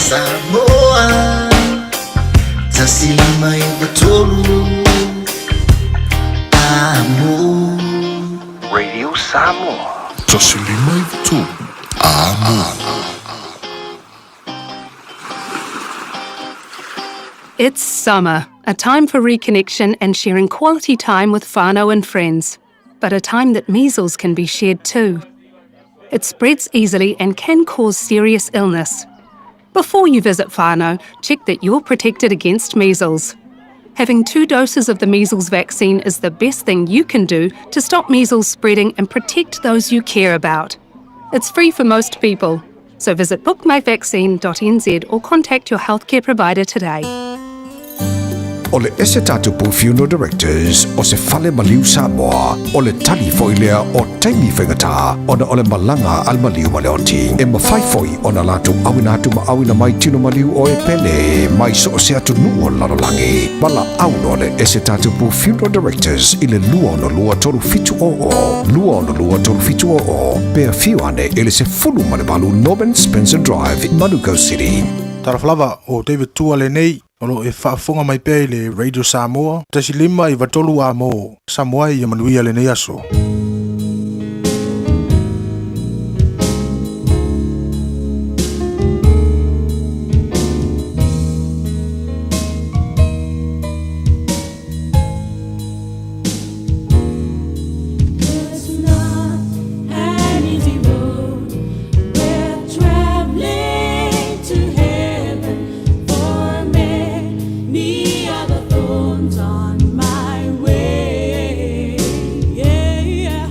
Samoa 153 Amo. Radio Samoa. 153 Amo. It's summer, a time for reconnection and sharing quality time with whānau and friends, but a time that measles can be shared too. It spreads easily and can cause serious illness. Before you visit whānau, check that you're protected against measles. Having 2 doses of the measles vaccine is the best thing you can do to stop measles spreading and protect those you care about. It's free for most people, so visit bookmyvaccine.nz or contact your healthcare provider today. O le ese tatou Pou Funeral Directors o se fale maliu Samoa, o le tali foi lea o taimi faigata ona o le malaga a le maliu ma le oti. E mafai foi ona latou auina atu ma auina mai tino maliu o e pele mai so o se atunuu o le lalolagi. Valaau loa le ese tatou Pou Funeral Directors i le 262 3700, 262 3700, pe afio ane i le 18 Norman Spencer Drive, Manukau City. Talofa lava, o David Tua lenei, o lo o e faafofoga mai pea i le Radio Samoa, 153 A mo Samoa ia manuia lenei aso. It's not an easy road. We're traveling to heaven for many other thorns on my way. Yeah.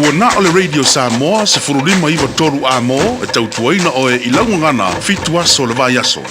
Ua na o le Radio Samoa 1593 Amo e tautuaina oe i lau gagana 7 aso o le vaiaso.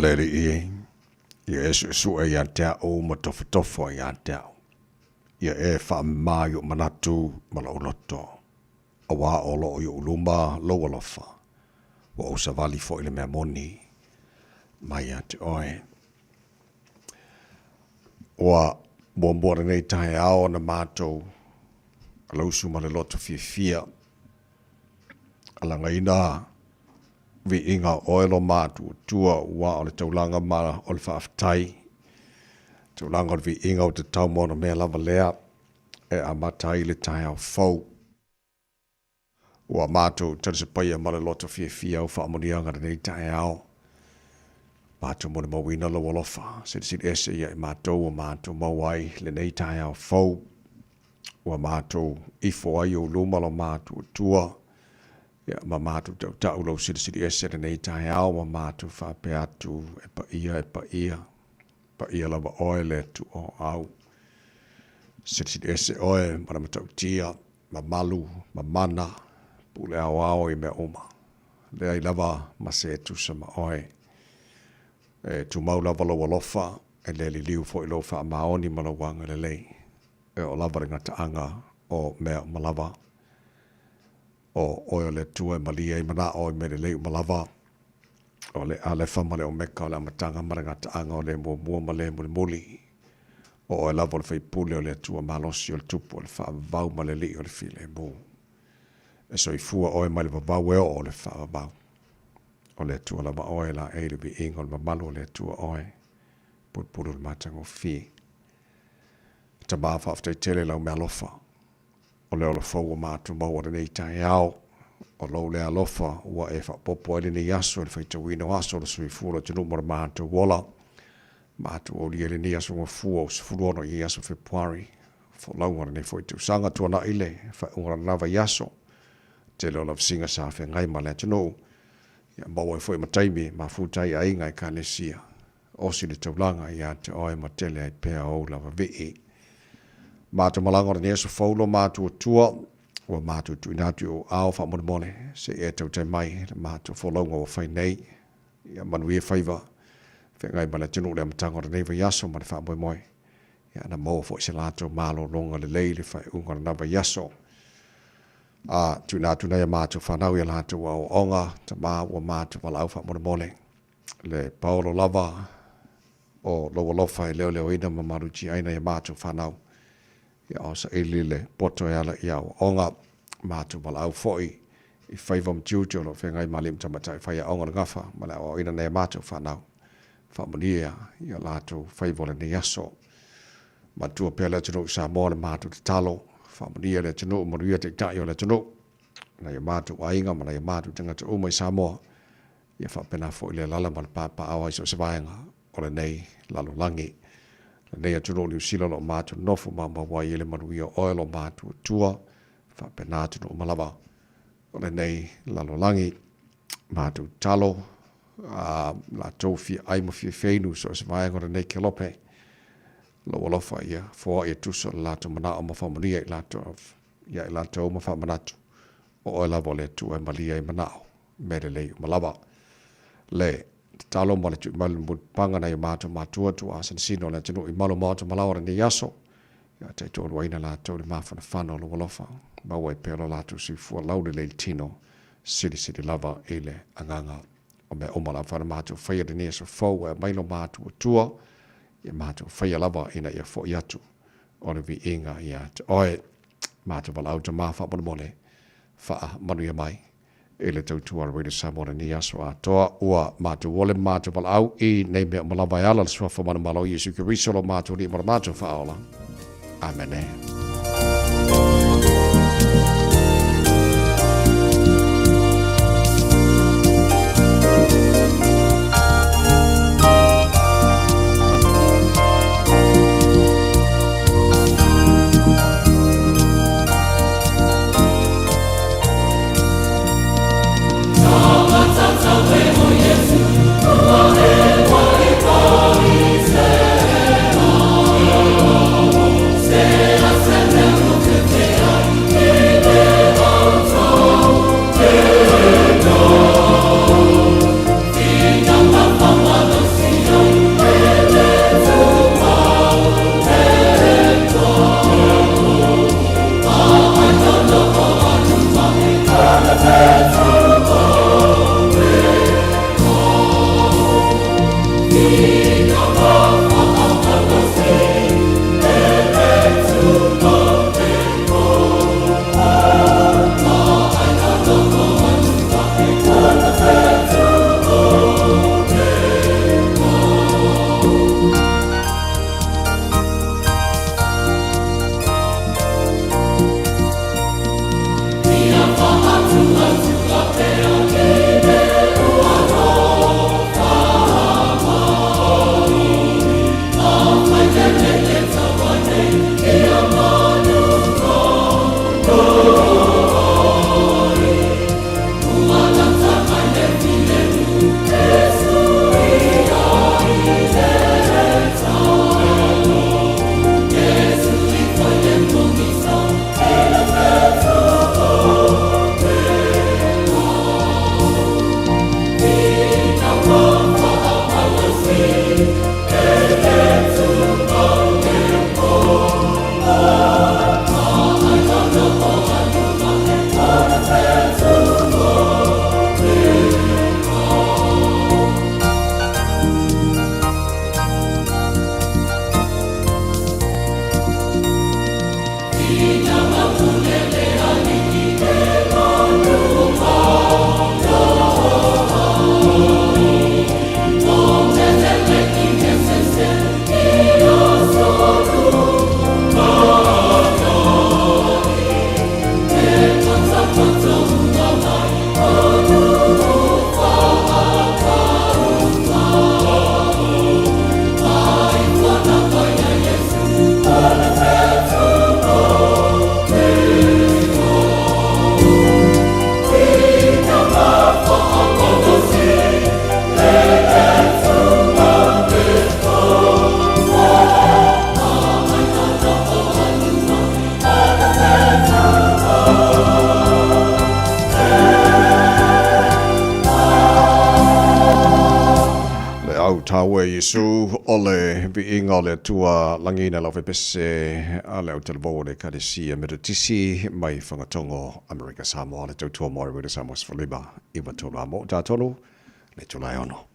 Le Alii e, ia e suesue ia te au ma tofotofo ia te au. Ia e faamama i ou manatu ma lou loto, auā o lo o i ou luma lou alofa, ua ou savali foi le mea moni mai ia te oe. Ua muamua lenei taeao ona matou alausu ma le loto fiafia, alagaina viiga o oe lo matuatua ua o le taulaga ma o le faafetai, taulaga o le viiga o tatau ma ona mea lava lea e amata ai le taeao fou. Ua matou talisapaia ma le loto fiafia au faamanuiaga lenei taeao. Matou molimauina lou alofa, silisili ese ia i matou ua matou maua ai lenei taeao fou. Ua matou ifo ai ou luma lo matuatua, ia ma matou tautau lou silisili ese lenei taeao ma matou faapea atu, e paia, e paia, paia lava oe le Atua o au. Silisili ese oe ma le matautia, mamalu, ma mana, pule aoao i mea uma. Leai lava ma se e tusa ma oe. E tumau lava lou alofa, e le liliu foi lou faamaoni ma lou agalelei. E oo lava le gataaga o mea uma lava. O oe o le Atua e malie ai manao i mea lelei uma lava. O le Alefa ma le Omeka, o le amataga ma le gataaga, o le muamua ma le mulimuli. O oe lava o le Faipule o le Atua malosi, o le Tupu o le faavavau ma le Alii o le filemu. E soifua oe mai le vavau e oo o le faavavau. O le Atua lava oe, laei le viiga o le mamalu o le Atua oe, pulupulu o le matagofie. Tama, faafetai tele i lau meaalofa. O le ola fou ua matou maua lenei taeao. O lou lea alofa ua e faaopoopo ai lenei aso i le faitauina o aso o le soifua o le atunuu ma le matou ola. Matou aulia i lenei aso gafua o 16 i aso Fepuari. Folauga o lenei foi tausaga tuanai le faaiuga o lena vaiaso. Tele o lavasiga sa feagai ma le atunuu. Ia maua ai foi ma taimi mafuta ai aiga ekalesia. Osi le taulaga ia te oe ma tele ai pea ou lava vii. Matou malaga o lenei aso fou lo matou Atua, ua matou tuuina atu i ou ao faamolemole, se i e tautai mai le matou folauga ua fai nei. Ia manuia faiva, feagai ma le atunuu i le amataga o lenei vaiaso ma le faamoemoe. Ia na maua foi se latou malologa lelei i le faaiuga o lena vaiaso. A tuuina atu nei a matou fanau i a latou aoaoga, tama ua matou valaau faamolemole. Le paolo lava o lou alofa e leoleoina ma malutiaina i a matou fanau. Ia o saili le poto e ala i aoaoga, matou valaau foi. i faiva ma tiute o lo o feagai ma alii ma tamaitai faiaoga o le gafa ma le aoaoina nai a matou fanau. Faamanuia i o latou faiva o lenei aso. Matua pea le atunuu i Samoa le matou tatalo. Faamanuia le atunuu, manuia taitai o le atunuu, nai o matou aiga ma nai o matou tagata uma i Samoa. Ia faapena foi le alaala ma le papaaao ai so o se vaega o lenei lalolagi. Lenei atunuu o Niu Sila o lo o matou nofo maumau ai i le manuia o oe lo matou Atua, faapena atunuu uma lava o lenei lalolagi. Matou tatalo, a latou fia ai ma fia feinu so o se vaega o lenei kelope. Lou alofa ia foai e tusa o le latou manao ma faamanuia i latou, ia i latou ma faamanatu o oe lava o le Atua e malie ai manao mea lelei uma lava. Le tatalo ma le tui mai le mulipapaga nai o matou matua tuaasinasina o le atunuu i malu maota malaoa lenei aso, ia taitoaluaina latou i le mafanafana o lou alofa, maua ai pea lo latou soifua laulelei i le tino, silisili lava i le agaga o mea uma lava na matou faia i lenei aso fou, e aumai lo matou Atua, ia matou faia lava ina ia foi atu o le viiga ia te oe. Matou valaau tama faamolemole, faamanuia mai i le tautua a le Radio Samoa lenei aso atoa. Ua matou ole ma matou valaau i nei mea uma lava e ala le suafa manumalo o Iesu Keriso lo matou Alii ma lo matou Faaola. Amene. Le au taua e Iesu o le viiga o le Atua lagina lau fepese a le au talavou o le Ekalesia Metotisi mai Fagatogo Amerika Samoa le tautua mo le Samoa 15 9 3 a mo tatonu le Tulae ono.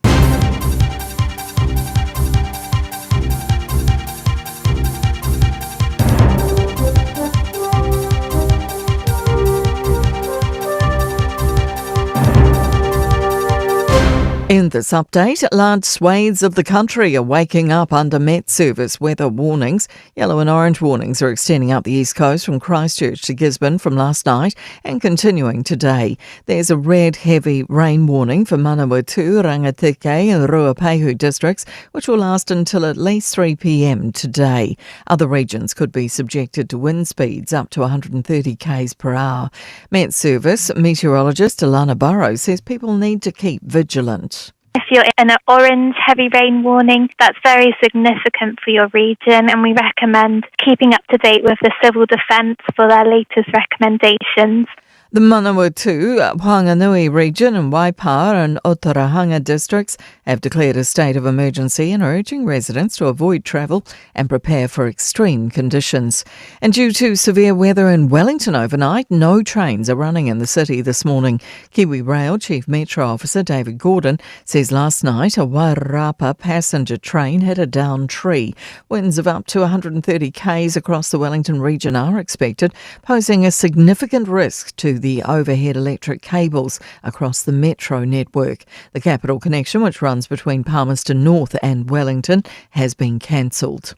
In this update, large swathes of the country are waking up under Met Service weather warnings. Yellow and orange warnings are extending up the east coast from Christchurch to Gisborne from last night and continuing today. There's a red heavy rain warning for Manawatu, Rangitikei and Ruapehu districts, which will last until at least 3 p.m. today. Other regions could be subjected to wind speeds up to 130 k's per hour. Met Service meteorologist Alana Burrows says people need to keep vigilant. If you're in an orange heavy rain warning, that's very significant for your region, and we recommend keeping up to date with the Civil Defence for their latest recommendations. The Manawatu, Whanganui region and Waipa and Otorohanga districts have declared a state of emergency and are urging residents to avoid travel and prepare for extreme conditions. And due to severe weather in Wellington overnight, no trains are running in the city this morning. Kiwi Rail Chief Metro Officer David Gordon says last night a Wairarapa passenger train hit a downed tree. Winds of up to 130 k's across the Wellington region are expected, posing a significant risk to the overhead electric cables across the metro network. The Capital Connection, which runs between Palmerston North and Wellington, has been cancelled.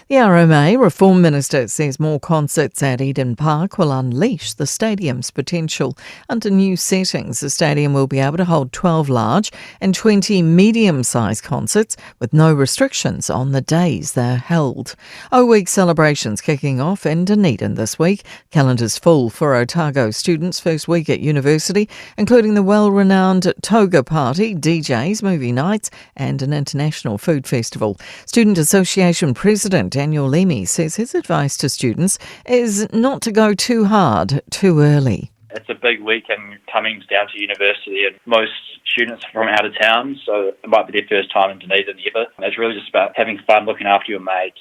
The RMA Reform Minister says more concerts at Eden Park will unleash the stadium's potential. Under new settings, the stadium will be able to hold 12 large and 20 medium-sized concerts with no restrictions on the days they're held. O Week celebrations kicking off in Dunedin this week. Calendar's full for Otago students' first week at university, including the well-renowned Toga Party, DJs, movie nights and an international food festival. Student Association President Daniel Leamy says his advice to students is not to go too hard too early. It's a big week and coming down to university, and most students are from out of town, so it might be their first time in Dunedin ever. It's really just about having fun, looking after your mates.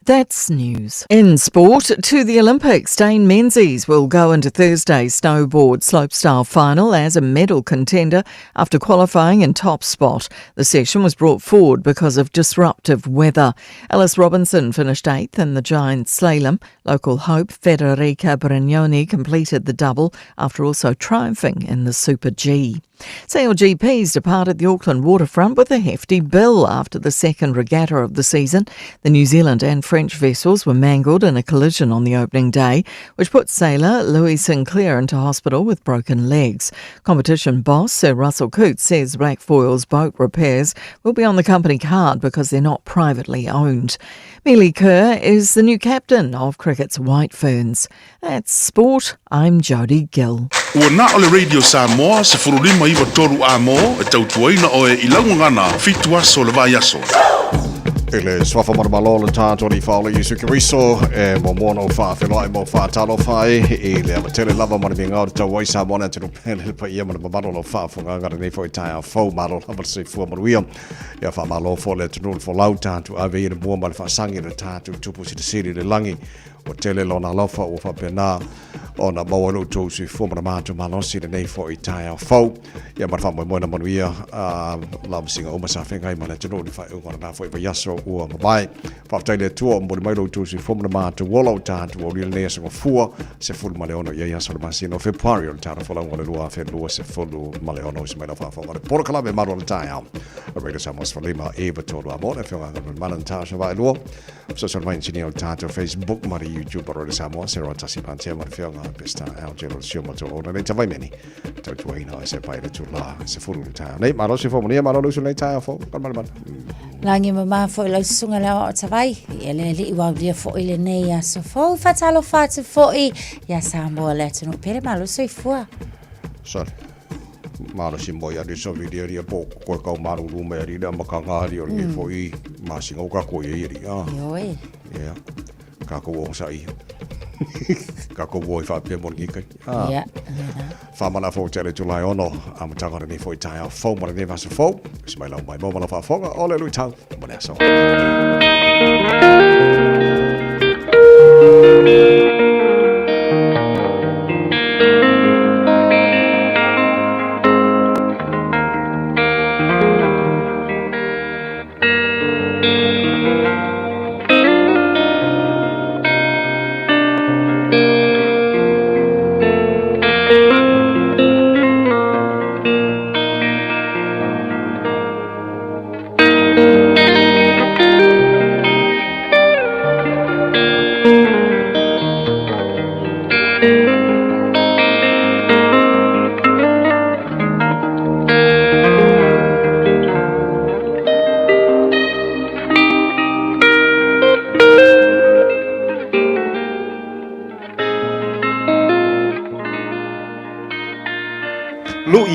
That's news. In sport, to the Olympics, Dane Menzies will go into Thursday's snowboard slopestyle final as a medal contender after qualifying in top spot. The session was brought forward because of disruptive weather. Alice Robinson finished eighth in the giant slalom. Local hope Federica Brignone completed the double after also triumphing in the Super G. Sail GPs departed the Auckland waterfront with a hefty bill after the second regatta of the season. The New Zealand and French vessels were mangled in a collision on the opening day, which put sailor Louis Sinclair into hospital with broken legs. Competition boss Sir Russell Coutts says Black Foil's boat repairs will be on the company card because they're not privately owned. Melie Kerr is the new captain of cricket's White Ferns. That's sport. I'm Jodie Gill. Ua na o le Radio Samoa, 1593 a mo, e tautuaina oe i laugagana, fitu aso le vaiaso. I le suafa manumalo o le tatou Alii Faaola Iesu Keriso, e muamua ona ou faafeiloai ma ou faatalofa ai i le avatele lava ma le migao o le tau ai Samoa le atunuu pele le paia ma le mamalu o lau faafofogaaga i lenei foi taeao fou. Malo lava le soifua manuia. Ia faamalo foi le atunuu le folau tatou ave ia le mua ma le faasagi i le tatou Tupu Silisili i le lagi. Ua tele lona alofa ua faapena ona maua ai lo outou soifua ma le matou malosi i lenei foi taeao fou. Ia ma le faamoemoe na manuia lavasiga uma sa feagai ma le atunuu i le faaiuga o lena foi vaiaso ua mavae. Faafetai i le Atua ua momoli mai lo outou soifua ma le matou ola ua tatou aulia lenei aso Gafua 16 i ai aso o le masina o Fepuari o le tala folauga o le 2026. Se mai lau faafofoga o le polokalame malu o le taeao. Radio Samoa 15 93 a mo le afioga Galumalemana Natasha Vaaelua. Fesoasoani mai inisinia o le tatou Facebook ma le YouTube o Radio Samoa, Sarah Tasi Pantea ma le afioga Pesta Algero le sio matua ona nei tavaimeni. Tautuaina o se pai le tula se furu le taeao nei. Malo se fo manuia, malo le usu nei taeao fo. Ka malemale. Lagi mama foi lau susuga le aoao tavai, ia le alii ua aulia foi lenei aso fou, faatalofa atu foi ia Samoa le atunuu pele malo soifua. Sorry. Malosi mo ia ni so vili ari po ko kau maruru me ari le makanga ari o le foi masinga o ka ko ia ari. Ah. Ioe. Yeah. Ka ko o sa i. Ka ko o i whapea mo ni kai. Ah. Ia, Whamana fo te le tulai ono, a matanga ni foi tai au fou ma le vasa fou. Se mai lau mai mo ma la whaafonga, o le lui tau, mo le aso.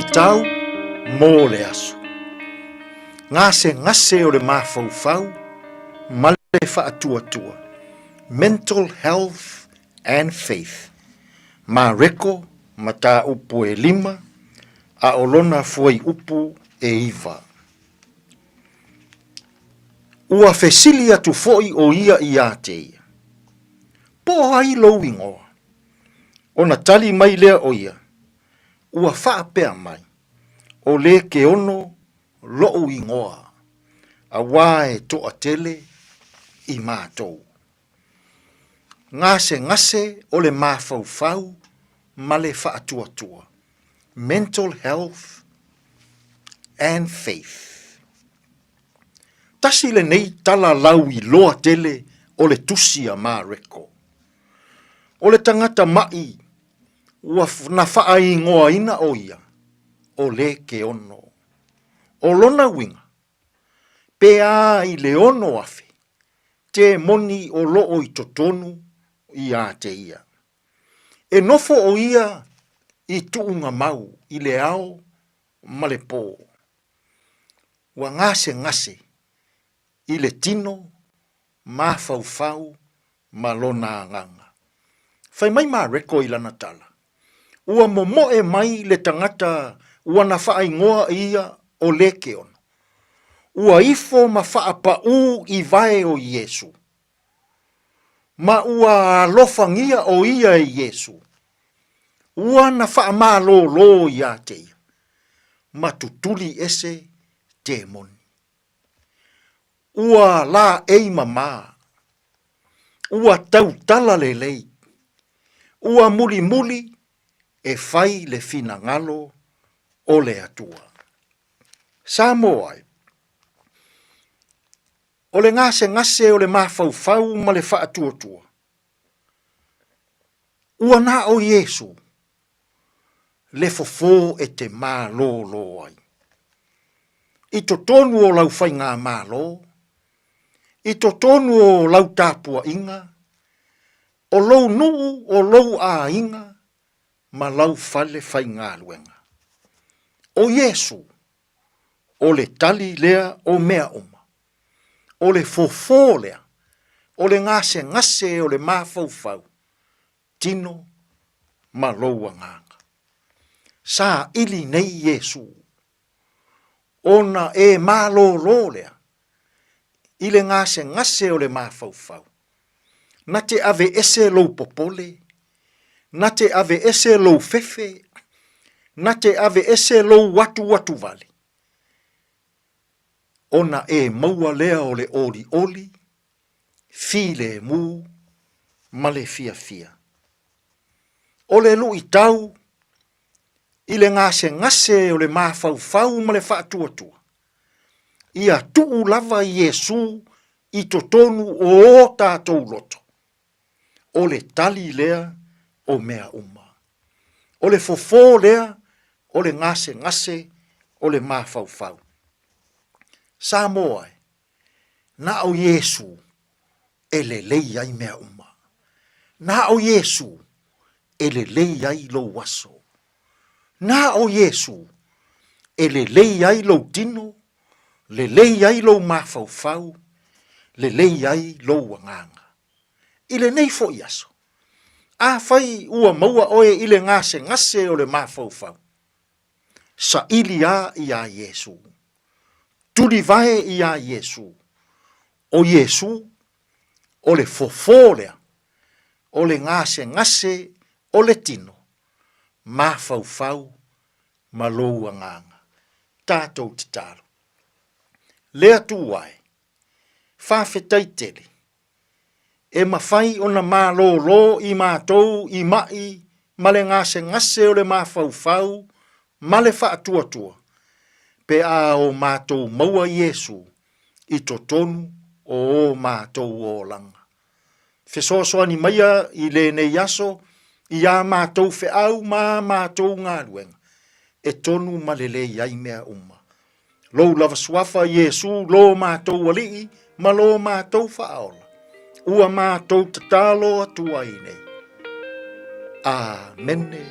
Luʻitau mo le aso. Gasegase o le mafaufau ma le faatuatua, Mental Health and Faith, Mareko mataupu e lima a o lona fuaiupu e iva. Ua fesili atu foi ʻo ia iā te ia, Po o ai lou igoa? Ona tali mai lea o ia, Ua faapea mai, ʻO Lekeono loʻu igoa, auā e toatele i mātou. Gasegase o le mafaufau ma le faatuatua, Mental Health and Faith. Tasi lenei tala lauiloa tele o le tusi a Mareko. O le tagata maʻi ua na faaigoaina ʻo ia ʻo Lekeono. ʻO lona uiga, pe a i le 6,000 temoni o loo i totonu iā te ia. E nofo ʻo ia i tuugamau i le ao ma le pō. Ua gasegase i le tino, mafaufau ma lona agaga. Fai mai Mareko i lana tala, Ua momoe mai le tagata ua na faaigoa ia ʻo Lekeono. Ua ifo ma faapaʻū i wae o Iesū. Ma ua alofangia ʻo ia e Iesū. Ua na faamalōlō iā te ia, ma tutuli ese temoni. Ua lāʻei mamā. Ua tautala lelei. Ua mulimuli e fai le finagalo o le Atua. Samoa e. O le gasegase o le mafaufau ma le faatuatua. Ua na ʻo Iesū le fofo e te malōlō ai. I totonu o lau faigamalo, i totonu o lau tapuaiga, o lou nuu, o lou aiga ma lau fale faigaluega. ʻO Iesū, ʻo le tali lea o mea uma. ʻO le fofo lea, ʻo le gasegase o le mafaufau, tino ma lou agaga. Saili nei Iesū, ona e malōlō lea i le gasegase o le mafaufau. Na te aveese lou popole, na te aveese lou fefe, na te aveese lou atuatuvale, ona e maua lea o le ʻoliʻoli, filemu ma le fiafia. ʻO le luʻitau i le gasegase o le mafaufau ma le faatuatua, ia tuu lava Iesū i totonu o o tātou loto. ʻO le tali lea o mea uma. ʻO le fofo lea o le gasegase o le mafaufau. Samoa e, na o Iesū e lelei ai mea uma. Na o Iesū e lelei ai lou aso. Na o Iesū e lelei ai lou tino, lelei ai lou mafaufau, lelei ai lou agaga. I lenei foi aso, afai ua maua ʻoe i le gasegase o le mafaufau, saili a iā Iesū. Tulivae iā Iesū. ʻO Iesū, ʻo le fofo lea, ʻo le gasegase o le tino, mafaufau ma lou agaga. Tatou tatalo. Le Atua e, faafetai tele, e mafai ona malōlō i matou i maʻi ma le gasegase o le mafaufau ma le faatuatua, pe a o matou maua Iesū i totonu o ō matou olaga. Fesoasoani maia i lenei aso i ā matou feau ma ā matou galuega, e tonu ma lelei ai mea uma. Lou lava suafa Iesū lō matou Alii ma lō matou Faaola, ua matou tatalo atu ai nei. Āmene.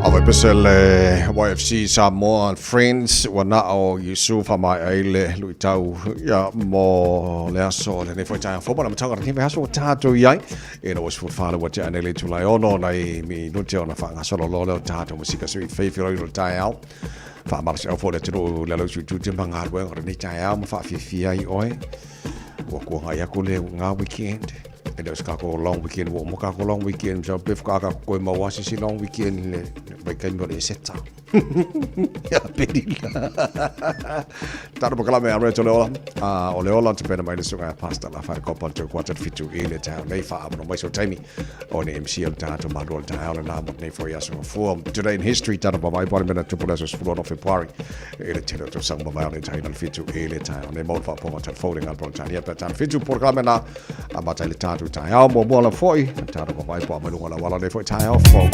Ava pese le YFC Samoa and Friends ua na o Iesu faamaea ai le luitau ia mo le aso lenei foi taeao fou ma le amataga o lenei vaiaso ua tatou i ai ina ua sefulufa le ua tea nei le itula e ono nai minute ona faagasolo loa lea o tatou masika sui feifeoloi o le taeao faamalosiau foi le atunuu i le alausi utiuti ma galuega o lenei taeao ma faafiafia ai oe ua kuagai aku le ngā weekend e le o se kako long weekend ua uma kako long weekend so pe whakaaka koe mau asisi long weekend le vaikaimi o le eseta ia perila taro pakalame a reto le ola o le ola te pena mai le sunga pasta la whare kopa te kwata fitu i le tau nei wha amono mai so taimi o ne MC o tātou malu o le taeao le nā mo nei foi aso fua today in history tata pa mai pare mena tupu le aso 16 o February e le tele o tausaga mavae o le taina le fitu i le taeao nei mau le faapoga telefone ngā Britania pe tana fitu programe na a mata i le tātou taeao mo la foi tātou pa mai pa mai lunga la wala nei foi taeao fou.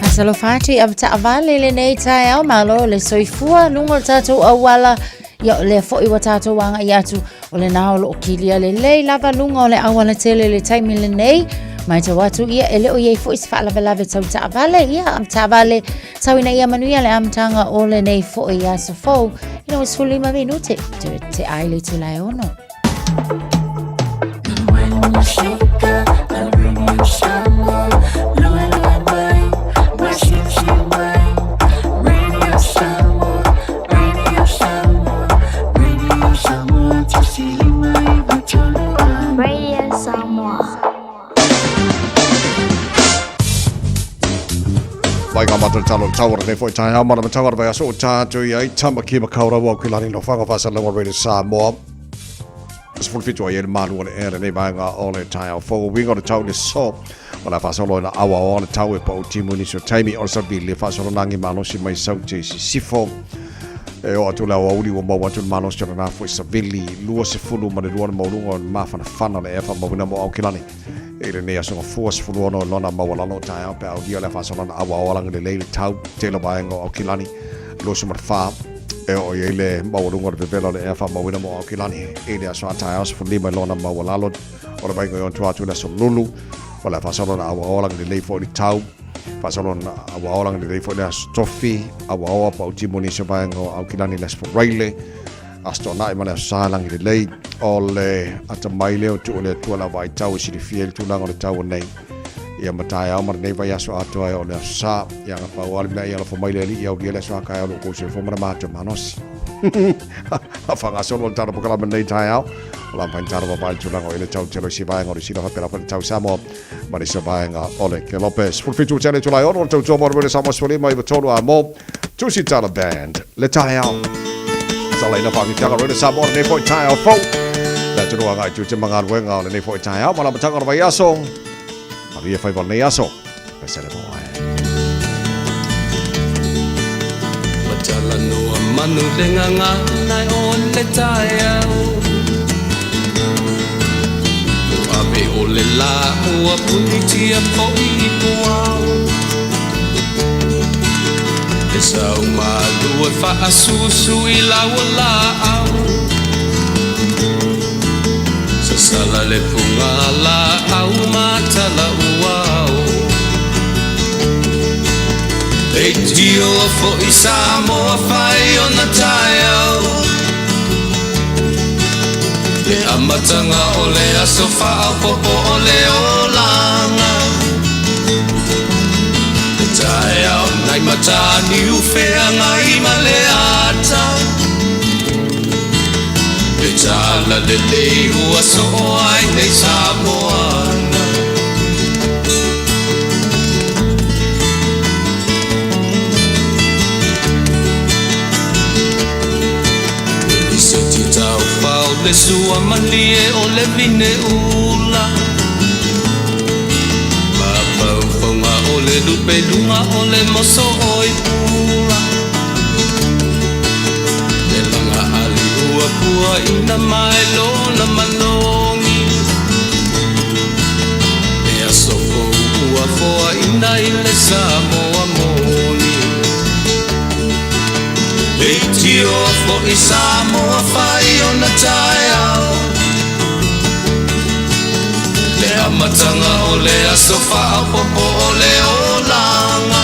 Faatalofa atu i avetaavale lenei taeao, malo le soifua luga o le tatou auala ia o lea foi ua tatou agai atu o lena o loo kilia lelei lava luga o le auala tele le taimi lenei. Matau atu ia e le o i ai foi se faalavelave tau taavale ia taavale tau ina ia manuia le amataga o lenei foi aso fou ina ua 15 minute te, te ai le itula e ono. Radio Samoa. Mai ngā mata talo tau o nei foi tai hau mana matanga o aso o tātou i ai Tamaki Makaurau au ki lani no whanga whaasalaga o Radio Samoa. 17 ai e le malu o le ea lenei vaega o le taeao fou. Uiga o le tau i le so o le a faasolo ina aua o le tau e pau timu i nisi o taimi o le savili le faasolo nagi malosi mai saute i sisifo. E o atu le aoauli ua maua atu le malosi o lena foi savili 22 ma le 2 le maualuga o le mafanafana o le ea faamauina mo Aukilani. I lenei aso gafua 16 i lona maualalo o taeao pe a aulia le a faasolo ina aua o alagi lelei le tau tele vaega o Aukilani 24 e oo i ai le maualuga o le vevela o le ea faamauina mo Aukilani i le aso a taeao 15 i lona maualalo o le vaega i ona tua atu i le aso Lulu o le a faasolo ina auaoa lagi lelei foi le tau faasolo ina auaoa lagi lelei foi le aso Tofi auaoa pa utimo nisi o vaega o Aukilani i le aso Faraile Aso Toonai ma le Aso Sa lagi lelei o le atamai lea o tuu le Atua la vaitau e silafia ai le tulaga o le tau o nei ia ma taeao ma lenei vaiaso atoa e oo i le Aso Sa. Ia na pau lava le mea ia alofa mai le Alii ia aulia le aso a taeao lo outou soifua ma le matou malosi. A faagasolo le tatou polokalame lenei taeao, o la mafai ona tatou vaavaai i le tulaga o i ai le tau tele o isi vaega o le Sila faapena foi le tau Samoa ma le isi vaega o le Kelope. 17 tele Tulae 6 o le tautua mo le Rele Samoa 15 93 a mo Tusi Tala Band le taeao. Salaina whakitanga Rele Samoa lenei foi taeao fou. Le atunuu agai tū te magaluega o lenei foi taeao ma la matanga o le vaiaso. Manuia faiva o lenei aso. Pesele moe. Matalanoa manu le gagana o le taeao Ua ave o le lā ua punitia foi i puao E sau malu e faasusu i lau laau Sasala le puga laau matala uao Leitioa foi Samoa fai ona taeao Le amataga o le aso faaopoopo o le olaga Le taeao nai Mataniu Feagai ma le ata Le tala lelei ua soo ai nei Samoana I se titau pao le sua malie o le vine ula Mafaufauga o le lupe luga o le moso oi pula Le laga ali ua pua ina mai lona manogi Le aso fou ua foaina i le Samoa moni Leitioa foi Samoa fai ona taeao Le amataga o le aso faaopoopo o le olaga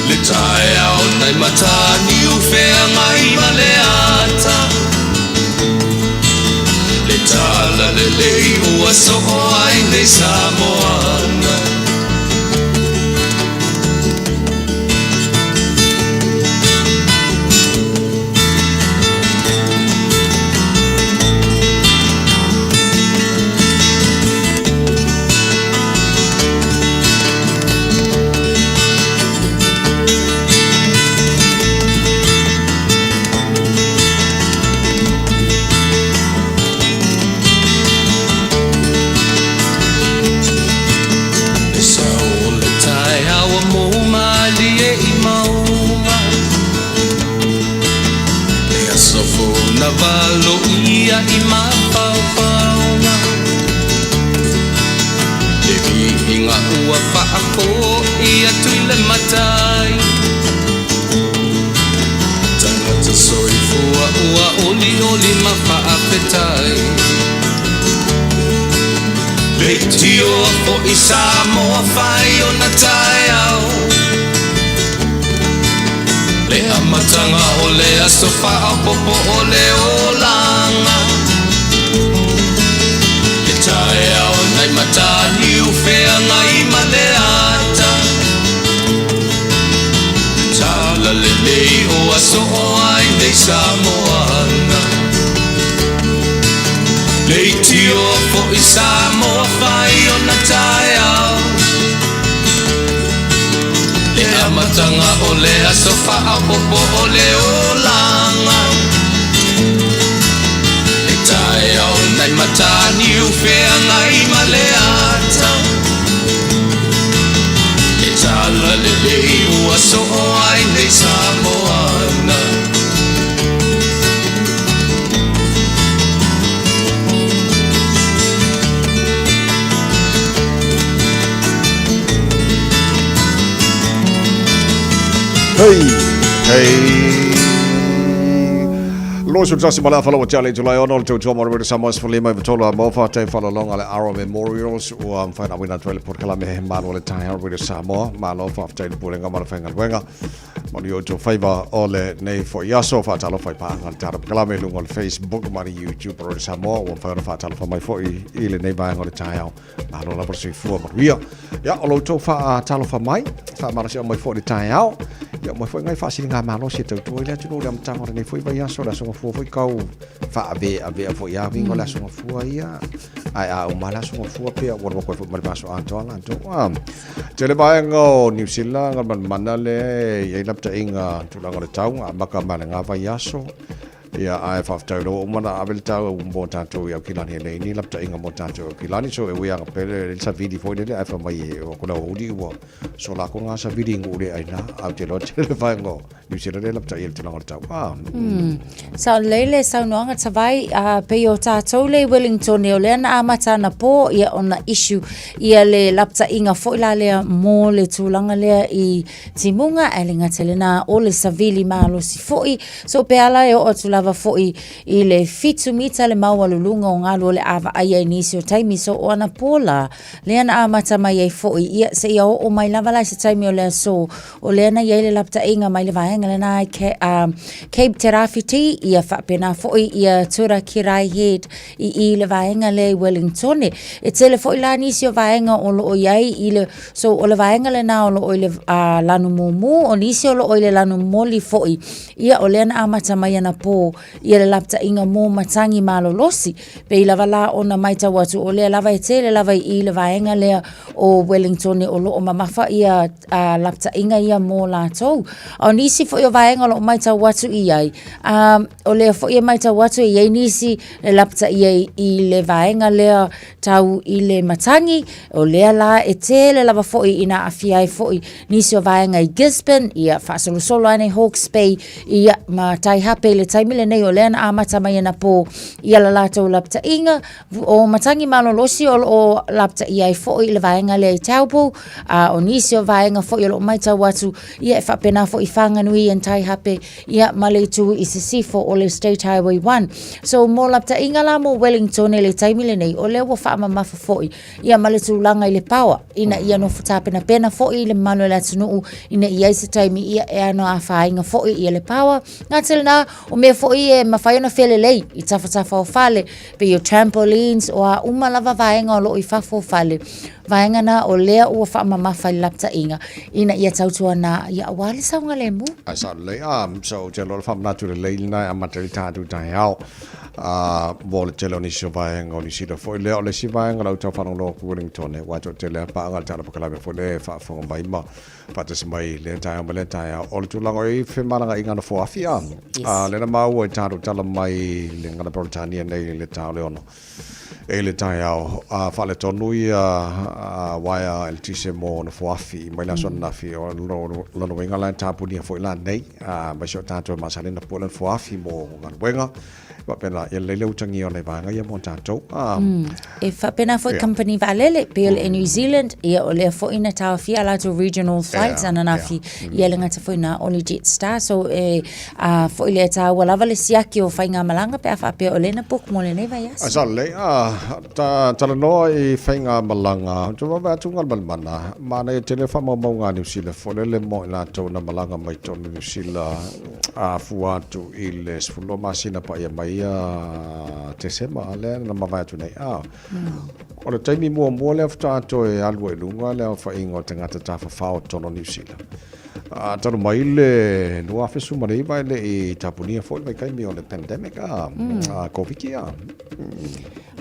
Le taeao nai Mataniu Feagai ma le ata Le tala lelei ua soo ai nei Samoana Le sao o le taeao ua mou malie i mauga Le aso fou na valoia i mafaufauga Le viiga ua faafoi atu i le matai Tagata soifua ua olioli ma faafetai Leitioa foi Samoa fai ona taeao Le amataga o le aso faaopoopo o le olaga Le taeao nai Mataniu Feagai ma le ata Le tala lelei ua soo ai nei Samoana Leitioa foi Samoa fai ona taeao Hei, hei. Lois o tasi ma le afa lau tiale July ono le tautua mo le Samoa sefulima i vatolu a mo whātai whalalonga le Aro Memorials ua mwhai na wina tuele porkalame he malo le tae Radio Samoa malo whātai le pulenga ma le whaingaluenga ma le outou faiva o lenei foi aso. Faatalofa i paaga le tatou polokalame i luga o le Facebook ma le YouTube o Radio Samoa ua mafai ona faatalofa mai foi i lenei vaega o le taeao. Malo lava le soifua manuia. Ia, o lo outou faatalofa mai, faamalosiau mai foi i le taeao. Ia, mai foi ngai faasiligamalosi e tautua ai le atunuu i le amataga o lenei foi vaiaso, le Aso Gafua foi kau faaveavea foi a uiga o le Aso Gafua ia. Ae a uma le Aso Gafua pea ua lua koe foi ma le vaiaso atoa latou. Ah, tele vaega o New Zealand nga manamana le i ai lapataiga tulaga o le tau amata mai le ngā vaiaso. Ia, ae faafetai o lea ua uma ona ave le tau mo tatou i Aukilani e leai ni lapataiga mo tatou i Aukilani. So e ui lava pele le savili foi lele ae fai mai e o ko le aoauli ua sola atu ngā savili i nuu le aina. Ae ou te iloa tele le vaega o New Zealand e lapataia i le tulaga o le tau. Ah. Sao lelei le saunoaga Tavai, a pei o tatou le i Wellington o lea na amata anapō ia ona issue ia le lapataiga foi la lea mo le tulaga lea i timuga ae le gata i lena o le savili malosi foi. So pe a la e oo atu lava foi i le fitu mita le maualuluga o galu o le a vaaia i nisi o taimi. So o anapō la lea na amata mai ai foi ia seia oo mai lava la i se taimi o le aso o lea na i ai le lapataiga mai le vaega lena i Cape Te Rāwhiti, ia faapena foi ia Turakirai Head i i le vaega lea i Wellingtone. E tele foi la nisi o vaega o loo i ai i le, so o le vaega lena o loo i le lanu mumu, o nisi o loo i le lanu moli foi, ia o lea na amata mai anapō ia le lapataiga mō matagi malolosi. Pei lava la ona maitau atu o lea lava e tele lava i i le vaega lea o Wellingtone o loo mamafa ia a lapataiga ia mō lātou. A o nisi foi o vaega o loo maitau atu i ai, a, o lea foi e maitau atu e i ai nisi e lapataia i le vaega lea tau i le matagi, o lea la e tele lava foi ina aafia ai foi nisi o vaega i Gisborne, ia faasolosolo ane Hawke's Bay, ia ma Taihape i le taimi lenei o lea na amata mai anapō ia la latou lapataiga, o matagi malolosi o loo lapataia ai foi i le vaega lea i Taupo, a o nisi o vaega foi o loo maitau atu, ia e faapena foi i Whanganui and Taihape, ia ma le itu i sisifo o le State Highway 1. So mo lapataiga la mo Wellington i le taimi lenei, o lea ua faamamafa foi ia ma le tulaga i le paoa, ina ia nofo tapenapena foi le mamalu o le atunuu, ina ia i ai se taimi ia e ano afaina foi ia le paoa. Gata lena, o mea foi e mafai ona felelei i tafatafa o fale, pei o trampolines, o a uma lava vaega o loo i fafo o fale, vaega na o lea ua faamamafa i le lapataiga ina ia tautuana ia aua le saogalemu. Ae sao lelei, ah, so ou te iloa o le faamanatu lelei lena e amata ai le tatou taeao. Ah, mo le tele o nisi o vaega o Niu Sila foi lea, o le isi vaega o le au tau faalogologo atu Wellington, aua e toatele lava paaga i le Tala Pakalame foi lea e faafofoga mai ma faatasi mai lea taeao ma lea taeao. O le tulaga o i femalagaaiga nofo afi, ah, ah, lea na maua i tatou tala mai le gagana Peretania nei i le ta o le 6 i le taeao, a faaletonu ia uaea eletise mo nofo afi mai le aso ananafi. O lona uiga la e tapunia foi lanei, aemaise o tatou e masani ona pue le nofo afi mo galuega. Faapena, ia lelei le utagia o nai vaega ia mo tatou. E faapena foi company vaalele, pei o le Air New Zealand, ia o lea foi na taofia a latou regional flights ananafi, ia le gata foi na o le Jetstar. So e A foi lea taua lava le siaki o faigamalaga pe a faapea o lea na book mo lenei vaiaso. Ai sao lelei, a ta talanoa i faigamalaga, ou te vaavaai atu Galumalemana, manaia tele faamaumauga a Niu Sila foi lele mo i latou na malaga mai totonu Niu Sila a fua atu i le 12 masina paia mai ia Tesema lea na mavae atu nei. A o le taimi muamua lea faatoa toe alu ai i luga le aofaiga o tagata tafafao totonu o Niu Sila. A talu mai le 2019 e le i tapunia foi le vaitaimi o le pandemic a, a Koviti a.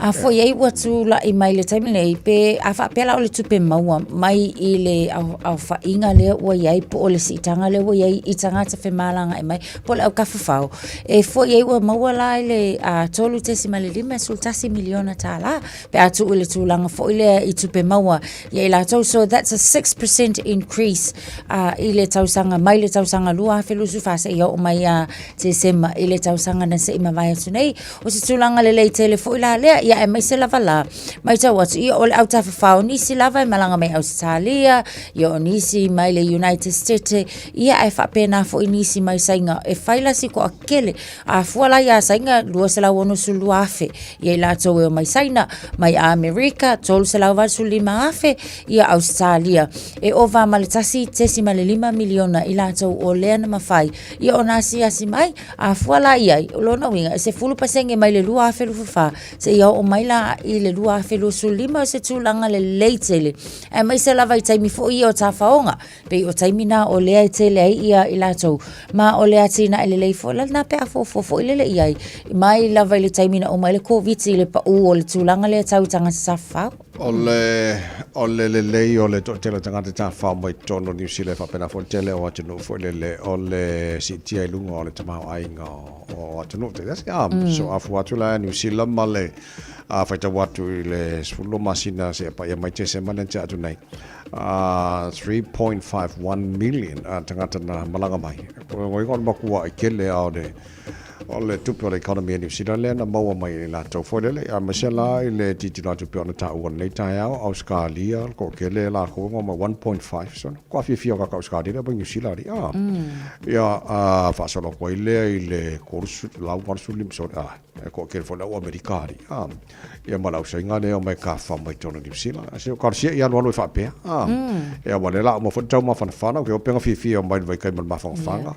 A foi ai ua tula'i mai le taimi lenei, pe a faapea la o le tupe maua mai i le aofaiga lea ua i ai po o le siitaga lea ua i ai i tagata femalagaai mai po o le aukafafao, e foi ai ua maua la i le $3.51 miliona tālā pe a tuu i le tulaga foi lea i tupe maua ia i latou. So that's a 6% increase i le tausaga mai le tausaga 2024 seia oo mai ia Tesema i le tausaga na se i mavae atu nei. O se tulaga lelei tele foi la lea, ia aemaise lava la, matau atu, ia o le au tafafao nisi lava e malaga mai Ausetalia, ia o nisi mai le United States, ia ae faapena foi nisi mai Saina, e fai la si toatele. A fua la ia Saina, 262,000, ia i latou e o mai Saina, mai Amerika, 385,000, ia Ausetalia. E ova ma le 1.5 miliona i latou o lea na mafai ia ona asiasi mai. A fua la i ai, o lona uiga, e 10% mai le 2024 seia oo mai la i le 2025 o se tulaga lelei tele, aemaise lava i taimi foi ia o tafaoga, pei o taimi na o lea e tele ai ia i latou, ma o le atinae lelei foi la lena pe a fuafua foi lele i ai, mai lava i le taimi na uma ai le Koviti i le pau o le tulaga lea tau i tagata tafafao. O le, o le lelei o le toatele o tagata tafafao mai totonu o Niu Sila e faapena foi le tele o atunuu foi lele o le siitia i luga o le tamaoaiga o atunuu taitasi. Ah, so a fua atu la Niu Sila ma le a faitau atu i le 12 masina seia paia mai Tesema lea na tea atu nei, 3.51 million tagata na malaga mai. O le makuaʻi tele a o le O le tupe o le economy a Niu Sila lea na maua mai e latou foi lele, aemaise la i le tilotilo atu pei ona taua i lenei taeao, Ausekalia, le toatele latou e maua mai 1.5, so matua fiafia o tagata Ausekalia lea mai Niu Sila alii a. Ia, a faasolo atu ai lea i le 385, sorry, a, e toatele foi le au Amerika alii a. Ia ma le ausaiga lea e omai tafafao mai totonu o Niu Sila. Se o talosia ia alualu ai faapea. A. Ia aua o lea o le a uma foi le tau mafanafana, ou te iloa pe na fiafia e omai i le vaitaimi o le mafanafana.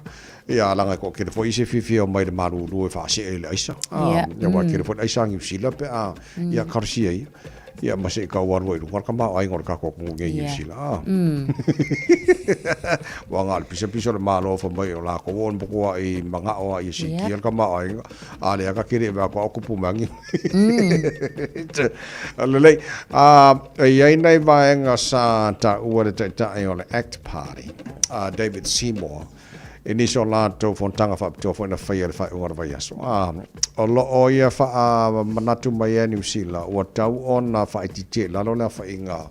Ia, leaga e toatele foi isi e fiafia e omai i le malulu e faasee i le aisa. Ia, aua e tele foi le aisa a Niu Sila pe a, ia, talosia ia. Ia, ma se i tau alu ai i luga le tamaoaiga o le tatou atunuu nei i Niu Sila. Aua na o le pisapisa o le Malo fai mai o latou o le matuai manao lava ia siitia le tamaoaiga, a o lea ta te le i vaai atu lava o tupu mai ni. Lelei. E i ai nai vaega sa taua e le Taitai o le Act Party, a David Seymour, i nisi o latou fonotaga faapitoa foi na faia i le faaiuga o le vaiaso. A, o lo o ia faamanatu mai e Niu Sila, ua tau ona faaitiitia i lalo le aofaiga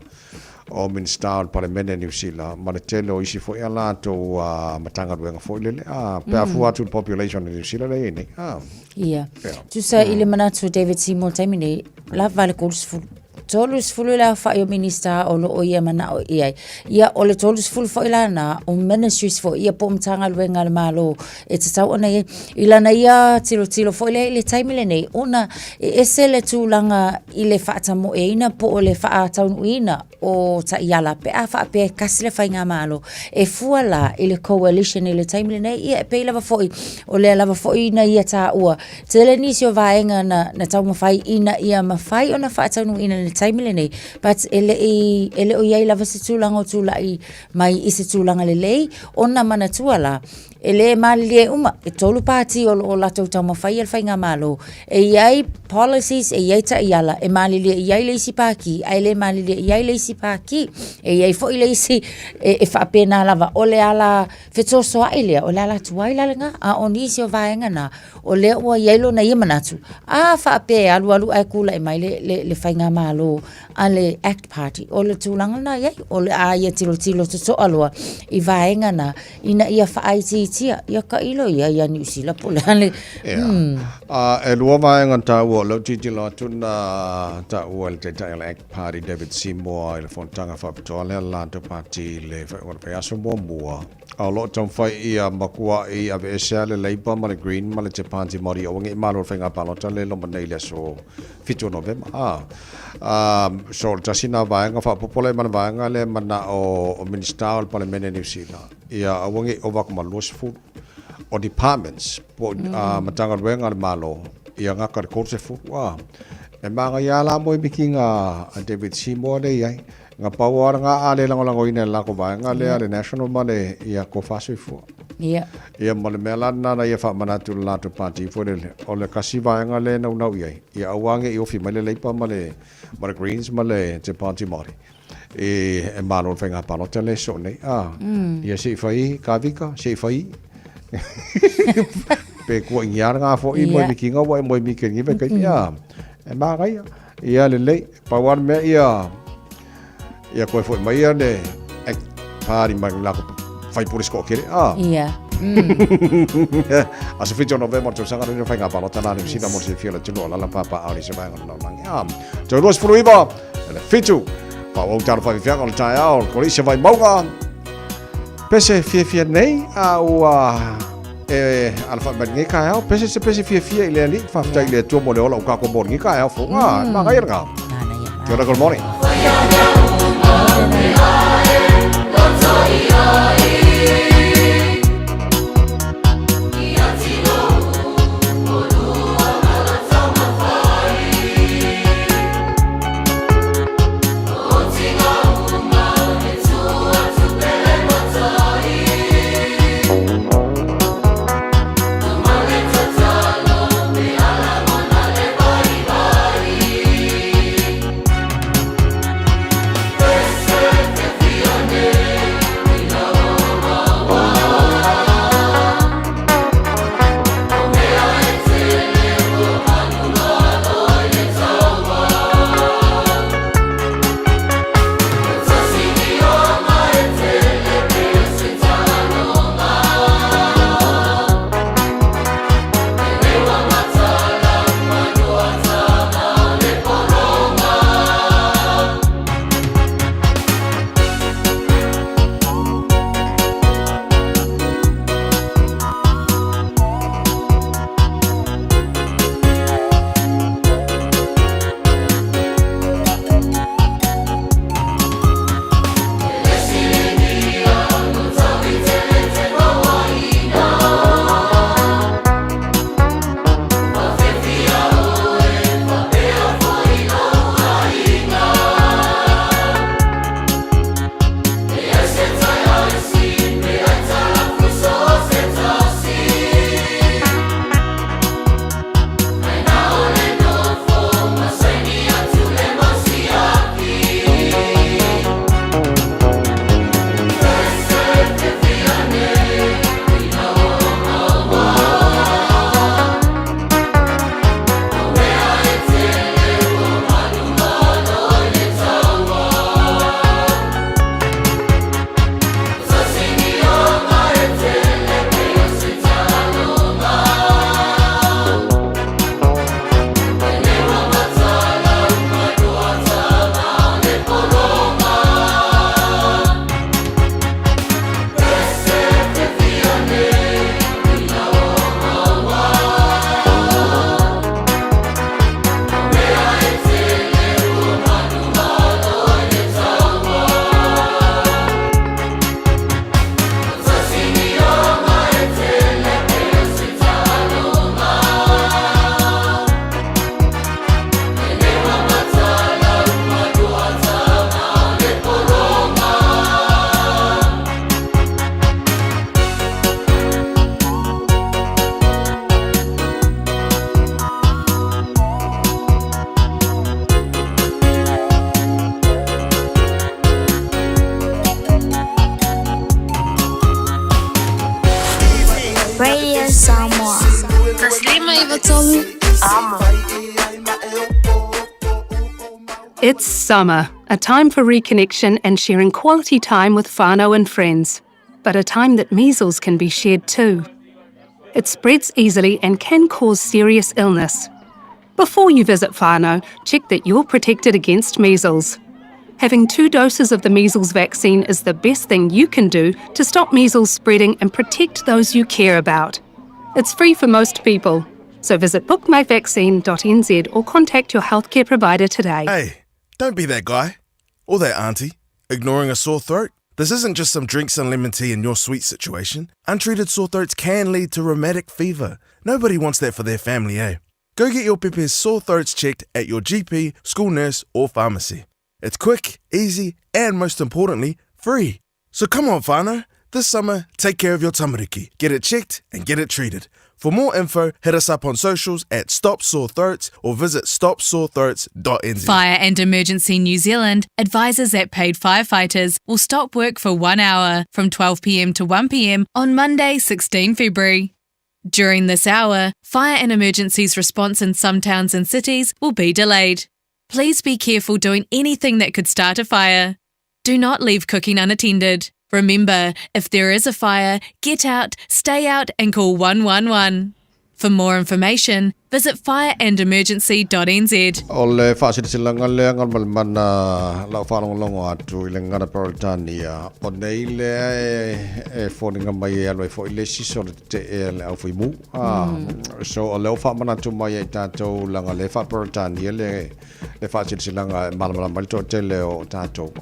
o Minisita o le Palemene a Niu Sila ma le tele o isi foi a latou Matagaluega foi lele, a, pe a fua atu i le population a Niu Sila lea e i ai nei. A. Ia. Tusa i le manatu o David Seymour i le taimi nei, lava le 30. 30 le aofai o Minisita o lo o ia manao i ai. Ia, o le 30 foi la na, o ministries foi ia po o Matagaluega a le Malo e tatau ona i ai. I lana ia tilotilo foi lea i le taimi lenei, ona e ese le tulaga i le faatamoeina po o le faataunuuina o taiala pe a faapea e tasi le faigamalo. E fua la i le coalition i le taimi lenei, ia e pei lava foi o lea lava foi na ia taua Tele nisi o vaega na, na taumafai ina ia mafai ona faataunuuina i le taimi lenei, but e le i, e le o i ai lava se tulaga o tulai mai i se tulaga lelei, ona manatua la, e le malilie uma, e tolu pati o lo o latou taumafaia le faigamalo, e i ai policies, e i ai taiala e malilie i ai le isi pati, ae le malilie i ai le isi pati. E i ai foi le isi e, e faapena lava, o le ala fetosoa'i lea, o le ala tuai la lena, a o nisi o vaega na, o lea ua i ai lona ia manatu, a faapea e alualu ae tulai mai le, le, le faigamalo a le Act Party, o le tulaga lena e i ai, o le a ia tilotilo totoa loa i vaega na ina ia faaitiitia. Ia tailo ia ia Niu Sila po o le a le... Yeah. E lua vaega taua o lea ou tilotilo atu na taua e le Taitai o le Act Party David Seymour i le fonotaga faapitoa lea a le latou pati i le faaiuga o le vaiaso muamua. A o lo o taumafai ia matuai aveese lava le Labour ma le Green ma le Te Pāti Māori aua ne i malo le faiga palota lea e loma nei i le aso 7 o Novema. A, a, so o le tasi lena vaega faaopoopo la i ma le vaega lea e manao o Minisita o le Palemene a Niu Sila ia aua ne i ova atu ma le 20 o departments po o Matagaluega a le Malo ia gata i le 30. A, e manaia lava la moe mikiga a David Seymour lea e i ai. Na pau lava lena a le lagolagoina e le latou vaega lea le National ma le ia Tofa Soifua. Ia. Ia ma le mea la lena na ia faamanatu i le latou pati foi lele, o le tasi vaega lea e naunau i ai, ia aua ne i ofi mai le Labour ma le ma le Greens ma le Te Pāti Māori e e malo le faiga palota lea e sosoo nei. A, ia se i fai Kavika, se i fai. Pe kuaʻigia lena foi moe mikiga ua e moe miki i lenei vaitaimi. A, e manaia. Ia lelei, pau lava le mea ia, ia toe foi mai ia le Act Party mai le latou faipule se toatele a. Ia. Aso 7 o Novema o le tausaga lenei o faiga palota la Niu Sila mo le silafia o le atunuu o alaala ma papaaao i le isi vaega o le lalolagi. A, toe 29 i le 7. Faaauau talo faafeafeaga o le taeao o le Kolisi o Vaimauga. Pese fiafia nei a ua e alafai mai lenei taeao. Pese se pese fiafia i le Alii. Faafetai i le Atua mo le ola o kākou mo lenei taeao fou. Ah, manaia lena. Kia ora, good morning. Radio Samoa. It's summer, a time for reconnection and sharing quality time with whānau and friends, but a time that measles can be shared too. It spreads easily and can cause serious illness. Before you visit whānau, check that you're protected against measles. Having two doses of the measles vaccine is the best thing you can do to stop measles spreading and protect those you care about. It's free for most people. So visit bookmyvaccine.nz or contact your healthcare provider today. Hey, don't be that guy or that auntie ignoring a sore throat. This isn't just some drinks and lemon tea in your sweet situation. Untreated sore throats can lead to rheumatic fever. Nobody wants that for their family, eh? Go get your pepe's sore throats checked at your GP, school nurse, or pharmacy. It's quick, easy, and most importantly, free. So come on, whānau. This summer, take care of your tamariki. Get it checked and get it treated. For more info, hit us up on socials at Stop Sore Throats or visit stopsorethroats.nz. Fire and Emergency New Zealand advises that paid firefighters will stop work for one hour from 12pm to 1pm on Monday, 16 February. During this hour, fire and emergencies response in some towns and cities will be delayed. Please be careful doing anything that could start a fire. Do not leave cooking unattended. Remember, if there is a fire, get out, stay out, and call 111. For more information, visit fireandemergency.nz. O le faasilasilaga lea galumalemana lau faalogologo atu i le gagana Peretania, o nei lea e foliga mai e alu ai foi le isi solo tetee a le aufuimu. So o lea ua faamanatu mai ia i tatou leaga o lea e faa-Peretania le le faasilasilaga e malamalama ai le toatele o tatou.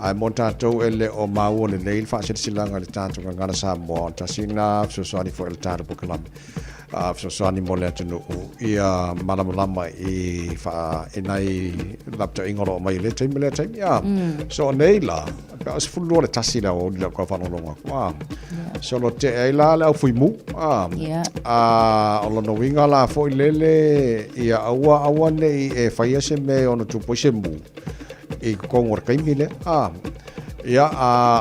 Ae mo tatou e le o maua lelei le faasilasilaga i le tatou gagana Samoa, tasi lena fesoasoani foi a le tatou polokalame fesoasoani mo le atunuu ia malamalama i faa i nai lapataiga o lo o aumai i lea taimi ma lea taimi. So o nei la, pe o 12 le tasi le aoauli lau tau faalogologo atu. So lo tea ai la le au fuimu. O lona uiga la foi lele ia aua aua nei e faia se mea e ono tupu ai se mu i totonu o le taimi lea. Ia,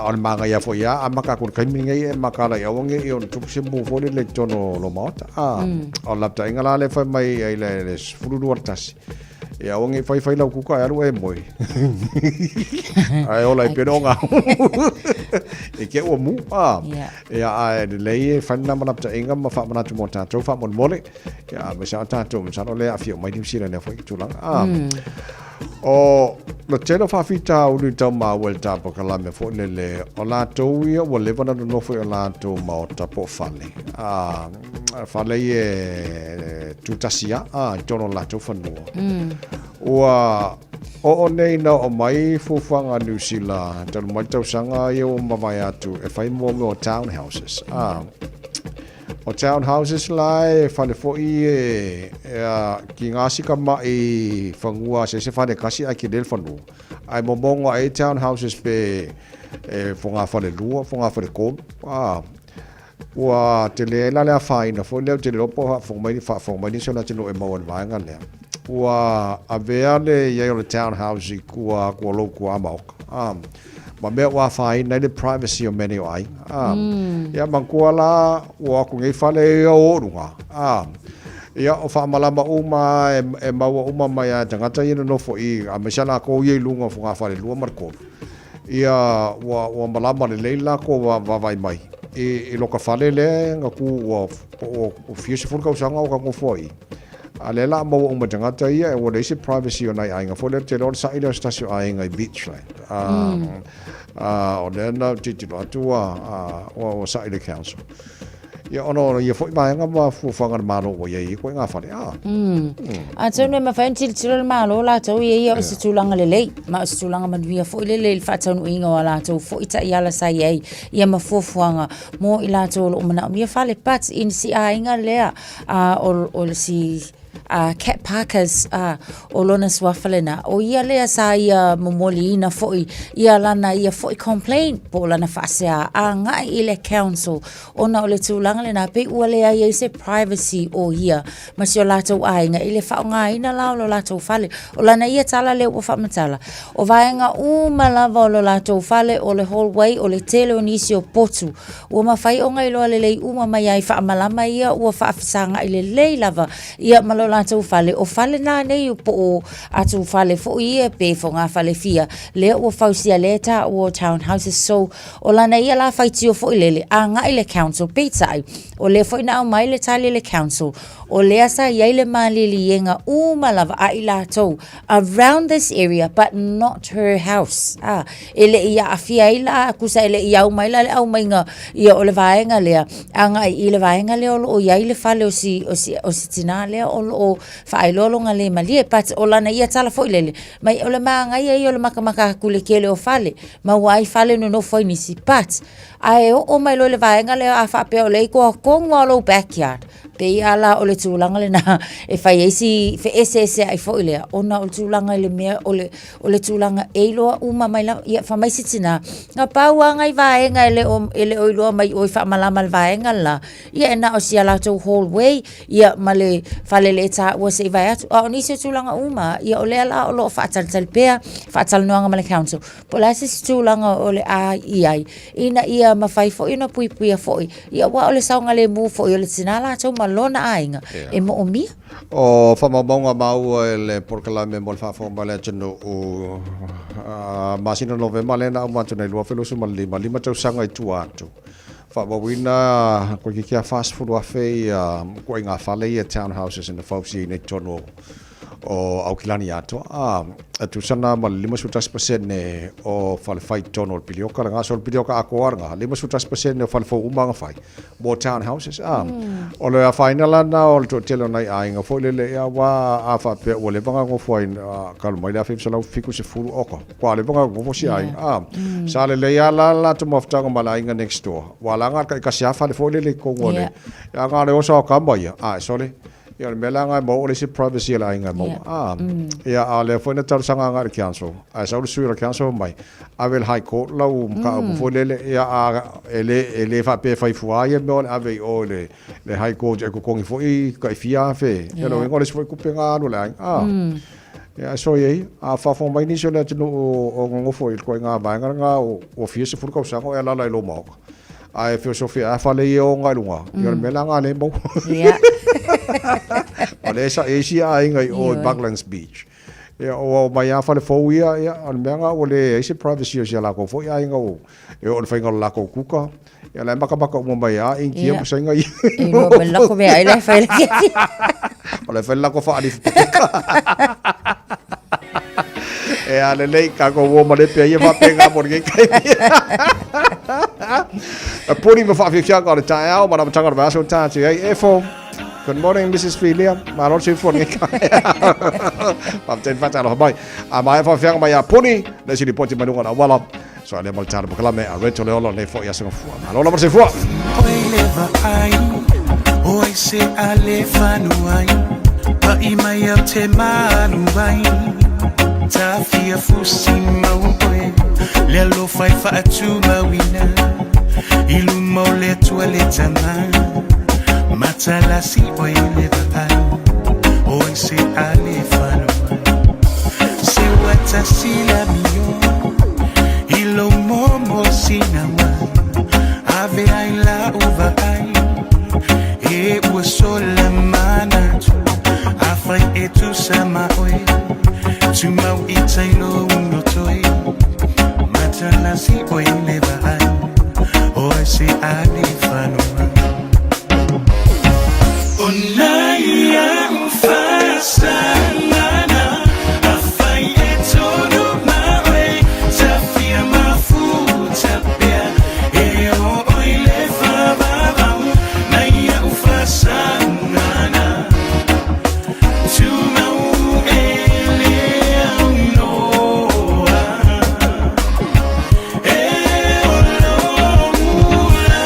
o le manaia foi ia, a maka atu i le taimi lenei e mataala i aua nei ono tupu se mu foi lele i totonu o lo maota. O le lapataiga la lea e fai mai ai le 12 le tasi. Ia aua nei faifai lau kuka e alu e moe. Ae ola i pena o ngā. I ke ua mu. Ia ae lelei e whai nā manaputainga ma whaamanatu mō tātou whaamolemole. Ia me sa tātou masalo le awhio mai New Zealand e whai ki tūlanga. O le tele o faafitauli tau maua i le tapakala mea foi lele, o latou ia ua leva ona nonofo i o latou maota po o fale, a, fale ia e tutasi a, a, i totonu o latou fanua. Ua oo nei ina oo mai fuafuaga a Niu Sila talu mai le tausaga ia ua mavae atu e fai mo mea o townhouses, a. O townhouses la e fale foi e, e a, ki ngā sika mai fanua se se fale kasi ai ki le fanua. Ai momonga e townhouses pe e fo ngā fale lua, fo ngā fale kolu. A, ua te le la le afaina foi lea te le opo faafofoga mai faafofoga mai nisi o le atunuu e maua i le vaega lea. Ua avea le iai o le townhouse i kua atu o lou kua maoka. A, ma mea ua afaina ai le privacy o mea nei o aiga. A, ia manatua la ua o atu nei fale ia o luga. A, ia o faamalama uma e, e maua uma mai a e tagata ia nonofo i, aemaise a latou ia i luga o fogafale lua ma le tolu. Ia ua, ua malama lelei latou vaavaai mai i, i loka fale lea na tu ua, ua, ua fia sefulu tausaga o ta nofo ai i. A lea la a maua uma e tagata ia, ua leai se privacy o nai aiga foi lea, ou te iloa o le saʻi lea o se tasi o aiga i Beachland. A, o lea na tilotilo atu ua, ua saʻi le council. Ia, ona o ia foi vaega ma fuafuaga a le Malo ua i ai i ituaiga fale. A. Atonu e mafai ona tilotilo le Malo latou ia ia o se tulaga lelei, ma o se tulaga manuia foi lele i le faataunuuina o a latou foi taiala sa i ai, ia ma fuafuaga mo i latou o lo o manaomia fale. But in si aiga lea, a o, o le si a Cat Parkers, a o lona suafa lena, o ia lea sa ia momoliina foi ia lana ia foi complaint po o lana faasea agai i le council ona o le tulaga lena pei ua leai ai se privacy o ia ma si o latou aiga i le faaaogaina la o lo latou fale. O lana ia tala lea ua faamatala, o vaega uma lava o lo latou fale, o le hallway, o le tele o nisi o potu, Ua mafai ona iloa lelei uma mai ai faamalama ia ua faafesagai lelei lava ia ma lo latou fale. O fale na nei po o atu fale foi ia pe fogafale fia lea ua fausia lea e taua o town houses. So, o lana ia la faitio foi lele agai le council peitai o lea foi na aumai le tali a le council o lea sa i ai le maliliega uma lava a i latou around this area but not her house. Ah, e le i aafia ai la, tusa e le i au mai la le aumaiga ia o le vaega lea, agai i le vaega lea o lo o i ai le fale o si, o si, o si tinā lea o lo o faailoa lona le malie. But o lana ia tala foi lele, mai o le mānaia ia o le makamaka atu i le tele o fale, maua ai fale nonofo ai nisi. But, a e oo mai loa i le vaega lea a faapea o lea i koa tonu lava o lou backyard, Pei lava la o le tulaga lena e fai ai si feeseeseai foi lea, ona o le tulaga i le mea o le, o le tulaga e iloa uma mai lava, ia fai mai si tina, na pau lava nai vaega e le o, e le o iloa mai i o i faamalama le vaega le la, ia e na o si a latou hallway, ia ma le fale le taua se i vae atu. A o nisi o tulaga uma, ia o lea la o lo o faatalitali pea faatalanoaga ma le council, Po o le a se isi tulaga o le a i ai, ina ia mafai foi ona puipuia foi, ia aua o le saogalemu foi o le tina latou ma lona aiga e moomia. O faamaumauga maua e le polokalame mo le faafofoga mai a le atunuu, masina Novema lea na uma atu nei 2025, 5 tausaga i tua atu. Faamauina toeitiiti lava 40,000 ia ituaiga fale ia townhouses na fausiaina i totonu o Aukilani atoa. A, e tusa lena ma le 51% o fale fai i totonu o le pilioka lena. So o le pilioka atoa lena, 51% o fale fou uma na fai mo townhouses. A, o le afaina la lena o le toatele o nai aiga foi lele, ia aua a faapea ua leva ona nofo ai talu mai le 1970, oka, ua leva ona nofo si aiga. A, sa lelei lava la le latou mafutaga ma le aiga next door, ua laga le taitasi lava fale foi lele i totonu o le, ia na o le oso o tama ia, a e sole, Ia o le mea la lena e maua o le isi privacy a le aiga e maua. Ah, ia a o lea foi na talosaga agai i le council, ae sau le sui o le council fai mai, ave i le High Court lau mataupu foi lele, ia a e le e le faapea e fai fua ia mea o le ave i o i le le High Court e totogi foi tai fia afe. Ia lona uiga o le isi foi tupe na alu a le aiga. Ah, ia ae soia ia, a faafofoga mai nisi o le atunuu o nonofo i le ituaiga vaega lena ua fia sefulu tausaga o e alaala i lou maota. Ae feosofi a fale ia o i luga, ia o le mea la lena lea e maua. Ia. O lea e sa'i ai isi aiga i o i Bucklands Beach. Ia ua omai lava fale fou ia, ia o le mea lena ua leai se privacy o si a latou foi aiga ua e oo i le faiga o le latou kuka. Ia o la e matamata uma mai lava Initia ma Saina ia. E iloa mai le lako meaai la e fai le afiafi. O la e fai le latou faalifu pepeka. E a lelei, tatou uo ma le pea ia faapena mo lenei taimi. E puni ma faafiafiaga o le taeao ma le amataga o le vaiaso na tatou i ai. E fo. Good morning, Mrs. Filia. Malo le soifua i lenei taeao. Faafetai le faatalofa mai. A maea faafiafiaga mai ia Puni, le isi lipoti mai luga o le auala. So alea ma le tala pokalame a Reto Leolo nei foi aso gafua. Malo lava le soifua. Oi le vaai, oi se a le fanuai, pa'i mai au te malu ai. Tafia fusi mau oe, le alofa e faatumauina, i luma o le Atua le Tama, matalasi oe le vaai, oi se a le fanuai. Se ua tasi la mio, i lo momo sina mai, ave ai la uvaai, e ua sola manatu, afai e tusa ma oe, tumau i tai lo uno toe, matalasi oe le vaai, oe se a le fanua. O nai au faasagana, afai e tonu ma oe, tafia mafuta pea, e o oe le faavavau, nai au faasagana, tumau e le aunoa. E olo ula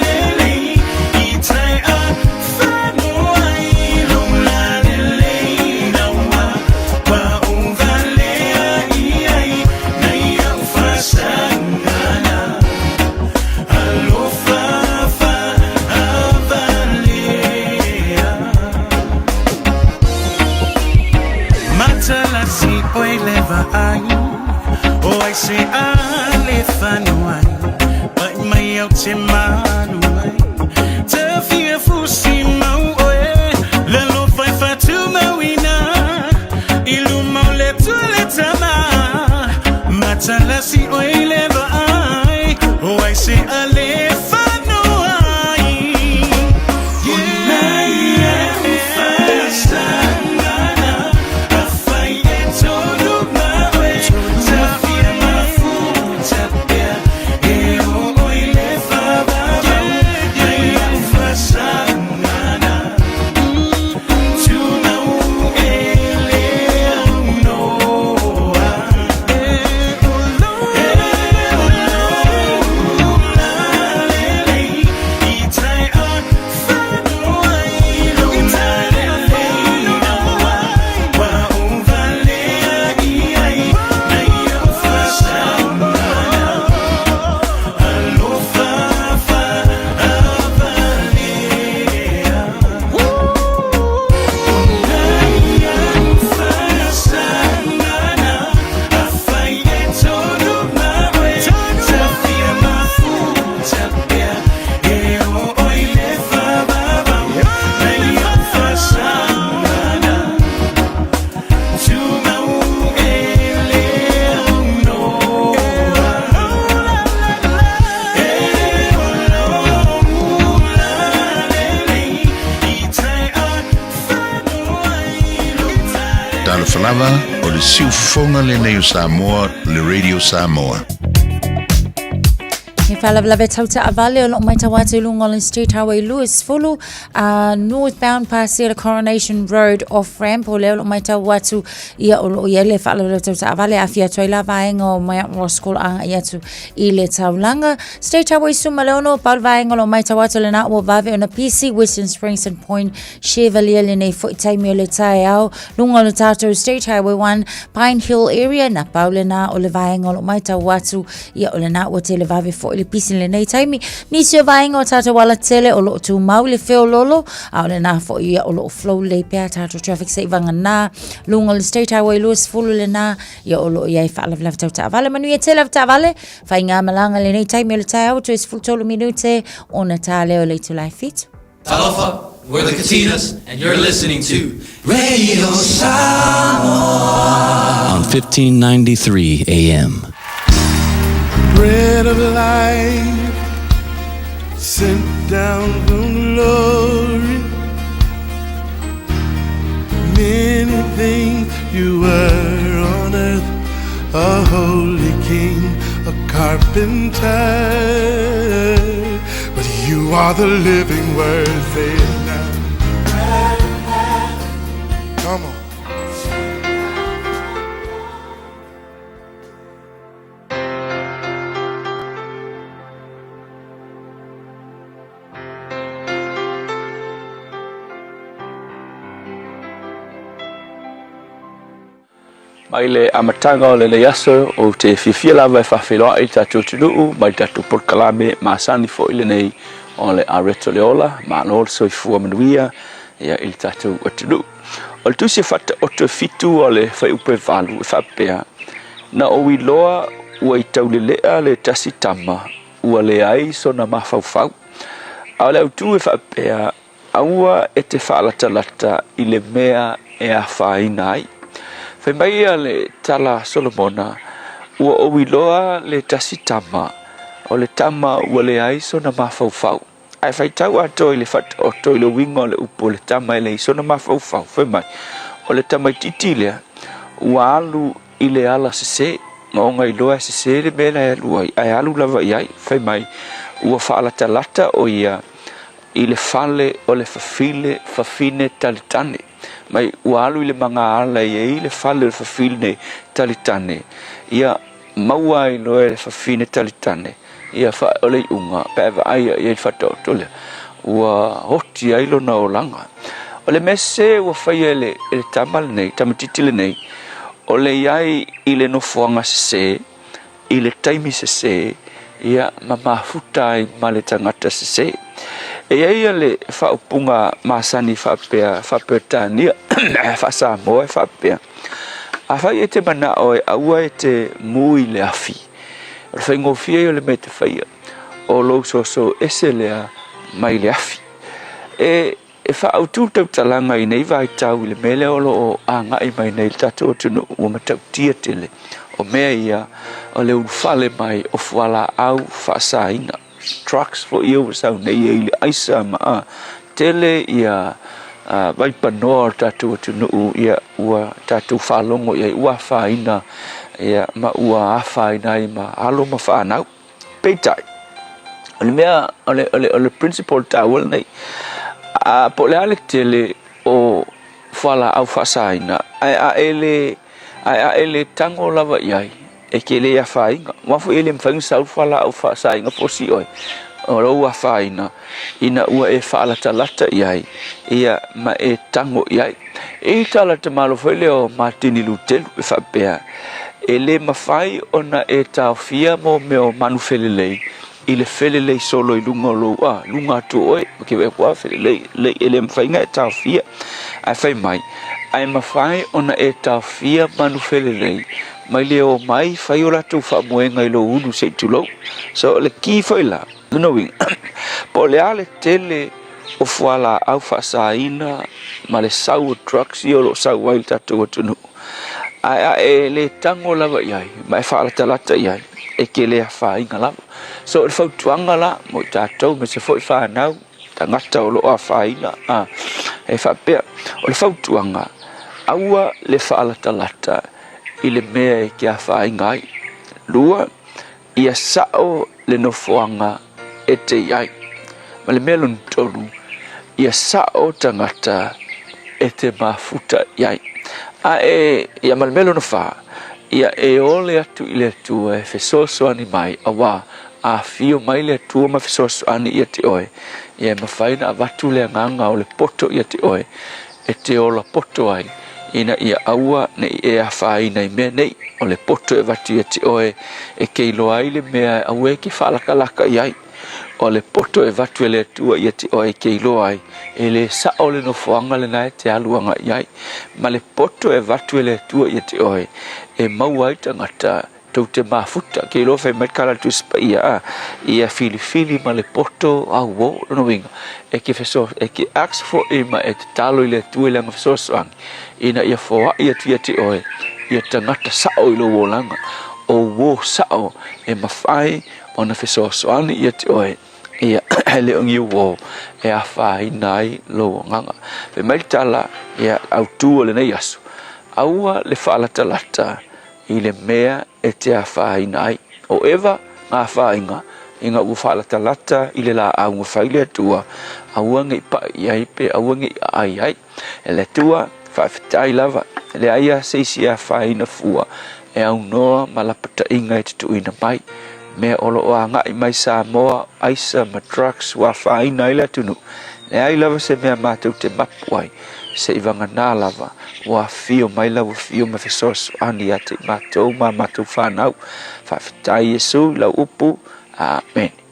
lelei i tai a whanua i lula lelei naua pa uvalea i ai nei au whasangana alofa fa avalea. Matalasi oi le vaai, o ai se a le fanuai, pai mai au te malu ai. Te fia fusi mau oe, le alofa e faatumauina, i luma o le Atua le Tama. Matalasi oi le vaai, o ai se a le fanuai. O nai au faasagana, afai e tonu ma oe, tafia mafuta pea, e o oe le faavavau, nai au faasagana, tumau e le aunoa. E lava, o le siufofoga lenei o Samoa, le Radio Samoa. He faalavelave tau taavale o loo matau atu i luga o le State Highway 20, northbound pasia le Coronation Road off ramp o lea o loo matau atu ia o loo i ai le faalavelave tau taavale aafia atu ai la vaega o Mount Roskill agai atu i le taulaga. State Highway 16, pau le vaega o loo matau atu lena ua vave ona pisi Western Springs and Point Chevalier lenei foi taimi o le taeao luga o le tātou State Highway 1 Pine Hill area na pau lena o le vaega o loo matau atu ia o lena ua tele vave foi le pisi lenei taimi. Nisi o vaega o tātou ala tele o loo tumau le feololo a o lena foi ia o loo flow lelei pea tātou traffic se i vagana luga o le State Highway 20 lena ia o loo iai faalavelave tau taavale. Manuia tele ave taavale faigamalaga lenei taimi o le taeao toe 13 minute ona tā lea o le itula e 7. Talofa, we're the Katinas, and you're listening to Radio Samoa on 1593 AM. Bread of life sent down from glory. Many things you were on earth, a holy king, a carpenter. But you are the living word, say it now. Come on. Mai le amataga o lenei aso, ou te fiafia lava e faafeiloai i le tatou atunuu mai le tatou polokalame masani foi lenei o le Areto le Ola, malo le soifua manuia ia i le tatou atunuu. O le tusi e faataoto e fitu o le fuaiupu e valu e faapea, Na ou iloa ua i taulelea le tasi tama ua leai sona mafaufau. A o le autu e faapea, Aua e te faalatalata i le mea e afaina ai. Fai mai ia le tala a Solomona, Ua ou iloa le tasi tama, o le tama ua leai sona mafaufau. Ae faitau atoa i le faataoto i le uiga o le upu o le tama e leai sona mafaufau, fai mai, o le tamaitiiti lea ua alu i le ala sese, ma ona iloa e sese le mea la e alu ai, ae alu lava i ai, fai mai, ua faalatalata o ia i le fale o le fafile fafine talitane. Mai ua alu i le magaala e i ai le fale o le fafine talitane, ia maua ai loa e le fafine talitane, ia fa, o le iuga, pe a vaai i ai le faataoto lea, ua oti ai lona olaga. O le mea sese ua faia e le, e le tama lenei, tamaitiiti lenei, o le i ai i le nofoaga sese, i le taimi sese, ia, ma mafuta ai ma le tagata sese. E i ai le faaupuga masani faapea, faa-Peretania, faa-Samoa e faapea, Afai e te manao e aua e te mū i le afi, o le faigofie ia o le mea e te faia, o lou soso ese lea mai le afi. E, e faaautu le tautalaga i nei vaitau i le mea lea o lo o agai mai nei i le tatou atunuu ua matautia tele, o mea ia o le ulufale mai o fualaau faasaina. Trucks foi ia ua sau nei e i le aisa ma a tele ia vaipanoa o le tatou atunuu ia ua tatou faalogo i ai ua afaina ia ma ua afaina ai ma alo ma fanau. Peitai, o le mea o le, o le, o le principle taua lenei, a po o le a le tele o fualaau faasaina, ae a e le, ae a e le tago lava i ai, E te le afaina. Aua foi e le mafai ona sau fualaau faasaina fosi oe o lou afaina ina ua e faalatalata i ai ia ma e tago i ai. E i tala tamalo foi lea o Matini Lutelu e faapea, e le mafai ona e taofia mo mea o manu felelei i le felelei solo i luga o lou, a, luga atu o oe, ke wea kua felelei, lei, e le mafai ona e taofia. Ae fai mai, ae mafai ona e taofia manu felelei mai le omai fai o latou faamoega i lou ulu se i tulou. So, o le ki foi la, lona uiga, po o le a le tele o fualaau faasaina ma le sau o drugs ia o lo o sau ai i le tatou atunuu, ae a e le tago lava i ai ma e faalatalata i ai, e te le afaina lava. So, o le fautuaga la mo i tatou aemaise foi fanau, tagata o lo o afaina, a, e faapea, o le fautuaga, Aua le faalatalata i le mea e te afaina ai. Lua, ia sao le nofoaga e te i ai. Ma le mea lona tolu, ia sao tagata e te mafuta i ai. A e, ia ma le mea lona fā, ia e ole atu i le Atua e fesoasoani mai, auā, a afio mai le Atua ma fesoasoani ia te oe, ia e mafai ona avatu le agaga o le poto ia te oe, e te ola poto ai, ina ia aua ne i e afaina i mea nei, o le poto e avatu ia te oe, e te iloa ai le mea e aua e te faalakalaka i ai. O le poto e avatu e le Atua ia te oe e te iloa ai, e le sao le nofoaga lena e te alu agai i ai. Ma le poto e avatu e le Atua ia te oe, e maua ai tagata tou te mafuta. Ke iloa fai mai le kala Tusi Paia, a, ia filifili ma le poto auō, lona uiga, e ke feso, e ke ask foʻi ma e tatalo i le Atua i lana fesoasoani, ina ia foaʻi atu ia te oe, ia tagata saʻo i lou olaga, o uō saʻo e mafai ona fesoasoani ia te oe, ia, e le o ni uō e afaina ai lou agaga. Fai mai le tala, ia, autū o lenei aso, aua le faalatalata i le mea e te afaina ai. O Eva na afaina ina ua faalatalata i le laau na fai le Atua, aua ne i paʻi i ai pe aua ne i aai ai. E le Atua, faafetai lava, e leai lava se isi e afaina fua e aunoa ma lapataiga e te tuuina mai. Mea o lo o agai mai Samoa, aisa ma drugs ua afaina ai le atunuu, leai lava se mea matou te mapu ai, seivagana lava ua afio mai lau afio ma fesoasoani ia te i matou ma a matou fanau. Faafetai Iesu i lau upu. Amene.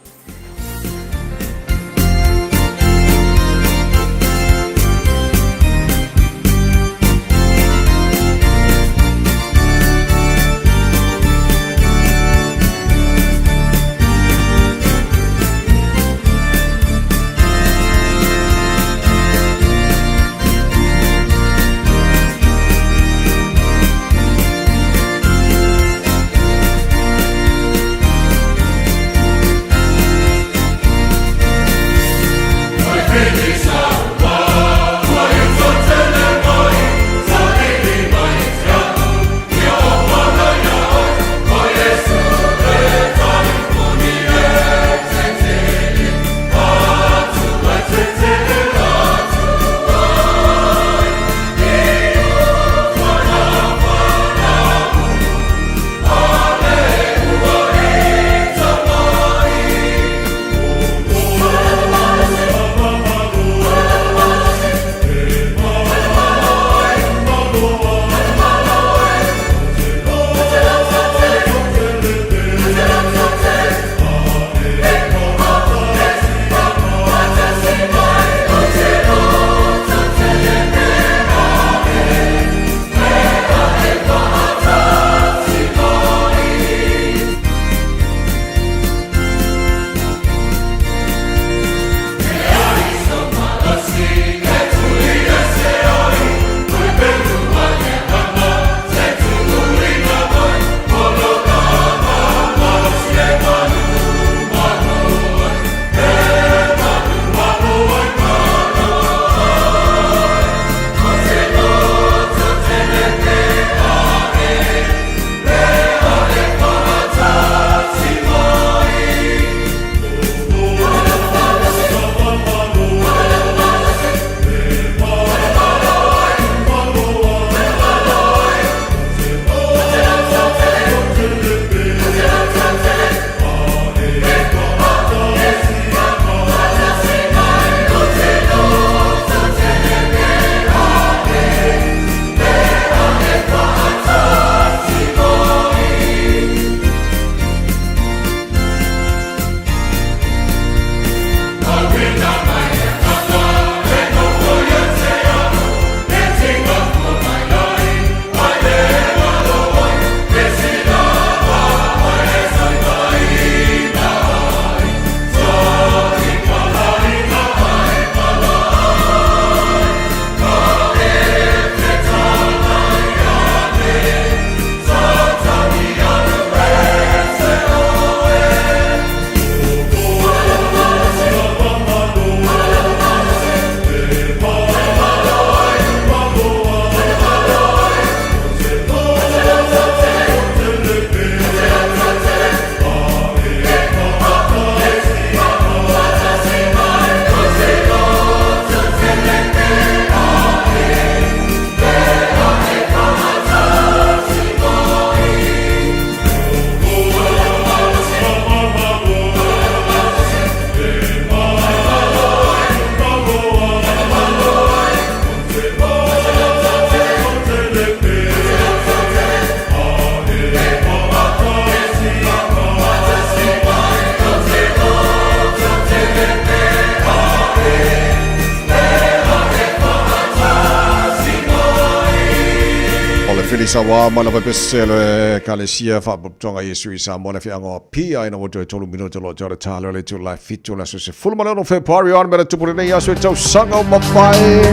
Samoa ma le pese le Kalesia Faapotopotoga Iesu i Samoa le fiaga o Apia ina ua toe tolu minute lo te o le talo le tū lai fitu le aso 16 Fepuari o ana mea tupu lenei aso e tausaga o mavae.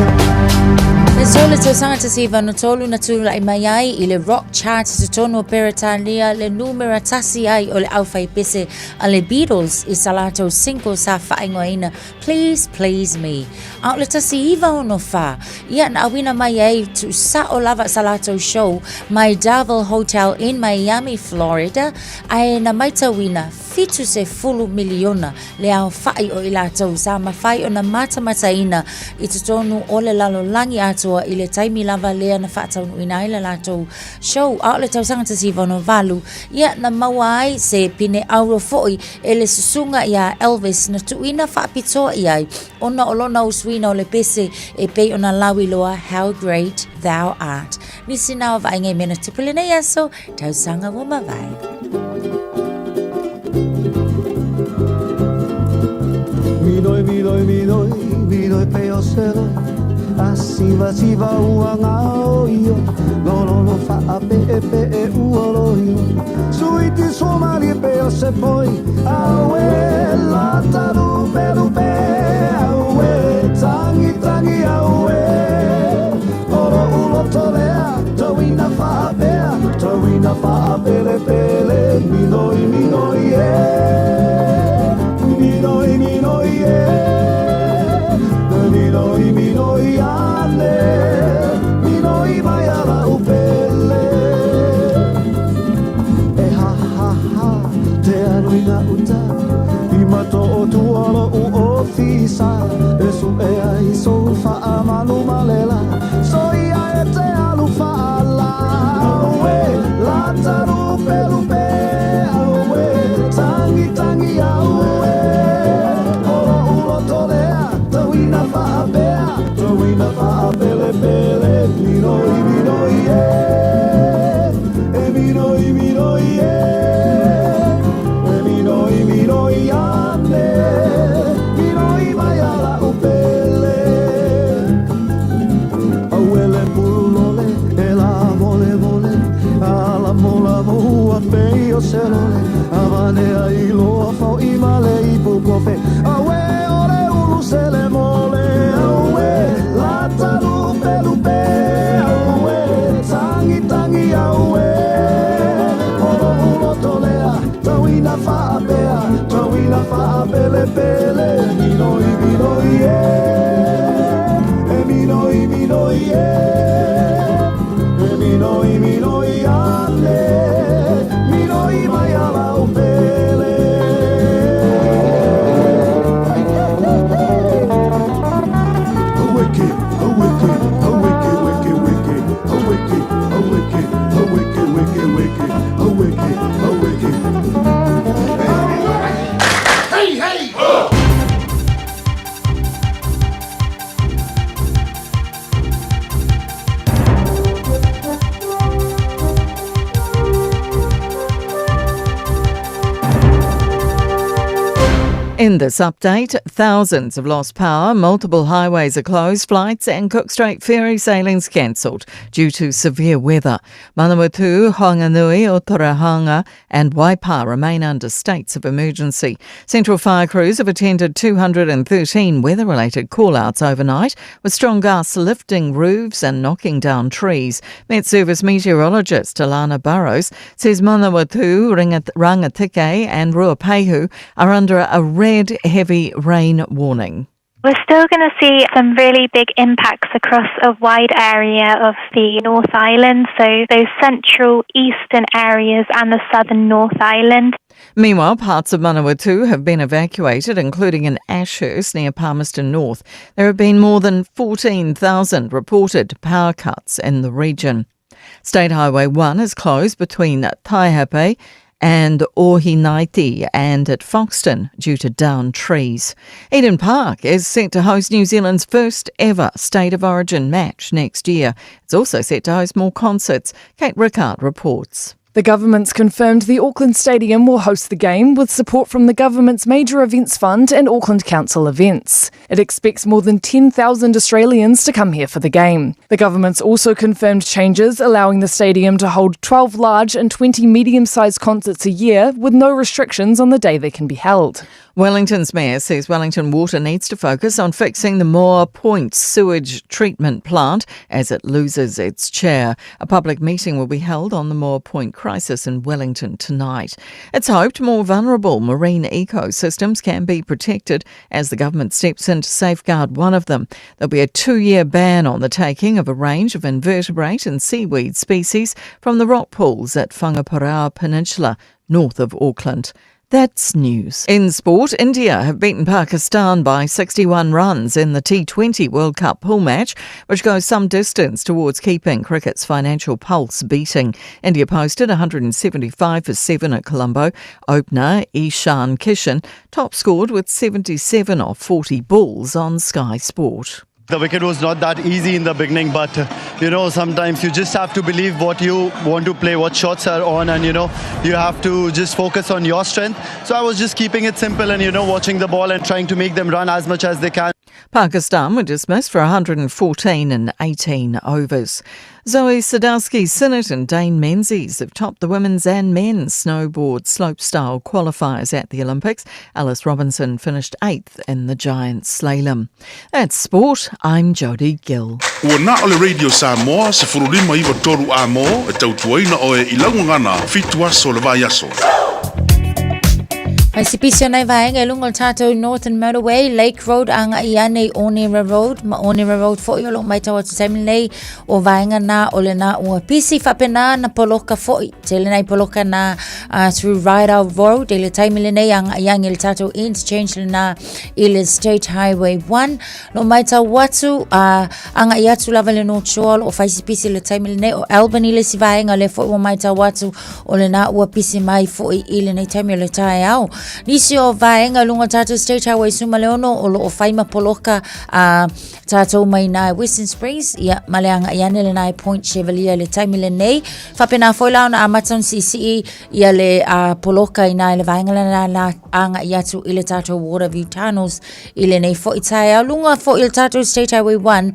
Le sole tausaga tasi iva ono tolu na tūlaʻi mai ai i le Rock Chart i totonu o Peretania le numera tasi ai o le aufaipese a le Beatles i sa latou single sa faaigoaina Please Please Me. A o le 1964, ia na auina mai ai tuusao lava sa latou show mai Darville Hotel in Miami, Florida, ae na maitauina 70 miliona le aofaʻi o i latou sa mafai ona matamataina i totonu o le lalolagi atoa i le taimi lava lea na faataunuuina ai le latou show. A o le tausaga 1968, ia na maua ai se pine auro foi e le susuga iā Elvis na tuuina faapitoa i ai ona o lona usuina o le pese e pei ona lauiloa How Great Thou Art. Nisi na o vaaiga i mea na tupu lenei aso, tausaga ua mavae. Minoi, minoi, minoi, minoi pe o se loi A siva siva ua ngao io Lololo faa pe e pe e ua loi Suiti somali pe o se poi Aue lata lupe lupe Aue tangi tangi aue Oro ulo tolea Tauina faapea Tauina faapele pele Minoi minoi e Minoi minoi e Minoi minoi ane Minoi mai ala upele E ha ha ha Te alu i ngā uta I mato o tualo u ofisa E su e ai so whaamalu malela So ia e te alu whaala Aue, lata lupe lupe Aue, tangi tangi aue Oro ulo tolea Tauina whaapea Tauina whaapele pele Minoi minoi e E minoi minoi e E minoi minoi ane Minoi mai ala upele Auele pulole E la mole mole Ala mola moa pei o se lole Avane ai loa fau i male i pukofe Aue ore ulu sele mole Aue lata lupe lupe Aue tangi tangi aue Oro ulo tolea Tauina faapea Tauina faapele pele Minoi minoi e E minoi minoi e E minoi minoi ane Minoi mai ala upele Aweke, aweke, aweke, weke, weke, aweke, aweke, aweke, weke, weke, aweke, aweke. Hey, hey! Oh! In this update, thousands have lost power, multiple highways are closed, flights and Cook Strait ferry sailings cancelled due to severe weather. Manawatu, Whanganui, Otorohanga and Waipa remain under states of emergency. Central fire crews have attended 213 weather-related call-outs overnight, with strong gusts lifting roofs and knocking down trees. Met Service meteorologist Alana Burrows says Manawatu, Rangitikei and Ruapehu are under a red heavy rain warning. We're still going to see some really big impacts across a wide area of the North Island, so those central eastern areas and the southern North Island. Meanwhile, parts of Manawatu have been evacuated, including in Ashhurst near Palmerston North. There have been more than 14,000 reported power cuts in the region. State Highway 1 is closed between Taihape and Ohinaiti and at Foxton due to downed trees. Eden Park is set to host New Zealand's first ever State of Origin match next year. It's also set to host more concerts. Kate Rickard reports. The government's confirmed the Auckland Stadium will host the game with support from the government's Major Events Fund and Auckland Council events. It expects more than 10,000 Australians to come here for the game. The government's also confirmed changes allowing the stadium to hold 12 large and 20 medium sized concerts a year with no restrictions on the day they can be held. Wellington's mayor says Wellington Water needs to focus on fixing the Moa Point sewage treatment plant as it loses its chair. A public meeting will be held on the Moa Point crisis in Wellington tonight. It's hoped more vulnerable marine ecosystems can be protected as the government steps in to safeguard one of them. There'll be a two year ban on the taking of a range of invertebrate and seaweed species from the rock pools at Whangaparāoa Peninsula, north of Auckland. That's news. In sport, India have beaten Pakistan by 61 runs in the T20 World Cup pool match, which goes some distance towards keeping cricket's financial pulse beating. India posted 175 for 7 at Colombo. Opener Ishan Kishan top scored with 77 off 40 balls on Sky Sport. The wicket was not that easy in the beginning, but you know, sometimes you just have to believe what you want to play, what shots are on, and you know, you have to just focus on your strength. So I was just keeping it simple and you know, watching the ball and trying to make them run as much as they can. Pakistan were dismissed for 114 and 18 overs. Zoi Sadowski Synnott and Dane Menzies have topped the women's and men's snowboard slopestyle qualifiers at the Olympics. Alice Robinson finished eighth in the giant slalom. That's sport. I'm Jodie Gill. Ua na o le Radio Samoa, 159 amo, e tautuaina oe i laugagana, fitu aso o le vaiaso. Mai se pisi o nei vaenga i lunga o le tātou Northern Motorway, Lake Road, anga i anei Onera Road, ma Onera Road fo'i o lo mai tau atu taimi nei o vaenga nā o le nā ua pisi whapena na poloka fo'i. Tele nei poloka nā uh, through Rydal Road i le taimi le nei anga i angi le tātou interchange le nā i le State Highway 1. Lo mai tau atu, uh, anga i atu lava le North Shore o whaisipisi le taimi le nei o Albany le si vaenga le fo'i o mai tau atu o lena ua pisi mai fo'i i lenei taimi o le taeao. Nisi o vaenga lunga tātou State Highway 16 o loo whai ma poloka a tātou mai nā Western Springs ia ma le anga iane le nai Point Chevalier le taimi le nei. Whapena foi la ona a maton sisi ia le a poloka i nā le vaenga le nā nā anga i atu i le tātou Waterview Tunnels i lenei fo'i taeao. Lunga fo'i le tātou State Highway 1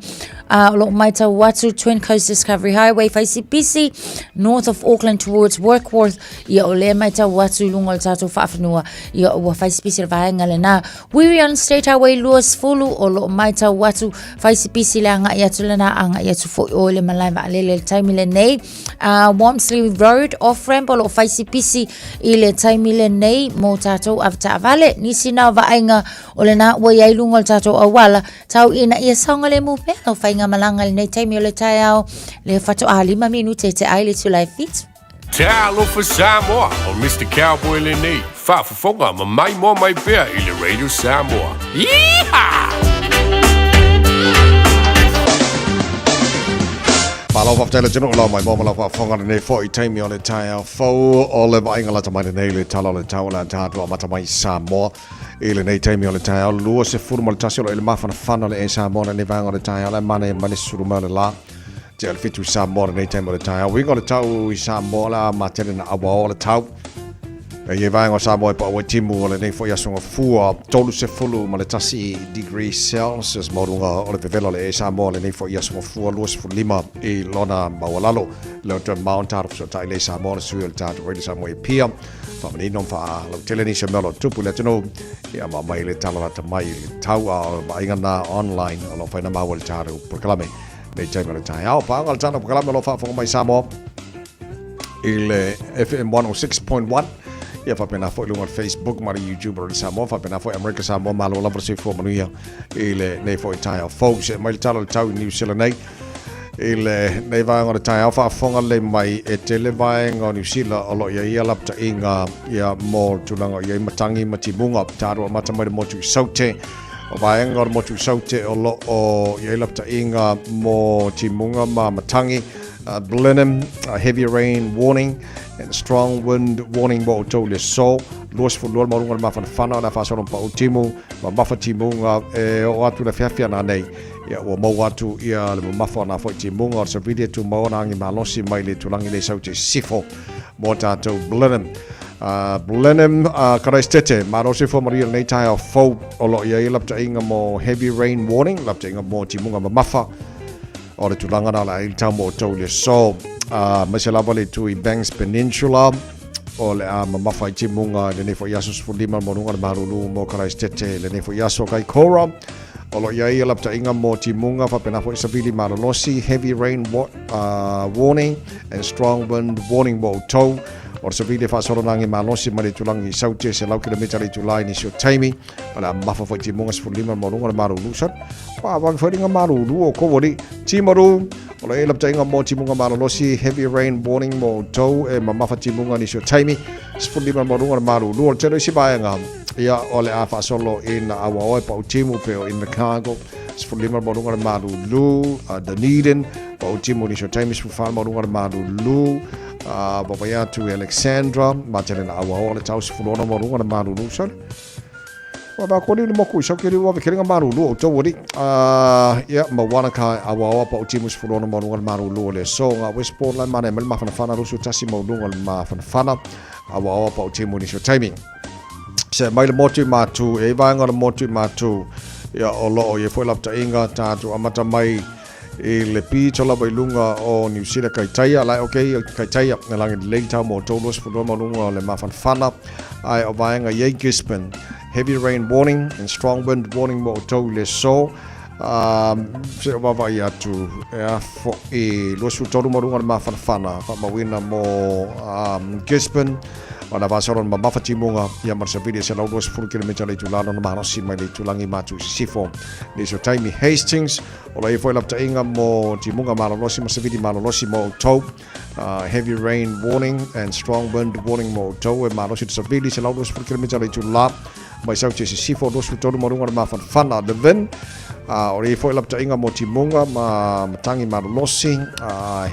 a o loo maitau atu Twin Coast Discovery Highway whaisipisi north of Auckland towards Warkworth ia o lea maitau atu i lunga o le tātou faafanua ia ua whaisipisi le vaenga lena Wirion State Highway 20 o loo maitau atu whaisipisi le angai atu lena angai atu fo'i o le malae vaalele le taimi lenei uh, Walmsley Road off ramp o loo whaisipisi i le taimi lenei mō tātou avetaavale nisi nā vaaiga o lena ua iai luga o le tātou auala Tau ina ia saogalemu pea lau faigamalaga i lenei taimi o le taeao, le faatoa lima minute te ai le tula e fitu. Talofa Samoa, o Mr. Cowboy lenei, faafofoga ma maimoa mai pea i le Radio Samoa. Yeehaw! Malo faafetai le atunuu lau mai mo ma lau faafofoga lenei foi taimi o le taeao fou o le vaaiga lata mai lenei le tala o le tau o le a tatou amata mai Samoa I lenei taimi o le taeao 21 o lo o i le mafanafana le e Samoa lenei vaega o le taeao la e manaia mai le sulu mai o le la tea o le fitu i Samoa lenei taimi o le taeao. Uiga o le tau i Samoa la matele na aua o le tau. E i vaega o Samoa e paua i timu o lenei foi aso gafua 31 degree Celsius maualuga o le vevela o le e Samoa lenei foi aso gafua 25 i lona maualalo. Leo toe mao na fesootai le Samoa le sui o le tatou Radio Samoa i Apia. Faamanino ma faalautele nisi o mea o lo o tupu i le atunuu, ia ma aumai le tala lata mai i le tau a o le vaaiga na online o lo o mafai ona maua i le tatou polokalame nei taimi o le taeao. Paoga le tatou polokalame o lo o faafofoga mai Samoa i le FM 106.1 ia faapena foi luga o le Facebook ma le YouTube o le Samoa, faapena foi Amerika Samoa, malo lava le soifua manuia i lenei foi taeao fou. See mai le tala o le tau i New Zealand nei I lenei vaega o le taeao faafofoga lelei mai e tele vaega o Niu Sila o lo o i ai ia lapataiga ia mo le tulaga o i ai matangi ma timuga. Talu amata mai le motu i Saute. O vaega o le motu i Saute o lo o i ai lapataiga mo timuga ma matangi. Uh, Blenheim, uh, heavy rain warning and strong wind warning mo outou i le aso. 22 le maualuga o le mafanafana o le a faasolo ma pau timu ma mafa timuga e oo atu le afiafi ana nei. Ia, ua maua atu ia le mamafa o nā foi timuga o le savili e tumau ana agi malosi mai le itulagi le sau te sifo. mo tātou Blenheim. Blenheim, Karaistete, malosi fua manuia lenei taeao fou o lo o i ai lapataiga mo heavy rain warning, lapataiga mo timuga mamafa o le tulaga na o le a i le tau mo outou i le aso. Aemaise lava le itu i Banks Peninsula o le a mamafa i timuga i lenei foi aso 15 mo luga o le malulu mo Karaistete lenei foi aso. Kaikoura o lo o i ai lapataiga mo timuga faapena foi savili malolosi, heavy rain warning and strong wind warning mo outou. O le savili e faasolo agi malosi mai le itulagi i Saute 100 kilomita le itula i nisi o taimi. O le a mamafa foi timuga 15 mo luga o le malulu. Sa whaawang wharinga malulu o kowori. Timaru, o le lapataiga mo timuga malolosi, heavy rain warning mo outou e mamafa timuga nisi o taimi. 15 mo luga o le malulu. O le tele o isi vaega, ia o le a faasolo ina aua oe pau timu pe o Invercargill. 15 mo luga o le malulu, Dunedin, pau timu nisi o taimi 14 mo luga o le malulu. Vavai atu i Alexandra, ma tele na aua oa le tau 16 mo luga o le malulu. Sorry. Wa ba koni le moku i sau keri ua kerenga malulu o tau ori. Ia, ma Wanaka aua oa pau timu 16 mo luga o le malulu o le aso. Ngā Westport lai mana e mai le mafanafana 21 mo luga o le mafanafana. Aua oa pau timu nisi o taimi. Se mai le motu i mātū, e i vaenga o le motu i mātū. Ia, o loo i e foi lapatainga tātou amata mai i le pito lava i luga o Niu Sila Kaitaia, lae ok Kaitaia, e lagi lelei tau mo outou 22 ma luga o le mafanafana, ae o vaega i ai Gisborne. Heavy rain warning and strong wind warning mo outou i le aso. Se o vaavaai atu e a fo'i 23 ma luga o le mafanafana, faamauina mo Gisborne. O na vasoro na mamafa timuga ia ma le savili e 120 kilomita le itula lona malosi mai le itulagi matu i sisifo. Nisi o taimi Hastings, o lo i ai foi lapataiga mo timuga malolosi ma savili malolosi mo outou. Heavy rain warning and strong wind warning mo outou e malosi le savili 120 kilomita le itula mai sauti e sisifo 23 ma luga o le mafanafana. Levin, o lo i ai foi lapataiga mo timuga ma matangi malolosi.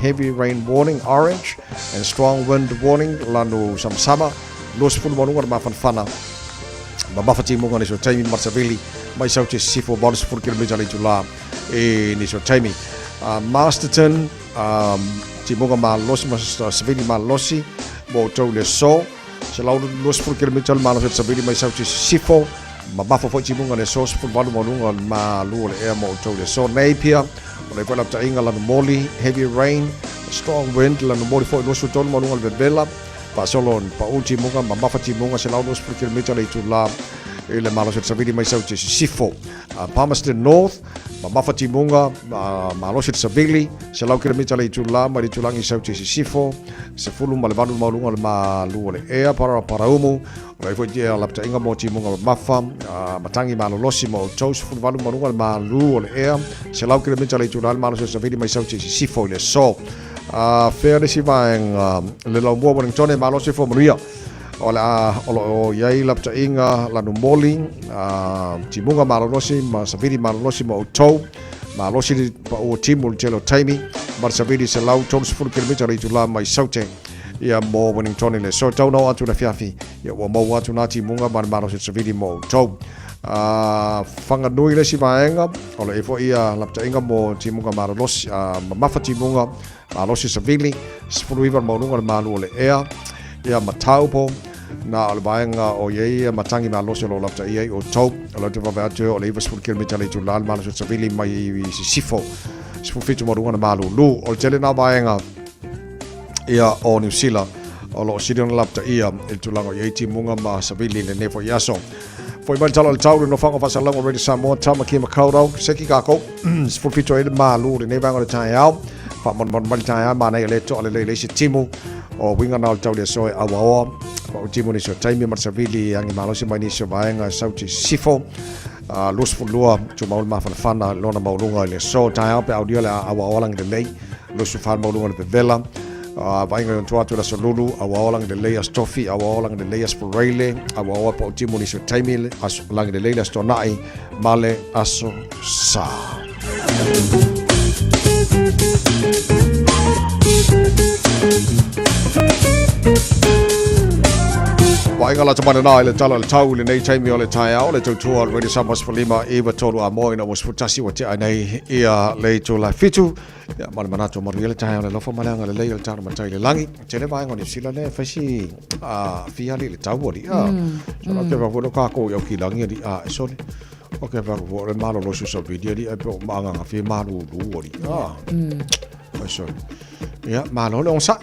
Heavy rain warning orange and strong wind warning lanu samasama 20 ma luga o le mafanafana. Mamafa timuga nisi o taimi ma le savili mai sauti e sisifo 80 kilomita le itula i nisi o taimi. Masterton, timuga malolosi ma savili malolosi mo outou i le aso. 120 kilomita le malosi o le savili mai sauti e sisifo. Mamafa foi timuga le aso 18 ma luga o le malu o le ea mo outou i le aso. Napier, o le foi lapataiga lanu moli, heavy rain, strong wind, lanu moli foi 23 ma luga o le vevela. Faasolo ni pau timuga, mamafa timuga 120 kilomita le itula i le malosi o le savili mai sauti e sisifo. Palmerston North, mamafa timuga, malosi o le savili, 100 kilomita le itula mai le itulagi sauti e sisifo, 18 maualuga o le malu o le ea, Paraparaumu, o le foi tia lapataiga mo timuga mamafa, matangi malolosi mo outou, 18 maualuga o le malu o le ea, 100 kilomita le itula le malosi o le savili mai sauti e sisifo i le aso. Fea le isi vaega le laumua Wellington e malosi fua manuia. O le a o lo o i ai lapataiga lanu moli, timuga malolosi ma savili malolosi mo outou. Malosi le pau o timu le tele o taimi ma le savili 130 kilomita le itula mai Saute ia mo Wellington i le aso. Tau na oo atu le afiafi ia ua maua atu nā timuga ma le malosi o le savili mo outou. Whanganui le isi vaega, o lo o i ai foi ia lapataiga mo timuga malolosi, mamafa timuga malosi savili, 19 le maualuga o le malu o le ea, ia ma Taupo, na o le vaega o i ai matangi malosi o lo o lapataia ai outou. O lo o te vave atu o le 90 kilomita le itula le malosi o le savili mai i Sisifo, 17 maualuga le malulu. O le tele na vaega ia o Niu Sila o lo o sili ona lapataia i le tulaga o i ai timuga ma savili i lenei foi aso. Foi mai le tala o le tau le nofoaga o faasalalauga o Radio Samoa, Tāmaki Makaurau, seki kākou, 17 ai le malu o lenei vaega o le taeao, faamanumanumalu mai le taeao, manaia le toa lelei le isi timu o uiga na o le tau le aso e auaoa, pa o timu nisi o taimi ma le savili angi malosi mai nisi o vaega e sauti sisifo, 22 tumau le mafanafana lona maualuga i le aso taeao pe aulia le auaoa lagi lelei, 24 maualuga le vevela, vaaiga i ona tua atu i le aso Lulu, auaoa lagi lelei aso Tofi, auaoa lagi lelei aso Fureile, auaoa pa o timu nisi o taimi, aso lagi lelei le aso Toanai, ma le aso Sa. Vaaiga lata mai lena i le tala o le tau i lenei taimi o le taeao le tautua o le Radio Samoa 15 i 3 a moa ina ua 11 ua tea ai nei ia le itula 7. Ia, ma le manatu o manuia le taeao le alofa ma le agalelei o le talo matai i le lagi. Tele vaega o Niu Sila lea e fai si fia ali i le tau ali. So la ke va ka ko i au ki langi ali a e sole. O ke va ko le malo lo su sa video ali e pe o maanga nga fia malu lu ali. Ai sole. Ia, malo le onsa.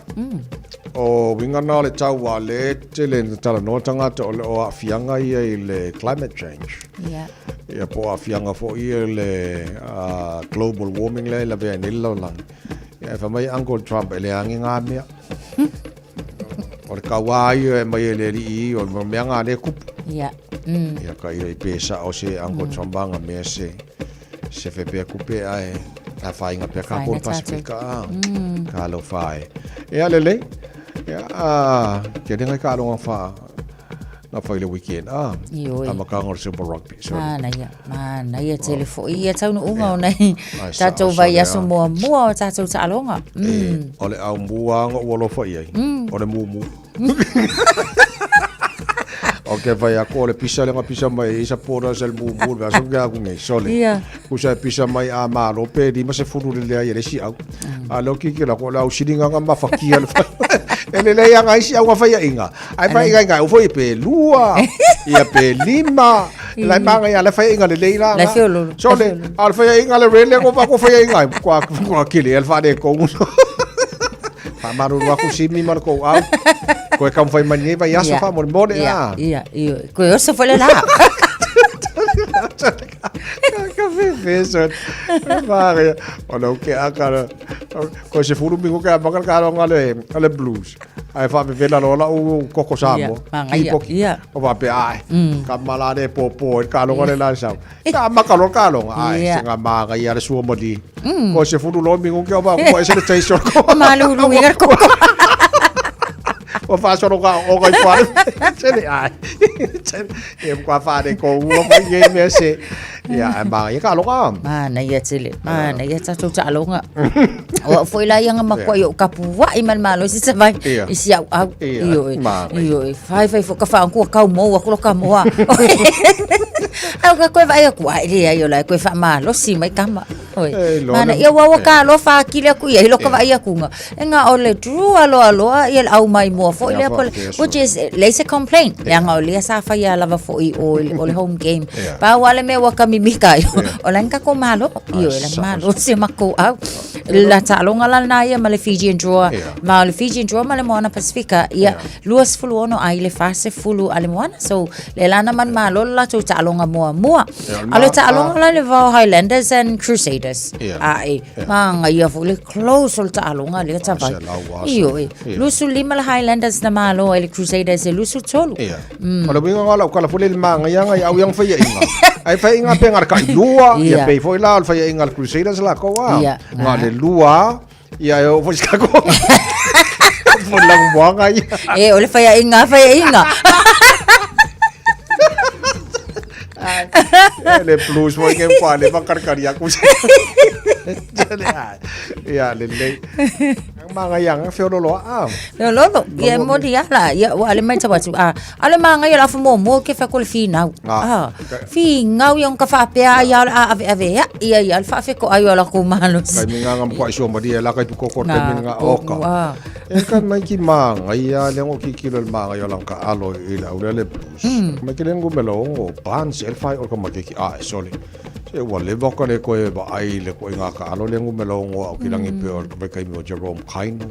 O winga na o le tau a le tele na tala noa tangata o le o aafiaga ia i le climate change. Yeah. Ia po o aafiaga foi ia i le global warming lea e lavea ai nei le lalolagi. Ia e fai mai Uncle Trump e leaga ngā mea. O le kauā ia e mai e le alii o le mea ngā le kupu. Yeah. Ia ka ia i pe sa o se Uncle Trump anga mea se se fe pea kupe ae a whainga pea ka Whainga pō Pasifika a. Ka lo whae. Ia lele. Ia a ke renga ka aronga wha na whai le weekend a. Ioi. A makanga o le Super Rugby. So, Manaia, manaia tele fo'i ia taunu unga o nei Ai, sa- tātou sa vai lea. aso mua mua o tātou taaloga. E, o le au mua anga ua lofa i ai. O le mumu. O ke vai aku o le pisa le pisa mai i sa pora sa le mumu le aso ke aku nei sole. Ia. Ku sa pisa mai a malo pe di ma se furu le lea i le si au. A lo ki ki la ko la au siringa nga mafakia le whai. E le lea nga isi au nga whaia inga. Ai whai inga inga ufo i pe lua, ia pe lima. Lai manga ia le whaia inga le leila. Lai whiololo. So le, a le whaia inga le rele ko wako whaia inga. Kua, kua kile el whane ko uno. Wha maruru aku simi mar ko au. Koe kam whai mani vai aso wha mo mone Ia, a. ia, ia. Koe oso fo le la. Ka fefe so. Mare, o lo ke aka ko se furu mingo ka maka ka ronga le le blues. Ai fa fe la lola u koko samo. Ia, Ki ia. O va pe ai. Ka mala le po po ka longa le la sa. Ka maka lo ka longa ai Ia. se nga manga ia le sua modi. Ko se furu lo mingo ke o va ko se le taste ko. Malulu inga koko. O fa solo ka o ka i whare. Tene ai. Tene. E kwa whare ko ua mai e mea se. Ia, e manga ia ka aloka. Manaia tele, manaia tātou taaloga. O au foi la ia nga makua i o kapua'i ma le malosi sa vai Ia. i si au au. Ia, Ioe, manaia. ioe, faifai foi ka whaangua kau mou aku lo ka moa. Au ka koe vaai aku, ai leai o la e koe faamalosi mai kama. Oi. E, loa Mana le- ia ua ua ka alofa akili aku ia i lo ka vaai akuga. E nga o le drua loa loa ia le au mai mua foi Ia lea pole, whaakea which is leai se complaint. Leaga o lea sa faia lava foi o o le home game. Ia. Pau a le mea ua kamimika ai. O la ka ko malo. Ioe la sa- malo se makou au. La taaloga la lena ia ma le Fijian Drua. Ia. Ma o le Fijian Drua ma le Moana Pasifika ia 26 ai le 40 a le Moana. So le lana man malo le latou taaloga muamua. Ia, A le ma- taaloga la le va o Highlanders and Crusaders. Ia. Ae, magaia foi le close o le taaloga lea tavai. se lau aso. Ioe, Ia. 25 le Highlanders na malo ai le Crusaders e 23. Ia. O le winga ngā lau kala fule le manga ia ngai au yang whaia inga. Ai whaia inga pe ngā kai lua, ia Ia. pe foi la o le whaia inga le Crusaders la ko wa. Ia. Ngā le lua, ia e o foi ska ko. Fo lang mwanga ia. E, o le faiaʻiga faiaʻiga. E le blues foi ke kwa le whakarikari aku. Tele ai. Ia le le. Manga ia ngā whiololo a. Lolo, ia e moni ala, ia ua ale mai tau atu. A, ale maga ia le afa muamua ke fai ko le finau. Ah. Ah, finau ia ona ka faapea ai ia o le a aveave aʻi ai ia le faafekoʻai o lakou malosi. Kai minga ngā mkwa isua maria la kai pukoko Nā, te minga oka. ah. E ka mai ki manga ia le ngo ki kilo le manga ia lang ka alo i la ule le blues. Mai ki le ngo melo ngo ban se el fai o ka mai ki a e sole. Se ua le waka le koe ba ai le koe ngā ka alo le ngo melo ngo au ki langi pe o ka kai mo Jerome Kaino.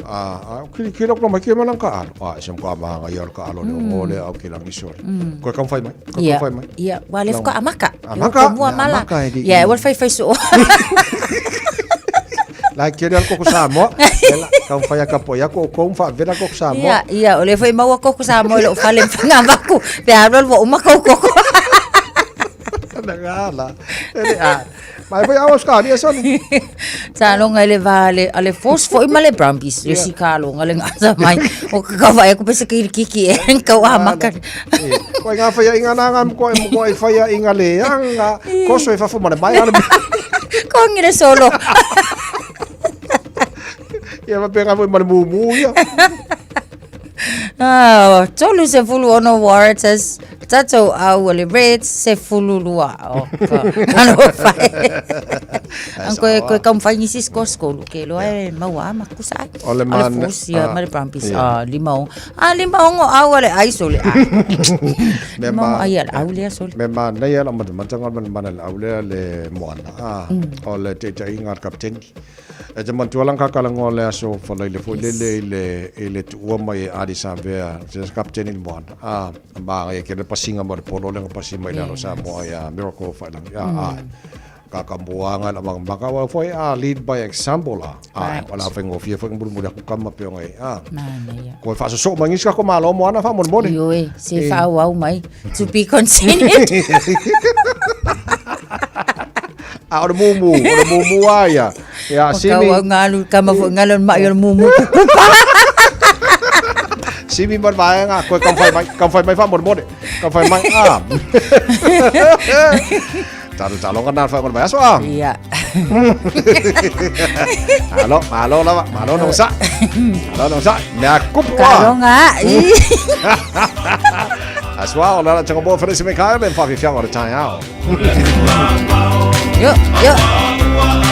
A a ki ki lo mai ki malang ka alo. A se mka manga ia ka alo le ngo le au ki langi sole. Koe ka whai mai. Koe Ia, ka whai mai. ia, ua le fuka amaka. Amaka, Ia, mua ia, mala. amaka e di- Ia, ua le faifai soo. La kere al koko Samoa. Ela ka whai a kapo ia ko ko wha vera koko Samoa. Ia, ia, o le foi maua koko sa mo i lou fale mfagavaku. Pe alu alu ua uma kou koko. Na ngala. Ele a. Mai foi aos ka ni sone. Taaloga i le va ale ale Force foi ma le Brumbies. Le si kaloga le gasa mai. O ka kavaai aku pe se kilikiki e kau amaka. Ko ngā whai inga nā ngā mko mko i whai inga le anga. Koso e whafo mana mai ala. Kongi le solo. Ia ma penga foi mana mumu ia. Ah, 36 Waratahs, tatou au o le Reds, 12. Oh, Alofa e. Ang koe koe kaumafai nisi score score ke loa e maua a makusa ai. O le O le man- Force, ia, ah, ma le Brumbies. ia. Ah, 56. Ah, 56 au a le ai sole. Ah. Me Lima ma- ono ai a le au lea sole. Me manaia lau matamataga o le manamana i le au lea le moana a Mm. o le taitaiga a le kapeteni. E te manatua la kakalagoa o le aso falaile foi lele i le i le tuua mai e Ardie Savea se kapeteni i le moana a magaia kele le pasiga mo le polo lea na pasi mai i lalo o Samoa ia Miracle Faiilagi a Mm. a kakamua ga la magamaka wa foi a lead by example la a Right. o la faigofie foi mulimuli aku kama pe ona e a Manaia. koe faasosoo mai gisi kako malo moana faamolemole Ioe, se faaauau mai. To be continued. A o le mumu, o le mumu a ia. Ia, O simi. kau au ngalu, kama foi ngalu mai o le mumu kukupa. Simi mo le vaega, koe kamfai mai, kamfai mai faamolemole. Kamfai mai, a. Talo talo ka na whae mai aso a. Ia. Malo, malo lava, malo no sa. Malo no sa. Mea kupu a. Karonga. I. Aswa, o lala tango boa whanesi me kai, ben whawhi whianga o le tai ao. Yo, yo. Ua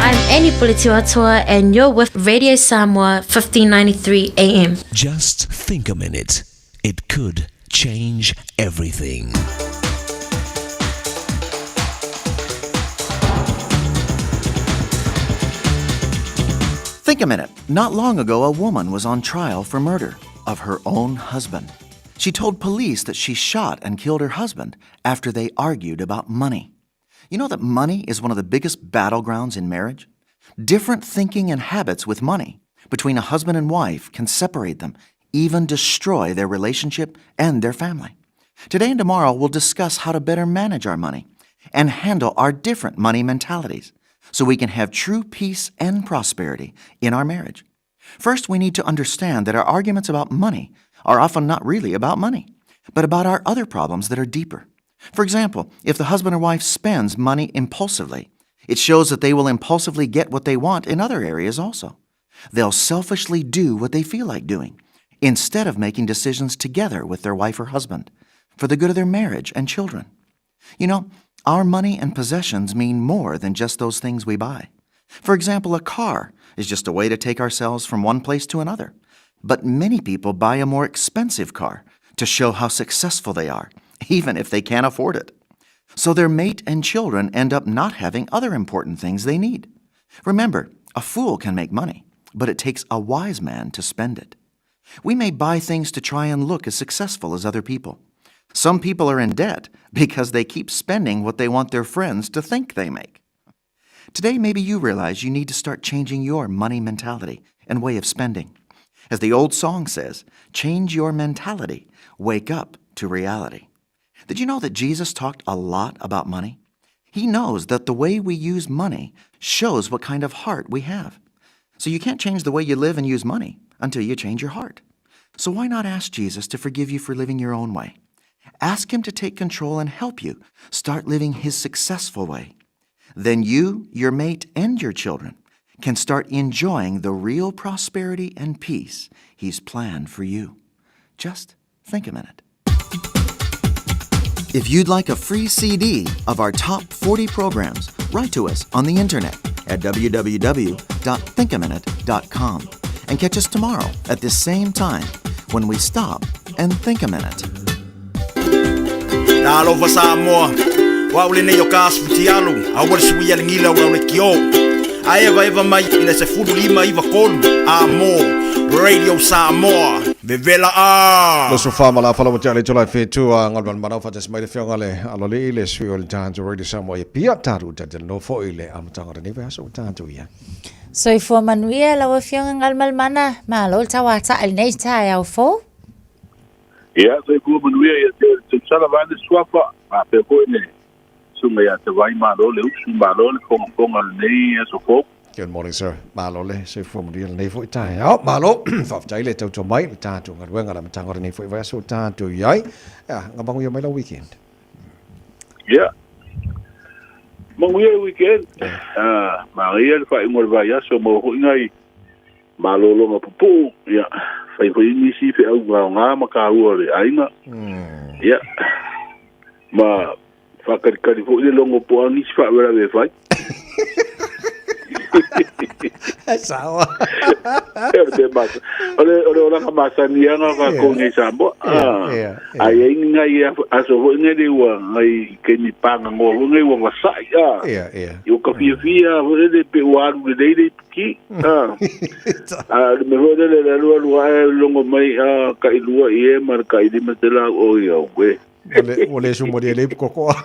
I'm Annie Pulitiwatoa and you're with Radio Samoa 1593 AM. Just think a minute. It could change everything. Think a minute. Not long ago, a woman was on trial for murder of her own husband. She told police that she shot and killed her husband after they argued about money. You know that money is one of the biggest battlegrounds in marriage? Different thinking and habits with money between a husband and wife can separate them, even destroy their relationship and their family. Today and tomorrow, we'll discuss how to better manage our money and handle our different money mentalities so we can have true peace and prosperity in our marriage. First, we need to understand that our arguments about money are often not really about money, but about our other problems that are deeper. For example, if the husband or wife spends money impulsively, it shows that they will impulsively get what they want in other areas also. They'll selfishly do what they feel like doing instead of making decisions together with their wife or husband for the good of their marriage and children. You know, our money and possessions mean more than just those things we buy. For example, a car is just a way to take ourselves from one place to another. But many people buy a more expensive car to show how successful they are, even if they can't afford it. So their mate and children end up not having other important things they need. Remember, a fool can make money, but it takes a wise man to spend it. We may buy things to try and look as successful as other people. Some people are in debt because they keep spending what they want their friends to think they make. Today, maybe you realize you need to start changing your money mentality and way of spending. As the old song says, change your mentality, wake up to reality. Did you know that Jesus talked a lot about money? He knows that the way we use money shows what kind of heart we have. So you can't change the way you live and use money until you change your heart. So why not ask Jesus to forgive you for living your own way? Ask Him to take control and help you start living His successful way. Then you, your mate, and your children can start enjoying the real prosperity and peace He's planned for you. Just think a minute. If you'd like a free CD of our top 40 programs, write to us on the internet at www.thinkaminute.com and catch us tomorrow at this same time when we stop and think a minute. Talofa Samoa, o au lenei o ka aso fitialu, a ua le sui a le gila o lau le kio. A evaeva mai i le 15 93 a mo Radio Samoa, vevela a! Loso fa ma la fala mo tale tola fe tu a ngal ban manau fa mai le fionga le aloli le sui o le tatou Radio Samoa e pia tatou tata no fo i le amataga o lenei vaiaso ua tatou i ai. Soifua manuia lau Afioga Galumalemana, malo le tauata'a i lenei taeao fou. Ia, soifua manuia ia te o le tausala vaeane suafa, faapea foi le susuga ia Tavai, malo le usu, malo le fogafoga o lenei aso fou. Good morning sir. Malo le soifua manuia lenei foi taeao. Malo faafetai le tautua mai i le tatou galuega le amataga o lenei foi vaiaso ua tatou i ai. Ia, nga manuia mai lau weekend. Ia, manuia le weekend. Ah, manaia le faaiuga o le vaiaso, maua foi nai malologa pupuu, ia, fai foi nisi feau aoga ma taua o le aiga. Ia, ma faakalikali foi le logo po o a nisi faalavelave e fai. Sao. O le o le olaga masani ia na tatou nei i Samoa. A i ai ni nai aso foi nei le ua nai taimi pagagoa foi nei ua vasai a. I ua ka fiafia foi lele pe ua alu lelei le ipuki. A o le mea foi lele le alualu ae logo mai a tailua i e ma le tailima selau oi auē. Ua le sumaria le ipu kokoa.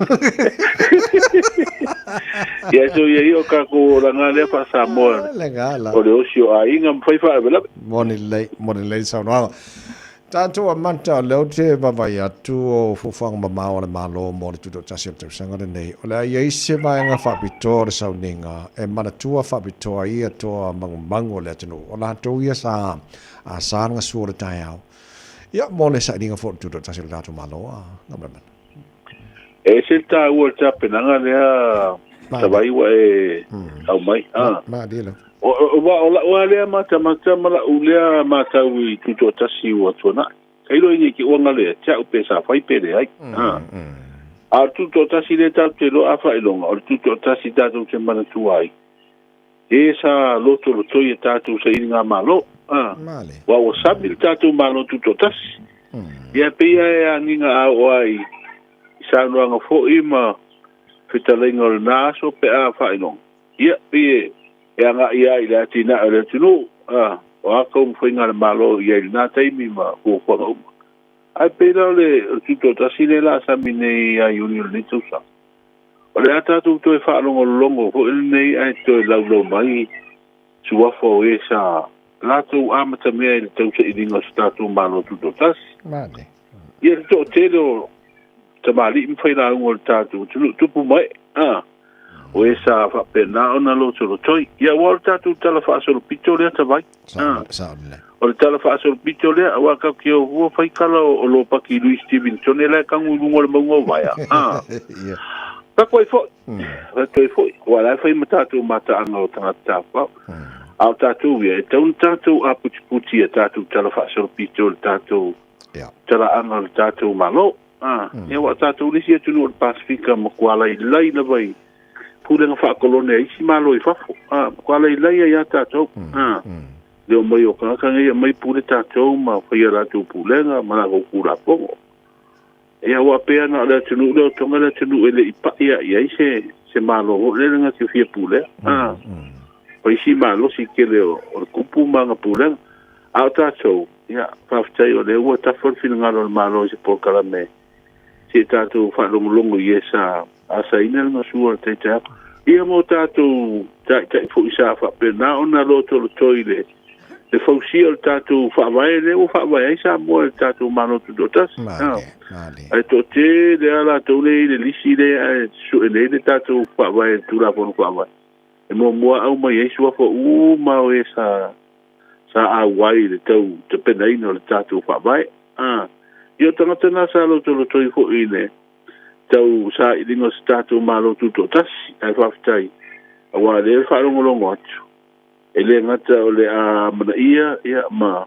Ia so ia ia o tatou olaga lea faa-Samoa. Le gala. O le osi o aiga ma fai faalavelave. Moni lelei, moni lelei le saunoaga. Tatou amata o lea ou te vaavaai atu o fuafuaga mamao a le Malo mo le tutoatasi o le tausaga lenei. O le a i ai se vaega faapitoa o le sauniga e manatua faapitoa ai ia toa magumagu o le atunuu, o latou ia sa asa le gasua o le taeao. Ia, mo le sailiga foi o le tutoatasi o le tatou Malo, a Gamalemana. E ese le taua o le tapenaga lea Tavai ua e aumai. Malie lava. Aua o la'u lava lea matamata ma la'u lea matau i Tutoatasi ua tuana'i. Tailo i nei te uaga lea te a'u pe sa fai pe leai. A o le Tutoatasi lea tatou te iloa a faailoga, o le Tutoatasi tatou te manatua ai. E sa lotolotoi e tatou sailiga malo, a ua ua sami le tatou Malo Tutoatasi. Ia pei ia e agiga a oo lava i saunoaga foi ma fetalaiga o lena aso pe a faailoga, ia pei e agai lava i le atinae o le atunuu, a o a taumafaiga a le Malo i ai i lena taimi ma fuafuaga uma. Ae pei la o le Tutoatasi lea o le a sami nei ia Iuni o lenei tausaga. O le a tatou toe faalogologo foi lenei ae toe laulau mai suafa o e sa latou amatamea i le tausailiga o se tatou Malo Tutoatasi. Male. Ia le toatele o tamalii ma failauga o le tatou atunuu tupu ma ee, a, o e sa faapena ona lotolotoi. Ia aua o le tatou tala faasolopito lea tavai. A, o le tala faasolopito lea, aua tatou te o fua fai tala o Lopati Louis Stevenson la e tanu i luga o le mauga o Vaea. A, tatou ai foi, tatou ai foi, aua la e fai ma tatou mataaga o tagata tafafao. A o tatou ia, e tatau ona tatou aputiputi i a tatou tala faasolopito i le tatou talaaga o le tatou Malo. A, ia aua o tatou le isi atunuu o le Pasefika matua lailai lava i pulega faakolone a isi Malo i fafo. A, matua lailai ai lava tatou. A, le omai o tagata nei e aumai pule tatou ma fai a latou pulega ma latou Tulafono. Ia aua pei lava na o le atunuu lea o Tonga le atunuu e le i pai lava i ai se se Malo foi lele na te fia pulea. A, o isi malosi tele o le kupu ma ana pulega. A o tatou, Ia, faafetai o lea ua tafa le finagalo o le Malo i se polokalame se i tatou faalogologo i e sa asaina le gasua o le taitai atu. Ia mo tatou taitai foi sa faapena ona lotolotoi i le le fausia o le tatou faavae lea ua faavae ai Samoa i le tatou Malo Tutoatasi. Ae toatele lava latou lea i le lisi lea ae sue nei le tatou faavae i le Tulafono Faavae. E muamua aumai ai suafa uma o e sa sa auai i le tau tapenaina o le tatou Faavae. A, ia o tagata na sa lotolotoi foi i le tau sailiga o se tatou Malo Tutoatasi, ae faafetai, aua o lea e faalogologo atu, e le gata o le a amanaia ia ma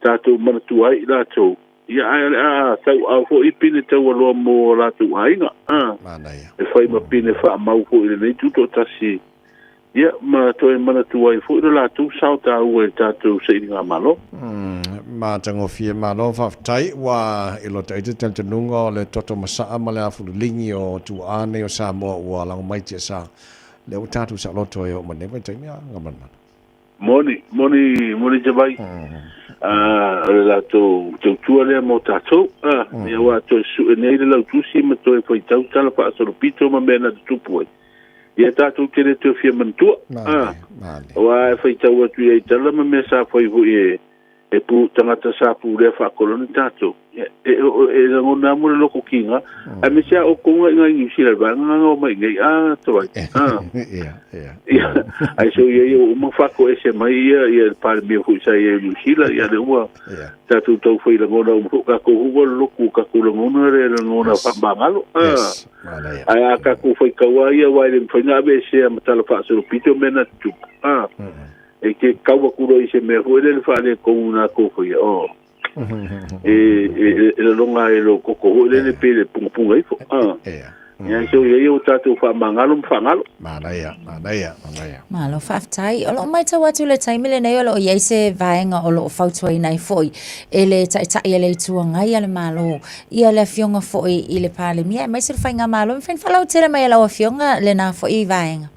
tatou manatua ai i latou, ia ae o le a tauaao foi pine taualoa mo o latou aiga, a, e fai ma pine faamau foi i lenei Tutoatasi. Ia, ma toe manatua ai foi lo latou sao taua i le tatou sailigamalo. Matagofie malo faafetai ua i lota i te talitonuga o le toto masaa ma le afululigi o tuaa nei o Samoa ua lago mai tiasa lea ua tatou saoloto ai oo mai nei vaitaimi a Gamalamala. Moni, moni, moni te vai. O le latou tautua lea mo tatou. Ia aua toe sue nei le lautusi ma toe faitau tala faasolopito ma mea na tutupu ai. Ia tatou te le toe fia manatua. Aua e faitau atu i ai tala ma mea sa fai foi e e pu tagata sa pulea faakolone tatou. E, e, e lagona mo le loko kinga. Aemaise a outou nga i ngai New Zealand vaega nga o mai nei a tawai. Ia, ia. Ia, ai so ia ia uma faatoese mai ia ia le Palemia foi sa ia i New Zealand ia le ua tatou tau fai lagona uma foi tatou ua loku tatou lagona le lagona faamagalo. Yes. Ae a tatou faitau lava ia aua e le mafai ona aveesea ma tala faasolopito mea na tutupu. E te tau atu loa i se mea foi lele faaletonu na tou faia, oh. E, e, e lalona ai e lou toto foi lele pe le pungapunga ifo. Ia, so ia ia ua tatou faamagalo ma faagalo. Manaia, manaia, manaia. Malo faafetai. O loo maitau atu le taimi lenei o loo iai se vaega o loo fautuaina ai foi e le Taitai a le Itu Agai a le Malo ia le Afioga foi i le Palemia aemaise le Faigamalo. E mafai ona faalautele mai e lau Afioga lena foi vaega.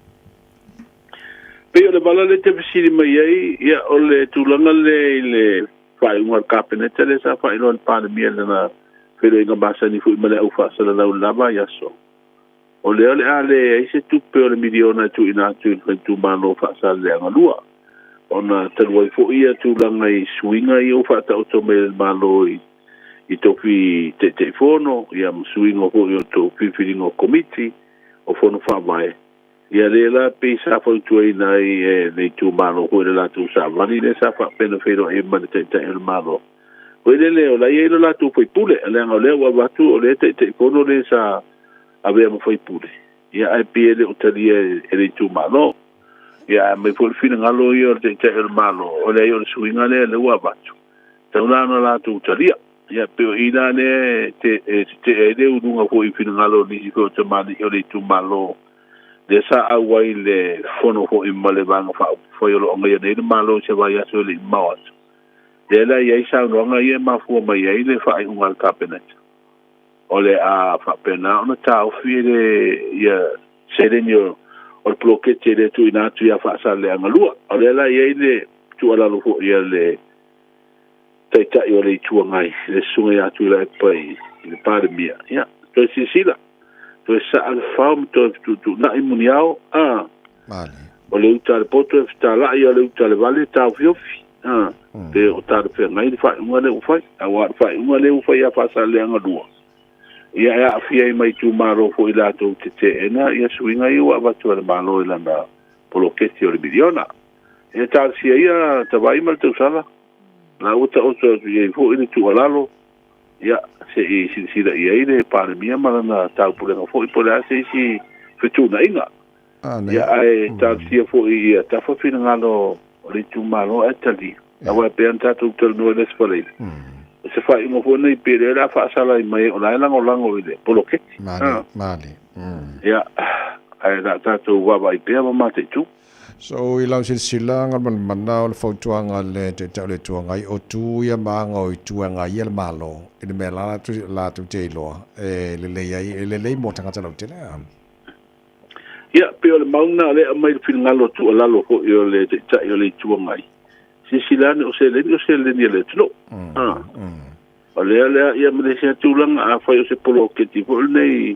Pei o le vala lea e te fesili mai ai, ia o le tulaga lea i le faaiuga a le Kapeneta lea sa faailoa e le Palemia i lana feiloaiga masani foi ma le au faasalalau i le la vaiaso. O lea o le a leai se tupe o le miliona e tuuina atu i le Faitumalo Faasaleleaga 2, ona talu ai foi ia tulaga i suiga ia ua faataoto mai e le Malo i tofi Taitaifono ia ma suiga foi o tou filifiliga o Komiti o Fono Faavae. Ia lea la pei sa fautuaina ai e le itumalo foi le latou savali lea sa faapea ona feiloai ai ma le Taitai o le Malo. Foi lele o la e i ai lo latou faipule, leaga o lea ua avatu o lea Taitaifono lea sa avea ma faipule, ia ae pei e le o talia e le itumalo. Ia ae aumai foi le finagalo ia o le Taitai o le Malo, o leai o le suiga lea lea ua avatu, tatau la ona latou talia. Ia pei o i la lea e tetee ai le uluga foi i finagalo o nisi foi o tamalii o le itumalo. Lea sa auai i le fono foi ma le Vaega Faaupufai o lo o agaia nei le Malo i se vaiaso e le i mamao atu. Lea la e i ai saunoaga ia e mafua mai ai le faaiuga a le Kapeneta, o le a faapena ona taofi le ia seleni o le poloketi e le tuuina atu ia Faasaleleaga 2. O lea la e i ai le tuualalo foi a le Taitai o le Itu Agai, le Susuga ia Tuilaepa i le Palemia, ia, toe silasila, toe saa le fao ma toe fetuutuunai muniao, a, o le uta a le poto e fetalai, a o le uta a le vale e taofiofi, a, pe o talafeagai le faaiuga lea ua fai, aua o le faaiuga lea ua fai ia Faasaleleaga 2, ia e aafia ai ma itumalo foi latou te teena ia suiga ia ua avatu e le Malo i lana poloketi o le miliona. E talosia ia tavai ma le tausala, la ua taoto atu i ai foi le tuualalo, ia, se i silasila i ai le Palemia ma lana taupulega foi po o le a se isi fetuunaiga. Ia, ae talosia foi ia tafa finagalo o le itumalo ae talia. Aua e pei ona tatou talanoa i le Aso Faraile, o se faaiuga foi lenei pei o lea o le a faasala ai mai o la e lagolago i le poloketi. Ia, ae o le a tatou vaavaai pea ma mataitu. So i lau silasila Galumalemana o le fautuaga a le Taitai o le Itu Agai o tu ia ma aga o itu e agaia le Malo i le mea la latou te iloa e lelei ai e lelei mo tagata lautele a. Ia, pei o le mau lena o lea e aumai le finagalo tuualalo foi o le Taitai o le Itu Agai, silasila ane o seleni o seleni a le atunuu. A. O lea lea ia ma le isi tulaga afai o se poloketi foi lenei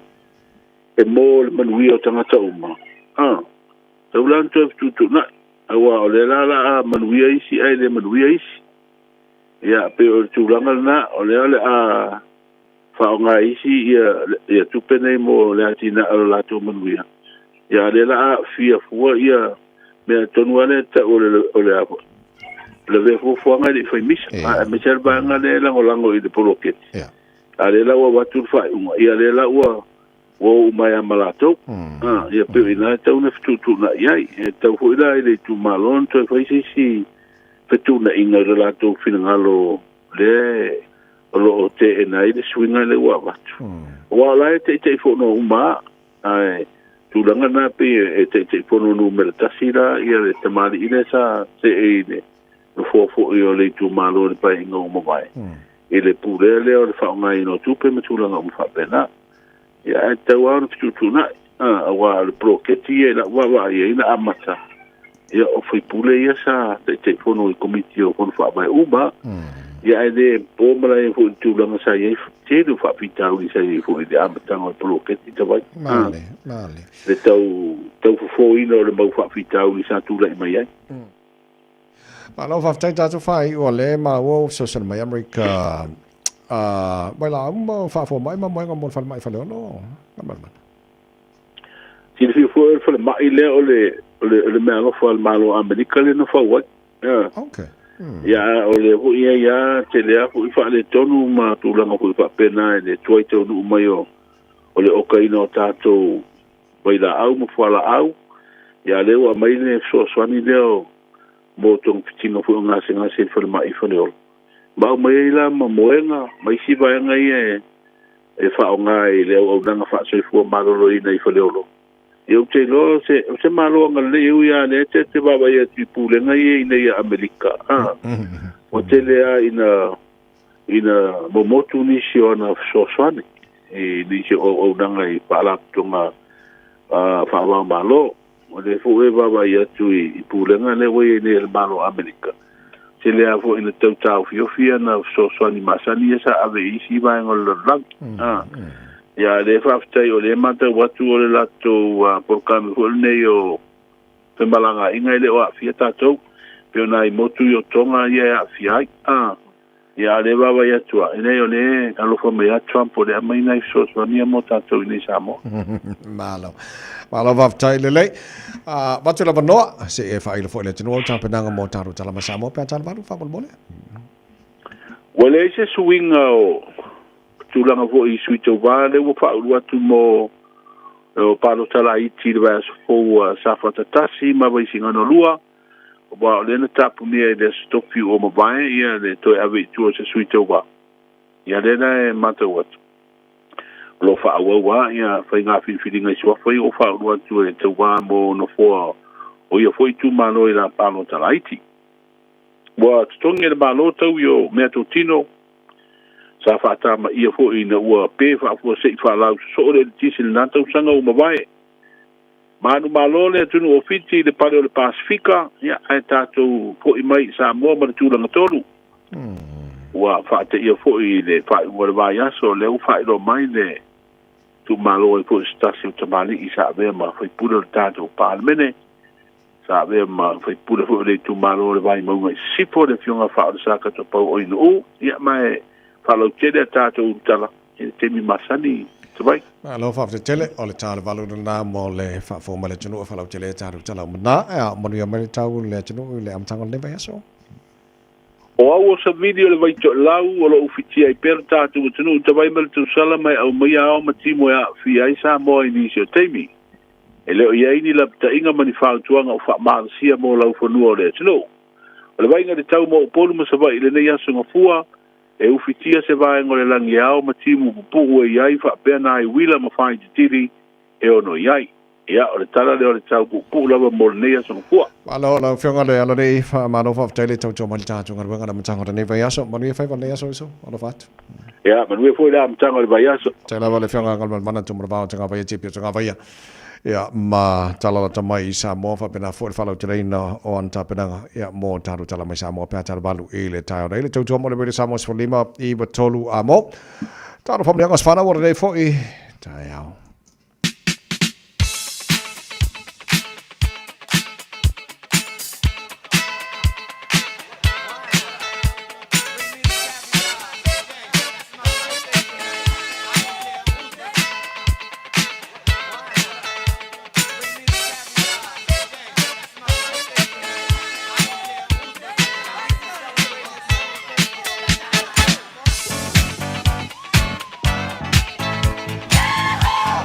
e mo le manuia o tagata uma, a. Tau la ona toe fetuutuunai, aua o lea la o le a manuia isi ae le manuia isi. Ia, pei o le tulaga lena, o lea o le a faaaoga e isi ia, ia tupe nei mo le atinae o le latou manuia. Ia, a o lea o le a aafia fua ia mea tonu lava lea e tau o le, o le a foi, o le avea fuafuaga e le i fai misa, aemaise lava le vaega lea e lagolago i le poloketi. A o lea la ua avatu le faaiuga, ia o lea la ua ua oo mai lava ma latou. A, ia pei o i ina e tatau ona fetuutuunai ai. E tatau foi la i le itumalo ona toe fai se isi fetuunaiga i lo latou finagalo lea o lo o teena ai le suiga lea ua avatu. Aua o la e Taitaifono uma lava, ae tulaga na pei e Taitaifono numera tasi la ia le tamalii lea sa see i le nofoa foi o le itumalo i le Paeaiga ua mavae, i le pulea lea o le faaaogaina o tupe ma tulaga uma faapena. Ia, ae tatau lava ona fetuutuunai, aua o le poloketi ia i lau vaavaai i ai na amata, ia, o faipule ia sa Taitaifono i Komiti o Fono Faavae uma, ia, ae le po malae foi i le tulaga sa i ai, tele o faafitauli sa i ai foi i le amataga o le poloketi talu ai. Male, male. Le tau, tau fofoina o le mau faafitauli sa tulai mai ai. Malo faafetai tatou faaiu o lea maua ua fesoasoani mai Amerika mai la uma faafoa mai ma moega mo le falemai Faleolo. Galumalemana. Silafia foi o le falemai lea o le o le o le meaalofa a le Malo o Amerika lea na fau ai. Okay. Ia o lea foi ia ia tele lava foi faaletonu ma tulaga foi faapena i le tuai taunuu mai o o le okaina o tatou vailaau ma fualaau. Ia lea ua aumai le fesoasoani lea o mo togafitiga foi o gasegase i le falemai i Faleolo. Ma aumai ai la ma moega ma isi vaega ia e faaaoga i le auaunaga faasoifua maloloina i Faleolo. Ia ou te iloa o se, o se Malo agalelei e ui lava lea te, te vaavaai atu i pulega ia i inei i Amerika, a, ua tele lava ina, ina momotu nisi o ana fesoasoani i nisi o auaunaga i faalapotopotoga faava-o-Malo. O lea foi e vaavaai atu i pulega lea ua i ai nei a le Malo o Amerika, tele lava foi ina tau taofiofi ana fesoasoani masani ia sa ave i isi vaega o le lalolagi. Ia, a o lea faafetai o lea e matau atu o le latou polokalame foi lenei o femalagaaiga e le o aafia tatou, pei o nai motu i o Tonga ia e aafia ai. Ia, a o lea e vaavaai atu lava, e leai o lea e alofa mai lava Trump o lea e aumai nai fesoasoani ia mo tatou i inei i Samoa. Malo. Malo faafetai lelei. Avatu le avanoa, se i e faailo foi i le atunuu au tapenaga mo tatou tala ma Samoa pe a tala valu faamolemole. Ua leai se suiga o tulaga foi i sui tauva lea ua faaulu atu mo o palota laiti i le vaiaso fou a Safata 1 ma Vaisigano 2. Aua o lea na tapunia i le Aso Tofi ua mavae ia le toe ave i tua o se sui tauva. Ia lea la e matau atu. O lo o faaauau lava ia faiga filifiliga i suafa ia ua faaulu atu e tauva mo nofoa o ia foi itumalo i la palota laiti. Ua totogi e le Malo taui o meatotino sa faatamaia foi ina ua pe faafuasei faalausoso'o le eletise i lena tausaga ua mavae. Manumalo le atunuu o Fiti i le pale o le Pasefika, ia, ae tatou fo'i mai i Samoa ma le tulaga tolu. Ua faateia foi i le faaiuga o le vaiaso, lea ua faailoa mai le tuumalo ai foi o se tasi o tamalii sa avea ma faipule o le tatou Palemene, sa avea ma faipule foi o le itumalo o le Vaimauga i Sisifo, le Afioga Faaolesa Topau Oinuu, ia, ma e faalautele a tatou ulutala i le taimi masani Tavai. Malo faafetai tele, o le ta o le valu lena mo le faafofoga mai le atunuu e faalautele ai tatou tala uma na. Ea, manuia mai le tau le atunuu i le amataga o lenei vaiaso. O au o Savili o le Vaitoelau o lo o ufitia ai pea lo tatou atunuu i Tavai ma le tausala ma e aumaia ao ma timo e aafia ai Samoa i nisi o taimi. E le o i ai ni lapataiga ma ni fautuaga o faamalosia mo laufanua o le atunuu. O le vaaiga i le tau mo Upolu ma Savaii i lenei aso Gafua, e ufitia se vaega o le lagi e ao ma timu pupuu e i ai faapea nai uila ma faaititili e ono i ai. Ia, o le tala lea o le tau puupuu lava mo lenei aso Gafua. Malo lau Afioga le Alanei, faamalo faafetai le tautua mai le tatou galuega i le amataga o lenei vaiaso. Manuia faiva lenei aso uso, alofa atu. Ia, manuia foi le amataga o le vaiaso. Faafetai lava le Afioga Galumalemana Tumulavao Tagavaia Tipi o Tagavaia. Ia, ma tala lata mai i Samoa faapena foi le faalauteleina o ana tapenaga, ia, mo tatou tala mai Samoa pe a talawalu i le taeao nei. Le tautua mo le Radio Samoa 15 93 a mo. Talo faamanuiaga o se whanau o lenei foi taeao.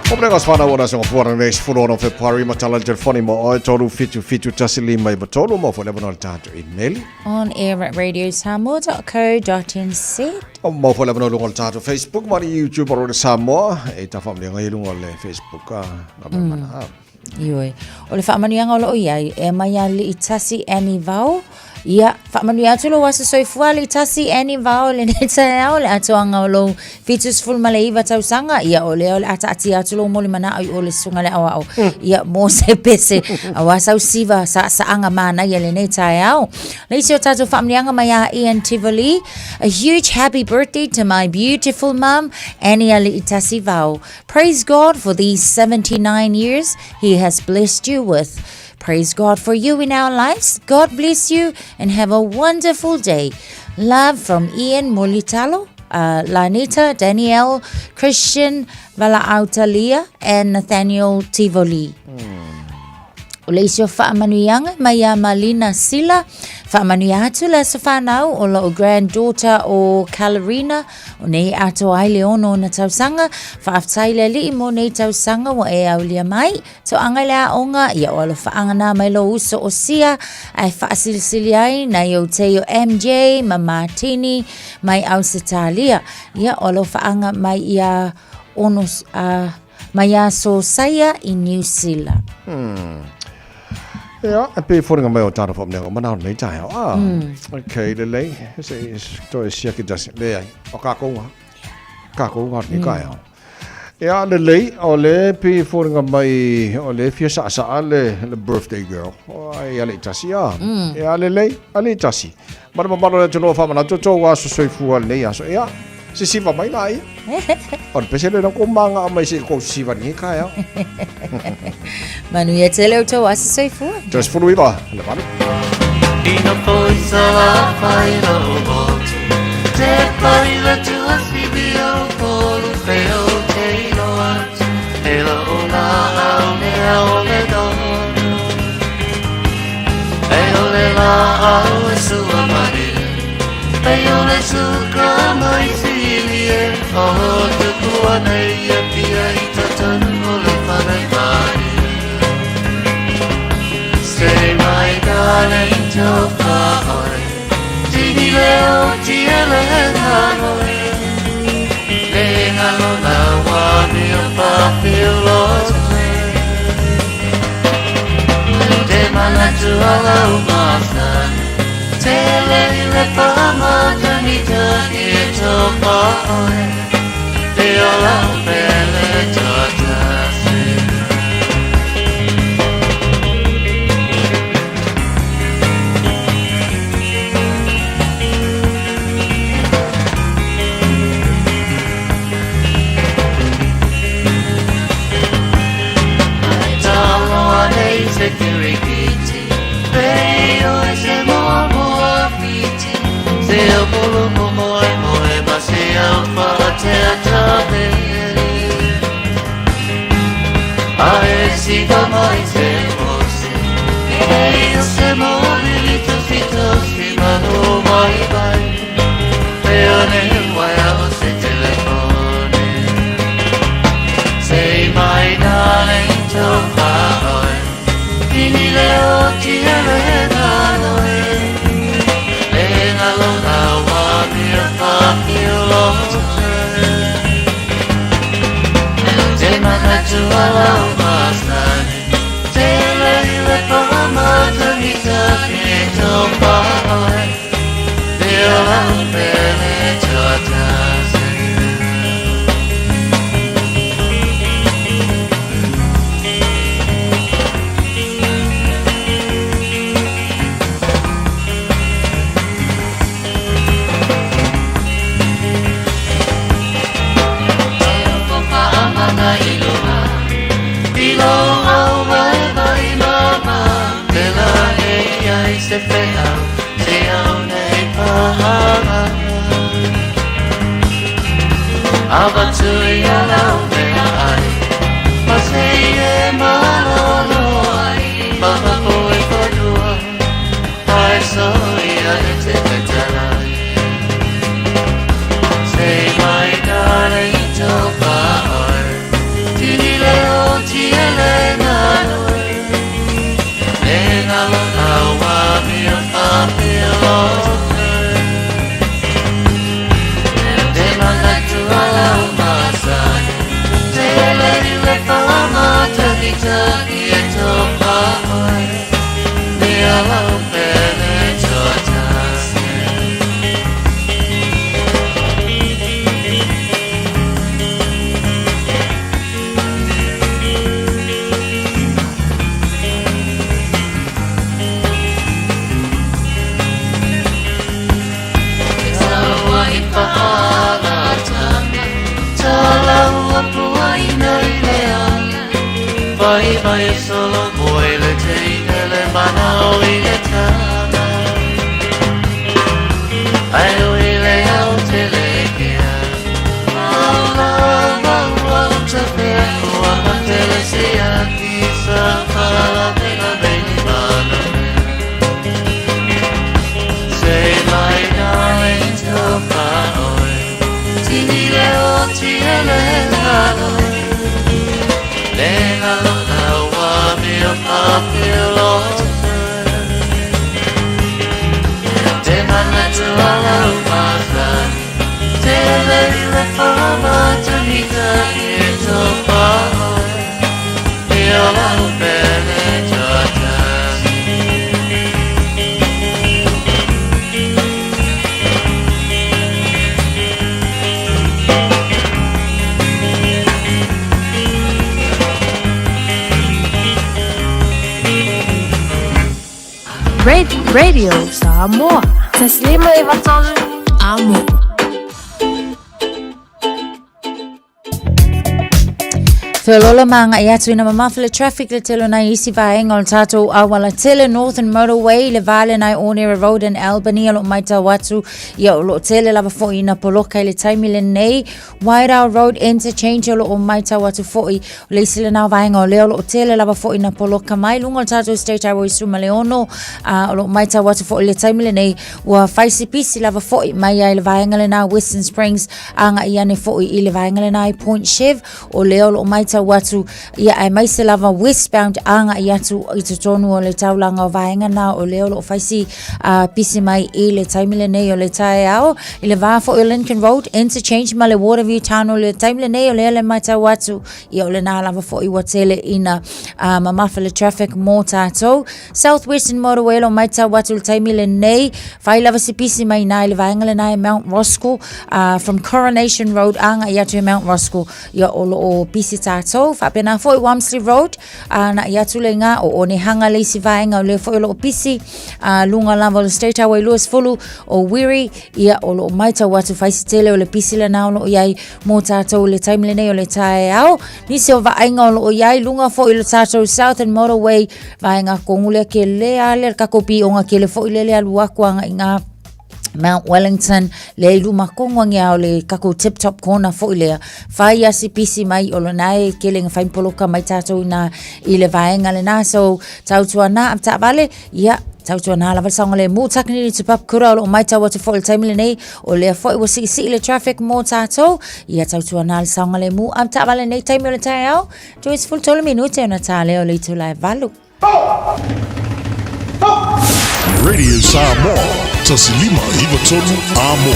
O mea ngās whanau o nā songa fuara nei sefulu ono Februari ma tala le telefoni mo oe tolu fitu fitu tasi lima iwa tolu mo fo le wanoa le tātou email. On air at radiosamoa.co.nz. O mau foi lava no lunga o le tātou Facebook ma le YouTube o Rore Samoa. E ta whaamlianga i lunga o le Facebook a ngā mea mana. Ioe. O le faamanuiaga o loo iai, e mai a Liitasi Annie Vao. Ia, faamanuia atu lou aso soifua Liitasi Annie Vao i lenei taeao, le atoaga o lou 79 tausaga. Ia, o lea o le a taatia atu lou molimanao i o le susuga i le aoao. Ia, mo se pese, aua sau siva saasaaga manaia i lenei taeao. Le isi o tatou faamanuiaga mai a Ian Tivoli. A huge happy birthday to my beautiful mum, Annie Aliitasi Vao. Praise God for these 79 years he has blessed you with. Praise God for you in our lives. God bless you and have a wonderful day. Love from Ian Mulitalo, Lanita, Danielle, Christian Valaautalia and Nathaniel Tivoli. O le isi o faamanuiaga mai ia Malina Sila, faamanuia atu le aso whanau o lou granddaughter o Kalarina, o nei atoa ai le ono ona tausaga, faafetai le alii mo nei tausaga ua e aulia mai, toaga i le aoga, ia o alofaaga nā mai lou uso o Sia, ae faasilisili ai nai ou tei o MJ ma Martini mai Ausetalia, ia o alofaaga mai ia ono, mai ia Sosaia i Niu Sila. Ia, e pei foliga mai o tātou whaamneanga o manao nei taeao. Ah, okay, lelei. Se, toe siaki tasi. Leai, o kākou ngā. Kākou ngā nei taeao. Ia, lelei, o le pei foliga mai, o le fia saasaa le, le birthday girl. O ai, ale i tasi, ah. Ia, lelei, ale i tasi. Ma le mamalo le atunuu faamanatu tou aso soifua lenei aso. Ia, sisiva mai la ia. O le pese le na kou maga mai se kou sisiva ni taeao. Manuia tele o tou aso soifua. Toe sefulu iva, le valu. Ina foi sa fai o motu Te pai la tua sibi o tolu fe o te iloa E la o la au le au le dono E o le la au e sua mai E o le suka mai sili e O te tua nei e pia i tatanu o le whare mai Say my darling to whaoi Tini leo ti ele hanoi Le ngalo la wa mia whawhilote Te manatu ala o masani Te lei le whamatangitaki e tō paoe Te ola o pele tōtasi Say my darling to whaoi Tini leo ti ele nanoe E ngalo ngā wā mia whawhilote Te manatu ala o masani Te lei le whamatangitaki e tō whaoi Te ola o pele tōtasi Se wheau, te au nei pahanga Ava tui ala o mea ai Ma se e malolo ai Maha poe whanua Ai so ia e te petalai Say my darling tō whaoi Tini leo ti ele nanoe E ngalo ngā mia whawhilote Te manatu ala o masani Te lei le whamatangitaki e tō whaoi Ni ala o pele tō tasi Saua i whaalatanga Tālaua pua ina i le ala Vai vai solo moe le teine le manao i le tama Ai o i le au te le kea Maula maua o te pea Ua matele se aki sa pala pena beni mana mea Say my darling tō whaoi Tini leo ti ele naloe Le ngalo ngā wā mea whawhilote Te manatu ala o masani Te lei le whamatangitaki e tō whaoi Te ola o pele tō tasi Radio Samoa. Taslima Ivatolu. Amo. Feolola maga i atu ina mamafa le traffic le tele o nai isi vaega o le tatou auala tele Northern Motorway le va lena i Onera Road in Albany o loo maitau atu ia o loo tele lava foi ina poloka i le taimi lenei Wairau Road Interchange o loo maitau atu foi o le isi lena o vaega o lea o loo tele lava foi ina poloka mai luga o le tatou State Highway 16 a o loo maitau atu foi i le taimi lenei ua fai se pisi lava foi mai ai le vaega lena Western Springs agai ane foi i le vaega lena i Point Chev o lea o loo maitau maitau atu, ia aemaise lava westbound agaʻi atu i totonu o le taulaga o vaega na o lea o loo fai si pisi mai i le taimi lenei o le taeao. I le va foi o Lincoln Road interchange ma le Waterview Town o le taimi lenei o lea le matau atu, ia o lena lava foi ua tele ina mamafa le traffic mo tatou. South Western Motorway lo matau atu le taimi lenei, fai lava si pisi mai na i le vaega lena e Mount Roskill, from Coronation Road agaʻi atu i Mount Roskill, ia o loo pisi tatou. Faapena foi Walmsley Road, na i atu le ngā o Onehanga le isi vaega o lea foi o loo pisi, luga lava o le State Highway 20 o Wiri, ia o loo maitau atu fai si tele o le pisi lena o loo iai mo tatou le taimi lenei o le taeao. Nisi o vaaiga o loo iai luga foi o le tatou Southern Motorway vaega kongu lea ke le a le kako pionga ke le foi le le alu aku anga i ngā Mount Wellington le i luma kongo angi ao le kako tip top corner foi lea. Whai asi pisi mai o lona e kele nga whai poloka mai tātou ina i le vaenga le nā. So tautua nā am tāvale, ia tautua nā lava saonga le mū takinini te papakura o loo mai tau atu foi le taimi lenei o lea foi ua siisii le traffic mō tātou. Ia tautua nā le saonga le mū am tāvale nei taimi o le taeao. 23 minute ona tā leo le itula e valu. Radio Samoa, tasilima iva tolu a mo.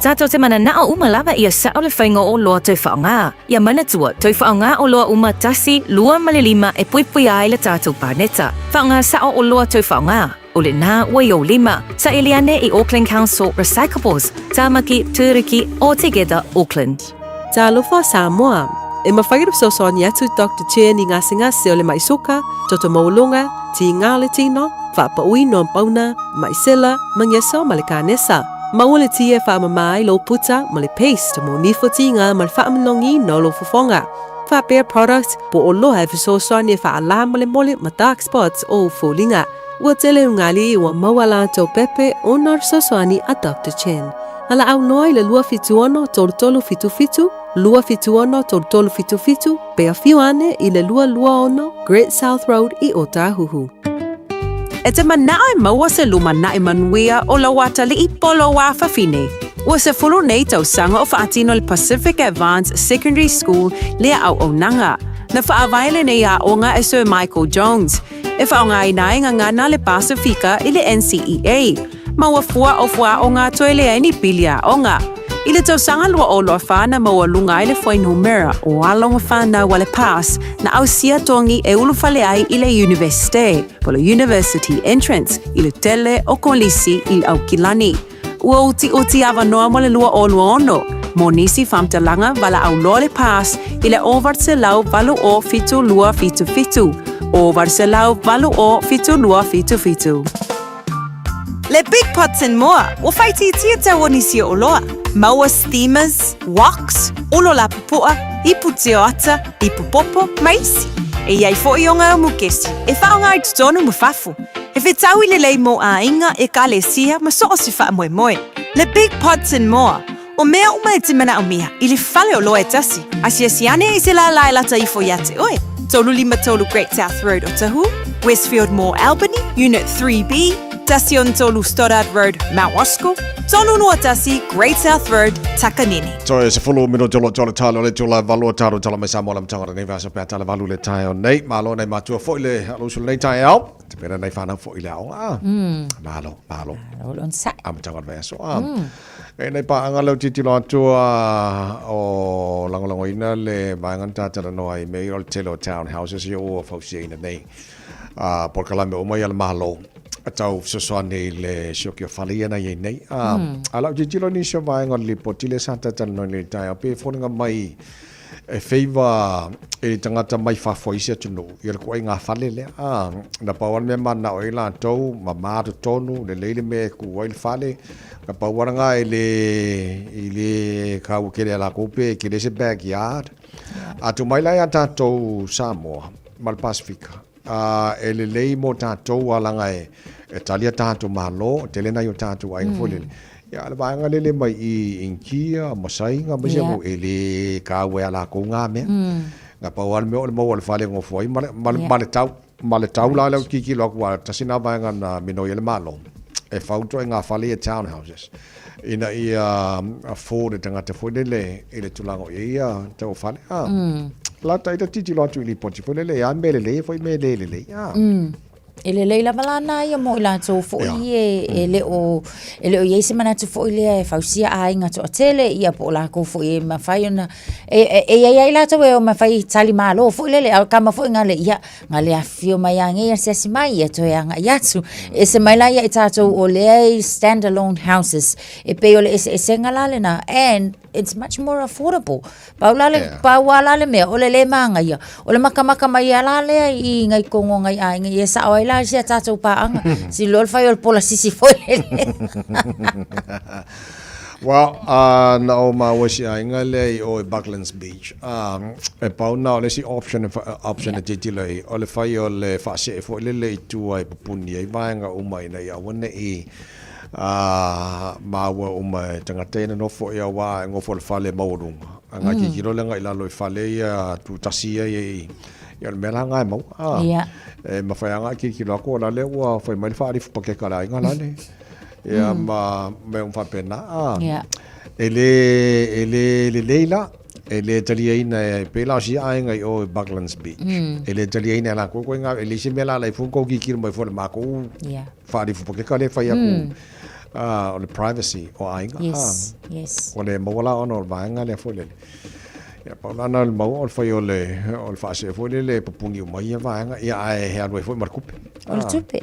Tātou te mananao uma lava ia sao le whainga o loa tau whaonga. Ia manatua, tau whaonga o loa uma tasi, lua ma le lima e puipui ai le tātou pāneta. Whaonga sao o loa tau whaonga. O le nā ua i o lima. Sa eliane i Auckland Council Recyclables, Tāmaki, Tūruki, o Together Auckland. Talofa Samoa! E mafai ona fesoasoani atu Doctor Chen i gasegase o le mai soka, toto maualuga, tiga o le tino, faapauina o pauna, mai sela, mageso ma le kanesa. Maua le ti e faamama ai lou puta ma le paste mo nifo tiga ma le faamalogiina o lou fofoga. Faapea product po o loa e fesoasoani e faalamolemole ma dark spots o ou foliga. Ua tele ugali ua maua latou pepe ona o le fesoasoani a Doctor Chen. Valaau loa i le 276 3377, 276 3377, pe afio ane i le 226 Great South Road i Ōtāhuhu. E te manao e maua se lumanaʻi manuia o lou atalii po o lou afafine. Ua sefulu nei tausaga o faatino le Pacific Advanced Secondary School lea auaunaga. Na faavae lenei aoga e Sir Michael Jones. E faaaogaina ai gagana le Pasifika i le NCEA. Ma ua fua o fuaaoga toe leai ni pili aoga. I le tausaga 2024 na maualuga ai le fuainumera o alo ma fanau a le PASS na ausia togi e ulufale ai i le Iunivesite, po le University Entrance, i le tele o kolisi i le Aukilani. Ua utiuti avanoa mo le 2026 mo nisi faamatalaga valaau loa le PASS i le 808 7277, 808 7277. Le Big Pots and More, ua whaitiitia tau o nisi o oloa. Maua steamers, woks, olo lapupoa, ipu teo ata, ipu popo, ma isi. E iai foʻi o ngā mukesi, e whaonga ai totonu ma fafo. E whetau i lelei mō āinga, ekalesia, ma so o se whaamoemoe. Le Big Pots and More, o mea uma e te manaomia i le fale oloa e tasi, asiasi ane i se lālā e lata ifo iā te oe. 353 Great South Road Otahuhu, Westfield Mall Albany, Unit 3B, 13 Stoddard Road, Mount Roskill, 321 Great South Road, Takanini. Toe se fulu minute o lo tole talo le tula valo talo tala mai Samoa le matanga nei vasa pe tala valu le tae o nei malo nei matua foi le alusu nei tae ao te pera nei whanau foi le ao a malo malo malo lon sa a matanga le aso a e nei pa anga leo titilo atua o langolagoina le vaega na tatalanoa ai mea ia o le tele o town houses ia ua fausiaina nei a polokalame uma ia a le Malo e tau fesoasoani i le sioki o fale ia na i ai nei. A, a lau tilotilo i nisi o vaega o le lipoti lea sa talatalanoa i lenei taeao, pei e foliga mai e favour i le tagata mai fafo i isi atunuu ia le kuaiga fale lea. A, na pau lava le mea mananao ai latou, mama totonu, lelei le mea e ku ai le fale, na pau lava lena e le, i le kaua tele a latou pe tele se backyard. A tuu mai la ia tatou Samoa ma le Pasifika, a e lelei mo tatou a laga e, e tali a tatou Malo, tele nai o tatou aiga foi lele. Ia, le vaega lele mai i Inkia, ma Saina, ma isi atunuu, e le kaua ia lakou na mea. Na pau lava le mea o le maua o le fale e nofo ai ma le, ma le, ma le tau. Ma le tau la lea ou te tilotilo atu aua tasi lena vaega na minoi ai le Malo e fau ituaiga fale ia townhouses ina ia afford e tagata foi lele i le tulaga o i ai ia tau o fale. La taita tilotilo atu i lipoti foi lele ia mea lelei foi mea le lelei. Ah. E lelei lava la na ia mo i latou foi e, e le o e le o i ai se manatu foi lea e fausia aiga toatele ia po o lakou foi e mafai ona e, e, e i ai ai latou e o mafai tali malo foi lele a o kama foi ngale ia ngale afifio mai a nei asiasi mai ia toe agai atu. Ese mai la ia i tatou o lea i stand alone houses e pei o le eseesega la lena and it's much more affordable. Pau la le, yeah. pau a la le mea, o le le māngaia. O le makamaka mai a la lea i ngai kongo ngai aiga, ia sao ai la si a tātou pāanga. Si loa le whai o le pola sisi foi lele. Well, na o māua si aiga lea i o i Bucklands Beach. E pau na o le isi option, option yeah. e tilotilo i, o le whai o le whaasee foi lele i tua i pupuni ai vaenga uma ina ia aua ne'i Ā, māua uma e tangata ia nonofo ia wā e ngofo le fale maualuga. A ngā kikilo le ngai lalo i fale ia tūtasi ia i ia o le mea la ngā e maua. Ā, Ia. e mawhai a ngā kikilo ako la le ua whai mai le whaarifu pakeka la inga la le. Ia ma me um whapena. Ā, Ia. e le, e le lelei la, e le taliaina e pēlā o si aiga i o i Bucklands Beach. E le taliaina e lākou koe ngā, e le isi mea la la i fua kou kikilo mai fua le mākou Ia. Whaarifu pakeka le whai aku o le privacy o aiga. Yes, yes. O le maua la ona o le vaega lea foi lele. Ia, pau la na o le maua o le whai o le, o le whaasea foi lele e pupuni uma ia vaega, ia ae he alu ai foi ma le kupe. O le tupe,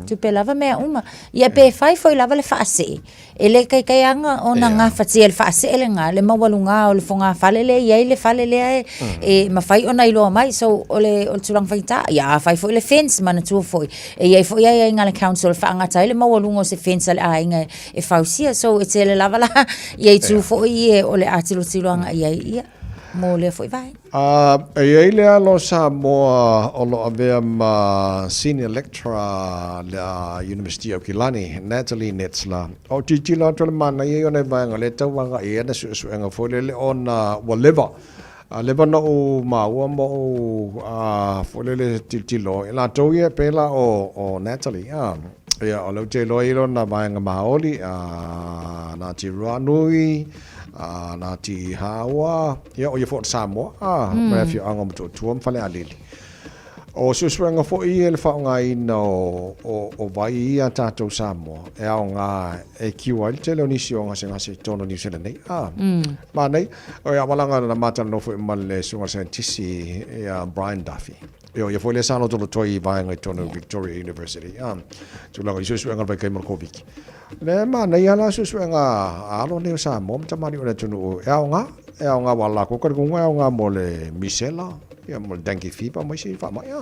Tupe lava mea uma. Ia pe whai foi lava le whaasee. E le kaikaianga ona gafatia le faaseelega le maualuga o le fogafale lea e i ai le fale lea e, e mafai ona iloa mai. So, o le, o le tulaga faigata, ia afai foi le fence, manatua foi, e i ai foi aiaiga a le council e faagata ai le maualuga o se fence a le aiga e, e fausia. So, e tele lava la ia itu foi e o le a tilotilo agai ai, ia, mo lea foi vaega. A e i ai le alo o Samoa o lo o avea ma Senior Lecturer le University o Aukilani, Natalie Netzler. O tilotilo atu le manaia ia o nai vaega lea e tau agai i ai ana suesuega foi lele ona ua leva. A leva ona ou maua ma ou foi lele tilotilo i latou ia pēlā o Natalie. Ia, o lea ou te iloa i lona vaega maoli, Ngāti Ruanui, Ngāti Hāua, ia, o ia foi o le Samoa, ā, mai afioaga o Motootua ma Falealili. O suesuega foi ia i le faaaogaina o vai ia a tātou Samoa, e aoga e kiu ai le tele o nisi o gasegase i totonu o Niu Sila nei. Ā, mānei, o ia malaga na mātalanoa foi ma le susuga i le saienitisi ia Brian Duffy. Ia, ia foi lea sa lotoloto ai i vaega i totonu o Victoria University. Ā, tulaga i suesuega o le vaikaima o le Koviti. Le manaia la suesuega a alo nei o Samoa ma tamalii o le atunuu e aoga, e aoga aua lākou talitonuga e aoga mo le misela, ia mo le dengue fever ma isi faamai. Ā.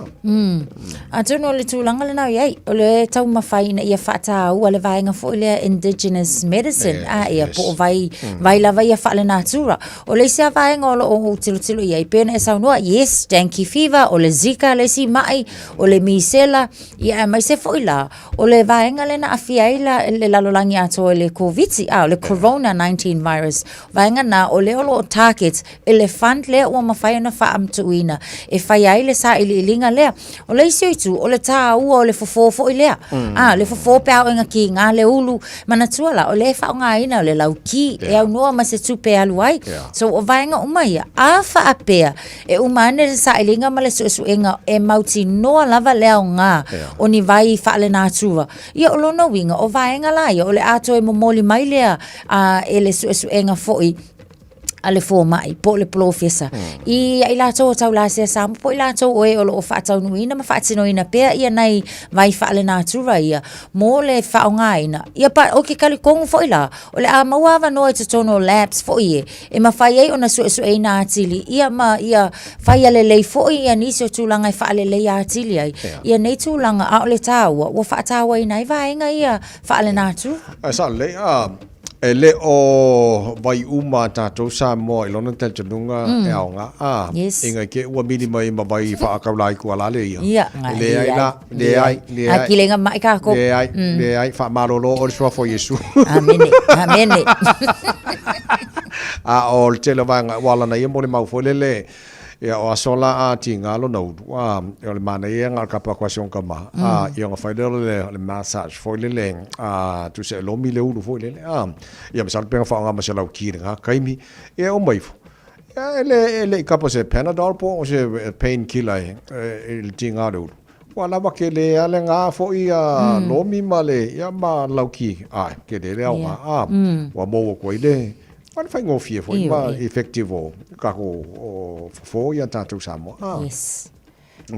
Atonu o le tulaga lena o i ai, o le taumafai ina ia faataua le vaega foi lea indigenous medicine, a ia po o vai, vai lava ia faalenatura. O le isi lava vaega o lo o ou tilotilo i ai, pei ona e saunoa, yes, dengue fever, o le Zika le isi maʻi, o le misela, ia aemaise foi la, o le vaega lea na aafia ai la, le lalolagi atoa i le Koviti, a o le Corona 19 virus, vaega na, o lea o lo o target i le fund lea ua mafai ona faamatuuina e fai ai le sailiiliga lea. O le isi o itu, o le tāua o le fofo foi lea. A, le fofo pe a oo ina kiga le ulu, manatua la, o lea e faaaogaina o le lauki, e aunoa ma se tupe e alu ai. So, o vaega uma ia, a faapea, e uma ane le sailiga ma le suesuega e mautinoa lava le aoga o ni vai faalenatura. Ia, o lona uiga, o vaega la ia, o le a toe momoli mai lea a, e le suesuega foi a le fomai po o le polofesa i ia i latou o taulasea Samoa po o i latou o e o lo o faataunuuina ma faatinoina pea ia nai vai faalenatura ia mo le faaaogaina. Ia pa, o ke talitonu foi la, o le a maua avanoa i totonu o labs foi e, e mafai ai ona suesueina atili ia ma ia faia lelei foi ia nisi o tulaga e faaleleia atili ai ia nei tulaga, a o le taua, ua faatauaina ai vaega ia faalenatura. Ae sao lelei, a, E le o vai uma a tātou Samoa i lona talitonuga e aoga, ā, Yes. inga ke ua mili mai ma vai whaakaula ai kua lale ia. Ia, nga, Leai la, leai, leai. A kilenga mai kākou. Leai, leai, whaamalolo o le suafa o Iesu. Amene, amene. A o le tele o vaega ua ala na ia mo le mau foi lele, Ia, o aso la a tiga lona ulu, a, o le manaia ia na o le kapa atu a si ona tama, a, ia ona fai lea o le, o le massage foi lele, a, tusa e lomi le ulu foi lele, a, ia masalo pe na faaaoga ma se lauki i lena taimi, ia e uma ifo. E le e le i kapa se Panadol po o se pain killer e le tiga o le ulu. Ua lava kele a le gā foʻi a lomi ma le ia ma lauki ae kele le aoga a ua maua atu ai le ma le faigofie foi ma effective o tatou o fofo ia tatou Samoa a. Yes. A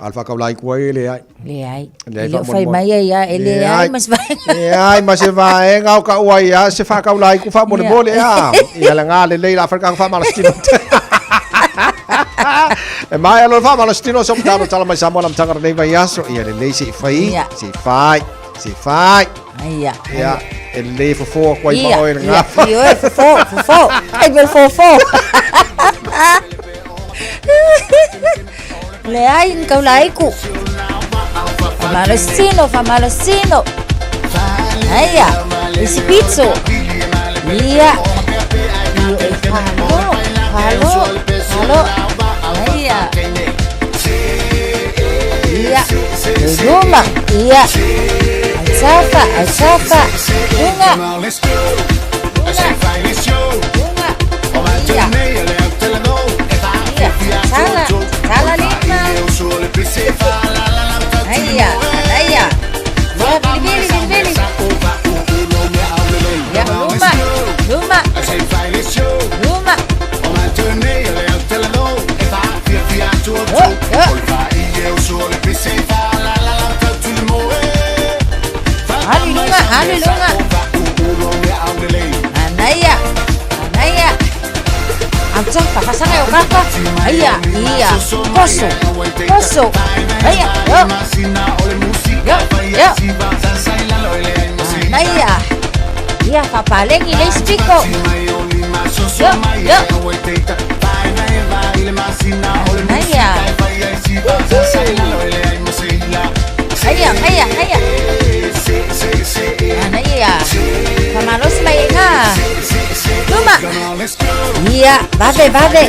o le faataulai atu ai e leai. Leai. Leai E le o fai mai ai a, e leai ma se vaega. Leai ma se vaega o ka'u ai a se faataulai atu faamolemole a. Ia le gā lelei la fai le tatou faamalositino. E maea loa le faamalositino so matalo tala mai Samoa na matanga lenei vaiaso. Ia lelei se i fai, se i fai, se i fai. Ia. Ia, e lelei e fofo atu ai ma oe le gā. Ia, fofo, fofo. Ai me le fofo. Leai ni kaulaiku. Famalosino, famalosino. Aia, isi pitso. Ia. Io e falo, falo, falo. Aia. Ia. Luma. Ia. Autafa, autafa. Lunga. Lunga. Lunga. Ia. Ia. Tala, tala lima. Aia, aia. Ia, vili vili, vili vili. Ia, luma, luma. Luma. Oh, oh. Alu i luga, alu i luga. Anaia, anaia. Autafa, fasaga e o kapa. Aia, ia. Koso, koso. Aia, yo. Yo, yo. Anaia. Ia, faapalegi le isi piko. Yo, yo. Anaia. Aia, aia, aia. Anaia. Faamalosi mai e gā. Luma. Ia, vave, vave.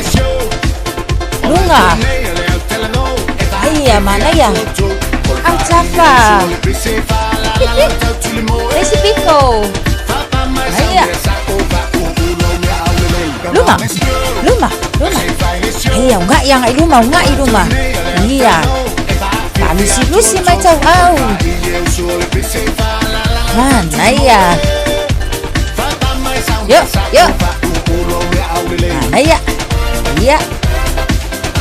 Luga. Aia, manaia. Autafa. Le isi piko. Aia. Luma. Luma. Luma. Aia, ugaʻi agai luma, ugaʻi luma. Ia. Faalusilusi mai tauau. Manaia. Yo, yo. Manaia. Ia.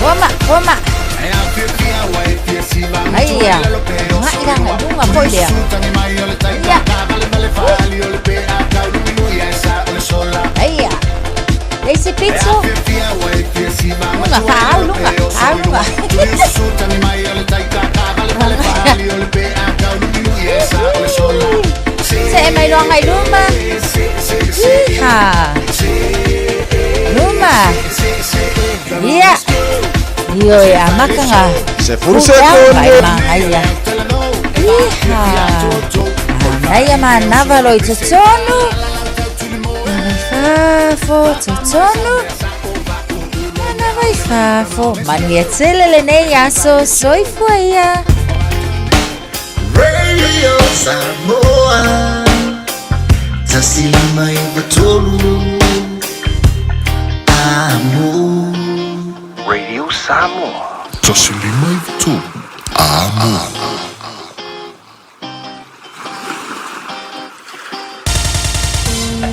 Koma, koma. Aia. Ugaʻi la agai luga foi lea. Ia. Aia. Le isi pito. Luga, faaau luga, faaau luga. Seʻe mai loa agai luma. Iha. Luma. Ia. Ioe, amata ga. Sefulu sekone. Manaia. Iha. Manaia manava loa i totonu. Manava i fafo, totonu. Manava i fafo. Manuia tele lenei aso. Soifua ia. Radio Samoa 153 Amo. Radio Samoa. 153 Amo.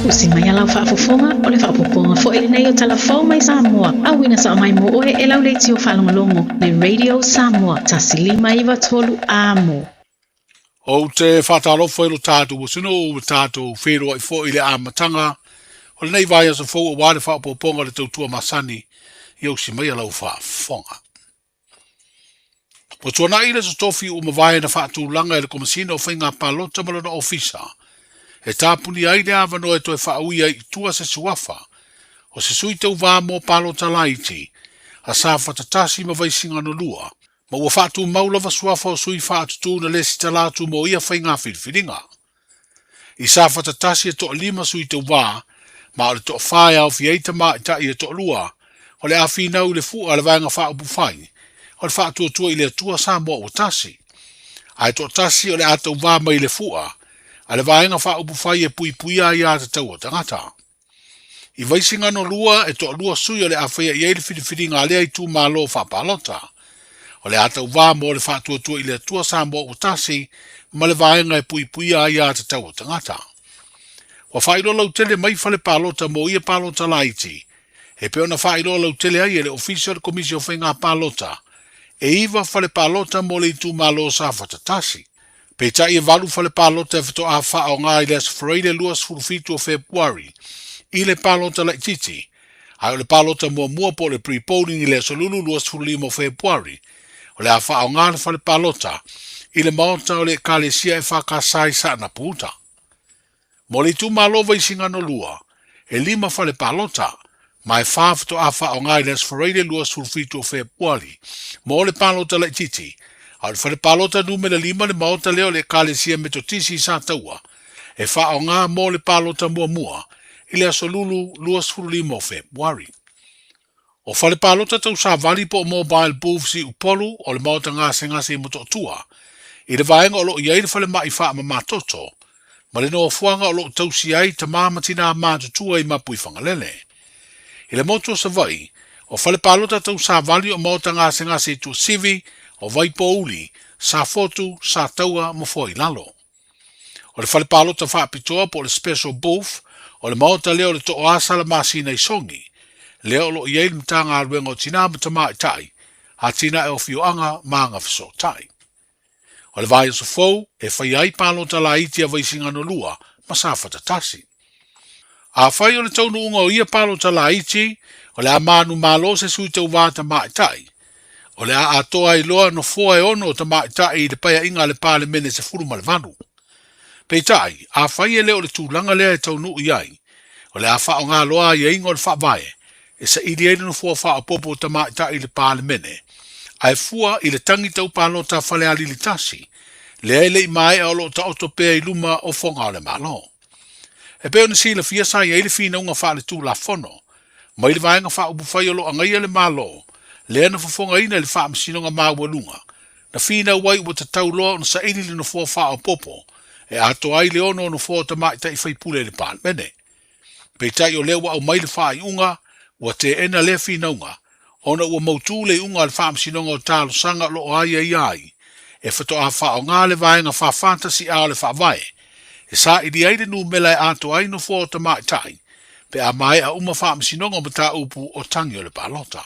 Usi mai a lau faafofoga, o le faaopoopoga foi lenei o Tala Fou mai Samoa, auina sao mai mo oe e lau leitio faalogologo le Radio Samoa 153 Amo. Ou te faatalofa i lo tatou atunuu ua tatou feiloai foi i le amataga o lenei vaiaso fou aua le faaopoopoga o le tautua masani i ausi mai a lau faafofoga. Ua tuanai le totofi ua mavae na faatulaga e le Komesina o Faiga Palota ma lona Ofisa e tapunia ai le avanoa e toe faaui ai i tua se suafa o se sui tauva mo palota laiti a Safata 1 ma Vaisigano 2 ma ua faatumau lava suafa o sui faatutū na lesitala atu mo ia faiga filifiliga. I Safata 1 e toalima sui tauva, ma o le toafa e aofia ai tamaitai e toalua, o le a finau i le fua a le Vaega Faaupufai o le Faatuatua i le Atua Samoa ua Tasi, ae toatasi o le a tauva mai i le fua a le Vaega Faaupufai e puipuia aiatatau a tagata. I Vaisigano 2 e toalua sui o le a faia i ai le filifiliga a lea itumalo faapalota. O le a tauvā mo le Faatuatua i le Atua Samoa ua tasi ma le vaega e puipuia ai a tatau a tagata. Ua faailoa lautele mai fale palota mo ia palota laiti, e pei ona faailoa lautele ai e le Ofisa o le Komisi o Faiga Palota, e iva fale palota mo le itumalo o Safata 1. Peitai e valu fale palota e faatoa faaaoga i le Aso Faraile 27 o Fepuari i le palota laitiiti, ae o le palota muamua po o le pre-polling i le Aso Lulu 25 o Fepuari, o le a faaaoga le fale palota i le maota o le Ekalesia EFKS i Saanapu Uta. Mo le itumalo Vaisigano 2, e lima fale palota, ma e fa faatoa faaaoga i le Aso Faraile 27 o Fepuari mo le palota laitiiti, a o le fale palota numera lima le maota lea o le Ekalesia Metotisi i Sataua, e faaaoga mo le palota muamua i le Aso Lulu 25 o Fepuari. O fale palota tau savali po o mobile booths i Upolu o le maota gasegase i Motootua, i le vaega o lo o i ai le falemai faamamatoto, ma le nofoaga o lo o tausi ai tama ma tinā matutua i Mapuifagalele. I le motu o Savaii, o fale palota tau savali o maota gasegase i Tuasivi, o Vaipouli, Safotu, Sataua ma Foailalo. O le fale palota faapitoa po o le special booth o le maota lea o le Tooasa la masina i Sogi, lea o lo o i ai le Matagaluega o Tinā ma Tamaitai, Atinae o Afioaga ma Agafesootai. O le vaiaso fou e faia ai palota laiti a Vaisigano 2 ma Safata 1. Afai o le taunuuga o ia palota laiti, o le a manumalo se sui tauvā tamaitai, o le a atoa ai loa nofoa e ono o tamaitai i le paeaiga a le Palemene 18. Peitai, afai e le o le tulaga lea e taunuu i ai, o le a faaaoga loa aiaiga o le Faavae e saili ai le nofoa faaopoopo o tamaitai i le Palemene, ae fua i le tagi tau palota a Falealili 1, lea e le i maea o lo o taoto pea i luma o foga o le Malo. E pei ona silafia sa i ai le finauga faaletulafono mai le Vaega Faaupufai o lo o agaia le Malo, lea na fofogaina i le Faamasinoga Maualuga, na finau ai ua tatau loa ona saili le nofoa faaopoopo e atoa ai le ono o nofoa o tamaitai faipule i le Palemene. Peitai o lea ua aumai le faaiuga, ua teena lea finauga, ona ua mautū le iuga a le Faamasinoga o Talosaga o lo o aiaia ai e faatoa faaaoga le Vaega 41A o le Faavae e saili ai le numera e atoa ai nofoa o tamaitai pe a maea uma faamasinoga o mataupu o tagi o le palota.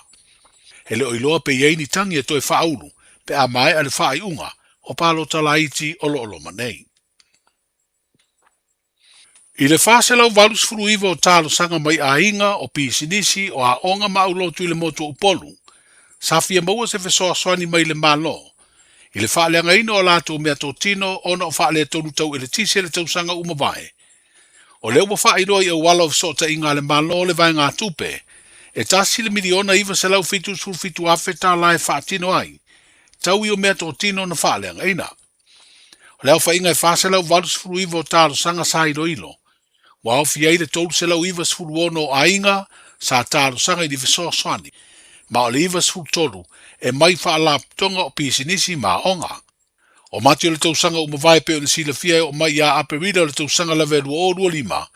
E le o iloa pe i ai ni tagi e toe faaulu pe a maea le faaiuga o palota laiti o lo o loma nei. I le 489 o talosaga mai aiga, o pisinisi, o aoga ma aulotu i le motu o Upolu, sa fia maua se fesoasoani mai le Malo i le faaleagaina o latou meatotino ona o faaletonu tau eletise le tausaga ua mavae. O lea ua faailoa i auala o fesootaiga a le Malo le vaegatupe e $1,977,000 e faatino ai tau i o meatotino na faaleagaina. O le aofaiga e 489 o talosaga sa iloilo, ua aofia ai le 396 o aiga sa talosaga i ni fesoasoani, ma o le 93 e mai faalapotopotoga o pisinisi ma aoga. O Mati o le tausaga ua mavae pei ona silafia e oo mai ia Aperila o le tausaga lava e 2025,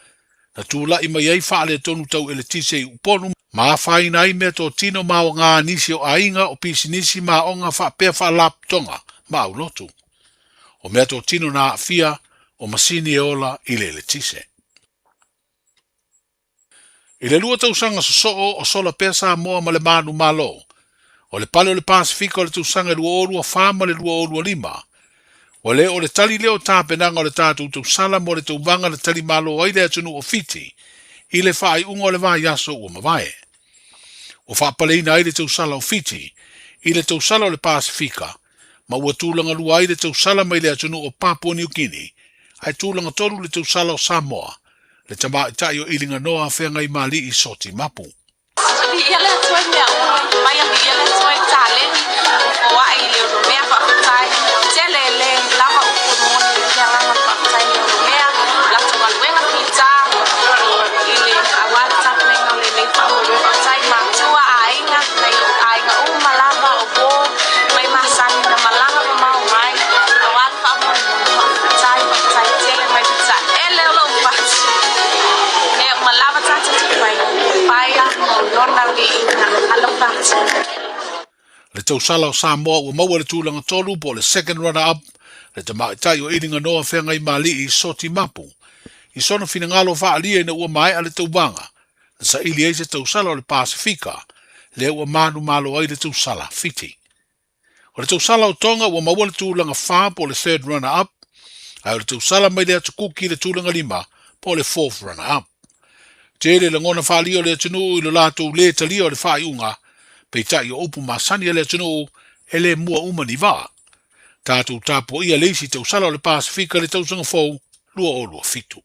na tulai mai ai faaletonu tau eletise i Upolu ma afaina ai meatotino ma aoga a nisi o aiga, o pisinisi ma aoga faapea faalapotopotoga ma aulotu. O meatotino na aafia o masini e ola i le eletise. I le lua tausaga sosoo o sola pea Samoa ma le manumalo, o le pale o le Pasefika o le tausaga e 2024 ma le 2025, ua le o le tali lea o tapenaga o le tatou tausala mo le tauvaga na tali malo ai le atunuu o Fiti i le faaiuga o le vaiaso ua mavae. Ua faapaleina ai le tausala o Fiti i le tausala o le Pasefika ma ua tulaga lua ai le tausala mai le atunuu o Papua Niu Kini, ae tulaga tolu le tausala o Samoa, le tamaitai o Iliganoa Feagaimali'i Soti Mapu. Viia le Atua i mea uma, mai a viia le Atua i taleni, o foai i le onomea faafetai, tele e le lava upu e momoli ai le agaga o le faafetai i le onomea, latou galuega fita i le aua le tapenaina o lenei faamoemoe faafetai i matua, aiga, nai ou aiga uma lava o uo mai masani na malaga mamao mai aua le faamoemoe faafetai faafetai tele mai pitaele o lou fatu mea uma lava tatou te faia. Le tausala o Samoa ua maua le tulaga tolu po o le second runner up le tamaitai o Iliganoa Feagaimali'i Soti Mapu i sona finagalo faaalia ina ua maea le tauvaga na saili ai se tausala o le Pasefika lea ua manumalo ai le tausala Fiti. O le tausala o Tonga ua maua le tulaga fa po o le third runner up, ae o le tausala mai le Atu Kuki le tulaga lima po o le fourth runner up. Tele lagona faaalia o le atunuu i lo latou lē talia o le faaiuga, peitai o upu masani a le atunuu e le mua uma ni vaa. Tatou tapuaia le isi tausala o le Pasefika i le tausaga fou 2027.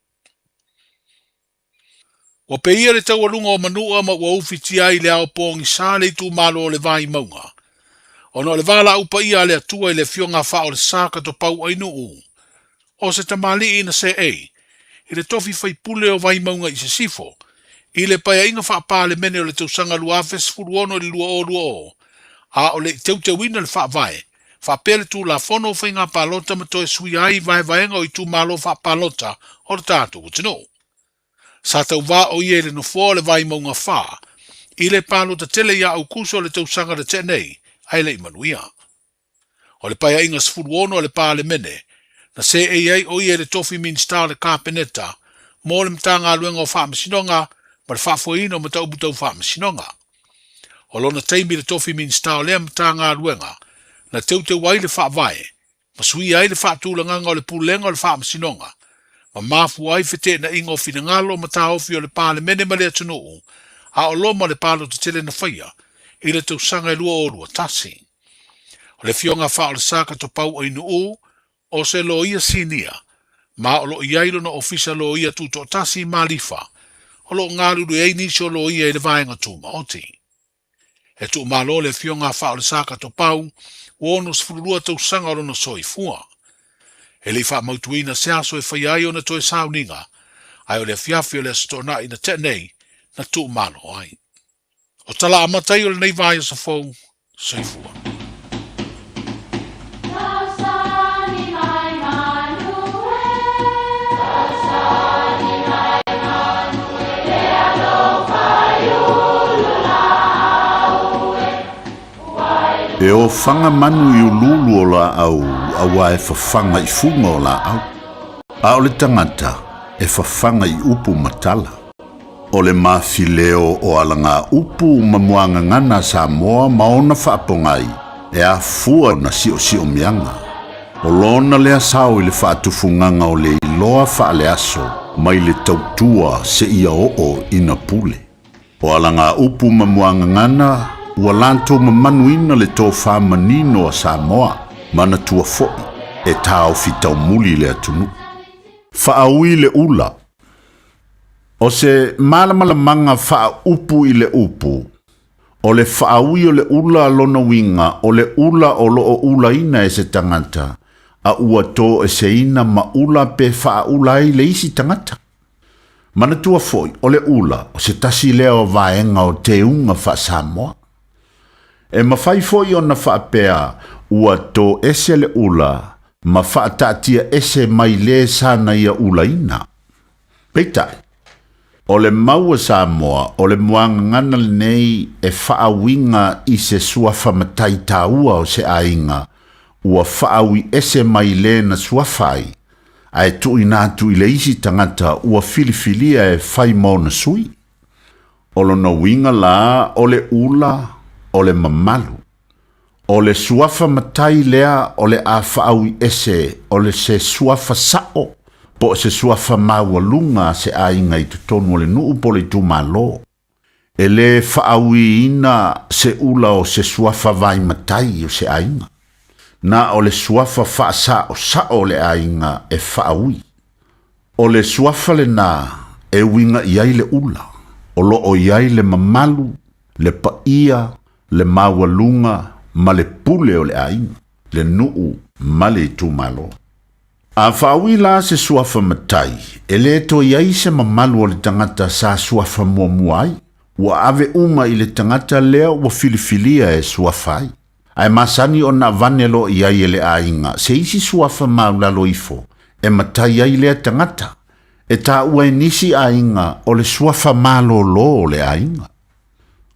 Ua peia le taualuga o Manua ma ua ufitia ai le ao pogisa le itumalo o le Vaimauga. Ona o le valaau paia a le Atua i le afioga a Faaolesa Katopau Ainuu, o se tamalii na seei i le tofi faipule o Vaimauga i Sisifo i le paeaiga faa-Palemene o le tausaga 2016 i le 2020, a o le i teuteuina le Faavae faapea le Tulafono o Faiga Palota ma toe suia ai vaevaega o itumalo faapalota o le tatou atunuu. Sa tauvā o ia i le nofoa o le Vaimauga 4 i le palota tele ia Aukuso o le tausaga na tea nei ae le i manuia. O le paeaiga 16 a le Palemene na seei ai o ia i le tofi Minisita o le Kapeneta mo le Matagaluega o Faamasinoga ma le Faafoeina o Mataupu Tau Faamasinoga. O lona taimi i le tofi Minisita o lea Matagaluega na teuteu ai le Faavae ma suia ai le faatulagaga o le Pulega o le Faamasinoga ma mafua ai feteenaiga o finagalo ma taofi o le Palemene ma le atunuu a o loma le palota tele na faia i le tausaga e 2021. O le Afioga a Faaolesa Katopau Ainuu o se loia sinia ma o lo o i ai lona ofisa loia tutoatasi i Malifa o lo o galulue ai nisi o loia i le vaega tumaoti. E tuumalo le afioga a Faaolesa Katopau ua 62 tausaga o lona soifua. E le i faamautuina se aso e faia ai ona toe sauniga, ae o le afiafi o le Aso Toonai na tea nei na tuumalo ai. O tala amata ai o lenei vaiaso fou, soifua. E ofaga manu i uluulu o laau auā e fafaga i fuga o laau, a o le tagata e fafaga i upu ma tala. O le mafileo o alagaupu ma muagagana a Samoa ma ona faapogai e afua ona siosiomiaga. O lona lea sao i le faatufugaga o le iloa faaleaso mai le tautua seia oo ina pule. O alagaupu ma muagagana ua latou mamanuina le tofa manino a Samoa, manatua foi e taofi taumuli le atunuu. Faaui le ula. O se malamalamanga faaupu i le upu, o le faaui o le ula lona uiga o le ula o lo o ulaina e se tagata, a ua toeseina ma ula pe faaula ai le isi tagata. Manatua foi, o le ula, o se tasi lea o vaega o teuga faa-Samoa. E mafai foi ona faapea ua toese le ula ma faataatia ese mai le sa na ia ulaina. Peitai, o le mau a Samoa, o le muagagana lenei e faauiga i se suafa matai taua o se aiga ua faaui ese mai le na suafa ai, ae tuuina atu i le isi tagata ua filifilia e fai ma ona sui. O lona uiga la o le ula, o le mamalu. O le suafa matai lea o le a faaui ese o le se suafa sa'o po o se suafa maualuga a se aiga i totonu o le nuu po o le itumalo. E lē faauiina se ula o se suafa vae matai o se aiga. Na o le suafa faasaosao o le aiga e faaui. O le suafa lenā e uiga i ai le ula, o lo o i ai le mamalu, le paia, le maualuga ma le pule o le aiga, le nuu ma le itumalo. A faaui la se suafa matai, e lē toe i ai se mamalu o le tagata sa suafa muamua ai, ua ave uma i le tagata lea ua filifilia e suafa ai. Ae masani ona avane loa i ai e le aiga se isi suafa maulalo ifo e matai ai lea tagata, e taua e nisi aiga o le suafa malōlō o le aiga.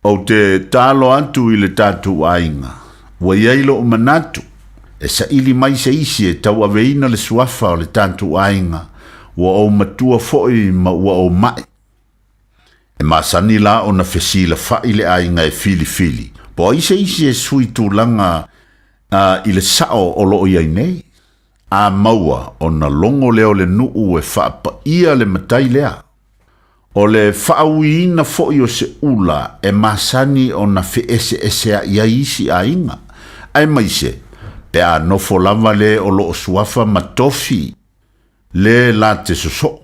Ou te talo atu i le tatou aiga, Ua i ai loʻu manatu, e saili mai se isi e tauaveina le suafa o le tatou aiga, ua ou matua foi ma ua ou maʻi. E masani la ona fesilafaʻi le aiga e filifili, po o ai se isi e sui tulaga i le sao o lo o i ai nei. A maua ona logo lea o le nuu e faapaia le matai lea. O le faauiina foi o se ula e masani ona feeseeseaʻi ai isi aiga, aemaise pe a nofo lava le o lo o suafa ma tofi le la te sosoo.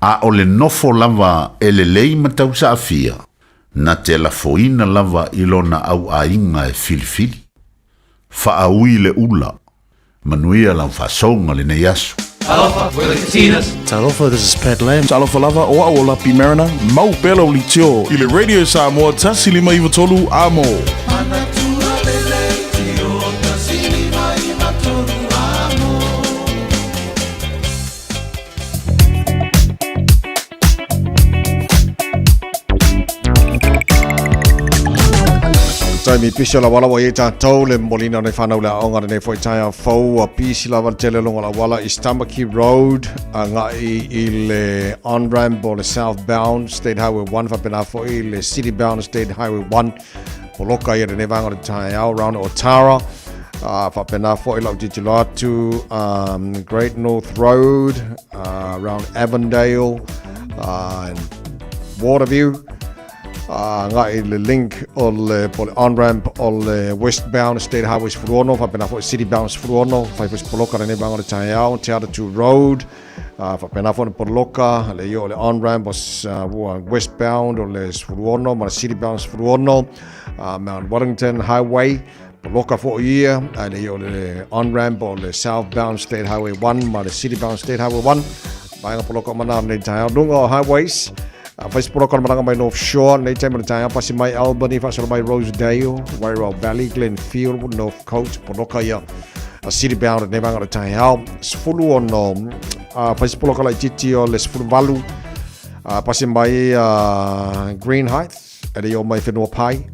A o le nofo lava e lelei ma tausaafia, na te lafoina lava i lona auaiga e filifili. Faaui le ula, Manuia lau faasouga lenei aso. Talofa, we're the Katinas. Talofa, this is Pat Lam. Talofa lava, o au o Lapi Mariner, mau pea lau litio i le Radio Samoa 1593 Amo. Taimi pisi o la wala wa i tātou le molina o nei whanau le aonga nei foi taia fau a pisi lava le tele longa la wala i Stamaki Road a ngai i le on-ramp o le southbound State Highway 1 whapena foi i le city-bound State Highway 1 poloka ia lenei vanga o le taeao round o Tara whapena foi lau titilo atu Great North Road around Avondale and Waterview ngai le link o le po le on-ramp o le westbound State Highway 16 whapena foi city-bound 16 whai foi poloka lenei vanga o le taeao Te Atatu Road whapena foi poloka le io o le on-ramp o westbound o le 16 ma le city-bound 16 Mount Wellington Highway Poloka foi ia, ae le o le on-ramp o le southbound State Highway 1 ma le citybound State Highway 1. Vaenga poloka o mana nei taeao. Lunga o highways, whais poloka o maranga mai North Shore, nei taima le taeao, pasi mai Albany, whaasolo mai Rosedale, Wairau Valley, Glenfield, North Coast, poloka ia a citybound nei vanga le taeao. Sefulu ono, whais poloka lai titi o le sefulu valu, pasi mai Green Heights, E le o mai whenua pai.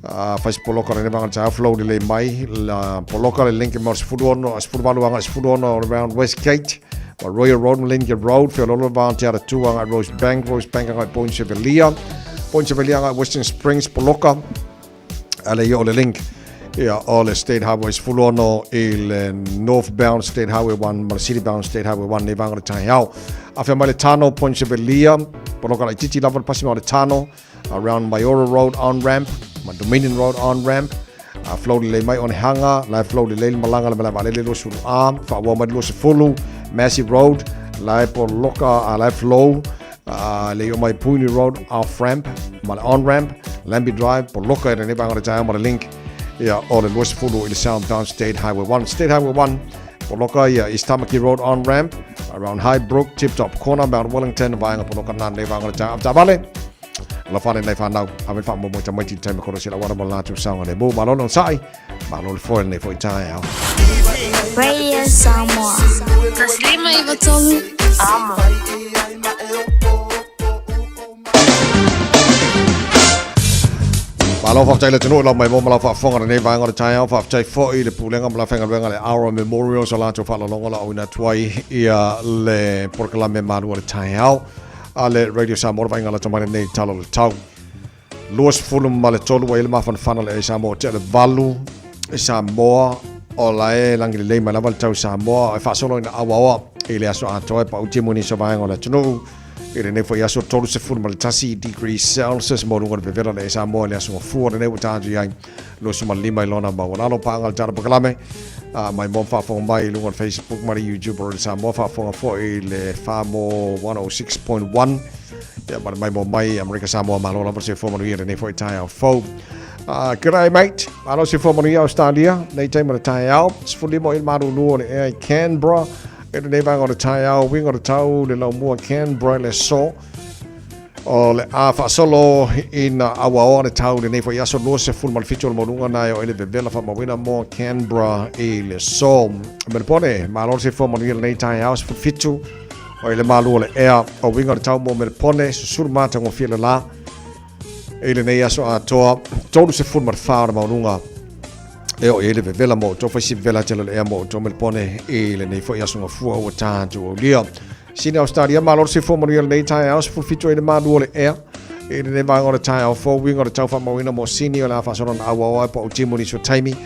Whai poloka le nevanga te flow le mai. La poloka le link mo sefulu ono, sefulu valu anga sefulu ono around Westgate. Ma Royal Road, Lincoln Road, Whiololo Vang te ara tu anga Rose Bank, Rose Bank anga Point Chevalier. Point Chevalier anga Western Springs, poloka. Ale i o le link. Ia, o le State Highway sefulu ono i le northbound State Highway 1 ma le citybound State Highway 1 nei vanga le taeao. Awhea mai le Tano, Point Chevalier, poloka lai titi lava le pasi ma le Tano, around Maiora Road on-ramp, ma Dominion Road on-ramp, a flow le mai on hanga, lai flow le le malanga le malava le le sulu a, wha mai lo sefulu, Massey Road, lai poloka a lai flow, le o mai Puni Road off-ramp, ma le on-ramp, Lambie Drive, poloka e le vanga le taeao ma le link, ia o le 20 i le southbound State Highway 1. State Highway 1, poloka ia East Tamaki Road on-ramp, around Highbrook, Tip Top Corner, Mount Wellington, vaenga poloka nā nei vanga le taeao. Tāvale, la whane nei whanau, a me wha mo mo tamaiti te taima koro se la wara mo lātou saunga le mō, malo no sai, malo le foe nei foi taeao. Radio Samoa. Taslima iwa tolu. Amo. Malo whaftai le tunu lau mai mo malau whaafonga le nei vaenga o le taeao whaftai foi le pulega ma la whaingaluega le Aura Memorial sa latou whaalalongo la auina atu ai ia le porokalame malua le taeao a le Radio Samoa le vainga lata mai lenei tala o le tau 23 ua i le mafanafana le Samoa tea le valu i Samoa o la e langi lelei mai lava le tau Samoa e faasolo ina auaoa i le aso atoa e pau timu ni so vaenga o le atunuu I lenei foi aso 31 degrees Celsius mo luga o le vevela le Samoa i le aso gafua lenei ua tatou i ai 25 i lona maualalo paaga le tala pakalame mai mo faafofoga mai i luga o le Facebook ma le YouTube o le Samoa faafofoga foi i le Famo 106.1 ia ma le mai mo mai Amerika Samoa malo lava se fua manuia lenei foi taeao fou. G'day mate, malo se fua manuia Australia, nei taimi o le taeao, 15 i le malulu o le ea i Canberra. E lenei vaega o le taeao, uiga o le tau, le laumua Canberra le aso o le a faasolo ina auaoa le tau lenei foi aso 27 o le maualuga na e o ele vevela faamauina mo Canberra i le aso. Melepone, malo le soifua manuia lenei taeao 17 o i le malu o le ea o uiga o le tau mo Melepone, susulu matagofie le la i lenei aso atoa 34 o le maualuga. E oo i ai le vevela mo outou, fai si vevela tele o le ea mo outou ma le pone i lenei foi aso gafua ua tatou aulia. Sini Australia, malo le soifua manuia lenei taeao, 17 ai le malu o le ea i lenei vaega o le taeao fou, uiga o le tau faamauina mo Sini o le a faasolo na auaoa e pau timu nisi o taimi,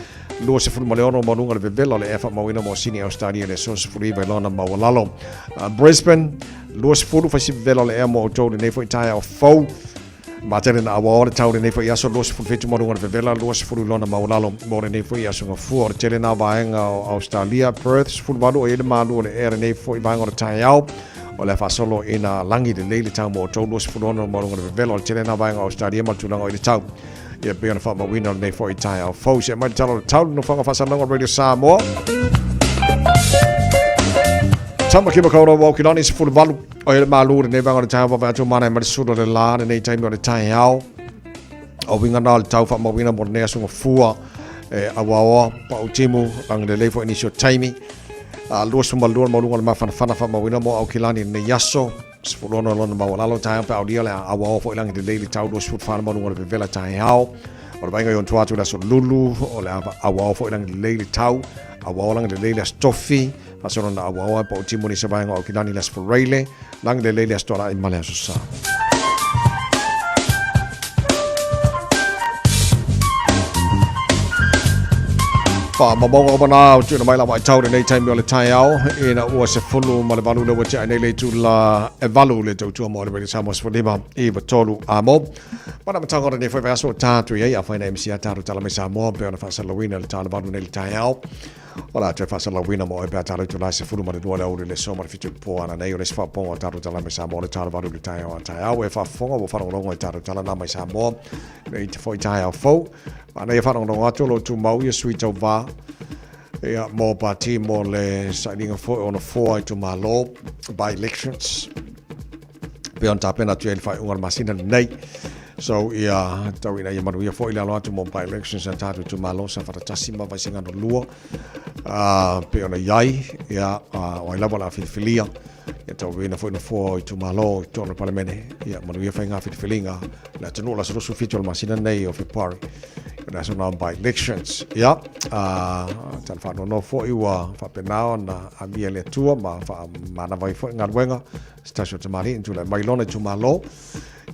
26 maualuga le vevela o le ea faamauina mo Sini Australia i le aso 19 i lona maualalo. Brisbane, 20 fai si vevela o le ea mo outou lenei foi taeao fou. Matele na aua o le tau lenei foi aso 27 maualuga le vevela 20 i lona maualalo mo lenei foi aso gafua. O le tele na vaega o Australia, Perth, 18 o i ai le malu o le ea lenei foi vaega o le taeao. O le a faasolo ina lagi lelei le tau mo outou 26 maualuga le vevela o le tele na vaega o Australia ma le tulaga o i le tau. Ia pei ona faamauina lenei foi taeao fou. Se mai le tala o le tau, le nofoaga faasalalauga Radio Samoa. Tama ki makaurau o Aukilani, 18 o le malu lenei vaega o le taeao vave atu mana e mai le sulu o le la lenei taimi o le taeao. O winga na o le tau faamauina mo lenei aso gafua e auaoa pau timu lagi lelei foi nisi o taimi. A 22 maualuga o le mafanafana faamauina mo Aukilani lenei aso. 16 lona maualalo taeao pe aulia le auaoa foi lagi lelei le tau 24 maualuga o le vevela taeao. O le vaaiga i ona tua atu i le aso Lulu, o le auaoa foi lagi lelei le tau, auaoa lagi lelei le aso Tofi, faasolo na auaoa e pau timu nisi o vaega o Aukilani le aso Faraile, lagi lelei le aso Toalai ma le aso Sa. Faamaumauga uma na o tuuina mai la vaitau lenei taimi o le taeao ina ua 18 le ua tea nei le itula e 8 le tautua mo le Radio Samoa 15 i 3 amo. Mana matanga o lenei foi vaiaso o tātou i ai a whaina MC a tātou tala mai Samoa pe ona faasalalauina le tāna valu nei le taeao. O la toe faasalalauina mo oe pe a tātou itula 12 le aoauli le aso ma le 7 i le po ana nei o le isi faaopoopoga o tātou tala mai Samoa le tāna valu le taeao a taeao e faafofoga ua faalogologo i tātou tala nā mai Samoa nei te foi taeao fou. Ana ia faalogologo atu o lo o tumau ia sui tauvā ia mō pāti mō le sailiga foi o nofoa i itumalo by elections pei ona tapena atu i ai le faaiuga o le masina lenei. So ia tau ina ia manuia foi le alo atu mo by elections a tātou itumalo sa whatatasi ma Vaisigano 2 pei ona i ai ia o ai lava o le a filifilia ia tau aveina foi nofoa o itumalo i totonu o le Palemene ia manuia faiga filifiliga le atunuu o le aso 27 o le masina nei o February o le aso na by elections ia tala faanoanoa foi ua faapena ona amia le Atua ma faamanava ai foi galuega se tasi o tamalii na tulai mai lona itumalo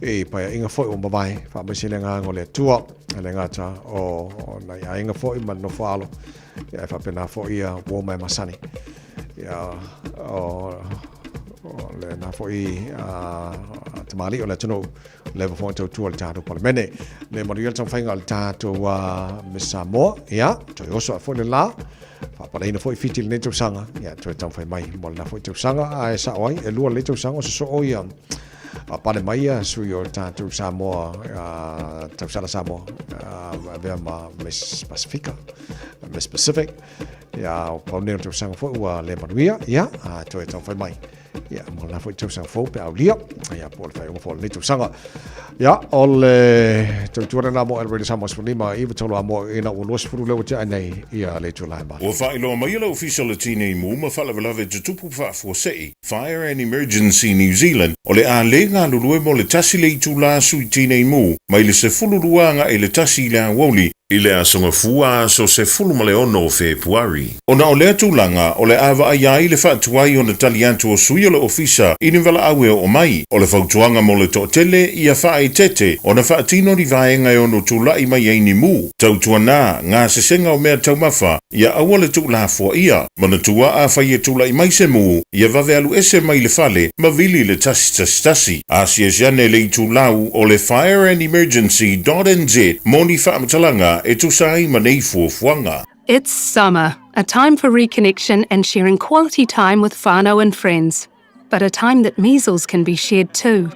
i paeaiga foi ua mavae faamaise le agaga o le Atua e le gata o nai aiga foi ma le nofo alo ia e faapena foi ia uo mai masani ia o lena foi tamalii o le atunuu leva foi tautua le tatou Palemene. Le manuia le taumafaiga o le tatou Miss Samoa, ia, toe oso ae foi le la, faapaleina foi Fiti i lenei tausaga, ia, toe taumafai mai mo lena foi tausaga, ae sao ai, e lua lenei tausaga o sosoo ia, pale mai ia sui o tatou Samoa, tausala Samoa, avea ma Miss Pasifika, Miss Pacific, ia, o pau nei o le tausaga foi ua le manuia, ia, toe taumafai mai. Ia, mo lena foi tausaga fou pe aulia. Ia, po o le faaiuga foi o lenei tausaga. Ia, o le tautua lena mo El Radio Samoa 15 i 3 a mo ina ua 20 le ua tea nei ia le itula e malu. Ua faailoa mai e le Ofisa o le Tinei Mu ma Faalavelave Tutupu Faafuasei, Fire and Emergency New Zealand, o le a le galulue mo le tasi le itula sui Tinei Mu mai le 12 agai i le 1 i le aoauli i le aso Gafua aso 16 o Fepuari. Ona o lea tulaga, o le a vaaia ai le faatuai ona tali atu o sui o le Ofisa i ni valaau e oo mai. O le fautuaga mo le toatele, ia faaeteete ona faatino ni vaega e ono tulai mai ai ni mu, tautuana, gasesega o mea taumafa, ia aua le tuulafoaia. Manatua afai e tulai mai se mu, ia vave alu ese mai le fale ma vili le 111. Asiasi ane le itulau o le fireandemergency dot nz mo ni faamatalaga e tusa ai ma nei fuafuaga. It's summer, a time for reconnection and sharing quality time with whānau and friends, but a time that measles can be shared too.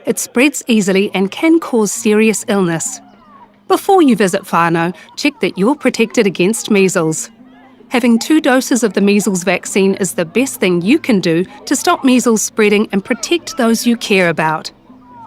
It spreads easily and can cause serious illness. Before you visit whānau, check that you're protected against measles. Having 2 doses of the measles vaccine is the best thing you can do to stop measles spreading and protect those you care about.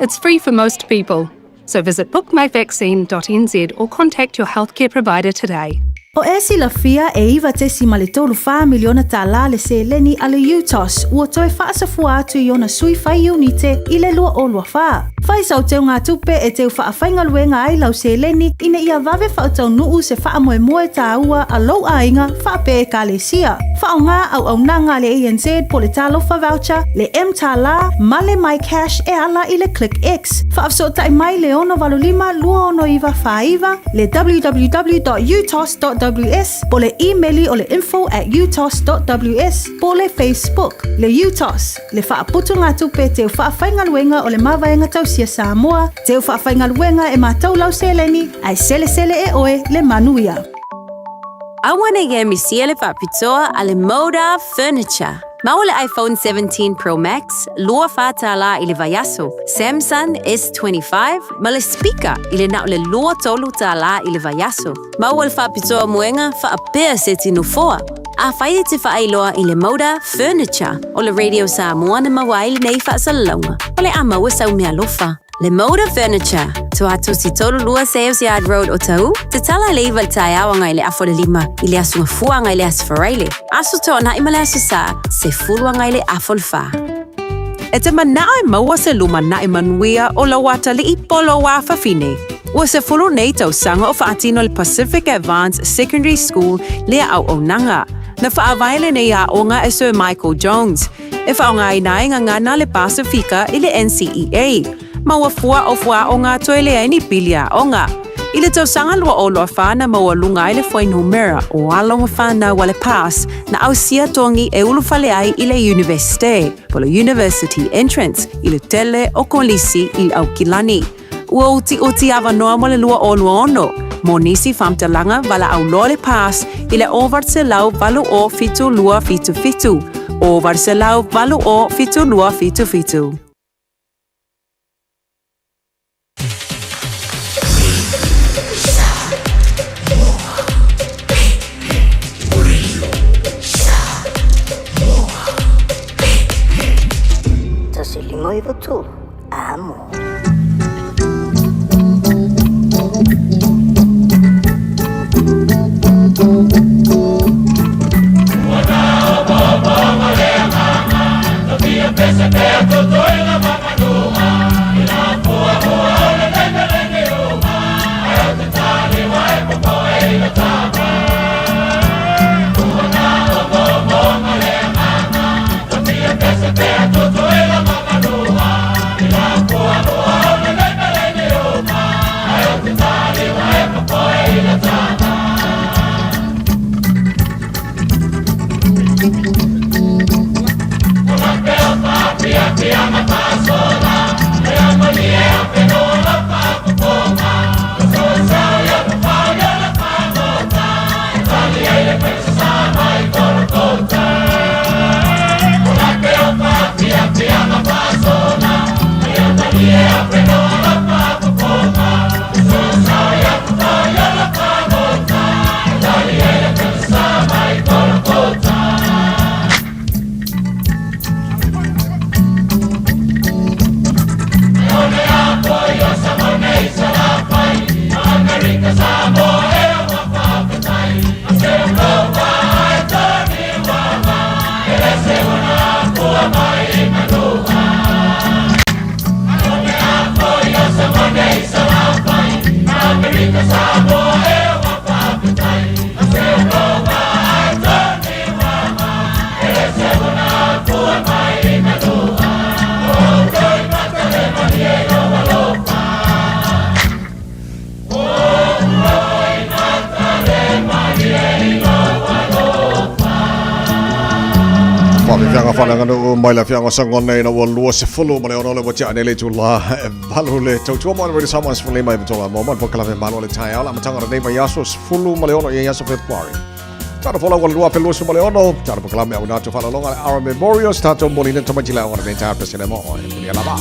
It's free for most people, so visit bookmyvaccine.nz or contact your healthcare provider today. O e silafia e $9.34 miliona tālā le seleni a le UTOS ua toe faasafua atu i ona sui fai iunite i le 2024. Fai sau teugatupe e teu faafaigaluega ai lau seleni ina ia vave faataunuu se faamoemoe tāua a lou aiga faapea ekalesia. Faaaoga auaunaga a le ANZ po o le Talofa Voucher, le mTālā ma le MyCash e ala i le ClickX. Faafesootai mai le 685 269 49, le www.utos.ws po o le imeli o le info@utos.ws po o le Facebook. Le UTOS, le faaputugatupe teu faafaigaluega o le Mavaega Tausia Samoa, teu faafaigaluega e matou lau seleni, ae selesele e oe le manuia. Aua ne i misia le faapitoa a le Moda Furniture. Maua le iPhone 17 Pro Max, $24 i le vaiaso, Samsung S25 ma le speaker i le na o le $23 i le vaiaso. Maua le faapitoa moega faapea seti nofoa. Afai e te faailoa i le Moda Furniture o le Radio Samoa na maua ai lenei faasalalauga, o le a maua sau meaalofa. Le Moda Furniture, Tuatosi 32 Sales Yard Road Otahuhu, tatala i le 9 i le taeao agai i le afa o le 5 i le Aso Gafua agai i le Aso Faraile, Aso Toonai ma le Aso Sa, 10 agai i le afa o le 4. E te manao e maua se lumanai manuia o lou atalii po o lou afafine. Ua 10 nei tausaga o faatino le Pacific Advance Secondary School lea auaunaga. Na faavae lenei aoga e Sir Michael Jones. E faaaogaina ai gagana le Pasifika i le NCEA. Maua fua o fuaaoga toe leai ni pili aoga. I le tausaga 2024 na maualuga ai le fuainumera o alo ma whanau a le PASS na ausia togi e ulufale ai i le Iunivesite, po le University Entrance, i le tele o kolisi i Aukilani. Ua utiuti avanoa mo le 2026, mo nisi faamatalaga valaau loa le PASS i le 800 807 277, 800 807 277. 1 5 9 3. Amo. Faafefiaga faaleaganuu mai le afiaga o Sagone ina ua 26 le ua tea nei le itulā e 8 le tautua mo le Radio Samoa 15 i Vatola mo ma le polokalame Malo le taeao le amataga o lenei vaiaso 16 i aso February. Tata folau o le 2026, tata polokalame au natu faalologa le Our Memorials, tatou molina tamaiti le aoga lenei taeao pesele mo oe. Manuia lava.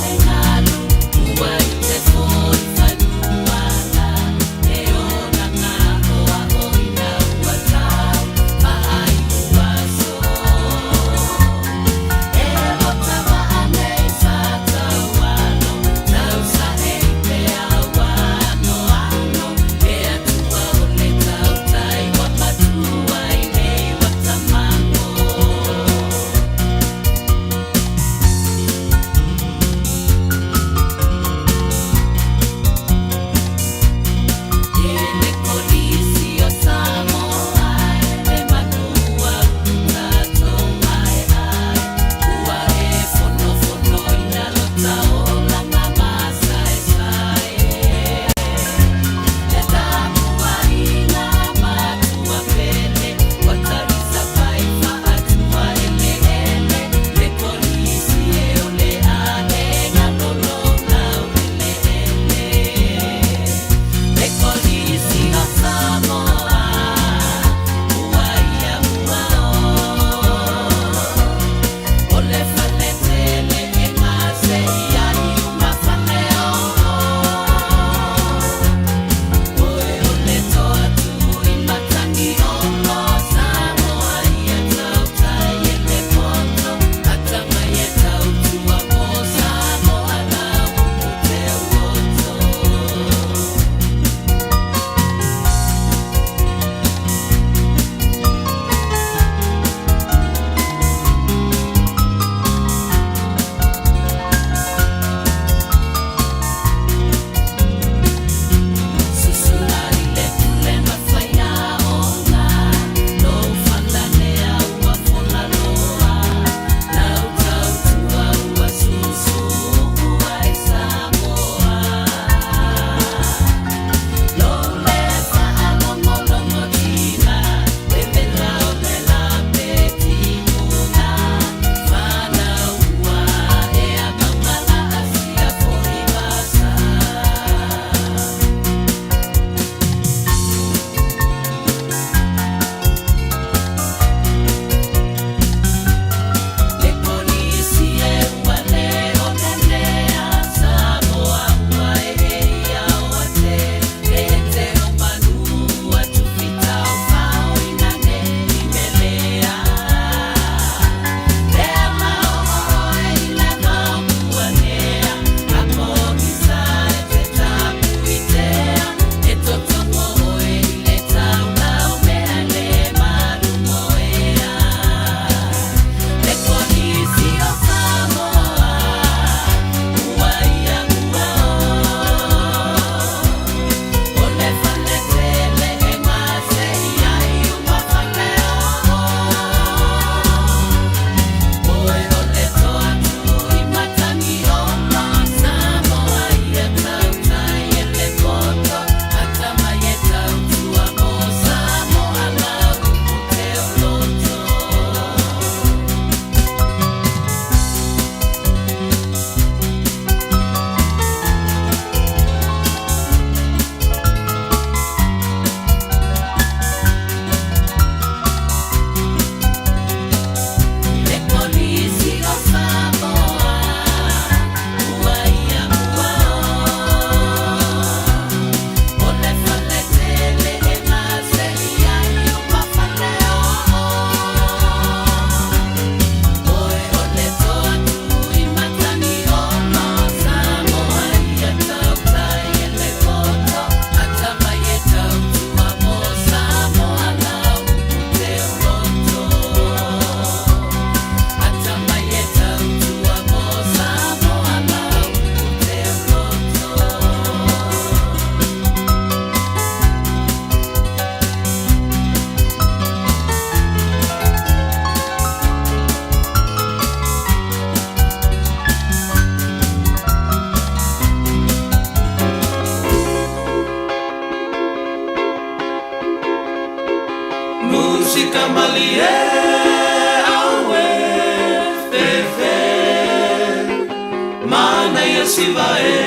siva e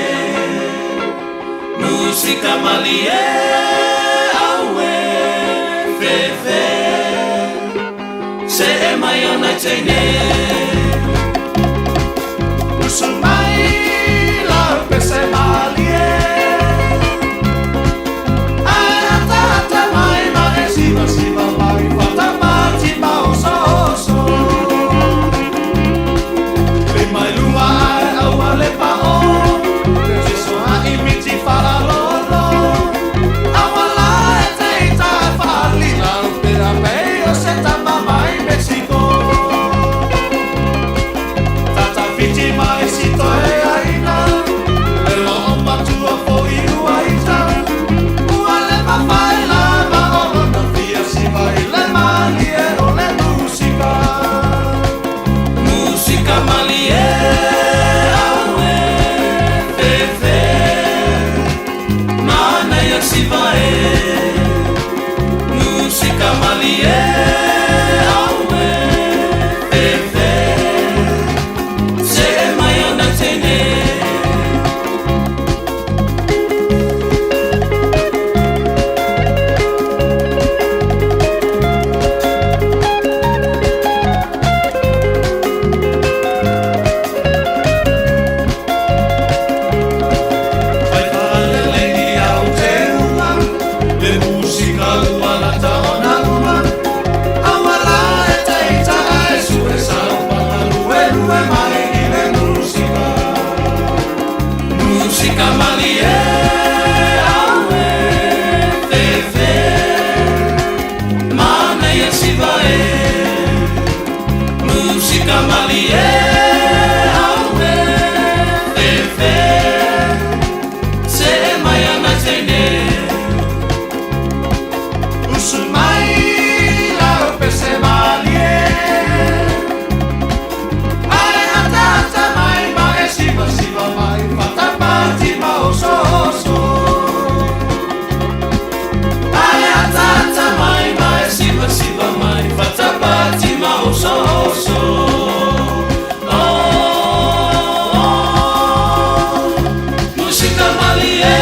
Musika malie aue fefe Se e mai ona teine Usu mai la pese malie Ai ata ata mai ma e siva siva mai Fata mati ma oso oso Le mai luma ai aua le pa o Le tiso a imiti fala lolo Aua la e te ita fali La upea pei o se tama mai Mexico Tata fiti mai sito e aina Le lo o matua fo i ua ita Ua le mawhai la ma o lona fia siva i le malie o le musika Musika malie aue fefe Mana ia siva e Musika malie aue fefe Se e mai ona teine Fai whaalelei ni au te uma Le musika ua lata ona uma Aua la e te ita e sue sau panga lue lue mai i le musika Musika malie aue fefe Mana ia siva e Musika malie aue fefe Se e mai ana teine Usu mai la pese malie Ai ata ata mai ma e siva siva mai Fata pati ma oso oso Ai ata ata mai ma e siva siva mai Fata pati ma oso oso Oh, oh, Musika malie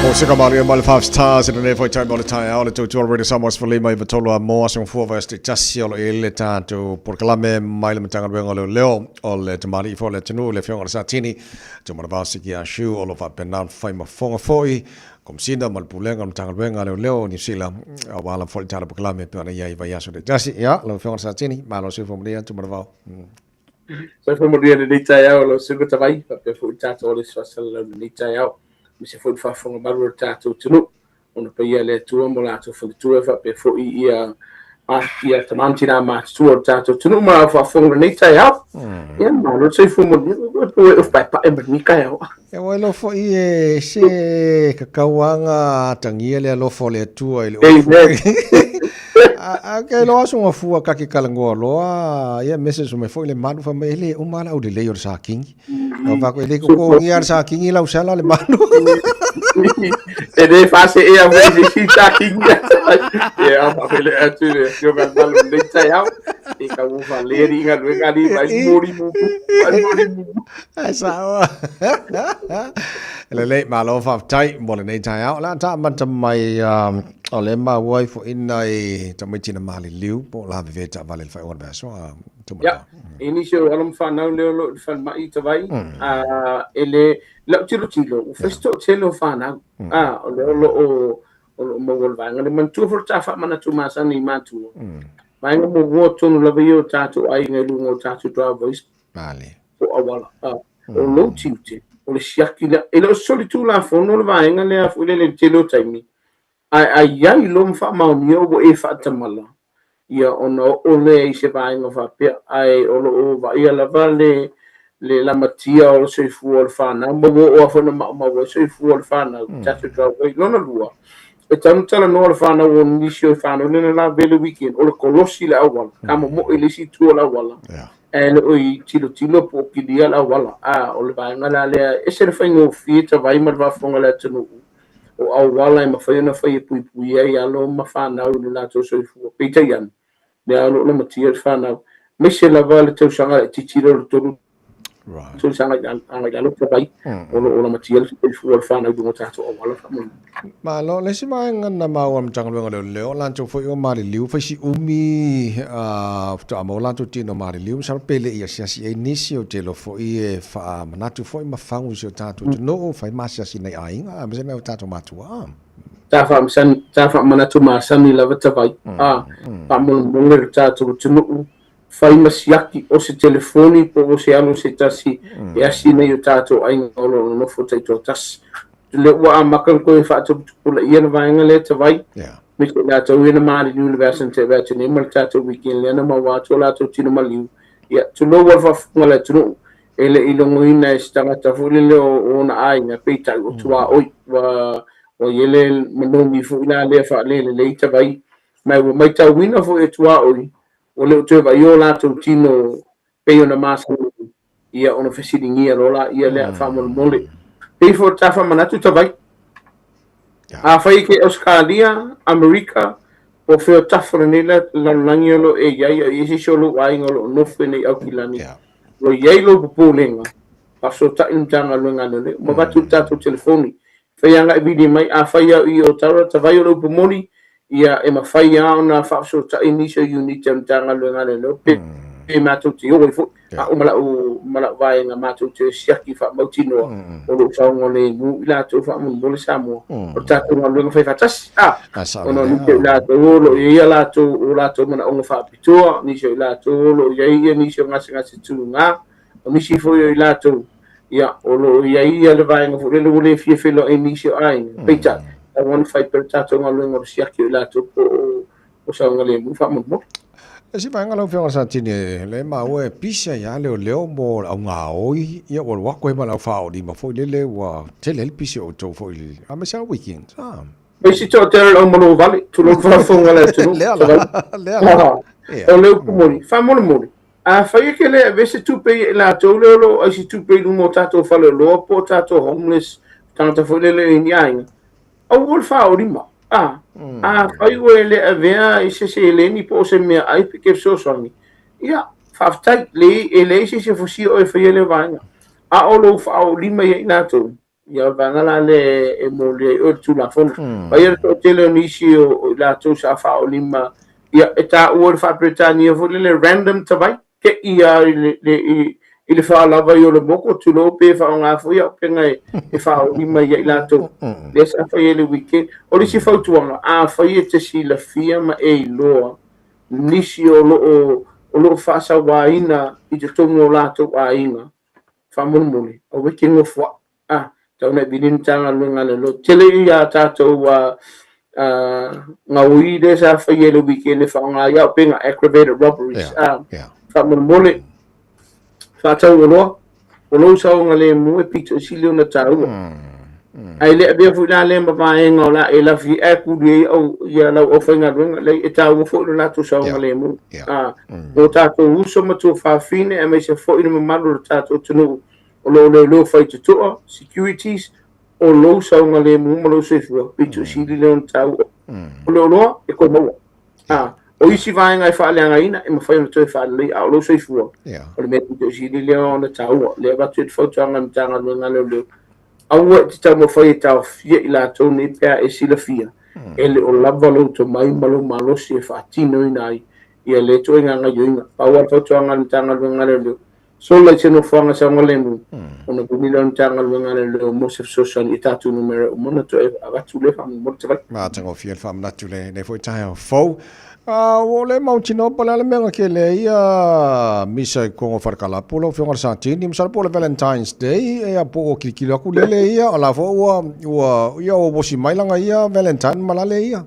Musika malie mai le Five Stars i lenei foi taimi o le taeao le tautua o le Radio Samoa 15 i tolu a mo aso gafua vai aso taitasi o lo o i ai le tatou polokalame mai le Matagaluega o Leoleo o le Tamalii foi o le atunuu le Afioga i le Satini Tumanavao Siki Ah Siu o lo o faapena ona fai ma fofoga foi Komesina ma le Pulega o le Matagaluega a Leoleo o Niu Sila aua lava foi le tatou polokalame e pei ona i ai i vaiaso taitasi. Ia, lau Afioga i le Satini, malo le soifua manuia Tumanavao. Soifua manuia i lenei taeao lau Susuga Tavai, faapea foi le tatou o le faasalalau i lenei taeao, aemaise foi le faafofoga malu a le tatou atunuu. Ona paia le Atua ma o latou faletua faapea foi ia ia tama ma tina matutua o le tatou atunuu ma lau faafofoga i lenei taeao. Ia malo le soifua manuia, ua e paepae ma lenei taeao. Ia ua iloa foi e se kakauaga atagia le alofa o le Atua i le Amen. A ke loa aso ngafua ka ke kalangoa loa ia message mai foi le manu fa mai ele uma la aulelei o le Sa Kingi. O fa ko ele ko ko ngia le Sa Kingi lau sala le manu. E le faaseea foi i se isi Sa Kingi. Ia faafeiloai atu i le Afioga i le Malu i lenei taeao. E tau ua faalea galuega alii mai moli mumu. Mai moli mumu. Ai sao. Lelei, malo faafetai mo lenei taeao. O le a ta amata mai o le maua ai foi nai tamaiti na maliliu po o lavevea i taavale i le faaiuga o le vaiaso. Ia, i nisi o alo ma fanau lea o lo o i le falemai i Tavai, e le, lau tilotilo, ua fai si toatele o fanau, o lea o lo o o lo o maua i le vaega lea. Manatua foi le ta faamanatu masani i matua, vaega muamua tonu lava ia o tatou aiga i luga o tatou driveways, po o auala. O lou tiute, o le siaki lea. E le o se solitulafono le vaega lea foi lele i le tele o taimi, ae a i ai loa ma faamaonia ua e faatamala, ia ona oo lea i se vaega faapea, ae o lo o vaaia lava le le lamatia o le soifua o le fanau, ma ua oo lava foi ina maumau ai soifua o le fanau i tatou driveway. Lona lua, e tatau ona talanoa le fanau o nisi o fanau lea na lavea le weekend, o le kolosi le auala, ka momoe i le isi itu o le auala, ae le o i tilotilo po o kilia le auala. A, o le vaega la lea, e ese le faigofie Tavai ma le faafofoga a le atunuu, o auala e mafai ona fai e puipui ai alo ma fanau i lo latou soifua. Peitai ane, lea o lo o lamatia le fanau. Aemaise lava le tausaga laitiiti lea o le 3 tausaga agai i lalo Tavai, o lo o lamatia le soifua o le fanau i luga o tatou auala faamolemole. Malo, le isi vaega na maua e le Matagaluega o Leoleo, o latou foi o maliliu, fai si umi faatoa maua latou tino maliliu, masalo pe le i asiasi i ai nisi, ou te iloa foi e faamanatu foi ma fagu i si o tatou atunuu, fai ma asiasi i nai aiga, aemaise nai o tatou matua. Sa faamasani, sa faamanatu masani lava Tavai, a, faamolemole lo tatou atunuu, fai ma siaki o se telefoni po o se alo se tasi e asi nei o tatou aiga o lo o nonofo taitoatasi. Lea ua amata ona toe faatuputupulaia le vaega lea Tavai, me te latou ia na maliliu i le vaiaso na tea atu nei ma le tatou weekend lea na maua atu o latou tino maliu. Ia, tulou lava le faafofoga a le atunuu, e le i logoina e se tagata foi lele o ona aiga, peitai ua tuaoi, ua ua i ai le manogi foi la lea faalelelei Tavai, ma ua maitauina foi e tuaoi, ua le o toe vaaia o latou tino pei ona masani, ia ona fesiligia loa laia lea faamolemole. Pei foi o le ta faamanatu Tavai. Afai e ke Ausekalia, Amerika, po o fea o tafa o lenei lalolagi o lo o e i ai, a i ai se isi o lou aiga o lo o nofo i nei Aukilani, ua i ai lou popolega, faafesootai le Matagaluega a Leoleo, ma avatu le tatou telefoni, fai agai vili mai, afai au i Otawa, Tavai o le upu moni, ia e mafai lava ona faafesootai nisi o unit a le Matagaluega a Leoleo, pe matou te o ai foi, au ma lau, ma lau vaega matou te siaki faamautinoa o lo o saogalemu i latou faamolemole Samoa. O le tatou galuega fai faatasi, a, ona o nisi o i latou o lo o i ai a latou, o latou manaoga faapitoa, nisi o i latou o lo o i ai nisi o gasegase tuga, o nisi foi o i latou, ia, o lo o i ai ia le vaega foi lele ua le fia feiloai i nisi o aiga. Peitai, tau ona fai pea le tatou galuega o le siaki o i latou po o saogalemu faamolemole. Le isi vaega lau Afioga Satini, le maua e pisi ai lava leoleo mo le augaoi, ia ua alu atu ai ma le aufaaolima foi lele ua tele ai le pisi o outou foi, aemaise lava weekends. Ah. Mai si toatele o le aumalovale, tulou le faafofoga a le atunuu. Lea la, lea la. O le upu moni, faamolemole, afai e ke le ave se tupe ia i latou lea o lo o ai se tupe i luma o tatou faleoloa po o tatou homeless, tagata foi lele i ni aiga, aua le faaolima. A, afai ua e le avea i se seleni po o se meaai pe ke fesoasoani, ia, faafetai, le, e leai se isi e fosia oe e faia lea vaega. A o lou faaolima ia i latou, Ia, o le vaega la lea e molia ai oe le Tulafono. Vaai le toatele o nisi o i latou sa faaolima, ia, e taua i le faa-Peretania foi lele, random tavai, te i lava i le, le, i, i le faalava i o le moko, tulou pe faaaoga foi au upega e, e faaolima ia i latou. Lea sa fai ai le weekend. O le isi fautuaga, afai e te silafia ma e iloa nisi o lo o, o lo o faasauaina i totonu o latou aiga, faamolemole, aua e te nofoaʻi, a, tau na vili le Matagaluega a le Loto. Tele ia tatou gaoi lea sa faia i le weekend e faaaoga ai au pega aggravated robberies. Yeah, Faamolemole, faatau oloa, o lou saogalemu e pito i sili ona taua. Ae le avea foi la lea ma vaega o la e lafi ae kuli ai au ia lau aufaigaluega, leai e taua foi lo latou saogalemu. A, o tatou uso ma tuafafine aemaise foi le mamalu o le tatou atunuu o lo o leoleo faitotoa, securities, o lou saogalemu ma lou soifua, pito sili lea ona taua. O le oloa e toe maua. A, o isi vaega e faaleagaina e mafai ona toe faalelei, a o lou soifua, o le mea pito sili lea ona taua. Lea e avatu ai le fautuaga a le Matagaluega a Leoleo, aua e te taumafai e taofia i latou nei pe a e silafia e le o lava lou tomai ma lou malosi e faatinoina ai ia lea ituaiga gaoioiga. Pau lava le fautuaga a le Matagaluega a Leoleo, sola i se nofoaga saogalemu, ona vili lea o le Matagaluega a Leoleo mo se fesoasoani i tatou numera uma ona toe avatu lea faamolemole te vai. Matagofie le faamanatu i lenei foi taeao fou. Ua ou le mautinoa po o le a le mea na kele ai ia misa i totonu o Falekalapu lau Afioga i le Satini. Masalo po o le Valentine's Day ia po ua kilikili atu lele ia, o la foi ua ua ia ua osi mai lana ia Valentine ma lale ia.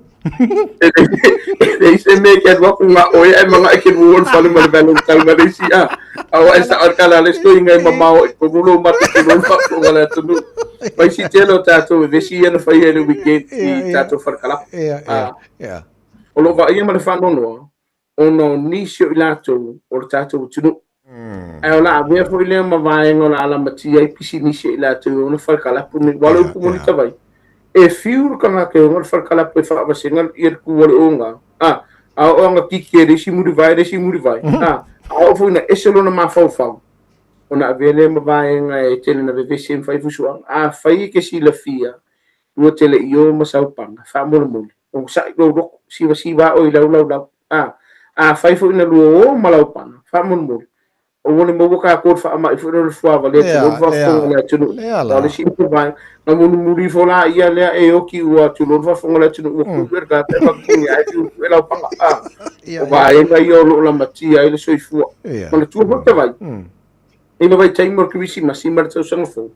E leai se mea ke alu aku nga oe ae manaʻo e ke lua o le fale ma le Valentine ma le isi a. Aua e sao le kala a le isi toeaina e mamao i totonu lou mata tulou le faafofoga a le atunuu. Mai si tele o tatou e vesi ia na faia i le weekend i tatou falekalapu. O lo o vaaia ma le faanoanoa ona o nisi o i latou o le tatou atunuu. Ae o le a avea foi lea ma vaega o le a lamatia ai pisinisi a i latou e ona falekalapu nei. Ua le upu moni tavai, e fiu le tagata e ona le falekalapu e faavasega ia le tu o le oga, a, a oo ina kiki e le isi mulivae le isi mulivae, a, A oo foi ina ese lona mafaufau, ona avea lea ma vaega e tele ina vevesi ai ma fai fusuaga. Afai e te silafia lua te le i o ma saupaga, faamolemole, onosai lou loto, sivasiva oe i lau laulau. A, afai foi na lua o ma lau pana, faamolemole, aua ne maua tatou i le faamai foi lea o le fuava le tulou le faafofoga a le atunuu. A o le isi vaega, na mulimuli ifo laia lea e oti ua tulou le faafofoga a le atunuu ua tu le tagata e faakukunia ai fiu e lau paga. A, o vaega ia o lo o lamatia ai le soifua. Manatua foi Tavai, i le vaitaimi o le Kerisimasi ma le tausaga fou,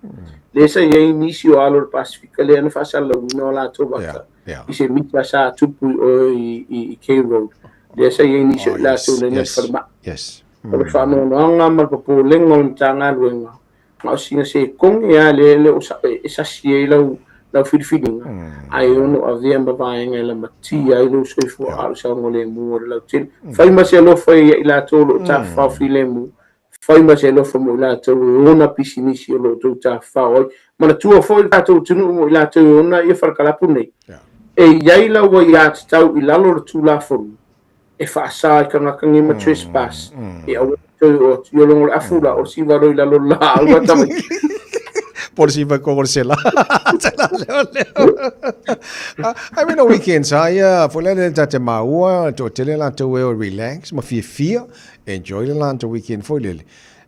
lea sa i ai nisi o alo o le Pasefika lea na faasalalauina o latou vata i se mita sa tupu i o i K Road. Lea sa i ai nisi o i latou lea na falemai. O le faanoanoaga ma le popolega o le Matagaluega, na o sina sekone lava lea e le o e sasi ai lau lau filifiliga, ae ono avea ma vaega e lamatia ai lou soifua a o le saogalemu o le lautele. Fai ma se alofa ia i latou o lo o tafafao filemu, fai ma se alofa mo i latou e ona pisinisi o lo o outou tafafao ai. Manatua foi le tatou atunuu mo i latou e ona ia falekalapu nei, e i ai lau aiatatau i lalo o le Tulafono e faasa i tagata nei ma trespass e aua ne toe oo atu i ologa o le afu la o siva loi lalo la aua tamaiti. Po le siva ko le sela. Sela leo leo. I mean, o weekends a ia, fo le le tate maua, to tele la te weo relax, ma fia fia, enjoy le la te weekend fo lele.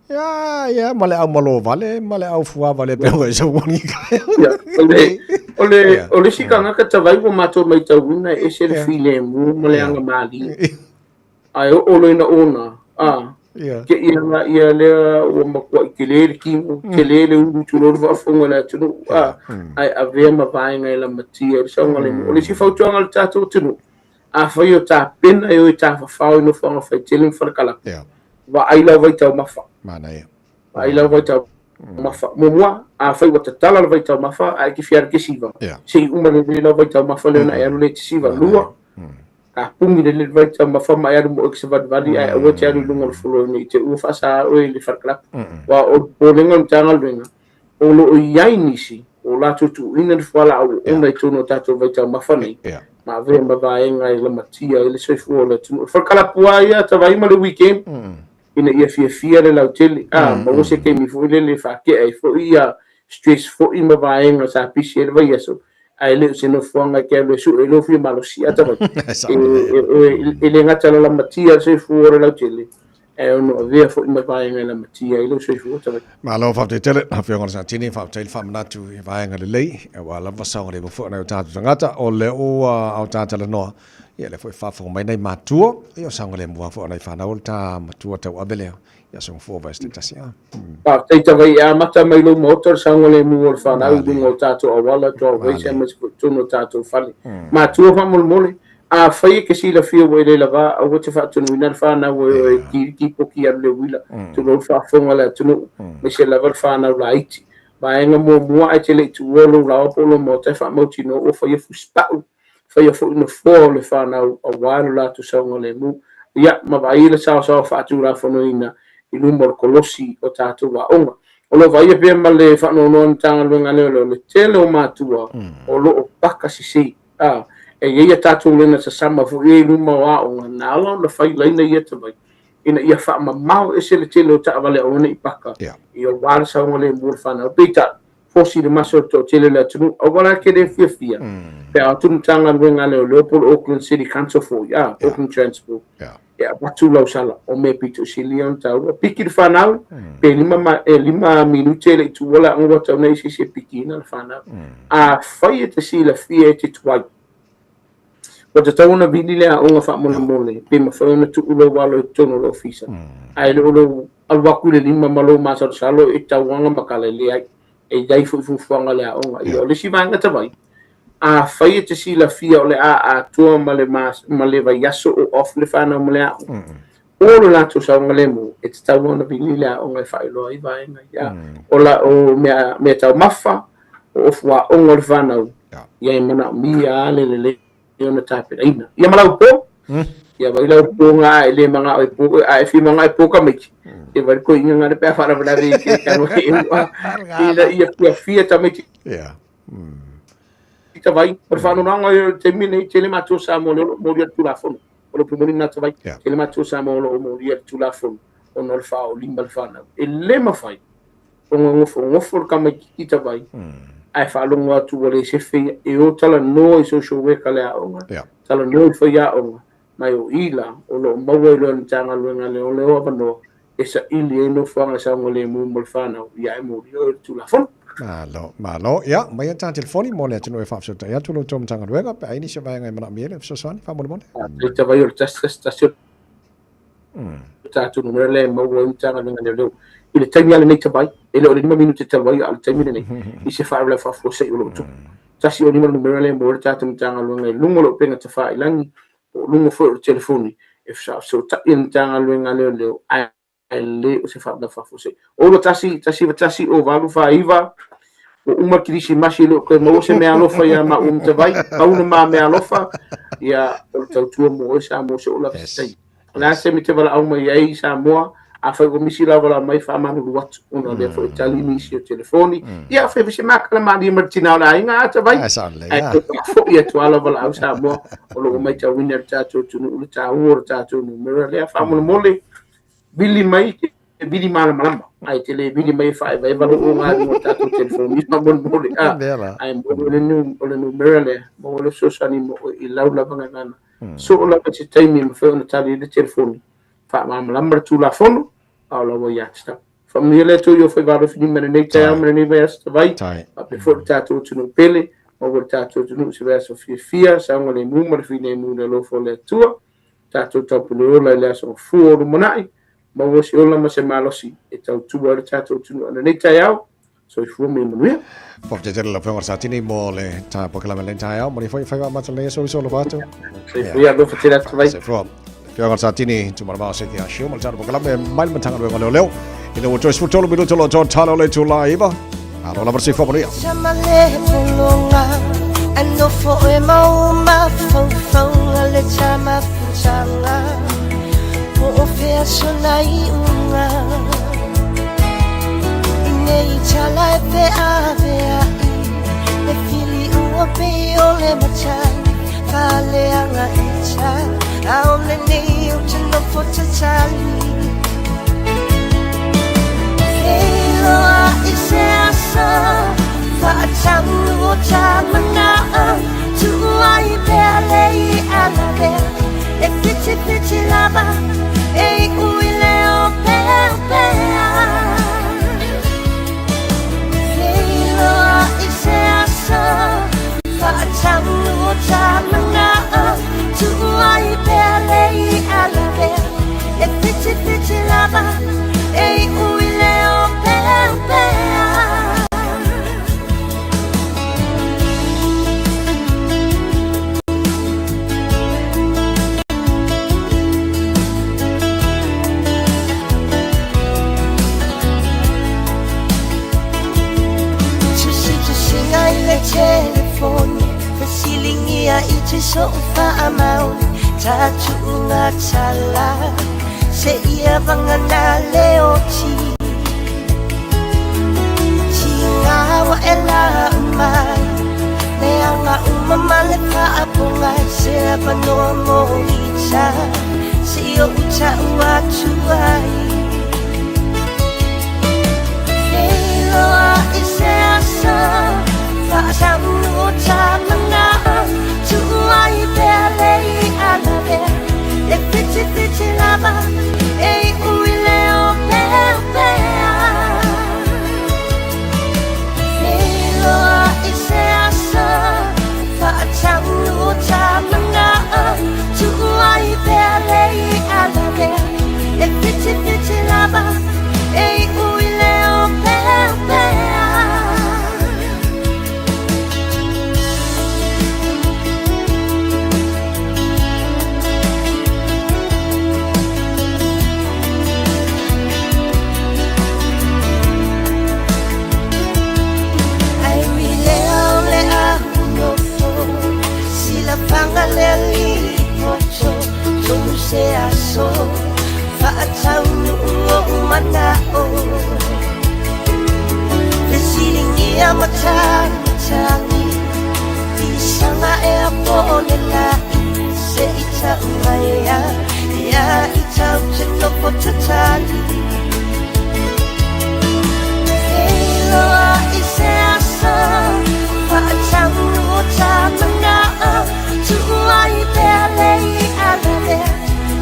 Ia, ia, ma le au malo vale, ma le au fua vale pe o sa wani ka. Ia, o le, o le, o le isi tagata tavai ua matou maitauina e ese le filemu ma le agamalie. Ae oo loa ina ona, a, te i ana ia lea ua matuai tele le kino, tele le ulu tulou le faafofoga a le atunuu, a, ae avea ma vaega e lamatia ai le saogalemu. O le isi fautuaga a le tatou atunuu, afai o tapena e o e tafafao i nofoaga faitele ma falekalapu, vaai lau vaitaumafa. Manaia. Vaai lau vaitaumafa. Muamua, afai ua tatala le vaitaumafa ae e te fia alu e te siva, se i uma lelei lau vaitaumafa lea ona e alu lea e te siva. Lua, tapuni lelei le vaitaumafa ma e alu mo oe ki se valivali ae aua e te alu i luga o le folo ne i te ua faasa oe i le falekalapu. Aua o le popolega o le Matagaluega, o lo o i ai nisi o latou tuuina le fualaau oona i totonu o tatou vaitaumafa nei, ma avea ma vaega e lamatia ai le soifua o le atunuu. O le falekalapu lava ia, tavai ma le weekend, ina ia fiafia le lautele, a, maua se taimi foi lele e faatea ai foi ia stress foi ma vaega sa pisi ai le vaiaso, ae le o se nofoaga e te alu e sue ai lou fia malosi, a tavai, e le gata la lamatia le soifua o le lautele, e ono avea foi ma vaega e lamatia ai lou soifua tavai. Malo faafetai tele Afioga le Satini, faafetai le faamanatu i vaega lelei aua lava saogalemu foi nai o tatou tagata o lea ua o ta talanoa ia lea foi faafofoga mai nai matua ia o saogalemu lava foi o nai fanau o le ta matua tauave lea ia soifua vai se tasi a. Faafetai tavai e amata mai lou maota le saogalemu o le fanau i luga o tatou auala, driveways aemaise foi totonu o tatou fale. Matua faamolemole, Afai e te silafia ua e le lava, aua e te faatonuina le fanau e oe e tipoti alu le uila, tulou le faafofoga a le atunuu, aemaise lava le fanau laiti. Vaega muamua ae te le i tuua lou laoa po o lou maota e faamautinoa ua faia fusipau, faia foi nofoa o le fanau aua lo latou saogalemu. Ia, ma vaai le saosaoa faatulafonoina i luma o le kolosi o tatou aoga. O lo o vaaia pea ma le faanoanoa i Matagaluega a Leoleo le tele o matua o lo o paka sese. A, e i ai a tatou laina sasama foi ia i luma o aoga, na ala ona fai laina ia tavai, ina ia faamamao ese le tele o taavale aua ne i paka, ia aua le saogalemu o le fanau. Peitai, fosi le maso o le toatele o le atunuu, aua la ke le fiafia, pe a o atu le Matagaluega a Leoleo po o le Auckland City Council foi, a, Auckland Transport, e avatu lau sala, o mea pito sili ona taua. Piki le fanau, pe 5 minute e le i tuua le aoga ua tau nei se isi e pikiina le fanau. Afai e te silafia e te tuai, ua tatau ona vili le aoga faamolemole, pe mafai ona tuu lou alo i totonu o le ofisa, ae le o lou alu atu i le lima ma lou masalosalo e tauaga ma tala, e leai. E i ai foi fuafuaga a le aoga. Ia, o le isi vaega tavai, afai e te silafia o le a atoa ma le, ma le vaiaso o off le fanau ma le aoga, o lo latou saogalemu, e tatau ona vili le aoga e faailoa ai vaega ia. O la, o mea, mea taumafa, o ofu aoga o le fanau, ia e manaomia lava le lelei ona tapenaina. Ia ma lau po, ia vai lau po nga e le manga o e po, a e fi manga e po ka maiti. E vai ko inga nga le pe wharawarawe i te kano e ua. Ina ia pia fia ta maiti. I ta vai, o le whanonanga i te mine, te le matua sa mo le mo ria tulafono. O le pumoni na ta vai, te le matua sa mo le mo ria tulafono. Ona o le faaolima le fanau. E le mafai ona gofogofo le tamaititi tavai ae faalogo atu ua le sefe ia, e o talanoa i social worker a le aoga, talanoa i faiaoga, ma e o i la o lo o maua ai loa e le Matagaluega a Leoleo avanoa e saili ai nofoaga e saogalemu mo le fanau, ia ae molia oe i le Tulafono. Malo, malo. Ia, aumai a ta telefoni mo le atunuu e faafesootai atu lo outou Matagaluega pe a i ai nisi o vaega e manaomia ai le fesoasoani, faamolemole. Faafetai tavai o le 1 1 o le tatou numera lea e maua ai Matagaluega a Leoleo i le taimi lava lenei tavai, e le o le 5 minute talu ai, a o le taimi lenei, i se faalavelave faafuasei o lo o tupu. 105 le numera lea e maua ai le tatou Matagaluega i luga o le upega tafailagi po o luga foi o le telefoni e fesootai ai le Matagaluega a Leoleo ae le o se faalavelave faafuasei. O 21 191 08 49 ua uma le kerisimasi e le o toe maua se meaalofa ia maua ma Tavai, pau le ma meaalofa, ia o le tautua mo oe Samoa se o lava se taimi. O le a se taimi e te valaau mai ai Samoa, afai ua misi lau valaau mai faamalulu atu ona o lea foi e tali nisi o telefoni. Ia afai foi se makala malie ma le tina o le aiga a Tavai, ae toe faafoi atu lava lau valaau Samoa, o lo o matauina e le tatou atunuu le taua o le tatou numera lea. Faamolemole, vili mai e vili malamalama ae te le vili mai e faaevaeva lou ogaluga o le tatou telefoni faamolemole a ae mo le nu o le numera lea mo le fesoasoani mo oe i lau lava gagana soo lava i se taimi e mafai ona tali ai le telefoni faamalamalama le Tulafono a o lau aiatatau. Faamanuia le Atua i o faiva alofi lima i lenei taeao ma lenei vaiaso tavai, faapea foi le tatou atunuu pele, maua le tatou atunuu i se vaiaso fiafia, saogalemu ma le filemu i le alofa o le Atua. Tatou taupule ola i le aso gafua o lumanai, maua se ola ma se malosi e tautua ai le tatou atunuu i lenei taeao. Soifua ma ia manuia. Faafetai tele lau Afioga Satini mo le ta polokalame lenei taeao. Manuia foi faiva amata lenei aso uso alofa atu. Soifua ia alofa tele atu vai. Soifua. Afioga Satini, tumalamao se te asio ma le tatou polokalame mai le Matagaluega o Leoleo. Ina ua toe 13 minuta o lo o talo le itula e 9. Malo lava le soifua manuia. Sama le pulunga, anofo e mau mafaufauga le tama futanga, po o fea sona iuga. I nei tala e feaveai, le fili ua pei o le matai, faaleaga e ta, a o lenei ou te nofo tatali. Feiloa i se aso, faataunu o ta manao, tuu ai pea le i'a lavea, e whitiwhiti lava, e iu i le opeopea. Feiloa i se aso, faataunu o ta manao, tuu ai pea le i'a lavea, e whitiwhiti lava, e iu i le opeopea. Tusitusiga i le telefoni, fesiligia i te soo faamaoni, tatuuga tala, seia vagana le oti. Tiga ua e lau mai, leaga uma ma le faapogai, se avanoa mo ita, se ou tau atu ai. Feiloa i se aso, faataunu o ta manao, tuu ai pea le i'a lavea, e whitiwhiti lava, e iu i le opeopea. Feiloa i se aso, faataunu o ta manao, tuu ai pea le i'a lavea, e whitiwhiti lava, e iu i le opeopea. Ai ui lea o le ahu nofo, silafaga le alii poto, tonu se aso, faataunuu ou manao. Fesiligia matagimatagi, pisaga ea po o le lai, se i tau mai ia, ia i tau te nofo. Nofo tatali Feiloa i se aso Faataunu ta manao Tuua i pea le i alavea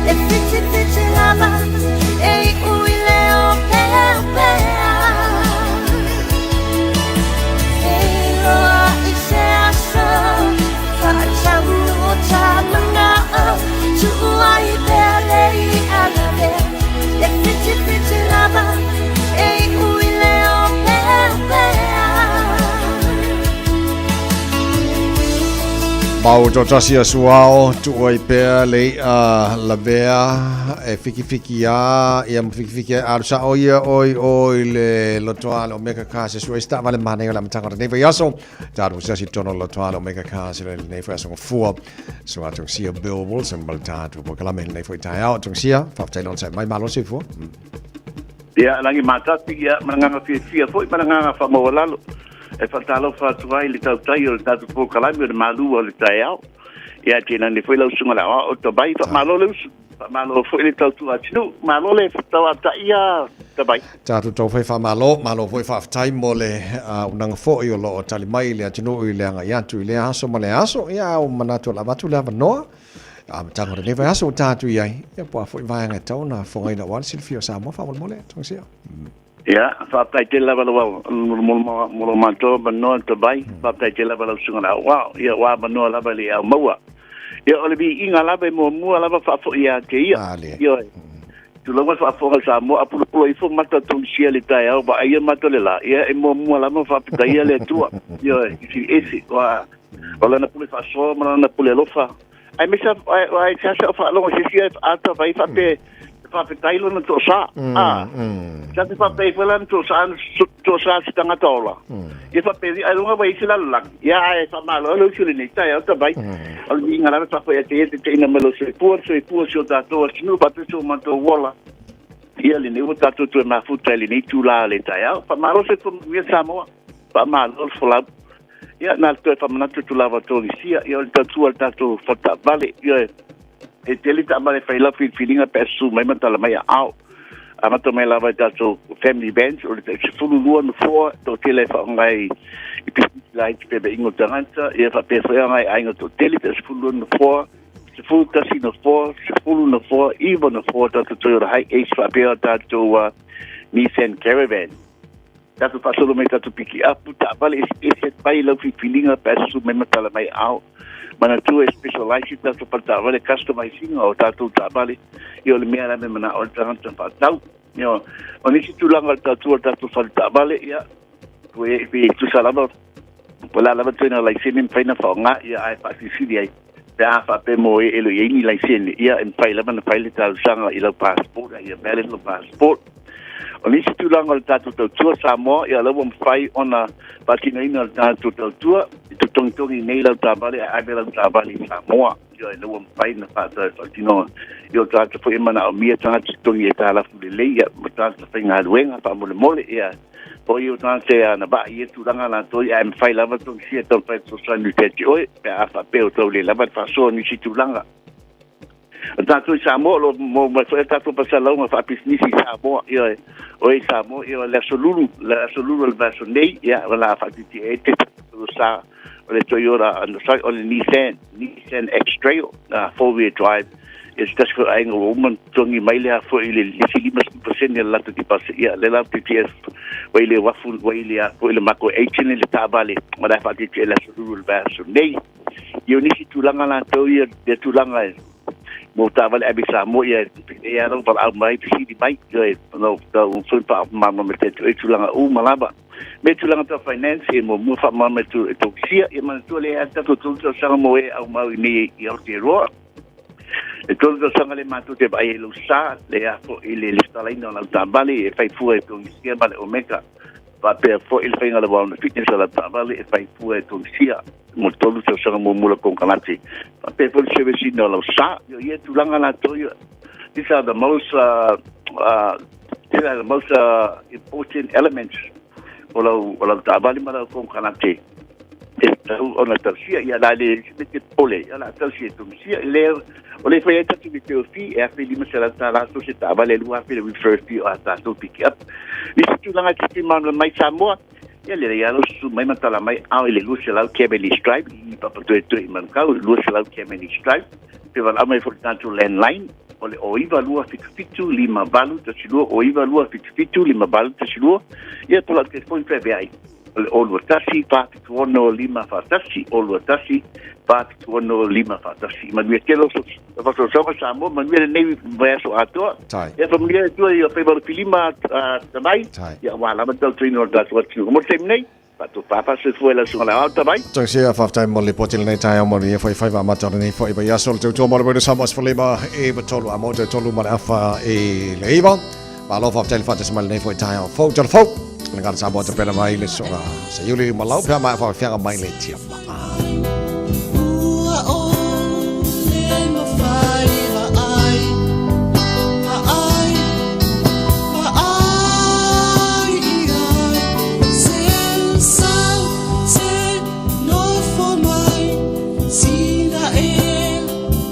E fiti fiti lava E i ui leo pea pea Feiloa i se aso Faataunu ta manao Tuua i pea le i alavea E fiti fiti lava E i ui leo pea pea Mau tōtasi a suao, tuua i pea le ia lavea e fikifiki a, ia ma fikifiki a alu sa o ia oi o i le lotoa le Omega Cars e sua i sta vale mana i o le amataga o lenei vaiaso. Tātou se asi tono lotoa le Omega Cars i lenei vaiaso ngafua. So a tongsia Bill Wilson ma le tātou polokalame lenei foi taeao. Tongsia, faafetai lona sai mai, malo soifua. Ia, langi mātati, ia, ma le agaga fiafia foi ma le agaga faamaualalo e faatalofa atu ai i le tautai o le tatou polokalame o le malu o le taeao. Ia, tainane foi lau susuga i le aoao o Tabai, faamalo le usu, faamalo foi le tautua atunuu, malo le tauatai ia Tabai. Tatou tau fai faamalo, malo foi faafetai mo le auaunaga foi o lo o tali mai i le atunuu i le agai atu i lea aso ma lea aso. Ia, a ua manatu o le a avatu le avanoa amataga o lenei vaiaso ua tatou i ai, ia po o a foi vaega e tatau ona fofogaina aua le silafia o Samoa faamolemole, Togasia. Ia, faafetai tele lava lau mo lo matou avanoa Tabai, faafetai tele lava lau susuga i le aoao, ia ua avanoa lava i le au maua. Ia o le viiga lava e muamua lava faafoi ia te ia. Ioe. Tulou le faafofoga a Samoa, a pulopula ifo mata o Tunisia i le taeao, vaaia mata o le la, ia e muamua lava faafetaia le Atua. Ioe, i Filiese, ua o lana pule faasoa ma lana pule alofa. Aemaise aua e seasea o faalogo i se isi ata vai faapea e faafetai lona toasa. A, seasea faapea ifo lana toasa, toasa se tagata ola. Ia faapea ai luga vai isi lalolagi. Ia ae faamalo ai le usu lenei taeao tavai. O le viiga lava e faafoi atu ai e taitaiina mai lou soifua, le soifua o si o tatou atunuu faapea so matou ola. Ia lenei ua tatou toe mafuta i lenei itula o le taeao. Faamalo le soifua manuia Samoa. Faamalo le folau. Ia, na le toe faamanatu atu lava Tonisia, ia o le tautua le tatou faletaavale, ia e tele taavale fai lau filifiliga pe a susu mai ma tala mai aao. Amata mai lava i tatou family vans, o le 12 nofoa, toatele e faaaoga i pisinisi laiti pe veiga o tagata, ia faapea foi agai i aiga toatele, tai 12 nofoa, 11 nofoa, 10 nofoa, 9 nofoa tatou Toyota Hi-Ace faapea tatou Nissan Caravan. Tatou faasolo mai tatou pikiapu, taavale eseese pai lau filifiliga pe a susu mai ma tala mai aao. Manatua e specialise tatou fale taavale customise ina o tatou taavale ia o le mea la me manao ai le tagata faatau. Ia o nisi tulaga o le tautua o le tatou fale taavale ia e pe tusa lava po o le a lava ituaiga laisene e mafai ona faaaoga ia ae faasilisili ai pe a faapea mo e e le o i ai ni laisene ia e mafai lava ona fai le talosaga i lau passport a ia valid lou passport. O nisi tulaga o le tatou tautua Samoa, ia o lea ua mafai ona faatinoina le tatou tautua i togitogi nei lau taavale ae ave lau taavale i Samoa. Ia o lea ua mafai ona faatino i o tagata foi e manaomia tagata totogi aitalafu lelei ia ma tagata faigaluega faamolemole ia po o tagata e agavaa i ia tulaga latou ae mafai lava togisia e taumafai e fesoasoani ia te oe pe a faapea ua tau le lava le faasoa i nisi tulaga. O tatou i Samoa, o lo o maua mai foi a tatou faasalalauga faapisinisi i Samoa, ioe, o e i Samoa, ia o le Aso Lulu, le Aso Lulu o le vaiaso nei, ia, o le a faatietie ai te sa o le Toyota, sorry, o le Nissan, Nissan X-Trail, four-wheel drive, ia se tasi foi o aiga ua uma ona totogi mai le a foi le isi 50% o le latou deposit, ia, lea la ua tietie ua i le uafu, ua i le a foi le matou agent le taavale, o le a faatietie i le Aso Lulu o le vaiaso nei. Ia o nisi tulaga latou ia, ia tulaga e mo taavale ave i Samoa, ia e a lau valaau mai, fesili mai, ia e no tau foi faamalamalama mai te tulaga uma lava. Me tulaga tau finance, e muamua faamalamalama e tausia, ia manatua le a tatou tolu tausaga mo e aumau i nei i Aotearoa. E tolu tausaga le matou te vaai ai lou sa, le a foi le lesitalaina o lau taavale, e fai fua e Togisia ma le Omega. Faapea foi le faiga lava o le fitness o lau taavale e fai fua e Togisia mo le tolu tausaga muamua o lau konekarate. Faapea foi le service ina o lau sa. Ia, ia tulaga latou ia. These are the most these are the most important elements o lau, o lau taavale ma lau konekarate. tatau ona tausia. Ia la le se te pole, ia la tausia e Tunisia, le o le fai ai tatou referral fee, e $1,500 so se taavale, 2,000 le referral fee o a tatou pick up. Nisi tulaga te te mauna mai Samoa, ia le ia lo su mai matala mai ao i le 200 Cavendish Drive, i Papatoetoe i Manukau, 200 Cavendish Drive, pe valaau mai foi le tatou landline, o le o 92 77 58 12, o 92 77 58 12, ia po lau telefoni feaveai, o le 021 476 541, 021 476 541. Manuia tele o faasoasoaga Samoa, manuia lenei vaiaso atoa. Ia faamanuia le Atua i o faiva o le filima tamai, ia aua lava le tautuaina o le tatou atunuu. Mo le taimi nei, faatopapa soifua i lau susuga Lauao Tavai. Tausia, faafetai mo le lipoti lenei taeao mo ia foi faiva amata o lenei foi vaiaso le tautua mo le Radio Samoa 15 e 3 a mo te 3 ma le afa i le 9. Malo faafetai le faatasi mai lenei foi taeao fou tala fou. Le ngana Samoa tapena mai le soga Seiuli Malau pea mai whakafianga mai le tia maa. Ua o le mawhai wa ai, wa ai, wa ai i ai. Se sau, se nofo mai, sina e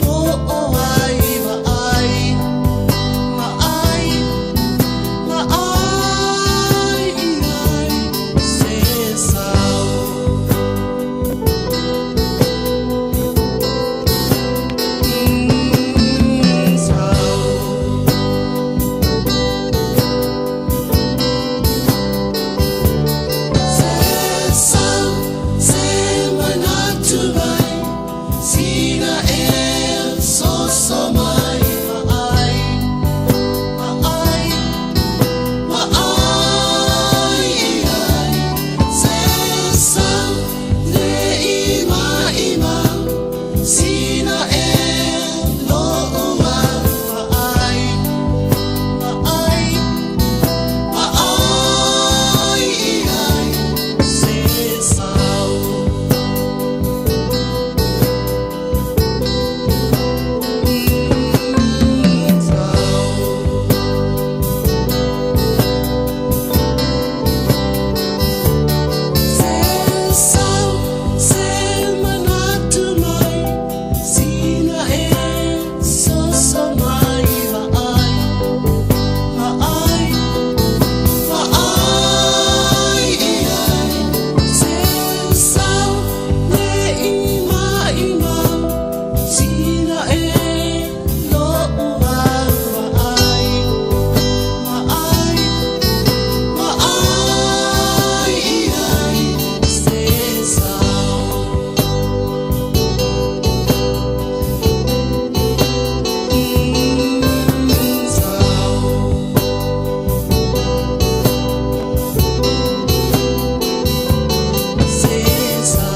po o ai wa ai, wa ai, wa ai i ai. Se sau. Se sau, se manatu mai, sina e soso mai wa ai, wa ai, wa ai i ai. Se sau, le ima ima, sina e lo'u au wa ai, wa ai, wa ai i ai. Se sau. Se sau, se manatu mai, sina e soso mai wa ai, wa ai, wa ai i ai. Se sau, le ima ima, sina e lo'u au wa ai, wa ai, wa ai i ai. Se sau. Se sau.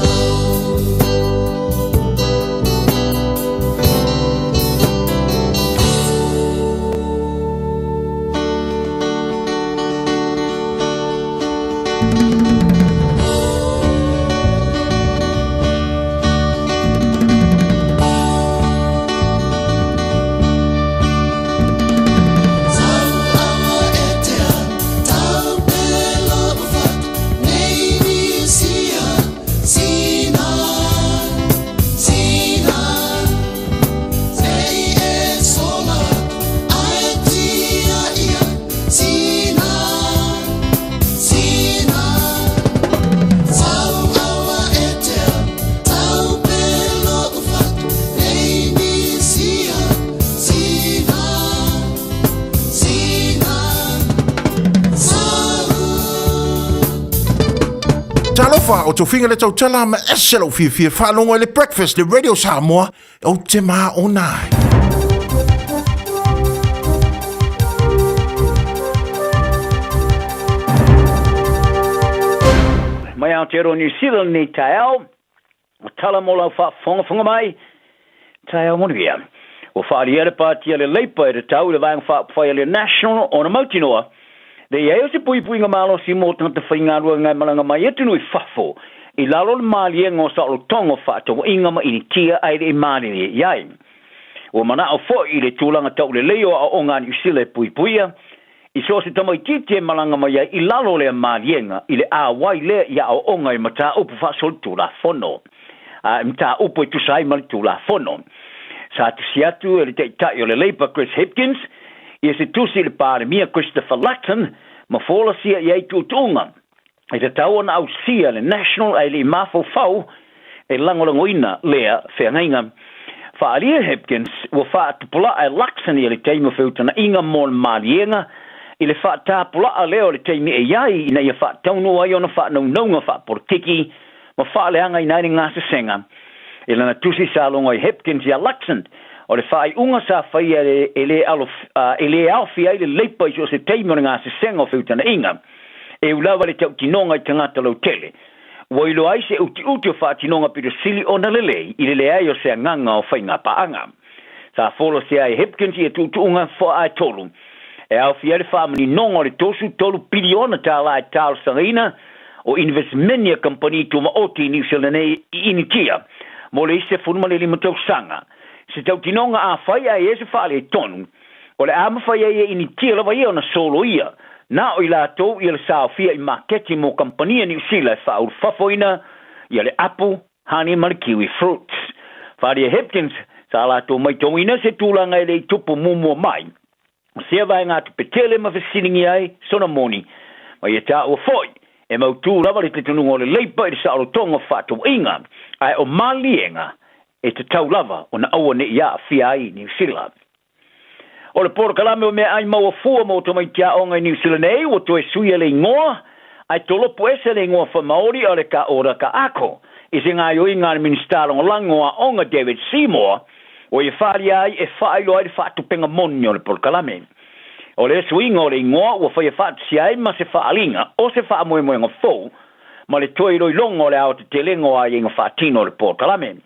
Sau aua e tea, tau pe lo'u fatu, nei misia, sina, sina. Sei e sola atu, ae tia ia, sina, sina. Sau aua e tea, tau pe lo'u fatu, nei misia, sina, sina. Sau. Talofa, o tofiga le tautala ma ese lou fiafia faalogo i le Breakfast le Radio Samoa, ou te maona ai. Mai Aotearoa New Zealand nei taeao, o tala mo lau faafogafoga mai, taeao manuia. Ua faaalia le Pāti a le Labour e tatau i le Vaega Faaupufai a le National ona mautinoa le i ai o se puipuiga malosi mo tagata faigaluega e malaga mai atunuu i fafo i lalo o le maliega o saolotoga o faatauaiga ma initia ae le i malilie i ai. Ua manao foi i le tulaga taulelei o aoaoga a Niu Sila e puipuia I so o se tamaitiiti e malaga mai ai i lalo o lea maliega i le ʻauai lea i aoaoga i mataupu faasolitulafono, a i mataupu e tusa ai ma le Tulafono. Sa tusi atu e le Taitai o le Labour Chris Hipkins ia se tusi i le Palemia Christopher Luxon ma folasia i ai tuutuuga e tatau ona ausia le National ae le i mafaufau e lagolagoina lea feagaiga. Faaalia Hipkins ua faatupula'a e Luxon ia le taimi o feutana'iga mo le maliega i le faatapula'a lea o le taimi e i ai ina ia faataunuu ai ona faanaunauga faapolokiki ma faaleagaina ai le gasesega. I lana tusi sa logo ai Hipkins iā Luxon, o le faaiuga sa faia e le e le aofia ai le Leipa i so o se taimi o le gasesega o feutana'iga, e u lava le tautinoga i tagata lautele. Ua iloa ai se utiuti o faatinoga pito sili ona lelei i le leai o se agaga o faigapaaga. Sa folasia ai e Hipkins ia tuutuuga foaae tolu e aofia ai le faamaninoga o le $33 piliona tālā e talosagaina o inivesimeni a kamupani tumaoti i Niu Sila nei i Initia mo le isi 15 tausaga. Se tautinoga afai ae i ai se faaletonu, o le a mafai ai e Initia lava ia ona soloia na o i latou ia le saofia i maketi mo kamupani a Niu Sila e faaulufafoina ia le apu, honey ma le kiwi fruits. Wharia Hipkins, sa latou maitauina se tulaga e le i tupu muamua mai, o sea vaega tupe tele ma fesiligia ai sona moni, ma ia taua foi, e mautū lava le talitonuga o le Leipa i le saolotoga o fefaatauaiga, ae o maliega e tatau lava ona aua ne i aafia ai Niu Sila. O le polokalame o meaai maua fua mo tamaiti aoga i Niu Sila nei ua toe suia le igoa, ae tolopo ese le igoa faamaoli o le Ka Ora Ka Ako i se gaoioiga a le Minisita Lagolago o Aoga David Seymour ua ia faaalia ai e faailoa ai le faatupega moni o le polokalame. O le suiga o le igoa ua faia faatasia ai ma se faaaliga o se faamoemoega fou ma le toe iloiloga o le aotetelega o aiaiga faatino o le polokalame.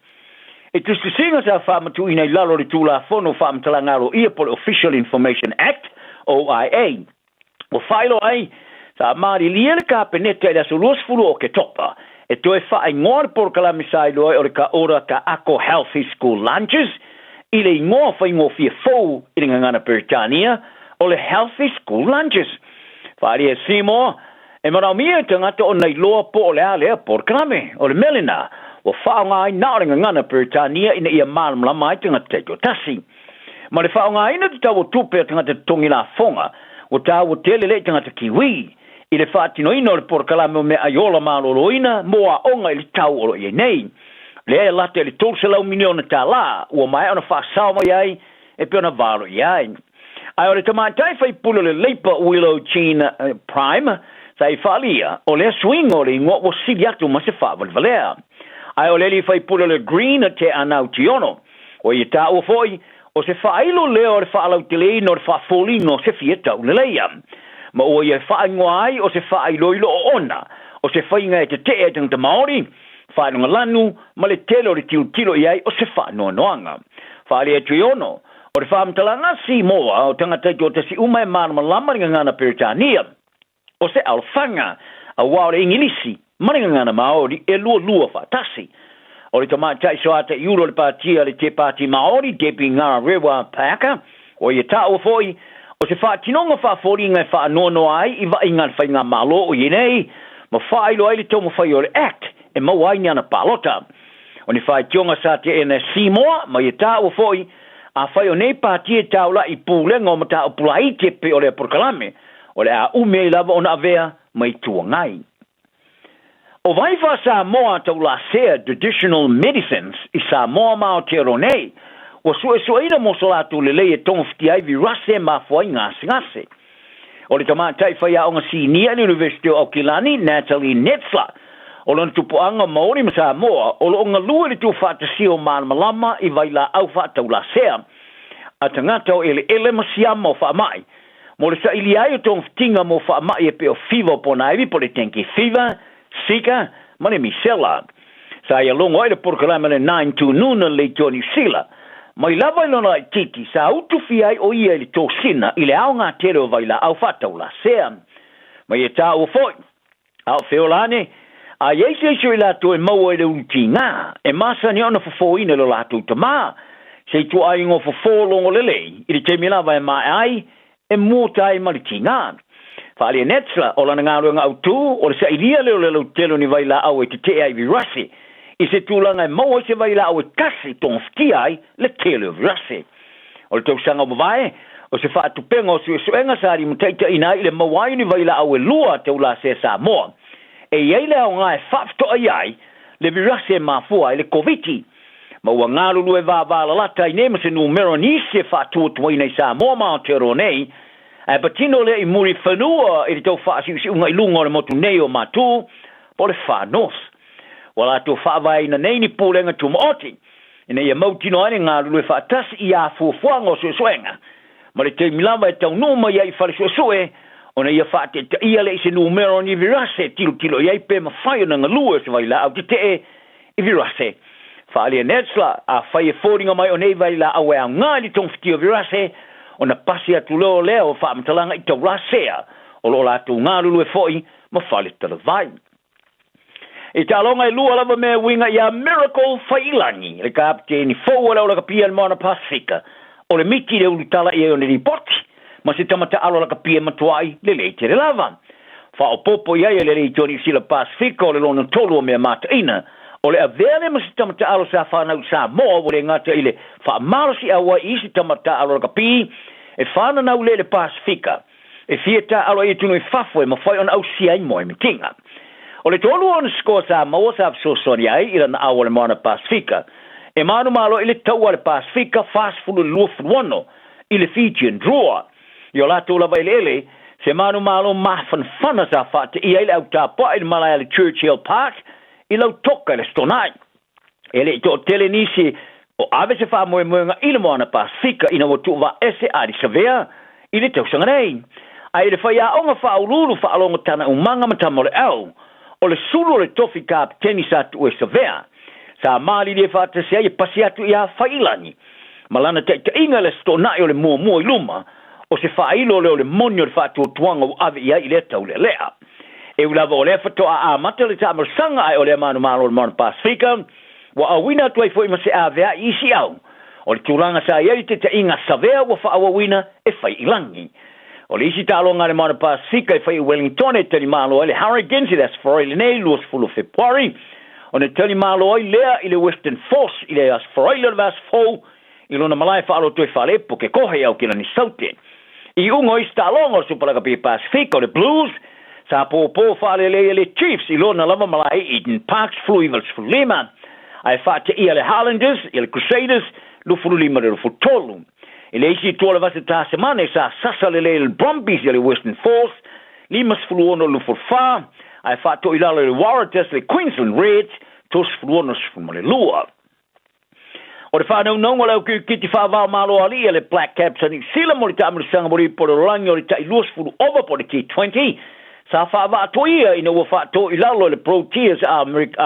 I tusitusiga sa faamatuuina i lalo o le Tulafono o Faamatalaga Aloaia po o le Official Information Act, OIA, ua faailoa ai sa malilie le Kapeneta i le aso 20 o Oketopa e toe faaigoa le polokalame sa iloa ai o le Ka Ora Ka Ako Healthy School Lunches i le igoa faigofie fou i le gagana Peretania o le Healthy School Lunches. Faaalia e Seymour E manaomia e tagata ona iloa po o le a lea polokalame. O le mea lena, ua faaaoga ai na o le gagana Peretania ina ia malamalama ai tagata taitoatasi. Ma le faaaogaina tatau o tupe a tagata totogi lafoga, ua taua tele lea i tagata Kiwi i le faatinoina o le polokalame o meaai ola maloloina mo aoga i le tau o lo o i ai nei. Lea e lata i le $300 miliona tālā ua maea ona faasao mai ai e pei ona valo i ai. Ae o le tamaitai faipule o le Leipa Willow Jean Prime sa i faaalia, o lea suiga o le igoa ua sili atu ma se faavalevalea. Ae o le alii faipule o le Green Te Anau Tiono, ua ia taua foi, o se faailo lea o le faalauteleina o le faafoliga o se fia tauleleia. Ma ua ia faaigoa ai o se faailoilo oona, o se faiga e tetee ai tagata Maori, faailoga lanu, ma le tele o le tilotilo i ai o se faanoanoaga. Faaalia Tiono, O le faamatalaga Simoa o tagata taitoatasi uma e malamalama i le gagana Peretania, o se alofaga, auā o le Igilisi ma le gagana Maori e lualua faatasi. O le tamaitai soataiulu o le patia le Te Pāti Maori, Debbie Ngarewa Packer, ua ia taua foi, o se faatinoga faafoliga e faanoanoa ai i vaaiga a le faigamalo o i ai nei, ma faailoa ai le taumafai o le Act e maua ai ni ana palota. O ni faitioga sa teena e Seymour ma ia taua foi, afai o nei pati e taula'i i pulega o mataupu laiti e pei o lea polokalame, o le a umi ai lava ona avea ma Itu Agai. O vai faa-Samoa taulasea traditional medicines i Samoa ma Aotearoa nei, ua suesueina mo so latou lelei e togafitia ai virase e mafua ai gasegase. O le tamaitai faiaoga sinia i le University o Aukilani, Natalie Netzler, o lona tupuaga Maori ma Samoa, o lo o galue i le tuufaatasia o malamalama i vailaau faataulasea a tagata o eleele ma siama o faamai, mo le sailia ai o togafitiga mo faamai e pei o fiva o ponaivi po o le dengue fever, Zika ma le misela. Sa ia logo ai le polokalame le Nine to Noon a le Leitioa Niu Sila. Mai lava i lona laitiiti, sa utufia ai o ia i le tosina i le aoga tele o vailaau faataulasea. Mai e taua foi, a o feola ane, a i ai se isi o i latou e maua i le ulu tiga, e masani ona fofoina i lo latou tamā, se ituaiga o fofo logo lelei, i le taimi lava e maea ai, e mota ai ma le tigā. Faaalia NATSLA o lana galuega autū o le sailia lea o le lautele o ni vailaau e tetee ai i virase i se tulaga e maua ai se vailaau e tasi e togafitia ai le tele o virase. O le tausaga ua mavae, o se faatupega o suesuega sa limataitaiina ai i le maua ai o ni vailaau e lua a taulasea Samoa e i ai le aoga e faafetoai ai le virase e mafua ai le Koviti ma ua galulue vavalalata ai nei ma se numera o nisi e faatuatuaina i Samoa ma Aotearoa nei, ae patino lea i Mulifanua i le tau faasiusiuga i luga o le motu nei o Matu po o le Far North. Ua latou faavaeina nei ni pulega tumaoti ina ia mautinoa ai le galulue faatasi i a fuafuaga o suesuega ma le taimi lava e taunuu mai ai i fale suesue ona ia faataitaia lea i se numera o ni virase e tilotilo i ai pe mafai ona galue o se vailaau tetee i virase. Faaalia NADSLA, afai e foliga mai o nei vailaau e aoga i le togafitia o virase, ona pasi atu loa lea o faamatalaga i taulasea o lo o latou galulue foi ma fale talavai. I taaloga e lua lava mea e uiga iā Miracle Faiilagi, le kapeteni fou o le aulakapia i le Moana Pasefika, o le miti i le ulutala i ai ona lipoti, ma se tama taalo lakapi e matuai lelei tele lava. Faaopoopo i ai e le Leitio Niu Sila Pasefika o le lona tolu o mea mataina, o le avea lea ma se tama taalo sa fanau i Samoa ua le gata i le faamalosiau ai i isi tama taalo lakapi e fananau lea i le Pasefika, e fia taaalo ai i atunuu i fafo e mafai ona ausia ai moemitiga. O le tolu o ona sikoa sa maua sa fesoasoani ai i lana ao o le Moana Pasefika e manumalo i le taua a le Pasefika 42-26 i le Fijian Drua. I o latou lava eleele, se manumalo mafanafana sa faateia ai le au tapuai i le malae a le Churchill Park i Lautoka i le Aso Toonai. E le i toatele nisi o ave se faamoemoega i le Moana Pasefika ina ua tuuvaaese a Alisavea i le tausaga nei. Ae i le faiaoga faauluulu faalogo tana umaga ma tama o le au, o le sulu o le tofi kapeteni sa tuu e Savea, sa malilie faatasi ai e pasi atu iā Faiilagi ma lana taitaiga i le Aso Toonai o le muamua i luma o se faailo lea o le moni o le faatuatuaga ua ave i ai i lea taulealea. E ui lava o lea faatoa amata le taamalosaga ae o lea manumalo o le Moana Pasefika ua auina atu ai foi ma se avea'i i isi au o le tulaga sa i ai le taitaiga Savea ua faaauauina e fai i lagi. O le isi taaloga a le Moana Pasefika e fai i Wellington e talimalo ai le Hurricanes i le Aso Faraile nei 20 o Fepuari ona talimalo ai lea i le Western Force i le Aso Faraile o le vaiaso fou i lona malae faaloto e fale Pukekohe i Aukilani Saute. I iuga o isi taaloga o le Super Lakapi Pasefika o le Blues sa pōpō faalelei e le Chiefs i lona lava malae i Eden Park 19-15 ae faateia le Highlanders i le Crusaders 25-23. I le isi itu o le vasa Tasemane sa sasa lelei e le Brumbies i le Western Force 56-24 ae faatoilalo e le Waratahs le Queensland Reds 36-12. O le faanaunauga o le au kirikiti faava-o-Malo alii a le Black Caps a Niu Sila mo le taamilosaga moli po o le lalolagi o le tai 20 ova po o le T20 sa faavaatoia ina ua faatō i lalo e le Proteas a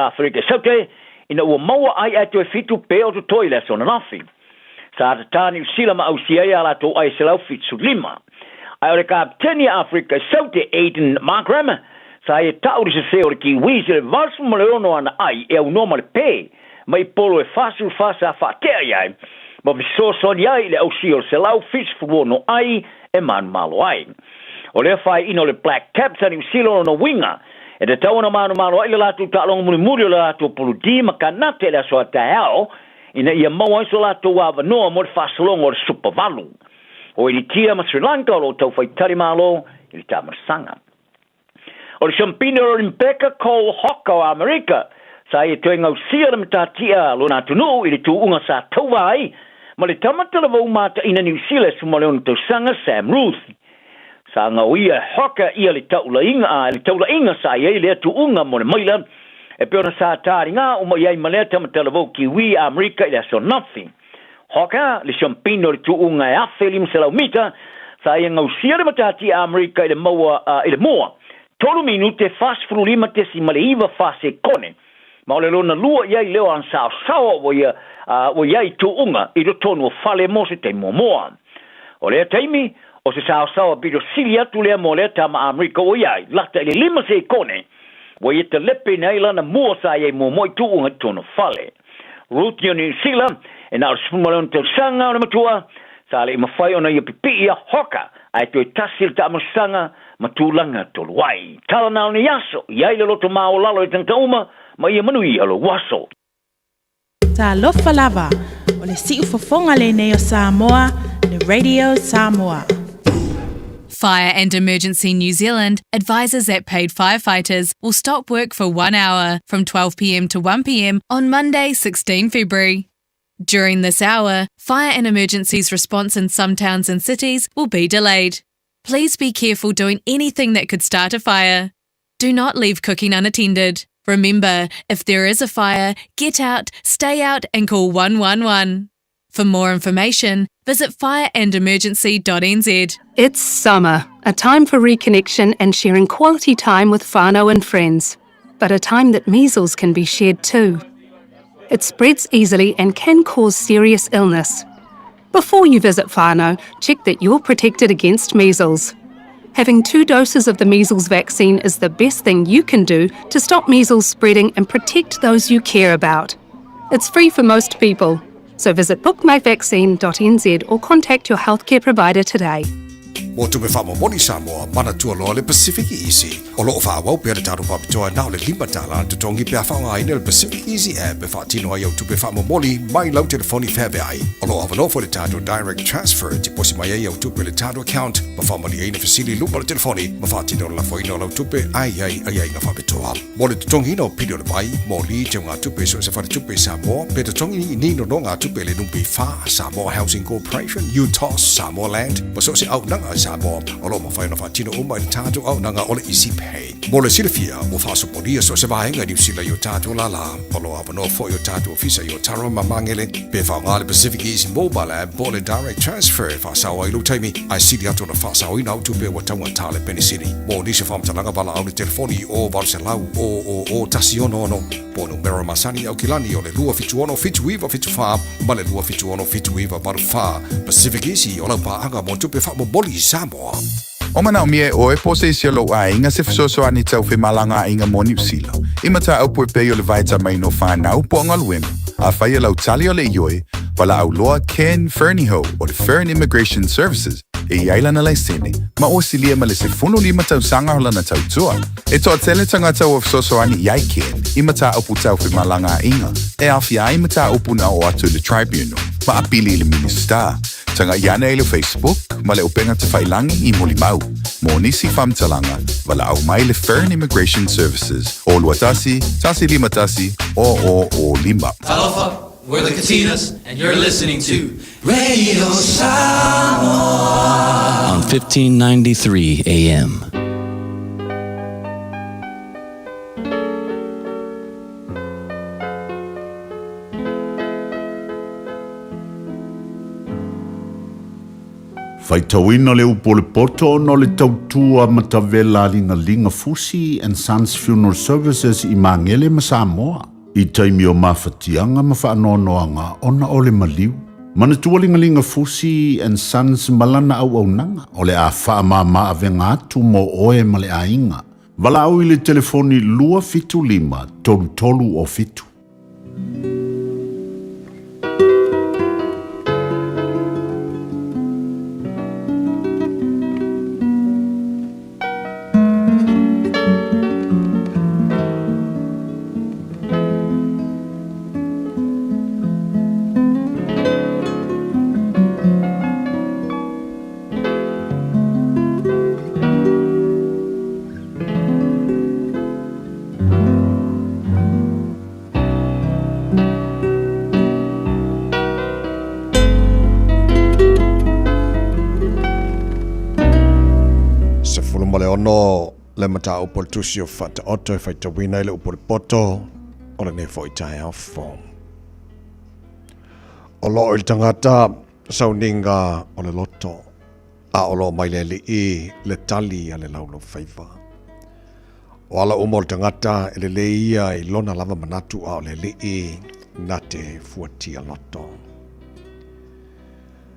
Aferika i Saute ina ua maua ai ae toe fitu pe o totoe i le aso ananafi. Sa tatā Niu Sila ma ausia ai a latou ai 175. Ae o le kapeteni a Aferika i Saute Aiden Markram sa ia ta'u le sesē o le Kiwis i le 86 ana ai e aunoa ma le pē mai polo e 44 sa faatea i ai ma fesoasoani ai i le ausia o le 176 ai e manumalo ai. O lea faaiina o le Black Caps a Niu Sila o lona uiga e tatau ona manumalo ai le latou taaloga mulimuli o le latou pulu D ma Kanata i le aso a taeao ina ia maua ai so latou avanoa mo le faasologa o le Supa Valu. O Initia ma Sri Lanka o lo o taufai talimalo i le taamilosaga. O le siampine o le Olimpeka Cole Hocker o Amerika sa ia toe gausia le matatia a lona atunuu i le tuuga sa tauva ai ma le tama talavou mataina Niu Sila e 16 tausaga Sam Ruth. Sa gaoia e Hocker ia le taulaiga a le taulaiga sa i ai lea tuuga mo le maila e pei ona sa taligā uma i ai ma lea tama talavou Kiwi a Amerika i le aso ananafi. Hocker, le siampine o le tuuga e 1500 mita, sa ia gausia le matatia a Amerika i le maua i le mua 3 minute 45.94 sekone. Ma o le lona lua i ai lea o ana saosaoa ua ia ua i ai tuuga i totonu o fale mo se taimi muamua. O lea taimi, o se saosaoa pito sili atu lea mo lea tama Amerika ua i ai, lata i le 5 sekone, ua ia talepeina ai lana mua sa i ai muamua i tuuga i totonu o fale. Ruth i o Niu Sila, e na o le 16 tausaga o le matua, Sa le i mafai ona ia pipii ia hoka, ae toe tasi le taamosaga ma tulaga tolu ai. Tala na o nei aso, i ai le loto maolalo i tagata uma, ma ia manuia lou aso. Talofa lava, o le siufofoga lenei o Samoa, le Radio Samoa. Fire and Emergency New Zealand advises that paid firefighters will stop work for one hour from 12pm to 1pm on Monday, 16 February. During this hour, fire and emergencies response in some towns and cities will be delayed. Please be careful doing anything that could start a fire. Do not leave cooking unattended. Remember, if there is a fire, get out, stay out, and call 111. For more information, visit fireandemergency.nz. It's summer, a time for reconnection and sharing quality time with whānau and friends, but a time that measles can be shared too. It spreads easily and can cause serious illness. Before you visit whānau, check that you're protected against measles. Having two doses of the measles vaccine is the best thing you can do to stop measles spreading and protect those you care about. It's free for most people. So visit bookmyvaccine.nz or contact your healthcare provider today. Mo tupe faamomoli Samoa, manatua loa le Pacific Easy. O lo o faaauau pea le tatou faapitoa na o le $5 le totogi pe a faaaogaina le Pacific Easy app e faatino ai au tupe faamomoli mai lau telefoni feaveai. O lo o avanoa foi le tatou Direct Transfer e tiposi mai ai au tupe i le tatou account ma faamalieina fesili i luma o le telefoni ma faatino le lafoina o lau tupe a i ai aiaiga faapitoa. Mo le totogiina o pili o le vai, moli, teugatupe i so o se faletupe i Samoa, pe totogi ni nonogatupe i le NPF, Samoa Housing Corporation, UTOS, Samoa Land, ma so o se auaunaga i Samoa, o lo o mafai ona faatino uma i le tatou auaunaga o le Easy Pay. Mo le silafia, ua faasopolia so o se vaega i Niu Sila i o tatou lālā. O lo o avanoa foi o tatou ofisa i Otaru ma Magele, pe faaaoga le Pacific Easy Mobile App po o le Direct Transfer e faasao ai lou taimi, ae sili atu ona faasaoina au tupe ua taugata le penisini. Mo nisi o faamatalaga valaau le telefoni i o 800 000 166 po o numera masani i Aukilani o le 276 7974 ma le 276 7984. Pacific Easy o lau paaga mo tupe faamomoli i Samoa. O manaomia e ʻoe po o se isi o lou aiga se fesoasoani tau femalagaaiga mo Niu Sila, i mataupu e pei o le vaetamaina o whānau po o galuega, afai e lau tali o le ioe, valaau loa Ken Fernihough o le Fern Immigration Services e i ai lana laisene, ma ua silia ma le 15 tausaga o lana tautua. E toatele tagata ua fesoasoani i ai Ken i mataupu tau femalagaaiga e aofia ai mataupu na oo atu i le Tribunal ma apili i le Minisita. Tagai ane i le Facebook ma le Upega Tafailangi i Molimau. Mo nisi faamatalaga, valaau mai le Fern Immigration Services o 21 151 0005. Talofa, we're the Katinas, and you're listening to Radio Samoa on 1593 AM. Faitauina le upu o le poto ona o le tautua matavela a Ligalinga Fusi and Sons Funeral Services i Magele ma Samoa i taimi o mafatiaga ma faanoanoaga ona o le maliu. Manatua Ligalinga Fusi and Sons ma lana auaunaga o le a faamama avega atu mo oe ma le aiga. Valaau i le telefoni 275 33 o 7. 16 le mataupu o le tusi o Faataoto e faitauina ai le upu o le poto o lenei foi taeao fou. O loo i le tagata sauniga o le loto, a o loo mai le Alii le tali a le laulaufaiva. O ala uma o le tagata e lelei ia i lona lava manatu a o le Alii na te fuatia loto.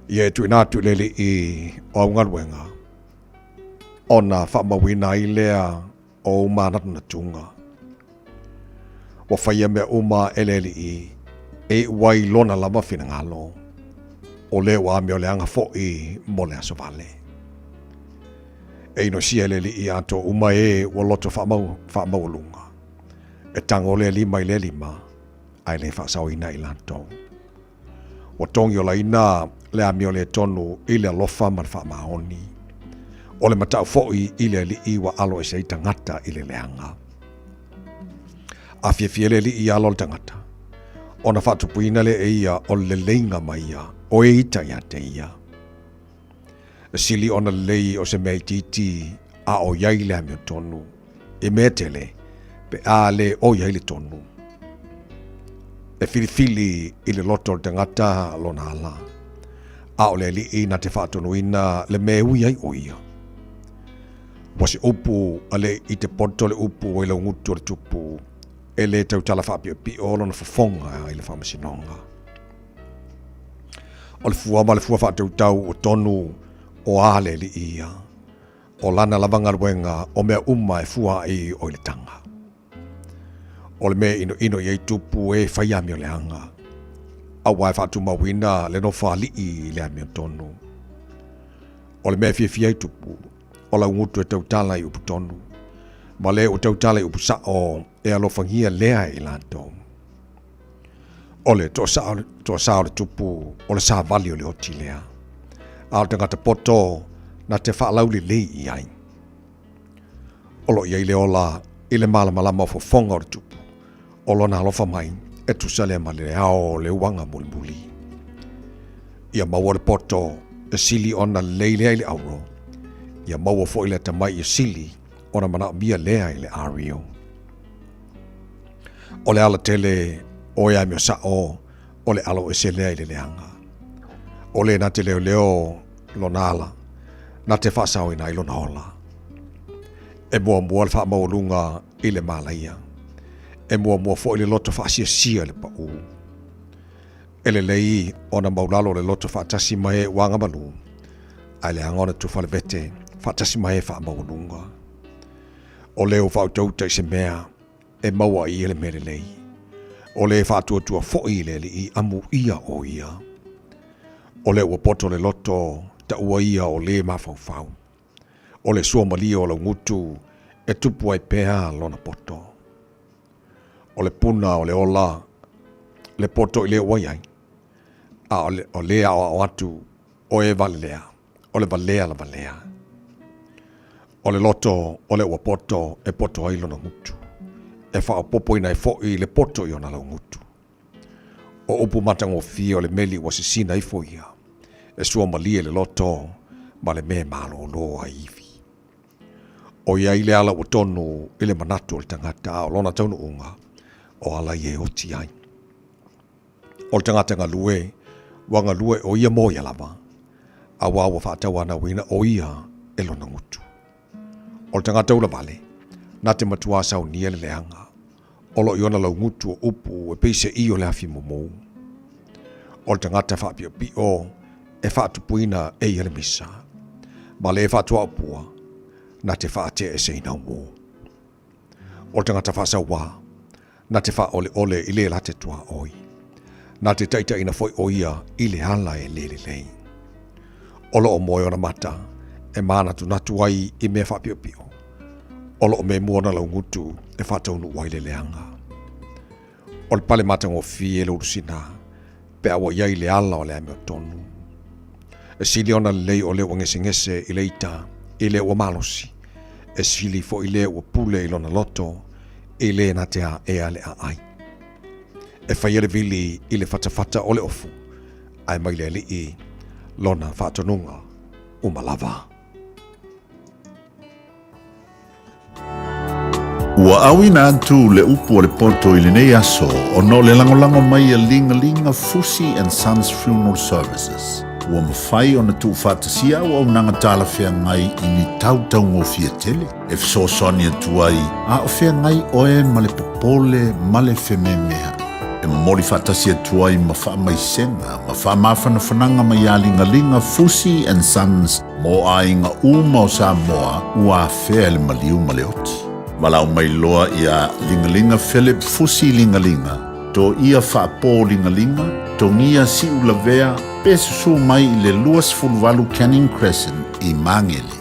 Ia e tuuina atu i le Alii o au galuega, ona faamauina ai lea o ou manatunatuga. Ua faia mea uma e le Alii e iu ai lona lava finagalo. O lē ua amioleaga foʻi mo le aso vale. E inosia e le Alii atoa uma ē ua loto faamau, faamaualuga. E tago lea lima i lea lima, ae le faasaoina i latou. Ua togiolaina le amio le tonu i le alofa ma le faamaoni. O le matau foi i le alii ua alo ese ai tagata i le leaga. A fiafia le alii i alo o le tagata, ona faatupuina lea e ia o le leleiga ma ia o e ita ia te ia. E sili ona lelei o se mea itiiti a o i ai le amiotonu, i mea tele pe a le o i ai le tonu. E filifili i le loto o le tagata lona ala, a o le alii na te faatonuina le mea e ui ai o ia. Ua se upu a le i te poto le upu i laugutu o le tupu, e le tautala faapiopio lona fofoga i le faamasinoga. O le fua ma le fua faatautau o tonu o a le alii ia. O lana lava galuega o mea uma e fua ai o i le taga. O le mea inoino i ai tupu e fai amioleaga, auā e faatumauina le nofo alii i le amiotonu. O le mea e fiafia ai tupu, o laugutu e tautala i upu tonu, ma le ua tautala i upu sao e alofagia lea e i latou. O le toasā o le tupu, o le savali o le oti lea. A o le tagata poto, na te faalaulelei i ai. O lo o i ai le ola i le malamalama o fofoga o le tupu, o lona alofa mai e tusa lea ma le ao o le uaga mulimuli. Ia maua le poto e sili ona lelei lea i le auro, ia maua foi le atamai e sili ona manaomia lea i le ario. O le alatele o e amio sao o le alo ese lea i le leaga. O le na te leoleo lona ala, na te faasaoina ai lona ola. E muamua le faamaualuga i le malaia. E muamua foi le loto faasiasia i le paū. E lelei ona maulalo le loto faatasi ma e ua agamalu, ae leaga ona tufa le vete faatasi ma e faamaualuga. O le ua faautauta i se mea e maua ai ia le mea lelei. O le faatuatua foi i le alii amuia o ia. O le ua poto le loto taua ia o le mafaufau. O le suamalie o laugutu e tupu ai pea lona poto. O le puna o le ola le poto i le ua i ai, a o le aoao atu o e valelea, o le valea lava lea. O le loto o le ua poto e poto ai lona gutu, e faaopoopoina ai foi le poto i ona laugutu. O upu matagofie o le meli ua sisina ifo ia, e suamalie le loto ma le mea e malōlō ai ivi. O i ai le ala ua tonu i le manatu o le tagata a o lona taunuuga, o ala ia e oti ai. O le tagata galue, ua galue o ia mo ia lava, auā ua faatauanauina o ia e lona gutu. O le tagata ulavale, na te matuā saunia le leaga, o lo o i ona laugutu o upu e pei se ī o le afi mumū. O le tagata faapiopio e faatupuina e ia le misa, ma le faatuaopua, na te faateeseina umū. O le tagata faasauā, na te faaoleole i le la te tuaoi. Na te taitaiina foi o ia i le ala e le lelei. O lo o moe ona mata e mānatunatu ai i mea faapiopio. O lo o memu ona laugutu e faataunuu ai le leaga. O le pale matagofie le ulusina pe a ua i ai le ala o le amiotonu. E sili ona lelei o le ua gesegese i le ita i le ua malosi, e sili foi le ua pule i lona loto i le na te aea le aai. E faia le vili i le fatafata o le ofu, ae mai le alii lona faatonuga uma lava. Ua auina atu le upu a le poto i lenei aso ona o le lagolago mai a Ligalinga Fusi and Sons Funeral Services. Ua mafai ona tuufaatasia auaunaga talafeagai i ni tau taugofie tele e fesoasoani atu ai a o feagai oe ma le popole ma le fememea'i. E momoli faatasi atu ai ma faamaisega ma faamafanafanaga mai ia Ligaliga Fusi and Sons mo aiga uma o Samoa ua afea e le maliu ma le oti. Valaau mai loa iā Ligaliga Philip Fusi Ligaliga, to ia Faapo Ligaliga, Ulutogia Siulavea pe susu mai i le 28 Canning Crescent i Magele.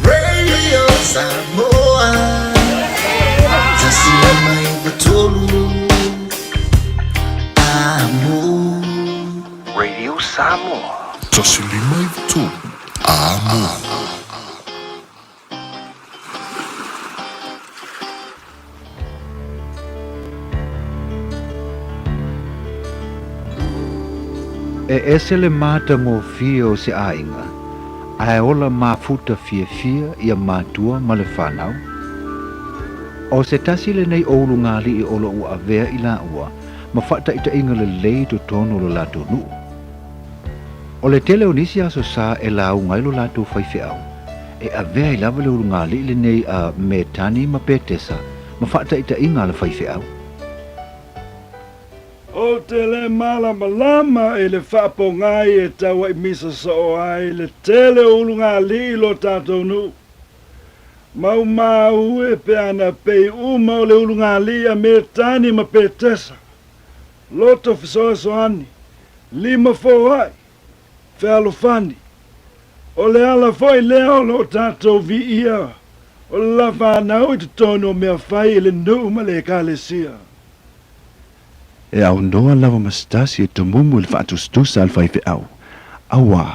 Radio Samoa 153 Amo Radio Samoa 153 Amo. E ese le matagofie o se aiga, ae ola mafuta fiafia ia matua ma le fanau. O se tasi lenei o ulugalii o lo o ua avea i laua ma faataitaiga lelei i totonu o lo latou nuu. O le tele o nisi aso sa e lauga ai lo latou faifeau, e avea ai lava le ulugalii lenei a Metani ma Petesa ma faataitaiga a le faifeau. Ou te le malamalama i le faapogai e tauaimisa soo ai le tele o ulugalii i lo tatou nuu. Maumau e pe ana pei uma o le ulugalii a Metani ma Petesa, loto fesoasoani, lima foai, fealofani. O le ala foi lea o lo o tatou viia o le la fanau i totonu o mea fai i le nuu ma le ekalesia. E aunoa lava ma se tasi e tomumu i le faatusatusa a le faifeau, auā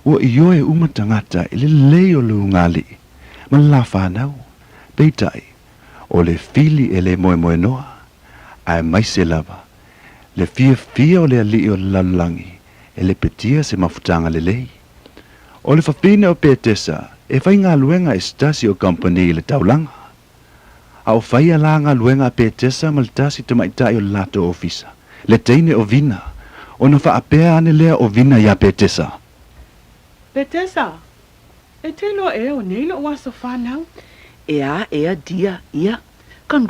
ua ioe uma tagata i le lelei o le ulugalii ma le la fanau. Peitai, o le fili e le moemoenoa, aemaise lava le fiafia o le alii o le lalolagi e lepetia se mafutaga lelei. O le fafine o Petesa e faigaluega i se tasi o kamupani i le taulaga. A o faia la galuega a Petesa ma le tasi tamaitai o le latou ofisa, le teine o Vina, ona faapea ane lea o Vina iā Petesa. Petesa, e te iloa ea o nei loʻu aso fanau? Ea, ea, dear, ia.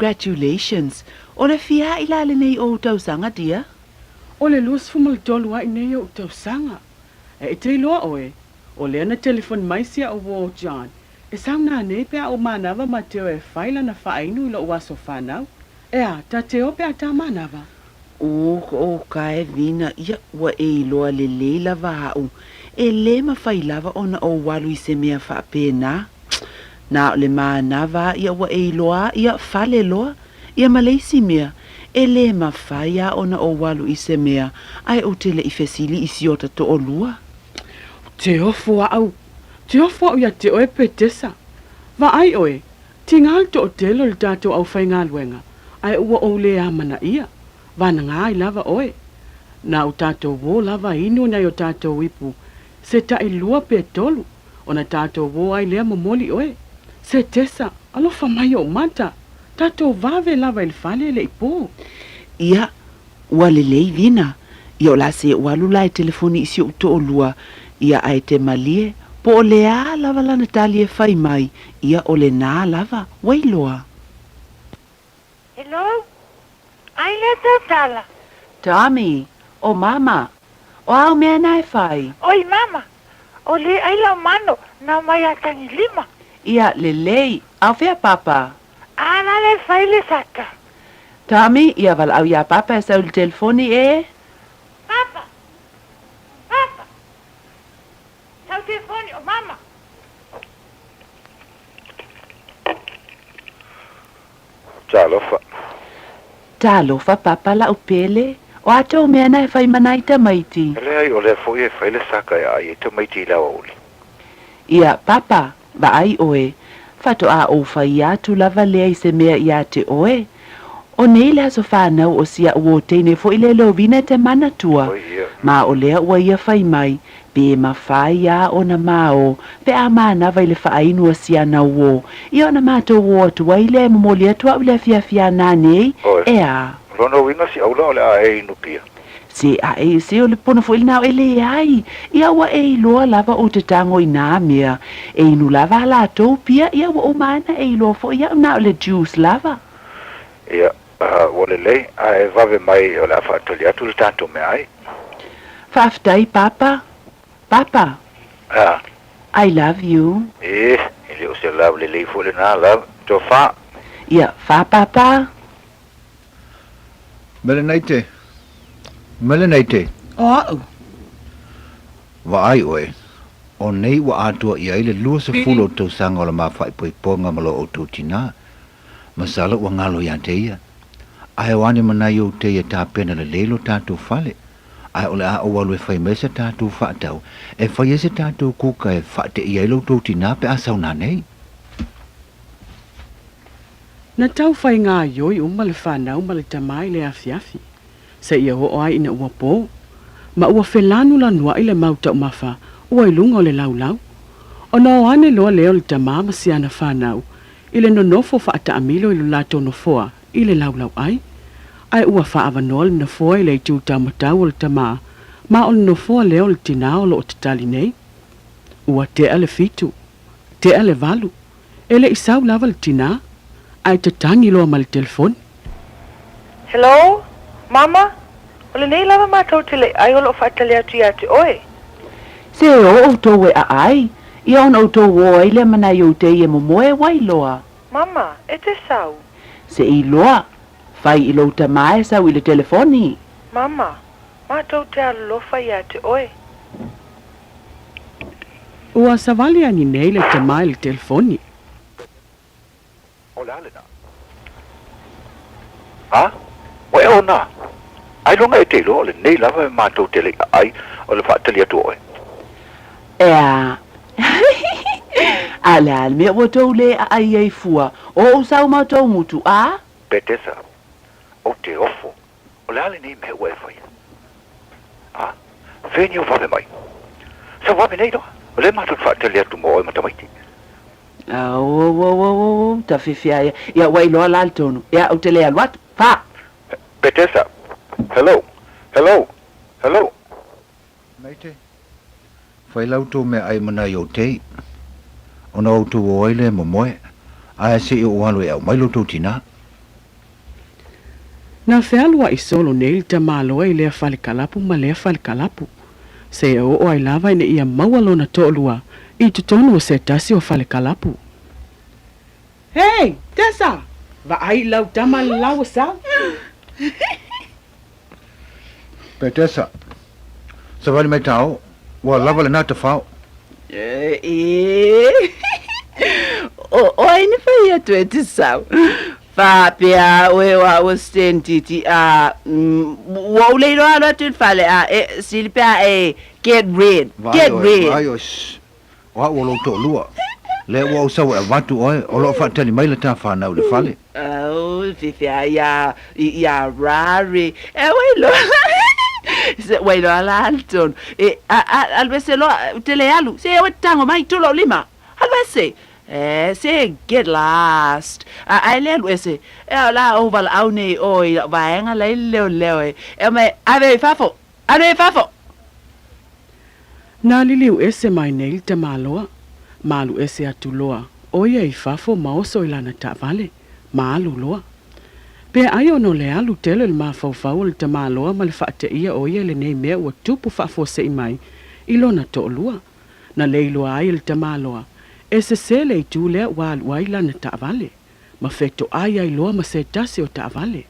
Congratulations! O le fia aʻi la lenei o ou tausaga, dear? O le 23 aʻi nei o ou tausaga. E te iloa ʻoe, o lea na telefoni mai si aʻu uō John, E sau nanei pe a ou manava ma teo e fai lana faainu i loʻu aso fanau. Ea, ta teo pe a ta manava. Oh, oh, ka e Vina, ia, ua e iloa lelei lava aʻu, e lē mafai lava ona ou alu i se mea faapena. Na o le manava ia ua e iloa ia fale loa, ia ma le isi mea, e lē mafai a ona ou alu i se mea ae ou te leʻi fesili i si ota toʻolua. Te ofo aʻu, Te ofo aʻu iā te oe Petesa. Vaai ʻoe, tigā le toʻatele o le tatou aufaigaluega, ae ua ou lē amanaia, vanagā ai lava ʻoe. Na o tatou uō lava inu nai o tatou ipu se taʻi lua pe tolu, ona tatou uō ai lea momoli ʻoe. Setesa, alofa mai oʻu mata, tatou vave lava i le fale e leʻi pō. Ia, Ua lelei Vina, ia o le a se ua alu la e telefoni i si oʻu toʻolua, ia ae te malie, po o le a lava lana tali e fai mai, ia o lenā lava, ua iloa. Hello? Ai lea tautala. Tommy, O Mama, o au mea na e fai? Oi Mama, o le ai lau mano na mai a tagilima. Ia, lelei, a o fea Papa? A la le fai le saka. Tommy, Ia valaau iā Papa e sau i le telefoni e. Papa! Papa! Sau telefoni o Mama! Talofa. Talofa Papa la'u pele, o a tou mea na e fai ma nai tamaiti? E leai, o lea foi e fai le saka e aai ai tamaiti i le aoauli. Ia, Papa, vaai oe, faatoa ou fai atu lava lea i se mea iā te oe. O nei le aso fanau o si aʻu o teine foi le lovina te manatua, ma o lea ua ia fai mai, pe mafai a ona ma o, pe a manava i le faainu a si ana uō, ia ona matou o atu ai lea e momoli atu aʻu i le afiafi a nanei, Oe. ʻeā. Lona uiga si aula o le a e inu pia. Se a e se o le pono foi lenā o e leai, ia ua e iloa lava ou te tago i nā mea. E inu lava a latou pia, ia ua uma ana e iloa foi iaʻu na o le juice lava. Ia, ua lelei, a e vave mai o le a faatali atu le tatou meaai. Faafetai, Papa. Papa. A. I love you. E, e le o se love lelei foi lenā, love. Tofa. Ia, fa Papa. Melenaite! Melenaite! O aʻu. Vaai oe, o nei ua atoa i ai le 20 o tausaga o la ma faaipoipoga ma lo outou tinā. Masalo ua galo iā te ia. Ae o ane manai ou te ia tapena lelei lo tatou fale. Ae o le a ou alu e fai mai se tatou faatau, e fai ai se tatou kuka e faateia ai lo outou tinā pe a sau nanei. Na tau fai gaioi uma le fanau ma le tama i le afiafi, seia oo ai ina ua pō. Ma ua felanulanua'i le mau taumafa ua i luga o le laulau. Ona o ane loa lea o le tamā ma si ana fanau i le nonofo fa'ataamilo i lo latou nofoa i le laulau'ai. Ae ua fa'aavanoa le nofoa i le itu taumatau o le tamā, ma o le nofoa lea o le tinā o lo'o tatali nei. Ua te'a le fitu, te'a le valu, e le'i sau lava le tinā, ae tatagi loa ma le telefoni. Hello, Mama, o lenei lava matou te le i ai o lo'o fa'atali atu iā te oe. Se o outou e aai, ia ona outou o ai lea ma nai ou tei e momoe wailoa. Mama, e te sau. Se i loa, fai i lou tamā e sau i le telefoni. Mama, matou te alolofa iā te oe. Ua savali ani nei le tamā i le telefoni. O le a lena? A? Ua e ona? Ailoga e te iloa o lenei lava e matou te le i aai o le faatali atu o oe. Ea. A le a le mea ua tou le aai ai fua, o ou sau ma tou mutu, a? Petesa, Ou te ofo, o le a lenei mea ua e faia? A? Fea ni ou vave mai? Sau vave nei loa, o lea matou te faatali atu mo oe ma tamaiti. Auauauauau, tafefe aia. Ia, ua iloa la le tonu. Ia, ou te le alu atu. Fa! Petesa, Hello! Hello! Hello! Maite, Fai la outou meaai ma nai ou tei, ona outou o ai lea e momoe, ae se i ou alu e aumai lo outou tinā. Na fealua'i solo nei le tamāloa i lea fale kalapu ma lea fale kalapu, seia oo ai lava ina ia maua lona to'alua i totonu o se tasi o fale kalapu. Hey, Tessa! Vaai i lau tama le la ua sau. Petesa, Savali mai tāo, ua lava lenā tafao. E, o oe ni fai atu e te sau. Faapea oe o au o Stan Titi a ua ou le iloa alu atu i le fale a e sili pe a e get rid, Vaai get oe, rid. vaai oe, shh, O au o lou toalua. Lea ua ou sau e avatu oe, o lo o faatali mai le ta fanau i le fale. Au, fifea iā, iā Rari. E ua iloa la, se ua iloa la le tonu. E, a, a, alu ese loa, ou te le alu. Se ua tago mai, tu lou lima. Alu ese. E, se get lost. A, ae le alu ese. E, o la ou valaau nei oe i lau vaega la i le leoleo e. E omai, ave i fafo. Ave i fafo! Na liliu ese mai nei le tamāloa, ma alu ese atu loa ʻo ia i fafo ma oso i lana taavale, ma alu loa. Pe ai ona o le alu tele le mafaufau o le tamāloa ma le faateia ʻo ia i lenei mea ua tupu faafuaseʻi mai i lona toʻalua. Na lei loa ai e le tamāloa e sesē le itu lea ua alu ai lana taavale, ma fetoʻai ai loa ma se tasi o taavale.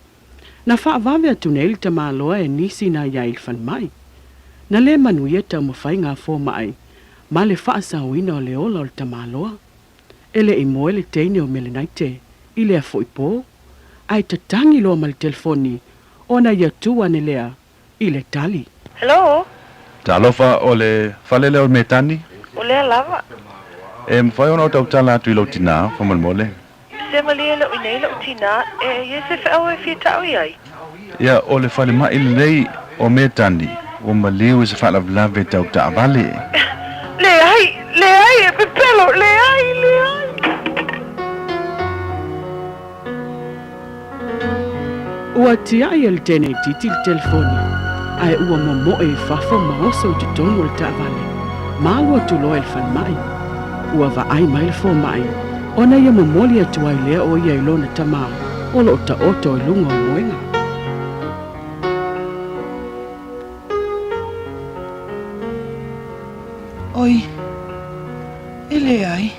Na faavave atu nei le tamāloa e nisi na iai i le falemai. Na le manuia taumafai ngā fōmaʻai ma le faasaoina o le ola o le tamāloa. E le i moe le teine o Melenaite i lea foʻi pō, ae tatagi loa ma le telefoni ona ia tu ane lea i le tali. Hello? Talofa, o le fale lea o Metani? O lea lava. E mafai ona ou tautala atu i lou tinā, faamolemole? Se malie lou i nei lou tinā, e i ai se feau e fia taʻu i ai? Ia, o le falemai lenei o Metani, ua maliu i se faalavelave tau taavale. Leai, leai, e pepelo, leai, leai! Ua tiaʻi e le teneititi le telefoni, ae ua momoe i fafo ma oso i totonu o le taavale, ma alu atu loa i le falemai. Ua vaai mai le fomai, ona ia momoli atu ai lea o ia i lona tamā o loo taoto i luga o le moega. Oi, e leai.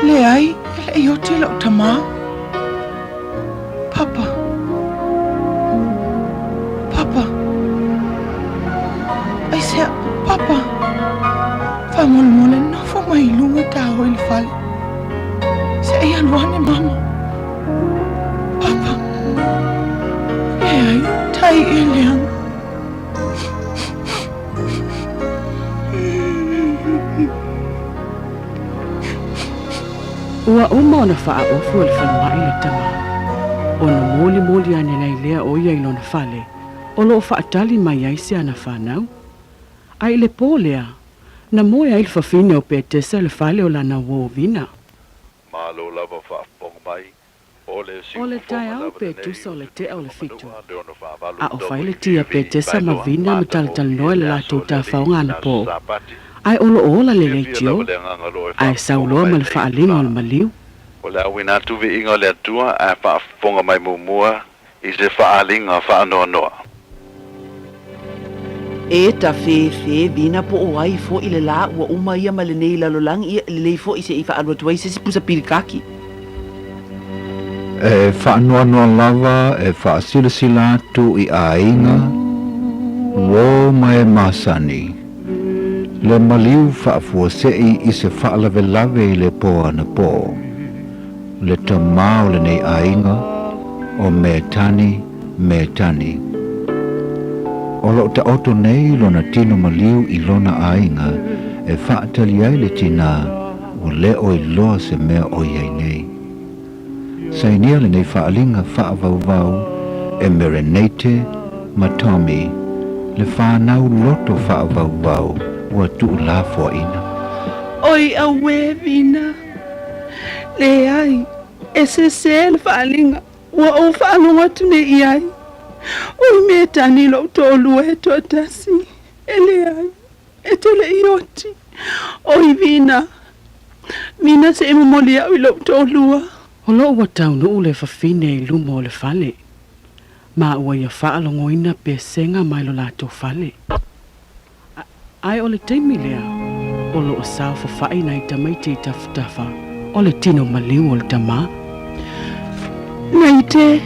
Leai, e le i oti lou tamā. Papa. Papa. Aisea, Papa. Faamolemole, nofo mai i luga tāua i le fale. Se i alu ane mama. Papa. Leai, tai e leaga. Ua uma ona faaofu e le falemai le tama. Ona molimoli ane ai lea o ia i lona fale, o loo faatali mai ai si ana fanau. Ae i le po lea, na moe ai le fafine o Petesa i le fale o lana uo Vina. Malo lava faafofoga mai, o le O le siufofoga taeao lava pe lenei tusa o o le le tea o le 7, Manua le 68 a o fai le ti a WVV Petesa ma Vailoa Vina ma matagofie talatalanoa i le le latou aso o le alii tafaoga le aso anapo. Sapati. Ae o loo ola le Fiafia leitio, lava le agaga o loo e ae faafofoga sauloa mai ma le lenei faaliga itulā. o le maliu. O le auina atu viiga o le Atua ae faafofoga mai muamua i se faaaliga faanoanoa. E tafefe vina po o ai foʻi le lā ua uma ia ma lenei lalolagi ia lelei foʻi seʻi faaalu atu ai se isi pusa pilikaki. E faanoanoa lava e faasilasila atu i aiga, uō ma e masani, le maliu faafuaseʻi i se faalavelave i le pō anapō, le tamā o lenei aiga, o Metani Metani. O loo taoto nei lona tino maliu i lona aiga e faatali ai le tinā ua lē o iloa se mea o i ai nei. Sainia lenei faaliga faavauvau e Mereneite ma Tommy le fanau loto faavauvau ua tuulafoaina. Oi auē Vina. Leai, e sesē le faaliga ua ou faalogo atu nei i ai. Oi Metani lou toalua e toatasi. E leai, e te leʻi oti. Oi Vina, Vina se i momoli au i lou toalua. O loo ua taunuu le fafine i luma o le fale, ma ua ia faalogoina pesega mai lo latou fale. Ae o le taimi lea, o loo saofafai nai tamaiti i tafatafa o le tino maliu o le tamā. Naite,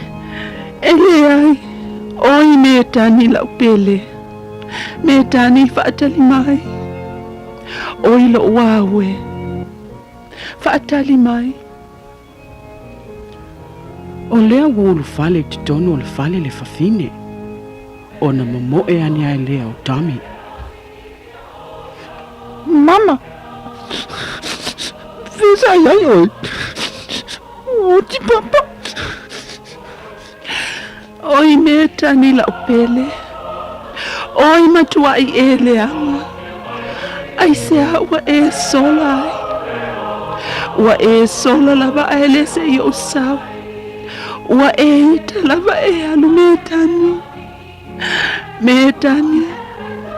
E leai, oi Metani lau pele. Metani faatali mai. Oi lou au e. Faatali mai. O lea ua ulufale i totonu o le fale le fafine, ona momoe ane ai lea o Tommy. Mama, fea sa i ai oe? Ua oti papa. Oi Metani lau pele. Oi matuai e leaga. Aisea ua e sola ai? Ua e sola lava ae le se i ou sau. Ua e ita lava e alu Metani. Metani,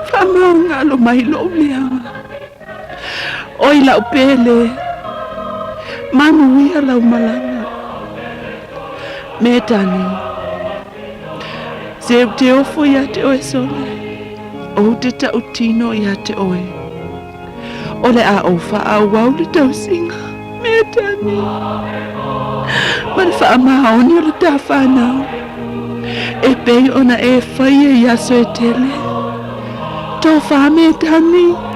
faamagalo mai lou leaga. Oi lau pele, manuia lau malaga. Metani, se ou te ofo iā te oe sole, ou te tautino iā te oe. O le a ou faaauau le tausiga, Metani, ma le faamaoni o le ta fanau, e pei ona e faia i aso e tele. Tofa Metani.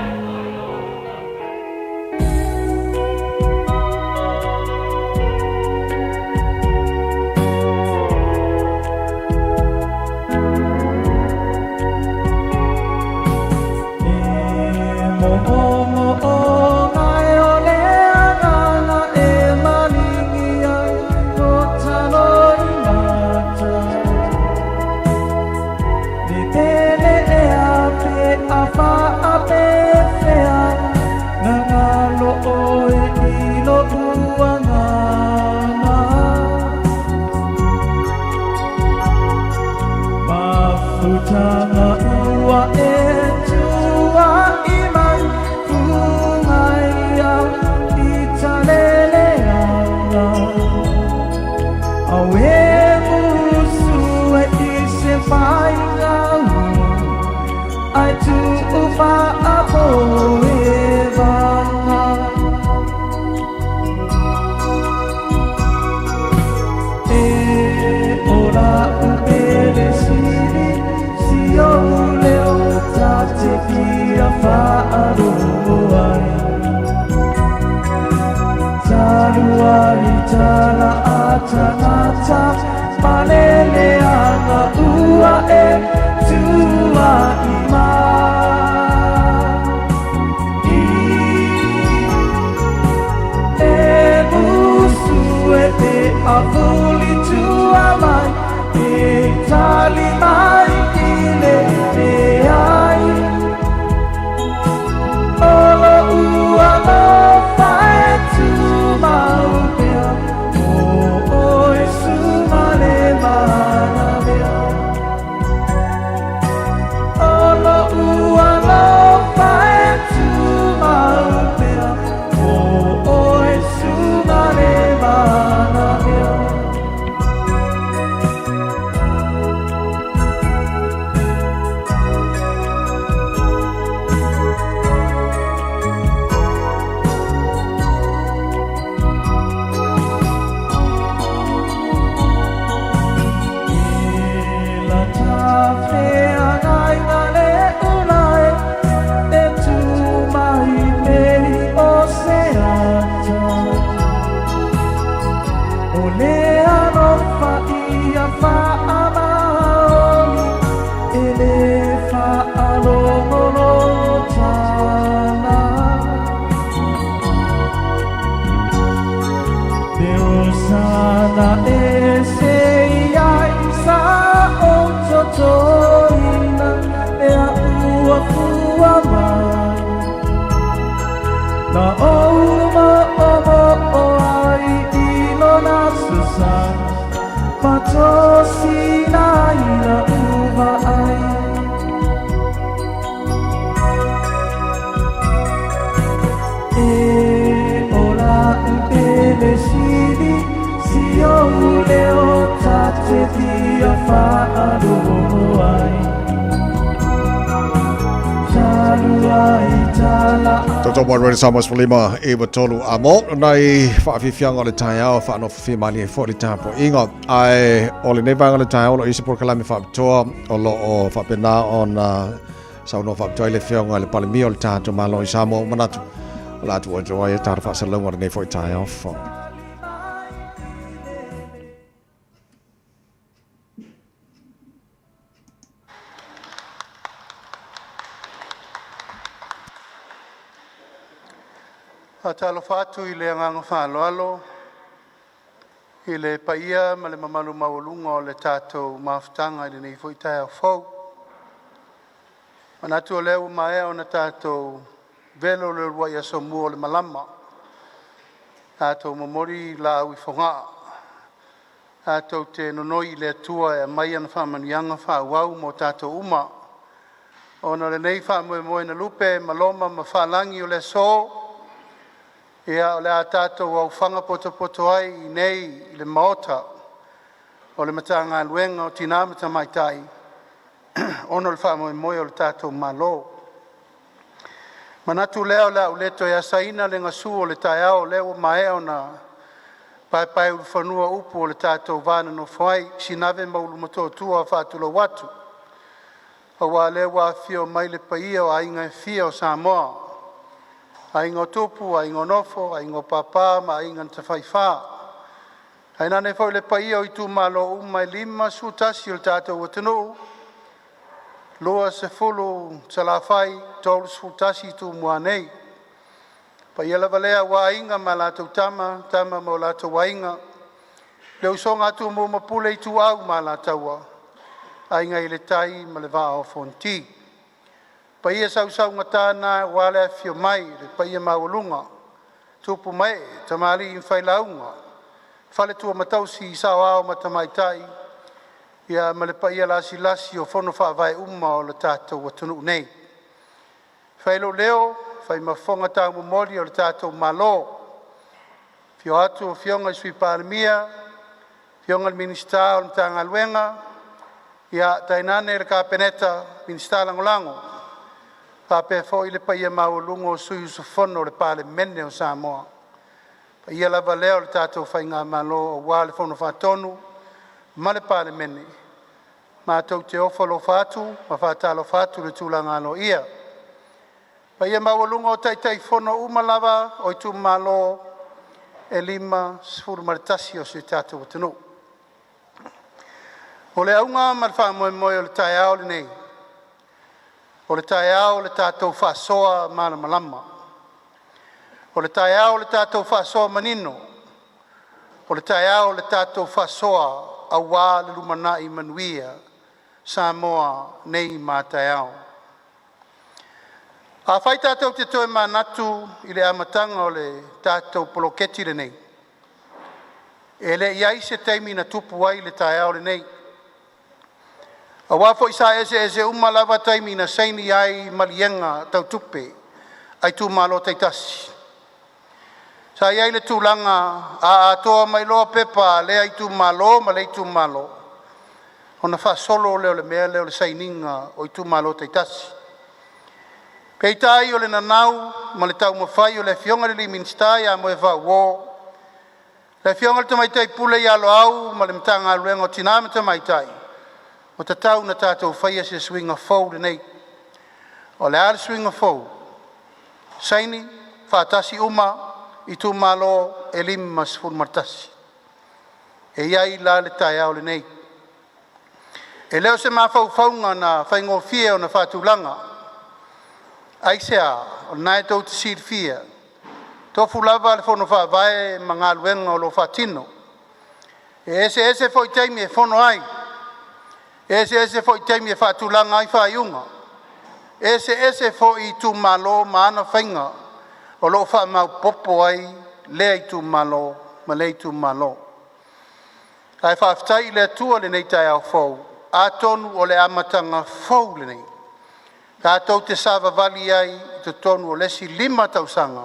Na ese iai sa o totoina e a ua fua mai. Na o uma o mo o ai i lona sasa Patosina i la uva ai. E ola pele sili si o leo ta te fia whaaloho ai. Talu ai tala Toto mo rere sa mas lima e wa tolu a mo nai whaafifianga o le taeao whaanofawhia mali e fo le tapo inga ai o le nevanga le taeao lo isi porokalame whaapitoa o lo o whaapena o na saunoa whaapitoa i le whionga le palemia o le tātou malo i Samoa manatu o la atu o joa e tātou whaasalauga o lenei foi taeao fou. Faatalofa atu i le agaga faaaloalo i le paia ma le mamalu maualuga o le tatou mafutaga i lenei foi taeao fou. Manatu o lea ua maea ona tatou velo le uluai aso mua o le malama, tatou momoli laau i Fogaa, tatou te nonoi i le Atua e aumai ana faamanuiaga faaauau mo tatou uma. Ona o lenei faamoemoe na lupe e maloma ma faalagi o le aso, ia o le a tatou aofaga potopoto ai i inei i le Maota o le Matagaluega o Tina ma Tamaitai ona o le faamoemoe o le tatou Malo. Manatu lea o le a ou le toe asaina le gasu o le taeao, o lea ua maea ona paepaeulufanua upu o le tatou va nonofo ai Sinave ma Ulumotootua. Faatulou atu aua o lea ua afifio mai le paia o aiga e fia o Samoa, aiga o Tupu, Aiga o Nofo, Aiga o Papa ma Aiga na Tafaifa, tainane foi le paia o itumalo uma e 51 o le tatou atunuu, 20 Salafai, 31 Tumua nei. O paia lava lea aua Aiga ma latou Tama, Tama ma o latou Aiga, le usoga a Tumua ma Pule, Ituau ma Alataua, Aiga i le Tai ma le Vaa o Fonoti. Paia sausaugata na aua le afifio mai o le paia maualuga, tupu ma ee, tamalii ma failauga, faletua ma tausi, saoao ma tamaitai, ia ma le paia lasilasi o fono faavae uma o le tatou atunuu nei. Fai lou leo fai ma fofoga taumomoli o le tatou Malo, afio atu afioga i le Sui Palemia, afioga i le Minisita o le Matagaluega, ia tainane le Kapeneta, Minisita Lagolago, faapea foi le paia maualuga o sui usufono o le Palemene o Samoa. O paia lava lea o le tatou faigamalo aua le Fono Faatonu ma le Palemene, matou te ofo alofa atu ma faatalofa atu i le tulaga aloaia. Paia maualuga o Taitaifono uma lava o itumalo e 51 o si o tatou atunuu. O le auga ma le faamoemoe o le taeao lenei, o le taeao o le tatou faasoa malamalama. O le taeao o le tatou faasoa manino. O le taeao o le tatou faasoa aua le lumanai manuia Samoa nei ma a taeao. Afai tatou te tomanatu i le amataga o le tatou poloketi lenei, e le i i ai se taimi na tupu ai le taeao lenei. Aua foi sa eseese uma lava taimi na saini ai maliega tau tupe a itumalo taitasi. Sa i ai le tulaga a atoa mai loa pepa a lea itumalo ma lea itumalo, ona faasolo lea o le mea lea o le sainiga o itumalo taitasi. Peitai o le nanau ma le taumafai o le Afioga i le Minisita ia Moefaauo le Afioga i le Tamaitai Pule ia Loau ma le Matagaluega o Tina ma Tamaitai, ua tatau ona tatou faia se suiga fou lenei. O le a le suiga fou? Saini faatasi uma itumalo e 51. E i ai la le taeao lenei. E le o se mafaufauga na faigofie ona faatulaga. Aisea? O lena e tou te silafia, tofu lava le Fono Faavae ma galuega o lo o faatino. E eseese foi taimi e fono ai, e eseese foi taimi e faatulaga ai faaiuga, e eseese foi itumalo ma ana faiga o lo o faamaopoopo ai lea itumalo ma lea itumalo. Ae faafetai i le Atua i lenei taeao fou, atonu o le amataga fou lenei tatou te savavali ai i totonu o le isi 5 tausaga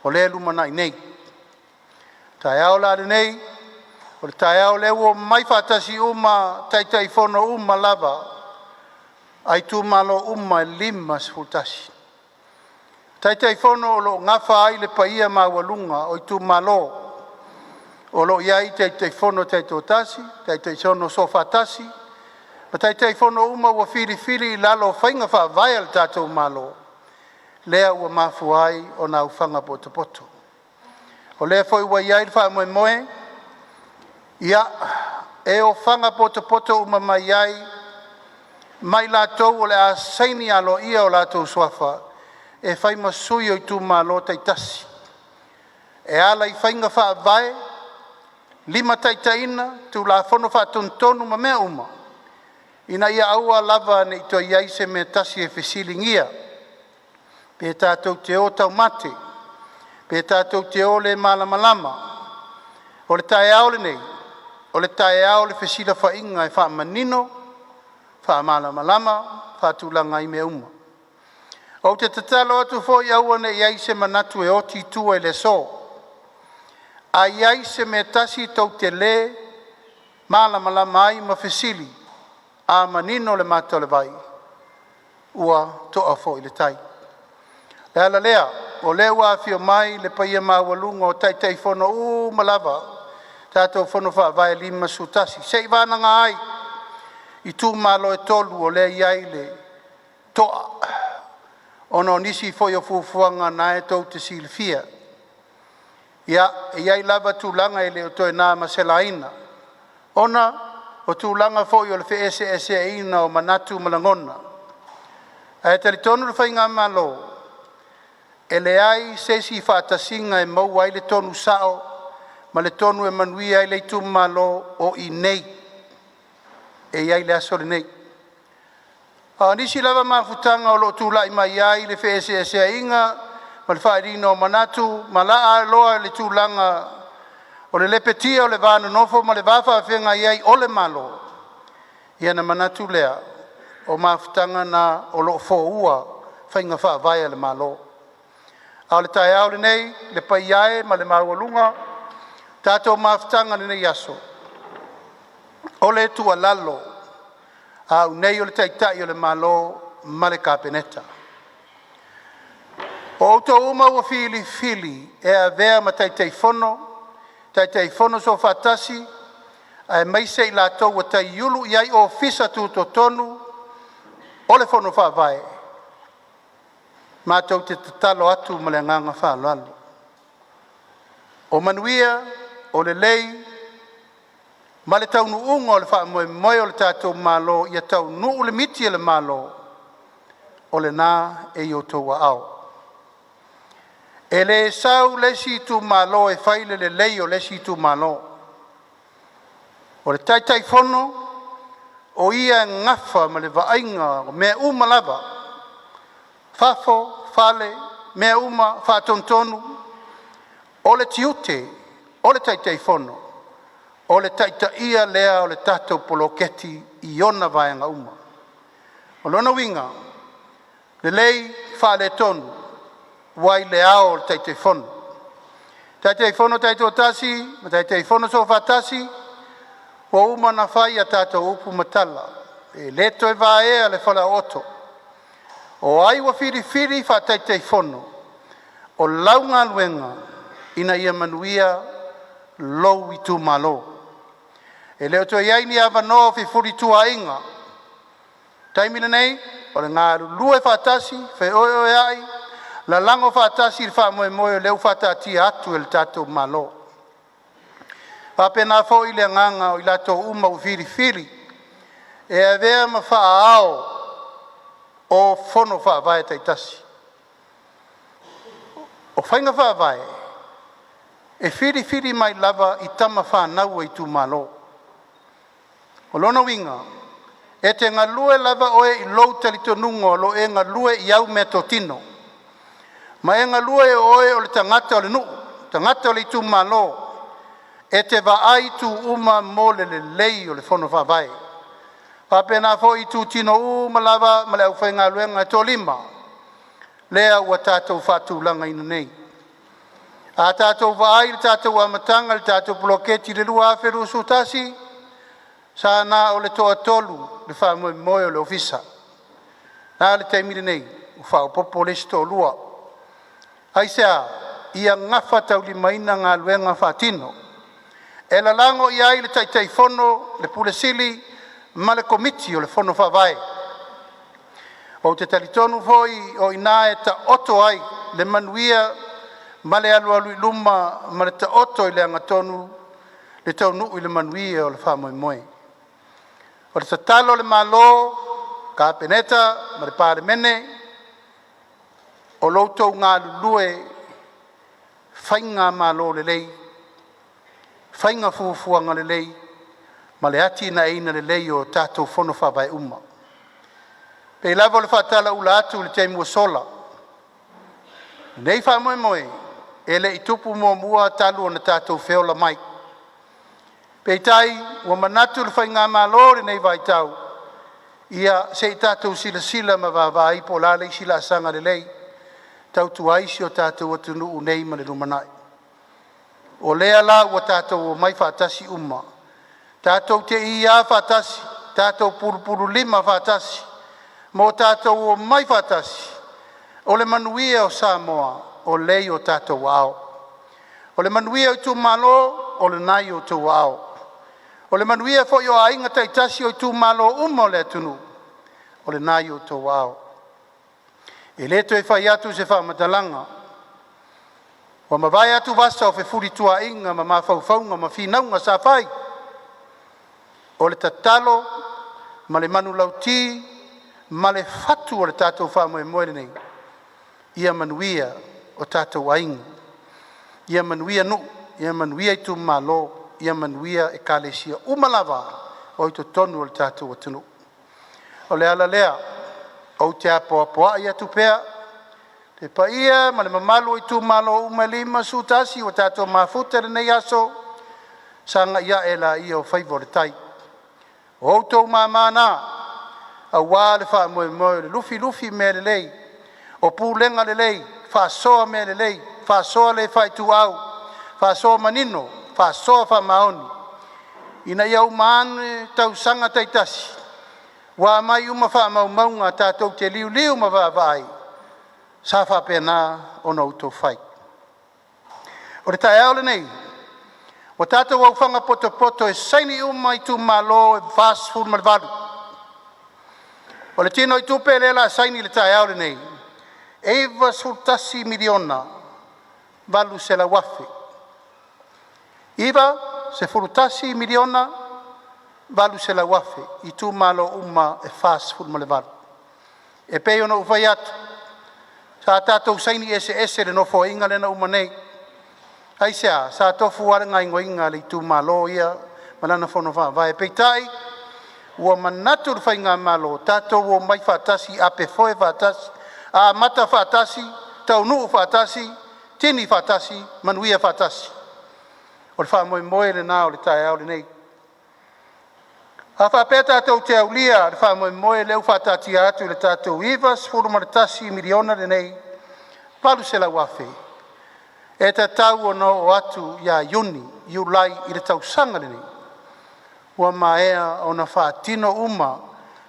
o lea e lumanai nei. O le taeao la lenei, o le taeao lea ua omai faatasi uma Taitaifono uma lava a itumalo uma e 51, Taitaifono o lo o nafa ai le paia maualuga o itumalo o lo o i ai Taitaifono taitoatasi, Taitaifono soofaatasi ma Taitaifono uma ua filifili i lalo o faiga faavae a le tatou Malo, lea ua mafua ai ona aofaga potopoto. O lea foi ua i ai le faamoemoe, ia, e ofaga potopoto uma mai ai ma i latou o le a saini aloaia o latou suafa e fai ma sui o itumalo taitasi e ala i faiga faavae limataitaiina Tulafono Faatonutonu ma mea uma, ina ia aua lava ne i toe i ai se mea e tasi e fesiligia pe tatou te o taumate, pe tatou te o le malamalama. O le taeao lenei, o le taeao o le fesilafaiga e faamanino, faamalamalama, faatulaga ai mea uma. Ou te tatalo atu foi, aua ne i i ai se manatu e oti i tua i le aso. A i ai se mea e tasi tou te le malamalama ai ma fesili, a manino le mata o le vai, ua toa foi le tai. O le ala lea o lea ua afio mai le paia maualuga o Taitaifono uma lava o tatou Fono Faavae 51, seivagana ai itumalo e 3 o lea e i ai le toa, ona o nisi foi o fuafuaga na tou te silafia. Ia, e i ai lava tulaga e le o toe na ma se laina, ona o tulaga foi o le feeseeseaiga o manatu ma lagona. Ae talitonu le Faigamalo, e leai se isi faatasiga e maua ai le tonu sao ma le tonu e manuia ai le itumalo, o i inei e i ai le aso lenei. A o nisi lava mafutaga o lo o tulai mai ai le feeseeseaiga ma le faaaliga o manatu ma laa loa le tulaga o le lepetia o le va nonofo ma le va faafeagai ai o le Malo, ia ona manatu lea, o mafutaga na o lo o foua faiga faavae a le Malo. A o le taeao lenei le paia e ma le maualuga o tatou mafutaga i lenei aso, o le tuualalo a au nei o le Taitai o le Malo ma le Kapeneta, o outou uma ua filifili e avea ma Taitaifono, Taitaifono Soofaatasi aemaise i latou ua taiulu i ai Ofisa Tutotonu o le Fono Faavae, matou te tatalo atu ma le agaga faaaloalo, o manuia, o lelei ma le taunuuga o le faamoemoe o le tatou Malo ia taunuu le miti a le Malo, o lena e i outou aao. E le sau le isi itumalo e fai le lelei o le isi itumalo. O le Taitaifono, o ia e nafa ma le vaaiga o mea uma lava, fafo, fale, mea uma, faatonutonu. O le tiute o le Taitaifono o le taitaia lea o le tatou poloketi i ona vaega uma. O lona uiga, lelei, faaletonu, ua i le ao o le Taitaifono. Taitaifono taitoatasi ma Taitaifono soofaatasi, ua uma ona fai a tatou upu ma tala, e le toe vaea le falaooto. O ai ua filifili faa-Taitaifono, o lau galuega ina ia manuia lou itumalo. E le o toe i ai ni avanoa o fefulituaaiga. O le taimi lenei o le galulue faatasi, feoeoeai, lalago faatasi le faamoemoe o lea ua faataatia atu e le tatou Malo. E faapena foi le agaga o i latou uma ua filifili e avea ma faa-ao o Fono Faavae taitasi. O faiga faavae e filifili mai lava i tama fanau a itumalo. O lona uiga, e te galue lava oe i lou talitonuga o lo o e galue i au meatotino, ma e galue o oe o le tagata o le nuu, tagata o le itumalo. E te vaai i itu uma mo le lelei o le Fono Faavae. Faapena foi i itutino uma lava ma le aufaigaluega e toalima lea ua tatou faatulagaina nei. A tatou vaai i le tatou amataga i le tatou poloketi i le 2021, sa na o le toatolu le faamoemoe o le ofisa. A o le taimi lenei ua faaopoopo le isi toalua. Aisea? Ia gafataulimaina galuega faatino. E lalago i ai le Taitaifono, le Pule Sili ma le Komiti o le Fono Faavae. Ou te talitonu foi o i ina e taoto ai le manuia ma le alualu i luma ma le taoto i le agatonu le taunuu i le manuia o le faamoemoe. O le tatalo a le Malo, Kapeneta ma le Palemene, o lo outou galulue faigamalo lelei, faiga fuafuaga lelei ma le atinaeina lelei o tatou Fono Faavae uma. E pei lava ona faatalaula atu i le taimi ua sola, o lenei faamoemoe e le i tupu muamua talu ona tatou feola mai. Peitai ua manatu le faigamalo i lenei vaitau, ia se i tatou silasila ma vaavaai po o le a le isi laasaga lelei e tautua ai si o tatou atunuu nei ma le lumanai. O lea la ua tatou omai faatasi uma tatou te iā faatasi, tatou pulupululima faatasi ma o tatou omai faatasi. O le manuia o Samoa o lea e i o tatou aao. O le manuia o itumalo, o lena e i outou aao. O le manuia foi o aiga taitasi o itumalo uma o le atunuu, o lena e i outou aao. E le toe fai atu se faamatalaga, ua mavae atu vasa o fefulituaaiga ma finauga sa fai. O le tatalo ma le manulauti ma le fatu o le tatou faamoemoe lenei, ia manuia o tatou aiga, ia manuia nuu, ia manuia itumalo, ia manuia ekalesia uma lava o i totonu o le tatou atunuu. O le ala lea ou te apoapoai atu pea i le paia ma le mamalu o itumalo uma e 51 ua tatou mafuta i lenei aso, sagai ae laia o faiva o le tai. O outou mama na aua le faamoemoe o le lufilufi mea lelei, o pulega lelei, faasoa mea lelei, faasoa le faaituau, faasoa manino, faasoa faamaoni, ina ia uma ane tausaga taitasi ua aumai uma faamaumauga tatou te liuliu ma vaavaai, sa faapena ona outou fai. O le taeao lenei ua tatou aofaga potopoto e saini uma itumalo e 48. O le tinoitupe lea o le a saini i le taeao lenei, e $91,800,000. $91,800,000 itumalo uma e 48. E pei ona ou fai atu, sa tatou saini eseese i le nofoaiga lea na uma nei. Aisea? Sa tofu lava le gaoioiga a le itumalo ia ma lana fono faavae. Peitai ua manatu le faigamalo, tatou omai faatasi, apefoe faatasi, amata faatasi, taunuu faatasi, tini faatasi, manuia faatasi. O le faamoemoe lena o le taeao lenei. A faapea tatou te aulia le faamoemoe lea ua faataatia atu i le tatou $91 miliona lenei $800,000, e tatau ona oo atu ia Iuni, Iulai i le tausaga lenei, ua maea ona faatino uma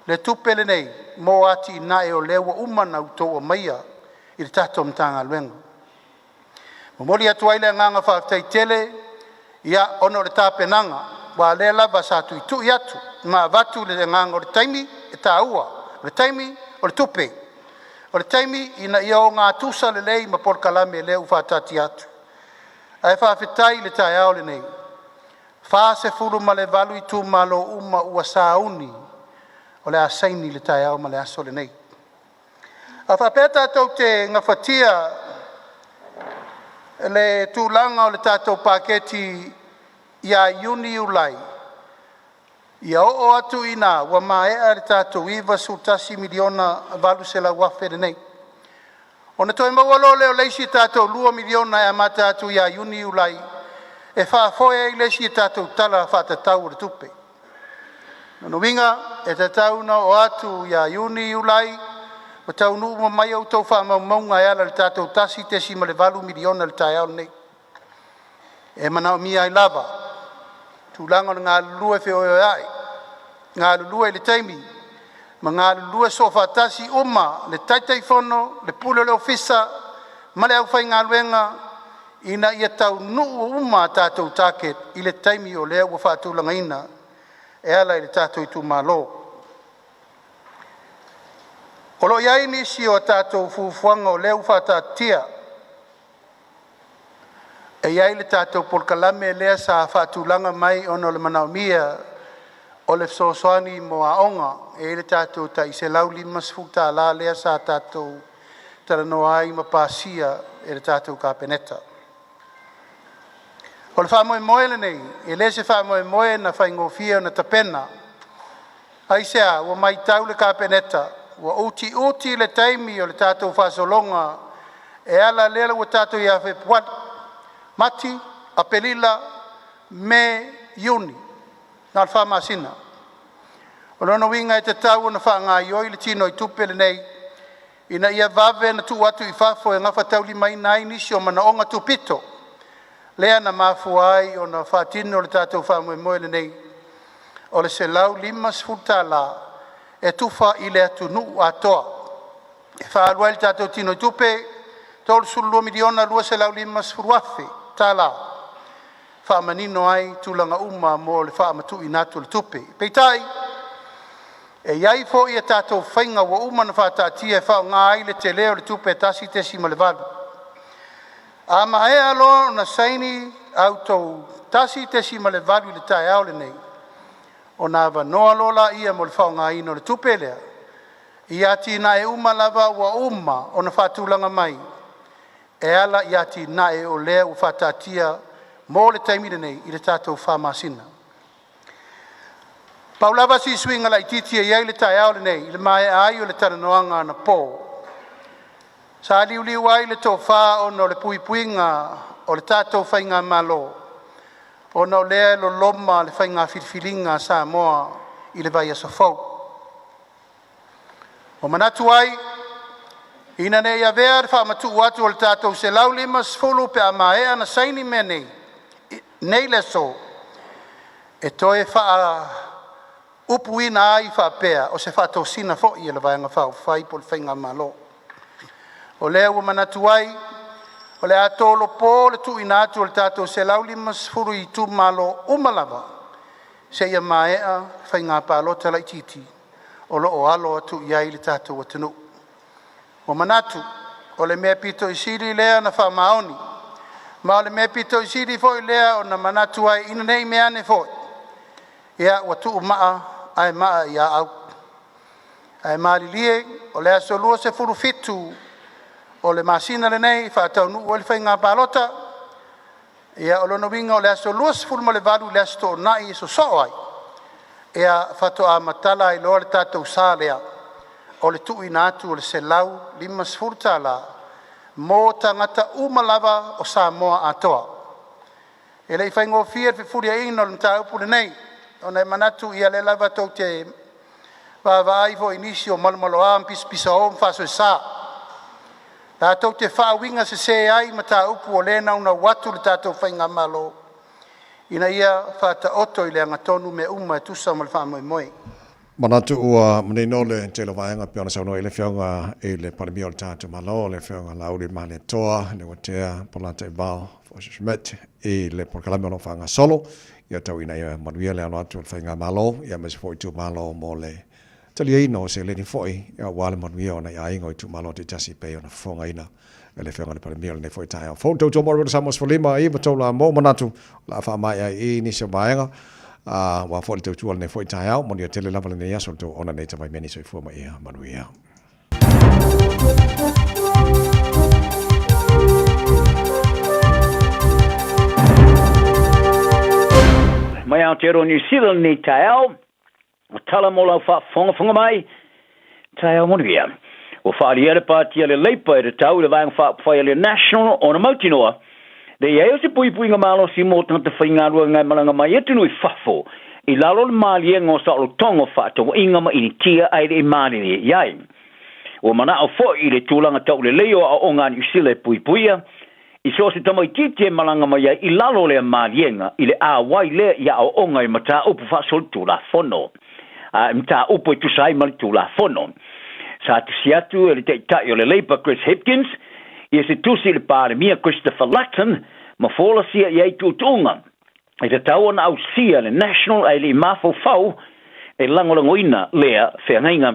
le tupe lenei mo atinae o lea ua uma ona outou aumaia i le tatou Matagaluega. E momoli atu ai le agaga faafetai tele ona o le tapenaga, aua o lea lava sa tuitui atu ma avatu le agaga o le taimi e taua, o le taimi o le tupe, o le taimi ina ia ogatusa lelei ma polokalame lea ua faataatia atu. Ae faafetai i le taeao lenei, 48 itumalo uma ua sauni o le a saini i le taeao ma le aso lenei. A faapea tatou te gafatia Le tulaga o le tatou paketi ia Iuni, Iulai, ia oo atu i ina ua maea le tatou $91,800,000 lenei. Ona toe maua loa lea o le isi tatou $2 miliona e amata atu ia Iuni, Iulai e faafoe ai le isi tatou Tala Faatatau o le Tupe. O lona uiga e tatau ona oo atu ia Iuni, Iulai ua taunuu uma mai a outou faamaumauga e ala i le tatou $1.8 miliona i le taeao lenei. E manaomia ai lava tulaga o le galulue feoeoeai, galulue i le taimi ma galulue soofaatasi uma le Taitaifono, le Pule o le Ofisa ma le aufaigaluega ina ia taunuu uma a tatou target i le taimi o lea ua faatulagaina e ala i le tatou itumalo. O lo o i ai nisi o a tatou fuafuaga o lea ua faataatitia. E i ai le tatou polokalame lea sa faatulaga mai ona o le manaomia o le fesoasoani mo aoga. E i ai le tatou tai $150 lea sa tatou talanoa ai ma pasia e le tatou Kapeneta. O le faamoemoe lenei, e le o se faamoemoe na faigofie ona tapena. Aisea? Ua matau le Kapeneta ua utiuti le taimi o le tatou faasologa e ala lea ua tatou ia Fepuari, Mati, Aperila, Me, Iuni, na o le 4 masina. O lona uiga e tatau ona faagaioi le tinoitupe lenei ina ia vave ona tuu atu i fafo e gafataulimaina ai nisi o manaoga tupito, lea na mafua ai ona faatino le tatou faamoemoe lenei o le $150 e tufa i le atunuu atoa e faaalu ai le tatou tinoitupe $32,250,000 tala faamanino ai tulaga uma mo le faamatuuina atu o le tupe. Peitai, e i ai foi a tatou faiga ua uma ona faataatia e faaaoga ai le tele o le tupe 1.8. A maea loa ona saini a outou 1.8 i le taeao lenei, ona avanoa loa lea mo le faaaogaina o le tupe lea i atinae uma lava ua uma ona faatulaga mai e ala i atinae o lea ua faataatia mo le taimi lenei i le tatou 4 masina. Pau lava si suiga laitiiti e i ai le taeao lenei i le maea ai o le talanoaga anapo, sa liuliu ai le tofa ona o le puipuiga o le tatou faigamalo, ona o lea e loloma le faiga filifiliga a Samoa i le vaiaso fou. Ua manatu ai, ina ne i avea le faamatuu atu o le tatou $150 pe a maea ona saini mea nei i le aso, e toe faaupuina ai faapea, o se faatosina foi a le Vaega Faaupufai po o le Faigamalo. O lea ua manatu ai, o le a tolopo le tuuina atu o le tatou $150 i itumalo uma lava seia maea faiga palota laitiiti o lo o alo atu i ai le tatou atunuu. Ua manatu o le mea aupito sili lea ona faamaoni, ma o le mea aupito sili foi lea ona manatu ai, ina ne i meaane foi ua tuumaa ae maa ia au. Ae malilie o le aso 27 o le masina lenei e faataunuu ai le faiga palota. Ia o lona uiga o le aso 28 i le aso Toonai e sosoo ai, faatoa matala ai loa le tatou sa lea o le tuuina atu o le $150 mo tagata uma lava o Samoa atoa. E le i faigofie le fefuliaiga o le mataupu lenei, ona e manatu o lea lava tou te vaavaai foi i nisi o malomaloa ma pisapisao ma faasoesa latou te faauigasese ai mataupu o lea e naunau atu le tatou faigamalo ina ia faataoto i le agatonu mea uma e tusa ma le faamoemoe. Manatu ua manino le tele o vaega pei ona saunoa i le Afioga i le Palemia o le tatou Malo, le Afioga Laauli Malietoa Leuatea Polataivao Fosi Schmidt i le polokalame o lo o faagasolo ia tau ina ia manuia le alo atu o le faigamalo aemaise foi itumalo mo le taliaina o seleni foi aua le manuia o nai aiga o itumalo taitasi pei ona fofogaina e le Afioga i le Palemia o lenei foi taeao fou. Tautua mo le Samoa 15 i ma la mo manatu o le a faamaea ai i nisi o vaega aua foi le tautua o lenei foi taeao. Manuia tele lava lenei aso le tou ona nei tamai mea ni soifua ma ia manuia. Aotearoa Niu Sila lenei taeao. O tala mo lau faafogafoga mai, taeao manuia. Ua faaalia le Pāti a le Leipa e tatau i le Vaega Faaupufai a le National ona mautinoa le i ai o se puipuiga malosi mo tagata faigaluega e malaga mai atunuu i fafo i lalo o le maliega o saolotoga o faatauaiga ma initia ae le i malilie i ai. Ua manao foi i le tulaga taulelei o aoaoga a Niu Sila e puipuia i so o se tamaitiiti e malaga mai ai i lalo o lea maliega i le ʻauai lea i aoaoga i mataupu faasolitulafono a i mataupu e tusa ai ma le Tulafono. Sa tusi atu e le Taitai o le Labour Chris Hipkins ia se tusi i le Palemia Christopher Luxon ma folasia i ai tuutuuga e tatau ona ausia le National ae le i mafaufau e lagolagoina lea feagaiga.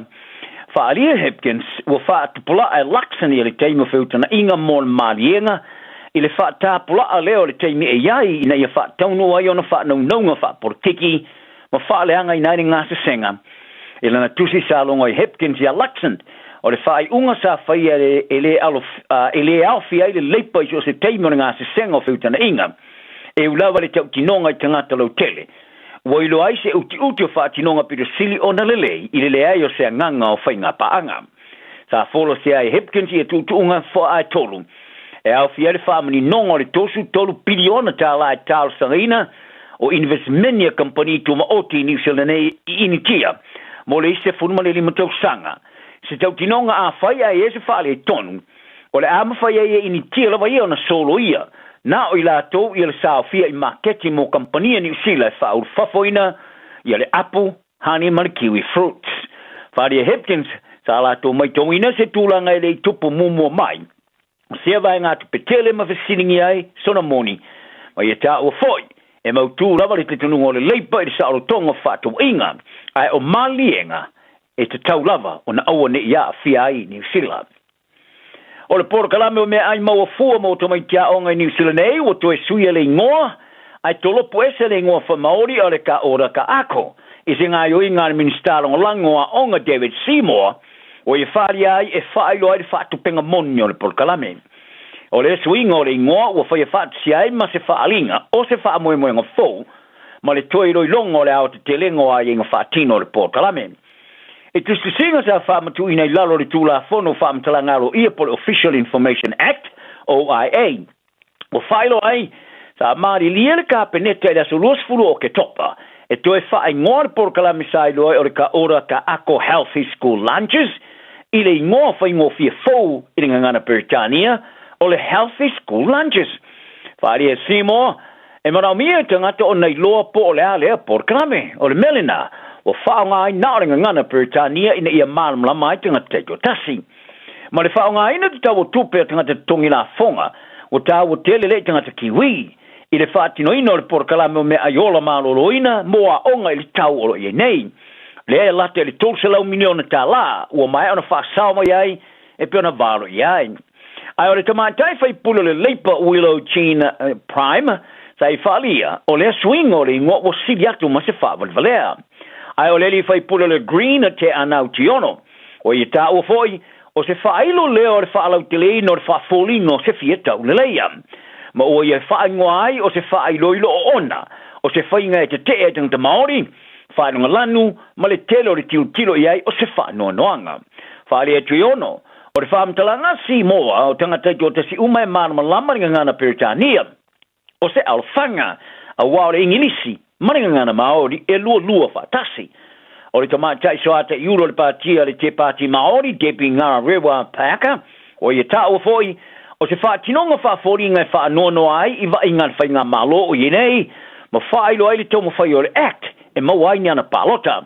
Faaalia Hipkins ua faatupula'a e Luxon ia le taimi o feutana'iga mo le maliega i le faatapula'a lea o le taimi e i ai ina ia faataunuu ai ona faanaunauga faapolokiki ma faaleagaina ai le gasesega. I lana tusi sa logo ai Hipkins iā Luxon, o le faaiuga sa faia e le e le aofia ai le Leipa i so o se taimi o le gasesega o feutana'iga, e u lava le tautinoga i tagata lautele. Ua iloa ai se utiuti o faatinoga pito sili ona lelei i le leai o se agaga o faigapaaga. Sa folasia ai e Hipkins ia tuutuuga foaaetolu e aofia ai le faamaninoga o le 33 piliona tālā e talosagaina o inivesimeni a kamupani tumaoti i Niu Sila nei i Initia mo le isi 15 tausaga. Se tautinoga afai ae i ai se faaletonu, O le a mafai ai e Initia lava ia ona soloia na o i latou ia le saofia i maketi mo kamupani a Niu Sila e faaulufafoina ia le apu, honey ma le kiwi fruits. Wharia Hipkins, sa latou maitauina se tulaga e le i tupu muamua mai, o sea vaega tupe tele ma fesiligia ai sona moni, ma ia taua foi e mautū lava le talitonuga o le Leipa i le saolotoga o fefaatauaiga, ae o maliega e tatau lava ona aua ne i aafia ai Niu Sila. O le polokalame o meaai maua fua mo tamaiti aoga i Niu Sila nei ua toe suia le igoa, ae tolopo ese le igoa faamaori o le Ka Ora Ka Ako i se gaoioiga a le Minisita Lagolago o Aoga David Seymour ua ia faaalia ai e faailoa ai le faatupega moni o le polokalame. O le suiga o le igoa ua faia faatasia ai ma se faaaliga o se faamoemoega fou ma le toe iloiloga o le aotetelega o aiaiga faatino o le polokalame. I tusitusiga sa faamatuuina i lalo o le Tulafono o Faamatalaga Aloaia po o le Official Information Act, OIA, ua faailoa ai sa malilie le Kapeneta i le aso 20 o Oketopa e toe faaigoa le polokalame sa iloa ai o le Ka Ora Ka Ako Healthy School Lunches i le igoa faigofie fou i le gagana Peretania o le Healthy School Lunches. Faaalia e Seymour E manaomia e tagata ona iloa po o le a lea polokalame. O le mea lena, ua faaaoga ai na o le gagana Peretania ina ia malamalama ai tagata taitoatasi. Ma le faaaogaina tatau o tupe a tagata totogi lafoga, ua taua tele lea i tagata Kiwi i le faatinoina o le polokalame o meaai ola maloloina mo aoga i le tau o lo o i ai nei. Lea e lata i le $300 miliona tālā ua maea ona faasao mai ai e pei ona valo i ai. Ae o le tamaitai faipule o le Leipa Willow Jean Prime sa i faaalia, o lea suiga o le igoa ua sili atu ma se faavalevalea. Ae o le alii faipule o le Green Te Anau Tiono, ua ia taua foi, o se faailo lea o le faalauteleina o le faafoliga o se fia tauleleia. Ma ua ia faaigoa ai o se faailoilo oona, o se faiga e tetee ai tagata Maori, faailoga lanu, ma le tele o le tilotilo i ai o se faanoanoaga. Faaalia Tiono, O le faamatalaga Simoa o tagata taitoatasi uma e malamalama i le gagana Peretania, o se alofaga, auā o le Igilisi ma le gagana Maori e lualua faatasi. O le tamaitai soataiulu o le Pātia le Te Pāti Maori, Debbie Ngarewa Packer, ua ia taua foi, o se faatinoga faafoliga e faanoanoa ai i vaaiga a le Faigamalo o i ai nei, ma faailoa ai le taumafai o le Act e maua ai ni ana palota.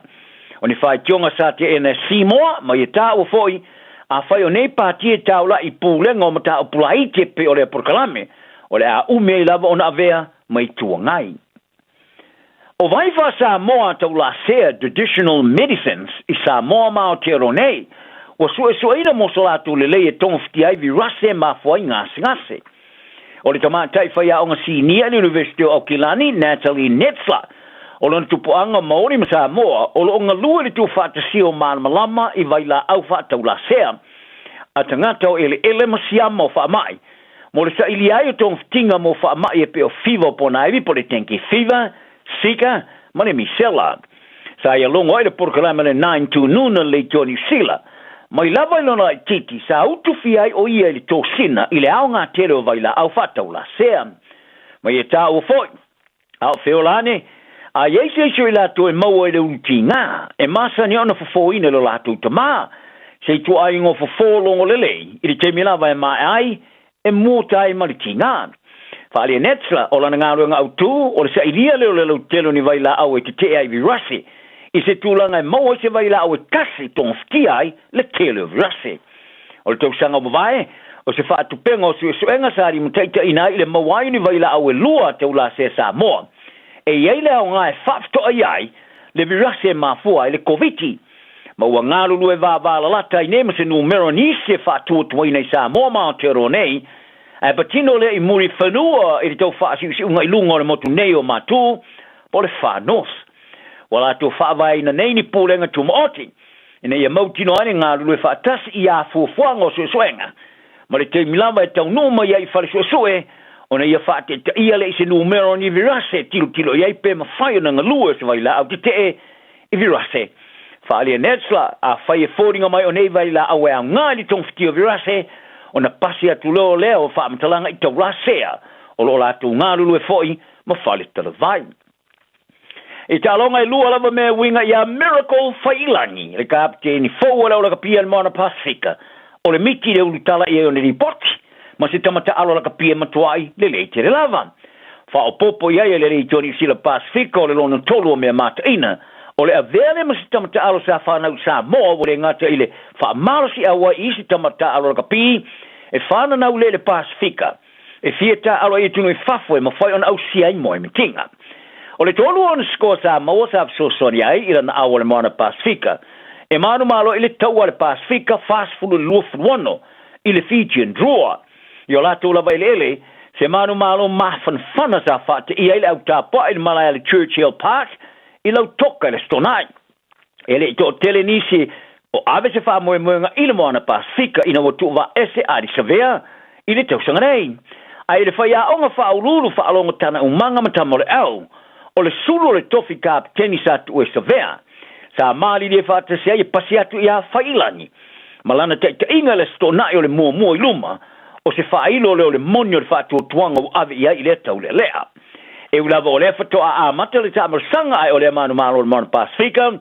O ni faitioga sa teena e Seymour ma ia taua foi, afai o nei pāti e taula'i i pulega o mataupu laiti e pei o lea polokalame, o le a umi ai lava ona avea ma Itu Agai. O vai faa-Samoa taulasea traditional medicines i Samoa ma Aotearoa nei, ua suesueina mo so latou lelei e togafitia ai virase e mafua ai gasegase. O le tamaitai faiaoga sinia i le University o Aukilani, Natalie Netzler, o lona tupuaga Maori ma Samoa, o lo o galue i le tuufaatasia o malamalama i vailaau faataulasea a tagata o eleele ma siama o faamai, mo le sailia ai o togafitiga mo faamai e pei o fiva o ponaivi po o le dengue fever, Zika, ma le misela. Sa ia logo ai le polokalame le Nine to Noon a le Leitio a Niu Sila. Mai lava i lona laitiiti, sa utufia ai o ia i le tosina i le aoga tele o vailaau faataulasea. Ma ia taua foi, a o feola ane, a i ai se isi o i latou e maua i le ulu tiga, e masani ona fofoina i lo latou tamā, se ituaiga o fofo logo lelei, i le taimi lava e maea ai, e muta ai ma le tiga. Faaalia Netzler, o lana galuega autū, o le sailia lea o le lautele o ni vailaau e tetee ai i virase, i se tulaga e maua ai se vailaau e tasi e togafitia ai le tele o virase. O le tausaga ua mavae, o se faatupega o suesuega sa limataitaiina ai i le maua ai o ni vailaau e lua a taulasea Samoa, e i ai le aoga e faafetoai ai le virase e mafua ai le Koviti. Ma ua galulue vavalalata ai nei ma se numera o nisi e faatuatuaina i Samoa ma Aotearoa nei, ae patino lea i Mulifanua i le tau faasiusiuga i luga o le motu nei o Matu, po o le Far North. Ua latou faavaeina nei ni pulega tumaoti ina ia mautinoa ai le galulue faatasi i a fuafuaga o suesuega, ma le taimi lava e taunuu mai ai i fale suesue, ona ia faataitaia lea i se numera o ni virase e tilotilo i ai pe mafai ona galue se vailaau tetee i virase. Faaalia Netzler, afai e foliga mai o nei vailaau e aoga i le togafitia o virase, ona pasi atu loa lea o faamatalaga i taulasea o lo o latou galulue foi ma fale talavai. I taaloga e lua lava mea e uiga iā Miracle Faiilagi, le kapeteni fou o le aulakapia i le Moana Pasefika, o le miti i le ulutala i ai ona lipoti, ma se tama taalo lakapi e matuai lelei tele lava. Faaopoopo i ai e le Leitio Niu Sila Pasefika o le lona tolu o mea mataina, o le avea lea ma se tama taalo sa fanau i Samoa ua le gata i le faamalosiau ai i isi tama taalo lakapi e fananau lea i le Pasefika, e fia taaalo ai atunuu i fafo e mafai ona ausia ai moemitiga. O le tolu o ona sikoa sa maua sa fesoasoani ai i lana ao o le Moana Pasefika, e manumalo i le taua a le Pasefika 40 i le 26 i le Fijian Drua. I o latou lava eleele, se manumalo mafanafana sa faateia ai le au tapuai i le malae a le Churchill Park i Lautoka i le Aso Toonai. E le i toatele nisi o ave se faamoemoega i le Moana Pasefika ina ua tuuvaaese a Lisavea i le tausaga nei. Ae i le faiaoga faauluulu faalogo tana umaga ma tama o le au, o le sulu o le tofi kapeteni sa tuu e Savea, sa malilie faatasi ai e pasi atu iā Faiilagi ma lana taitaiga i le Aso Toonai o le muamua i luma o se faailo lea o le moni o le faatuatuaga ua ave i ai i lea taulealea. E ui lava o lea faatoa amata le taamalosaga ae o lea manumalo o le Moana Pasefika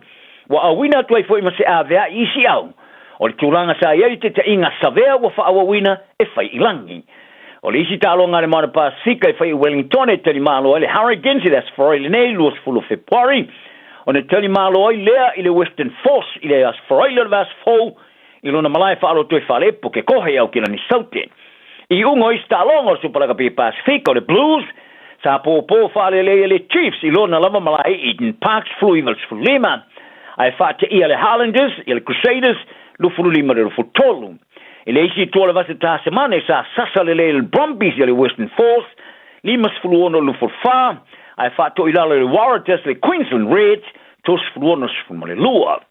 ua auina atu ai foi ma se avea'i isi au o le tulaga sa i ai le taitaiga Savea ua faaauauina e Faiilagi. O le isi taaloga a le Moana Pasefika e fai i Wellington e talimalo ai le Hurricanes i le Aso Faraile nei 20 o Fepuari ona talimalo ai lea i le Western Force i le Aso Faraile o le vaiaso fou i lona malae faaloto i Falepo, ke kohe i Aukilani Saute. I iuga o isi taaloga o le Super Lakapi Pasefika o le Blues, sa pōpō faalelei ai le Chiefs i lona lava malae i Eden Park 19-15, ae faateia le Highlanders i le Crusaders 25-23. I le isi itu o le vase Tasemane, sa sasa lelei le Brumbies i le Western Force 56-24, ae faatoilalo i le Waratahs le Queensland Reds 36-12.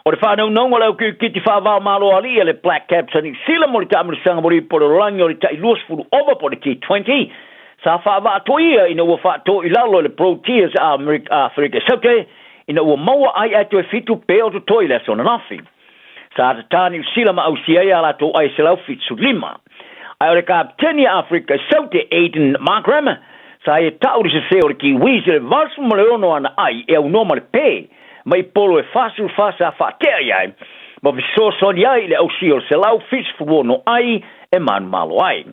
O le faanaunauga o le au kirikiti faava-o-Malo alii a le Black Caps a Niu Sila mo le taamilosaga moli po o le lalolagi o le tai 20 ova po o le T20 sa faavaatoia ina ua faatoo i lalo e le Proteas a Aferika i Saute ina ua maua ai ae toe fitu pe o totoe i le aso ananafi. Sa tatā Niu Sila ma ausia ai a latou ai 175. Ae o le kapeteni a Aferika i Saute Aiden Markram sa ia tau le sese o le Kiwis i le 86 ana ai e aunoa ma le pe mai polo e 44 sa faatea i ai ma fesoasoani ai i le ausia o le 176 ai e manumalo ai.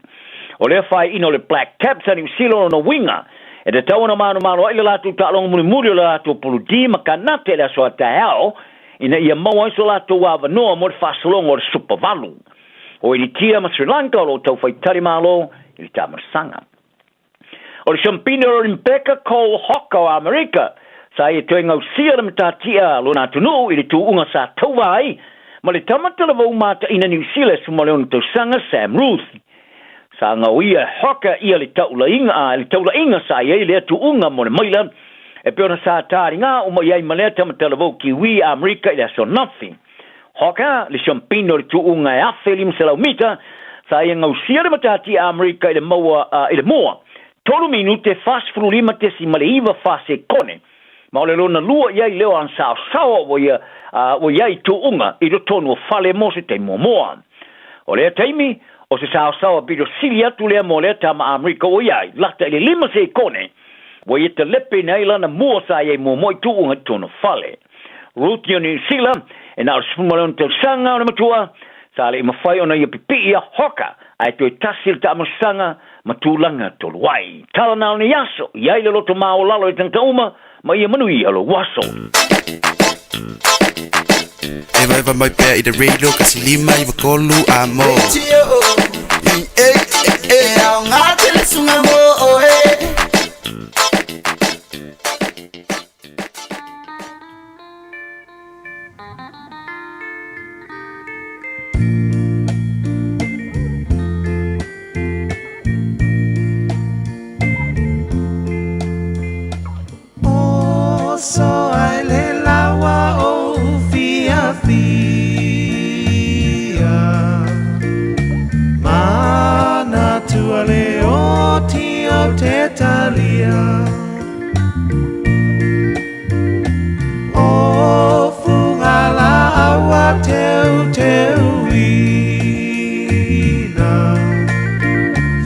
O lea faaiina o le Black Caps a Niu Sila lona uiga e tatau ona manumalo ai le latou taaloga mulimuli o le latou pulu D ma Kanata i le aso a taeao ina ia maua ai so latou avanoa mo le faasologa o le Supa Valu. O Initia ma Sri Lanka o lo o taufai talimalo i le taamalosaga. O le Siampini o le Olimpeka Cole Hocker o Amerika, sa ia toe gausia le matatia a lona atunuu i le tuuga sa tauva ai ma le tama talavou mataina Niu Sila e 16 tausaga Sam Ruth. Sa gaoia e Hocker ia le taulaiga a le taulaiga sa i ai lea tuuga mo le maila e pei ona sa taligā uma i ai ma lea tama talavou Kiwi a Amerika i le aso ananafi. Hoka, le siampina o le tuuga e 1500 mita, sa ia gausia le matatia a Amerika i le maua i le mua. 3 minute 45.94 sekone. Ma o le lona lua i ai lea o ana saosaoa ua ia, ua i ai i tuuga i totonu o fale mo se taimi muamua. O lea taimi, o se saosaoa pito sili atu lea mo lea tama Amerika ua i ai, lata i le 5 sekone, ua ia talepeina ai lana mua sa i ai muamua i tuuga i totonu o fale. Ruth o Niu Sila, e na o le 16 tausaga o le matua, sa le i mafai ona ia pipii ia Hoka, ae toe tasi le taamalosaga ma tulaga tolu ai. Tala na o nei aso, i ai le loto maolalo i tagata uma, ma ia manuia lou aso. Evaeva mai pea i le radio kasi 5 9 a mo. E e aoga tele suga mo oe. O so ai le lawa o fiafia Manatua le oti o te talia O fuga la aua teu teuina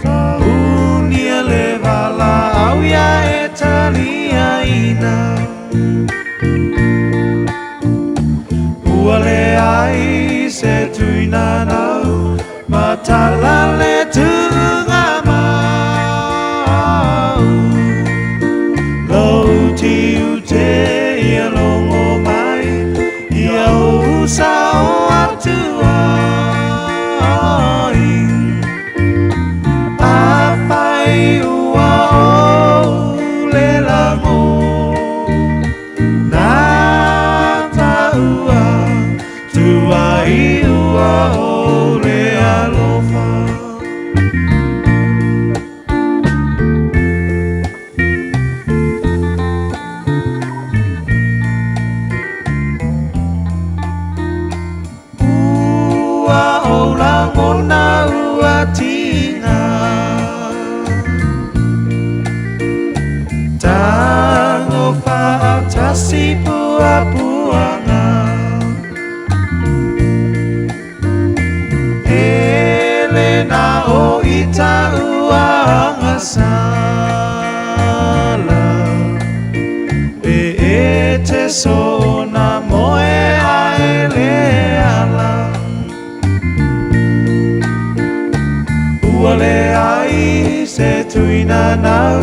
Faunia le valaau ia e taliaina Ua leai se tuinanau matala le tuuga mau Lou tiute ia logo mai ia ou sao atu ai Afai ua ou le lago Na taua tuai ua ou le alofa. Ua ou lagona ua tiga Tago faatasi puapuaga E le na o ita ua agasala E e te sona moe ae le ala Ua leai se tuinanau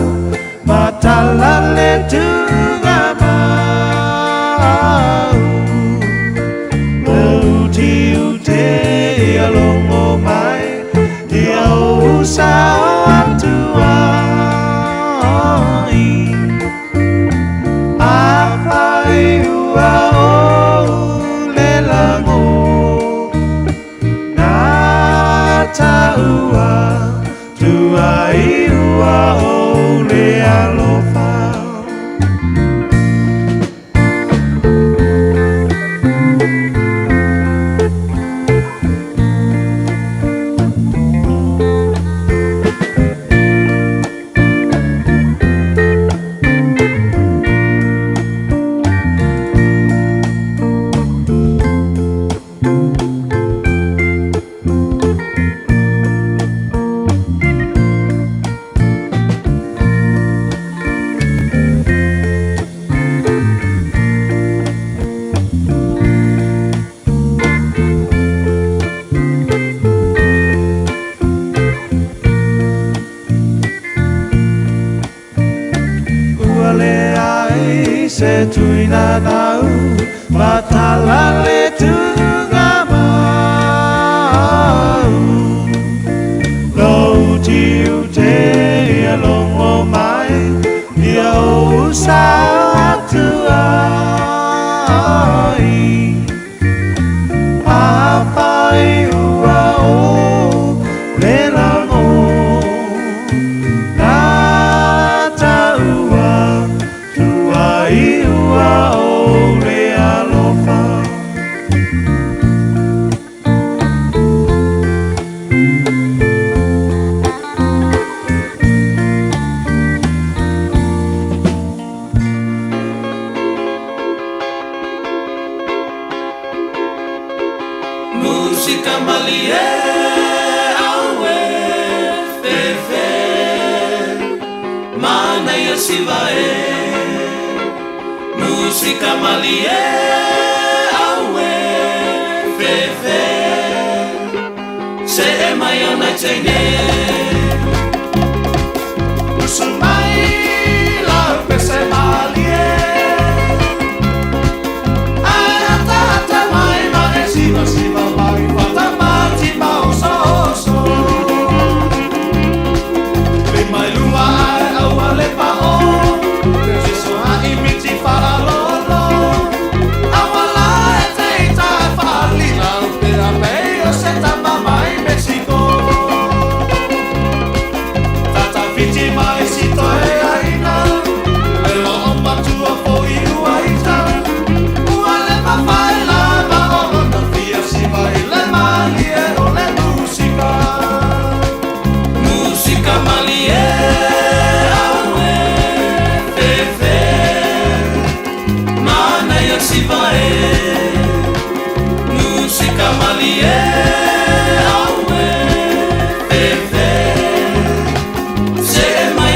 matala le tuuga mau Lou tiute ia logo mai ia ou sao atu ai Afai ua ou le lago Na taua tuai ua ou le alofa. Ua leai se tuinanau matala le tuuga mau Lou tiute ia logo mai ia ou sao atu ai Afai ua ou le lago Na taua tuai ua ou le alofa. Manaia siva e Musika malie Aue Fefe Se e mai ona teine Usu mai lau pese malie Ai ata ata mai ma e siva siva mai Fata mati ma oso oso Le mai lua ai aua le pa o Te so a i miti whaalolo Awa la e te ita whaalila Pe a pei o se tama mai Mexico Tata whiti mai si toe aina Le o o matua fo i ua ita Ua le mawhai la ma o lona fia siva i le malie o le musika Musika malie aue fefe Manaia siva e Musika malie aue fefe Se e mai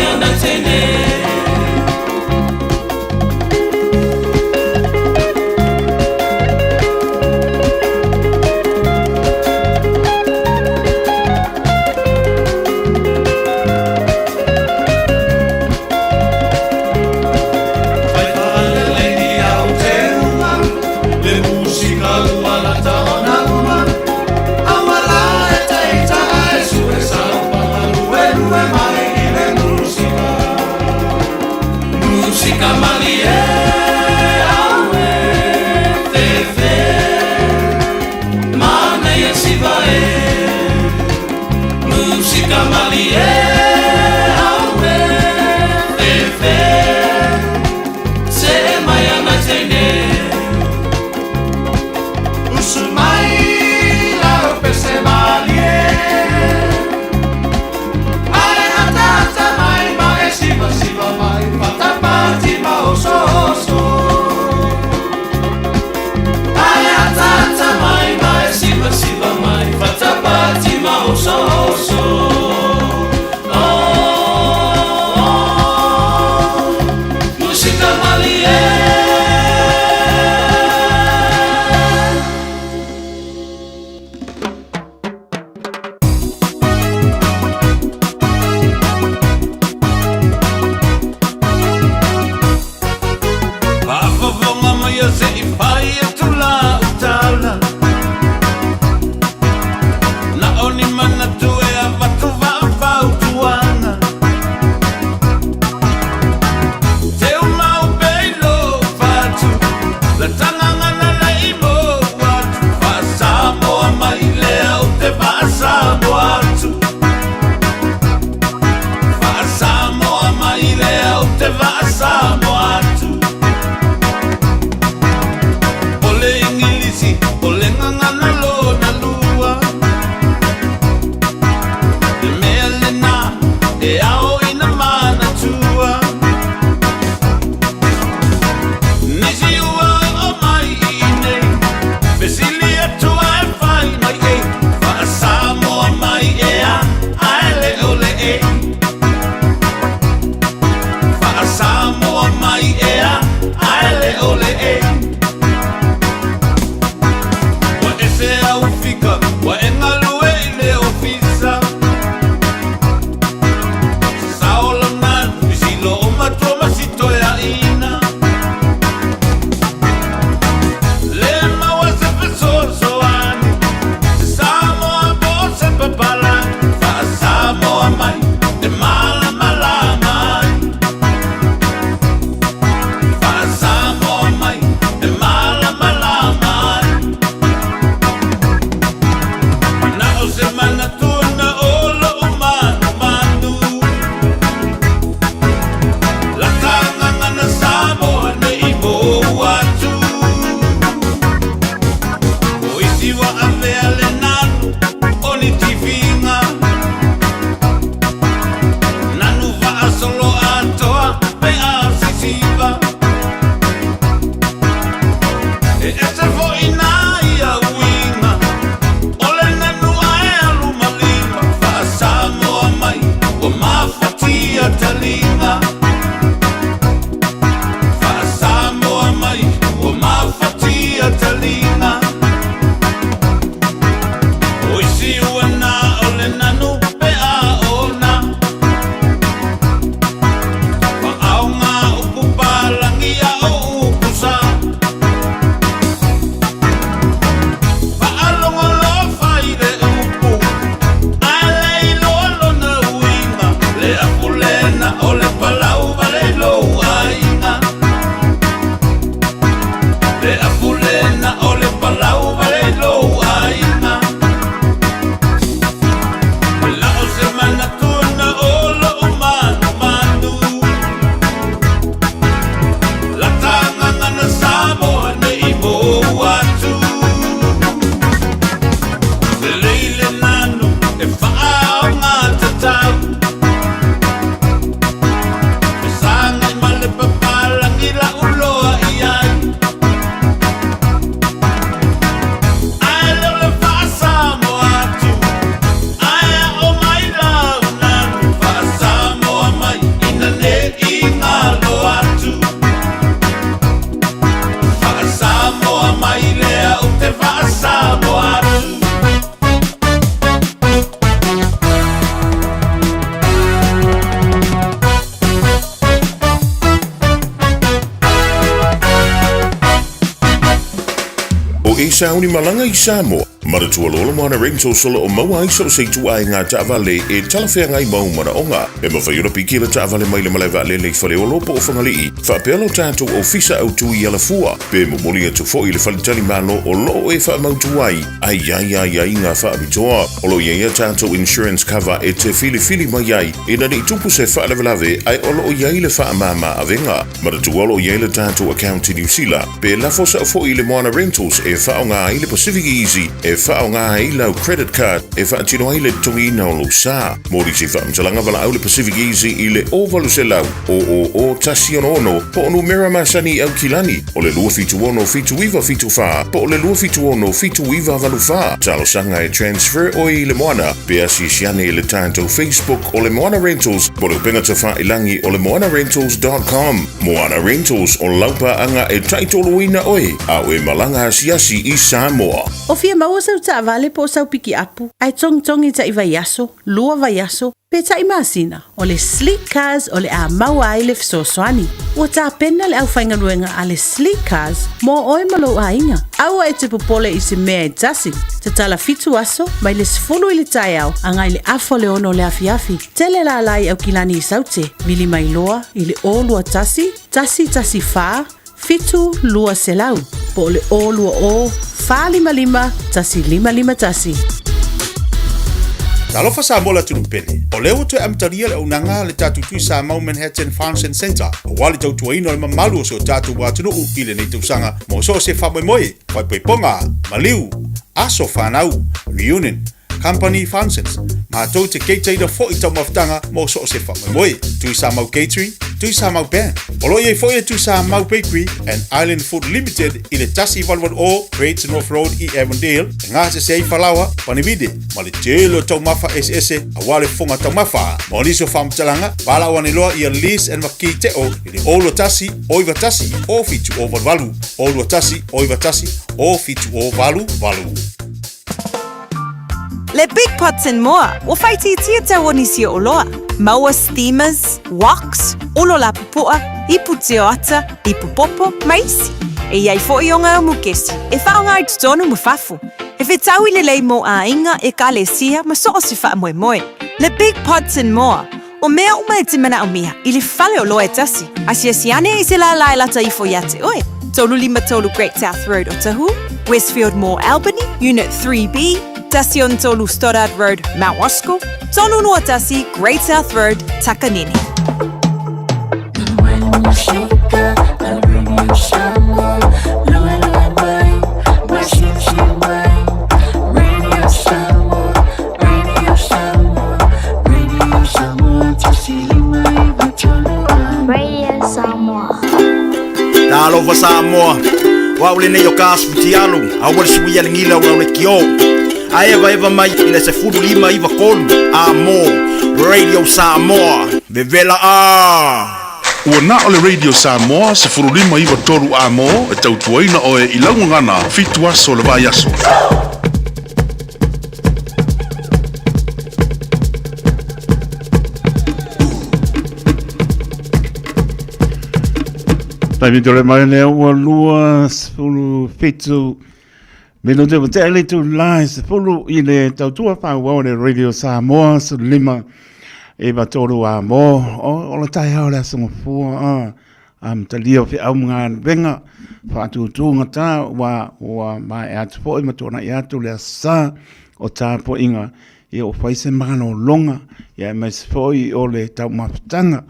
sauni malaga i Samoa, manatua loa le Moana Rentals o lo o maua ai so o se ituaiga taavale e talafeagai ma ou manaoga. E mafai ona piki le taavale mai le malae vaalele i Faleolo po o Fagalii, faapea lo tatou ofisa autu i Alafua, pe momoli atu foi i le faletalimalo o lo o e faamautu ai a i ai aiaiga faapitoa. O lo o i ai a tatou insurance cover e te filifili mai ai ina ne i tupu se faalavelave ae o lo o i ai le faamama avega. Manatua o lo o i ai le tatou account i Niu Sila, pe lafo sao foi i le Moana Rentals e faaaoga ai le Pacific Easy e faaaoga ai lau credit card e faatino ai le totogiina o lou sa. Mo nisi faamatalaga valaau le Pacific Easy i le 0800 000 166 po o numera masani i Aukilani o le 276 7974 po o le 276 7984. Talosaga e transfer oe i le Moana pe asiasi ane i le tatou Facebook o le Moana Rentals mo le upega tafailangi o le moanarentals.com. Moana Rentals, o lau paaga e taitoloina oe a o e malaga asiasi i Samoa. O fia maua sau taavale po o sau pikiapu, ae togitogi taʻi vaiaso, lua vaiaso, pe taʻi masina, o le Sleek Cars o le a maua ai le fesoasoani. Ua tapena le aufaigaluega a le Sleek Cars mo oe ma lou aiga. Aua e te popole i se mea e tasi. Tatala fitu aso, mai le 10 i le taeao agai le afa o le 6 o le afiafi. Tele lala i Aukilani i Saute, vili mai loa i le 021 114 7200 po o le 020 455 1551. Talofa Samoa le atunuu pele. O lea ua toe amatalia le auaunaga a le tatou Tui Samau Manhattan Function Centre aua le tautuaina o le mamalu o si o tatou atunuu i lenei tausaga mo so o se faamoemoe, faaipoipoga, maliu, aso fanau, reunion, Company Functions, matou te keitaina foi taumafataga mo so o se faamoemoe. Tui Samau Catering, Tui Samau Band. O lo o i ai foi le Tui Samau Bakery and Island Food Limited i le 1880 Great North Road i Avondale e gasese ai falaoa, panivide ma le tele o taumafa eseese aua le fofoga taumafa. Mo nisi o faamatalaga, valaau ane loa ia Liz and Makii Teo i le 021 091 0788, 021 091 0788. Le Big Pots and More, ua faaitiitia tau o nisi o oloa. Maua steamers, woks, olo lapupoa, ipu tioata, ipu popo, ma isi. E i ai foi o ngā mukesi, e whaonga i totonu ma fafo. E whetaui lelei mō āinga, ekalesia, ma so o se whaamoemoe. Le Big Pots and More, o mea uma e te manaomia i le fale oloa e tasi. Asiasi ane i se lālā e lata ifo iā te oe. 353 Great South Road Otahuhu, Westfield Mall Albany, Unit 3B, 13 Stoddard Road, Mount Roskill, 321 Great South Road, Takanini. Radio Samoa. Talofa Samoa, o au lenei o ka asu fitialu, aua le suia le gila o lau lekiō. A evaeva mai i le 15 9 3 a mo Radio Samoa, vevela a! Ua na o le Radio Samoa 15 9 3 a mo e tautuaina oe i lau gagana fitu aso o le vaiaso. Taimi tore mai lea ua 27 minute ua tea le itulā e 10 i le tautua faaauau le Radio Samoa 15 9 3 a mo o le taeao le aso gafua a amatalia o feau ma galuega faatūtūgata ua ua maea atu foi ma tuanai atu le Aso Sa o tapuaiga ia ua fai se malologa ia aemaise foi o le taumafataga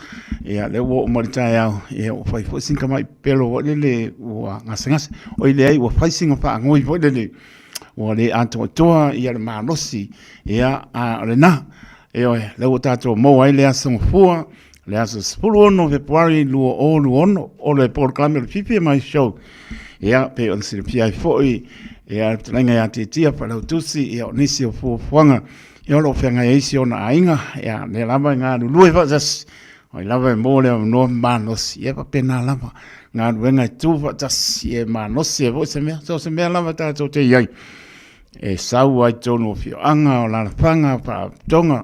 ia lea ua oo mai le taeao ia ua fai foi sina tamai pepelo foi lele ua gasegase oi leai ua fai sina faagoi foi lele ua le atoatoa ia le malosi ia a o lena ioe lea ua tatou maua ai le aso gafua le aso 16 Fepuari 2026 o le polokalame o le Fifi Mai Show. Ia, pei ona silafia ai foi, ia, le fetalaiga ia Tiatia Failautusi, ia, o nisi o fuafuaga, ia, o lo o feagai ai si ona aiga, ia, lea lava e galulue faatasi, o ai lava e maua le avanoa ma malosi, ia, e faapena lava, galuega e tu faatasi, ia, e malosi ai foi se mea, so o se mea lava tatou te i ai, e sau ai i totonu o afioaga, o alaalafaga, o faalapotopotoga,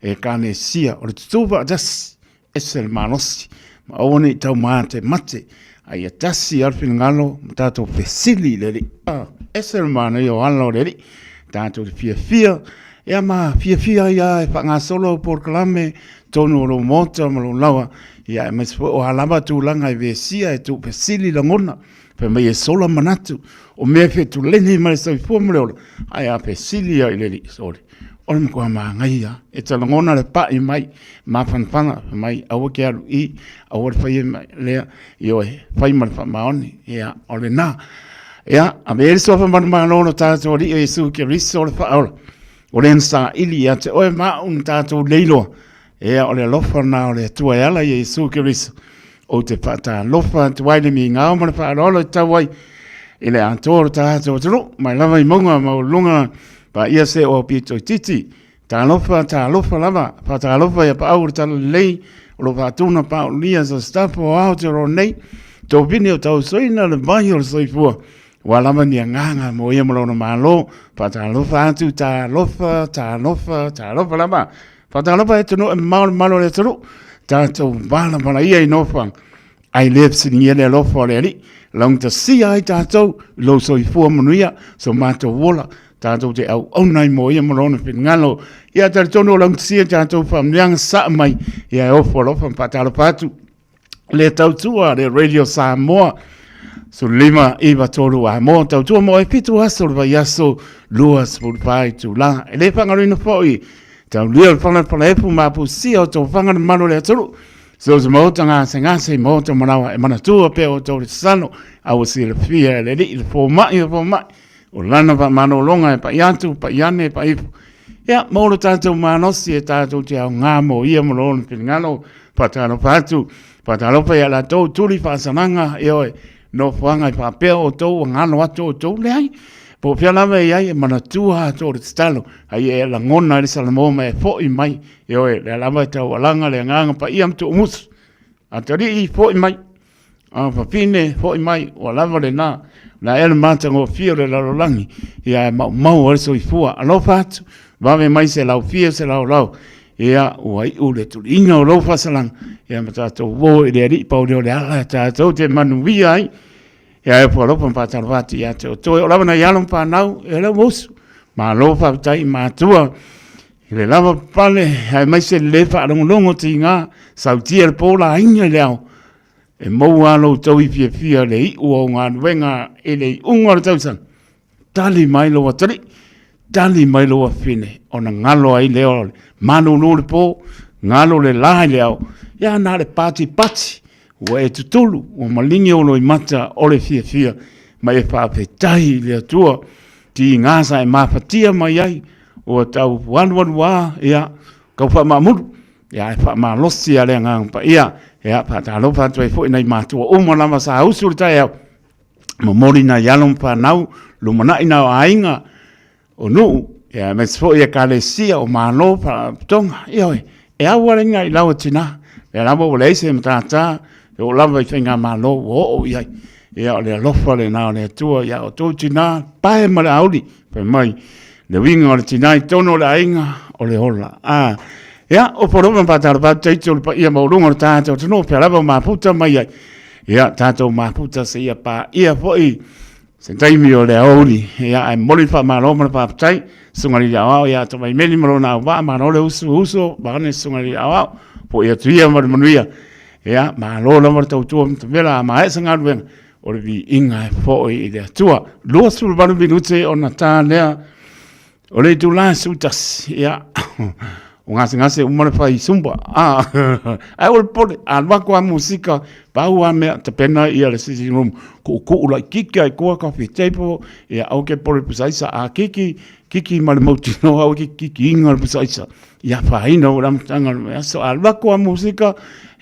Ekalesia, o le tutū faatasi, ese le malosi, ma aua ne i taumatemate. A ia tasi lava le finagalo ma tatou fesili i le Alii. A, ese le manaia o ala o le Alii. Tatou te fiafia, ia ma fiafia ai lava e faagasolo au polokalame tonu o lou maota ma lou laoa, ia aemaise foi o a lava tulaga e vesia e tuufesili lagona, fai mai e sola manatu, o mea e fetuleni mai le soifua ma le ola, ae a fesili lava i le Alii, sole, o le matua manaia, e te lagona le pai mai, mafanafana, fai mai, aua ke alu i, aua le faia mai lea, ioe, fai ma le faamaoni, ia, o lena. Ia, ave le suafa manumalo o lo tatou Alii o Iesu Keriso o le Faaola, o le na saili ia te oe ma au na tatou leiloa, ia, o le alofa lena o le Atua e ala ia Iesu Keriso. Ou te faatalofa atu ai le migao ma le faaaloalo e tau ai i le atoa o lo tatou atunuu, mai lava i mauga maualuluga paia se o pito itiiti. Talofa, talofa lava, faatalofa ia paau o le talalelei, o lo faatuna paaulia sa sitafu o Aotearoa nei, topine o tausoina le vai o le soifua, ua lava ni agaga mo ia ma lona Malo, faatalofa atu, talofa, talofa, talofa lava. Faatalofa e atunuu e mamao le mamalu o le atunuu, tatou valavalaia i nofoaga, ae le fesiligia le alofa o le Alii, laugatasia ai tatou i lou soifua manuia, so matou ola, tatou te auauna ai mo ia ma lona finagalo. Ia talitonu o laugatasia tatou faamanuiaga sasaa mai, ia e ofo alofa ma faatalofa atu le tautua le Radio Samoa 1593 a mo tautua mo e 7 aso le vaiaso 24 itula. E le faagaloina foi taulia o le fala falaefu ma pusia o tofaga le mamalu o le atunuu. So se maota gasegase i maota manawa e manatua pea o tau le tatalo a ua silafia e le Alii le fomai o fomai o lana faamalologa e pai atu, pai ane, pai ifo. Ia, mo lo tatou malosi e tatou te aoga mo ia ma lona finagalo, faatalofa atu, faatalofa ia latou tuli faasalaga, ioe, nofoaga e faapea outou ua galo atu outou, leai. Po o fea lava e i ai, e manatua atu o le tatalo, a ia e lagona ai le Salamo ma e foi mai, ioe, lea lava e taualaga le agaga paia ma tuumusu. Atalii, foi mai. A fafine, foi mai, ua lava lena. Na ea le matagofie o le lalolagi, ia e maumau ai le soifua. Alofa atu, vave mai se laufia se laolao, ia ua iu le tuliina o lou faasalaga, ia ma tatou o i le Alii pau lea o le ala e tatou te manuia ai. Ia e alofa ma faatalofa atu ia te outou e oo lava nai alo ma fanau, e le ua usu. Malo faafetai i matua i le lava pale aemaise le le faalogologo tiga sautia le po laina i le ao e maua lou taui fiafia le iu o galuega i le iuga o le tausaga. Tali mai lou atalii, tali mai lou afine, ona galo ai lea o le malulu le po, galo le la i le ao, ia na le patipati, ua e tutulu, ua maligi ou loimata o le fiafia, ma e faafetai i le Atua, tiga sa e mafatia mai ai, ua tau alualuā, ia, kau faamaamulu, ia e faamalosi a le Agaga Paia, ia faatalofa atu ai foi nai matua uma lava sa usu le taeao, momoli nai alo ma fanau, lumanai na o aiga, o nuu, ia aemaise foi ekalesia o malo faalapotopotoga, ioe, e au lava i lau tina, lea lava ua leai se matata, e oo lava i faigamalo ua oo i ai. Ia o le alofa lena o le Atua ia outou tina, pae ma le auli, fai mai, le uiga o le tina i totonu o le aiga, o le ola. A, ia, o poroma ma faatalofa atu teiti o le paia maualuga o le tatou atunuu, pea lava o mafuta mai ai. Ia, tatou mafuta seia paia foi se taimi o le aoauli. Ia, ae momoli le faamalo ma le faafetai. Susuga i le Aoao ia Tavaimeli ma lona auvaa, malo le usu uso, vaeane le Susuga i le Aoao. Foi atu ia ma le manuia. Ia, malo lava le tautua matavela a maea se galuega, o le viiga e foi i le Atua. 28 minute ona ta lea O le itula e 11, ia, o gasegase uma le fai Zumba. Ah, ae o le pole, a alu atu a musika, pau a mea, tapena ia le sitting room, kuukuu laititi ai koa coffee table, ia aua ke pole pusaisa, a kiki, kiki ma le mautinoa, aua ke kikiina le pusaisa. Ia afaina o le amataga o le vaiaso, a alu atu a musika,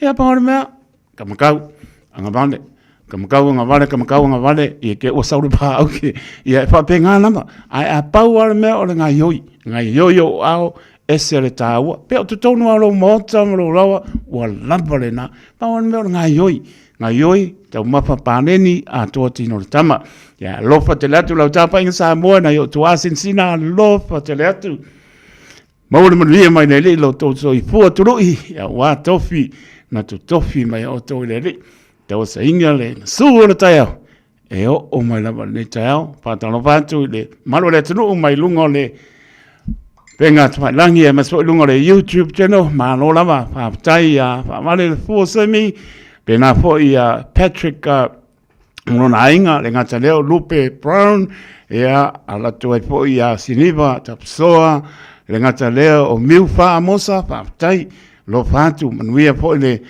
ia pau o le mea, Kamakau, agavale, kamakau agavale, kamakau agavale, ia ke ua sau le paau ke, ia e faapena lava. Ae a pau lava le mea o le gaoioi, gaoioi o ao, ese le taua. Pe o totonu lava o lou maota ma lou laoa, ua lava lena. Pau lava le mea o le gaoioi, gaoioi, taumafa paleni, atoa tino o le tama. Ia alofa tele atu lau tapuaiga Samoa nai ou tuasinasina, alofa tele atu. Maua le manuia mai le Alii lo outou soifua tului, aua tofi na totofi mai e outou i le Alii. tauasaina le gasu o le taeao e oo mai lava i lenei taeao. Faatalofa atu i le mamalu o le atunuu mai luga o le upega tafailagi aemaise foi luga o le YouTube channel. Malo lava, faafetai ia Faavale le Fua Semi, pena foi ia Patrick ma lona aiga, le gata lea o Lupe Brown, ia ala atu ai foi ia Siniva Tapusoa, le gata lea o Miu Faamosa, faafetai, alofa atu, manuia foi le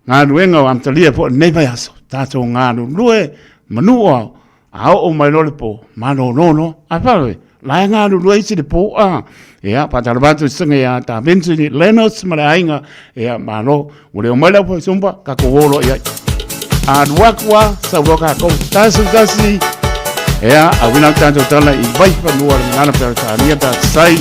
galuega o amatalia foi lenei vaiaso, tatou galulue manu o ao, a oo mai loa le po, malolo loa. Ae faapea, la e galulue isi le po, a. Ia, faatalofa atu i susuga ia Ta Vincent Lenos ma le aiga, ia, malo. Ua le omai le aufaisumba, tatou o loa i ai. Alu atu a, sau loa tatou, tasi tasi, ia, auina atu tatou tala i Vaifanua le Gagana Peretania pe a sai.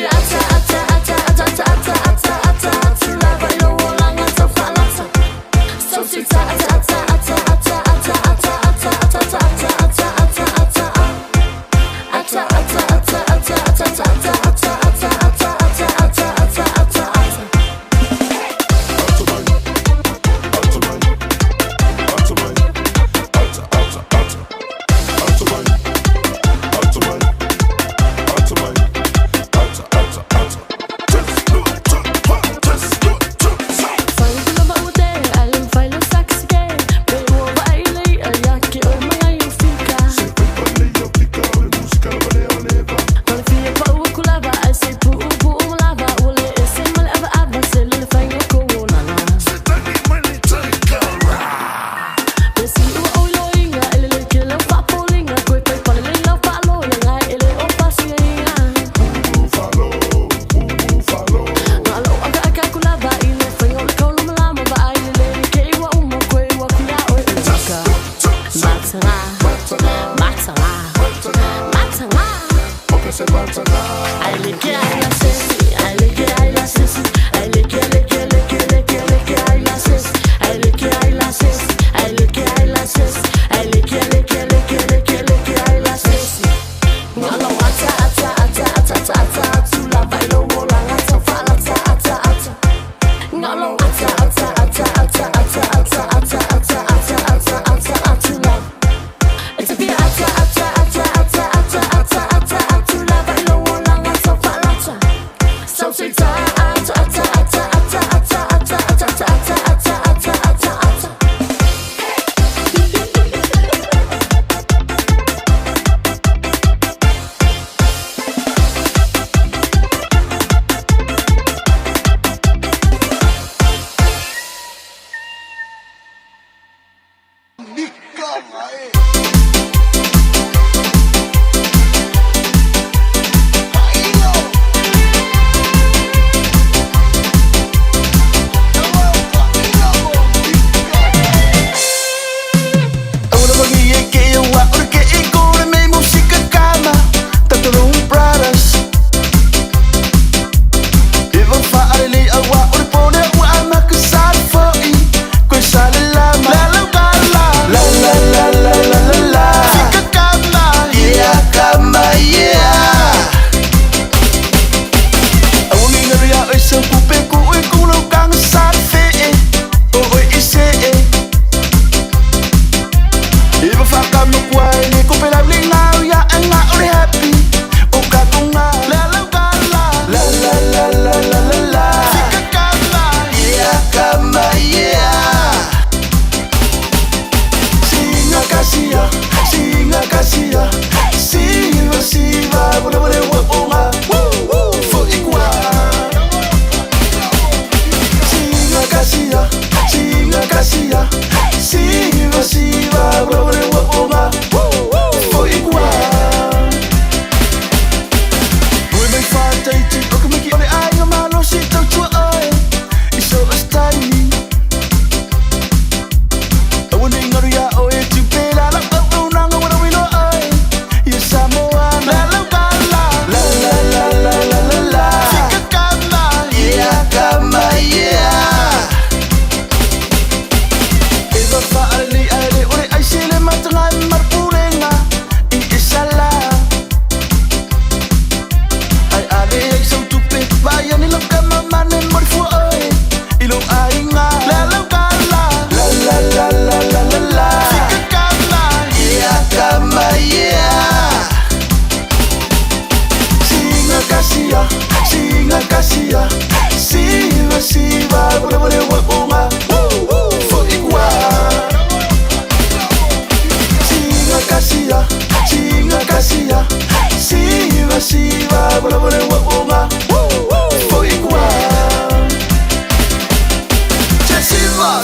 Ata, ata, ata, ata, ata, ata,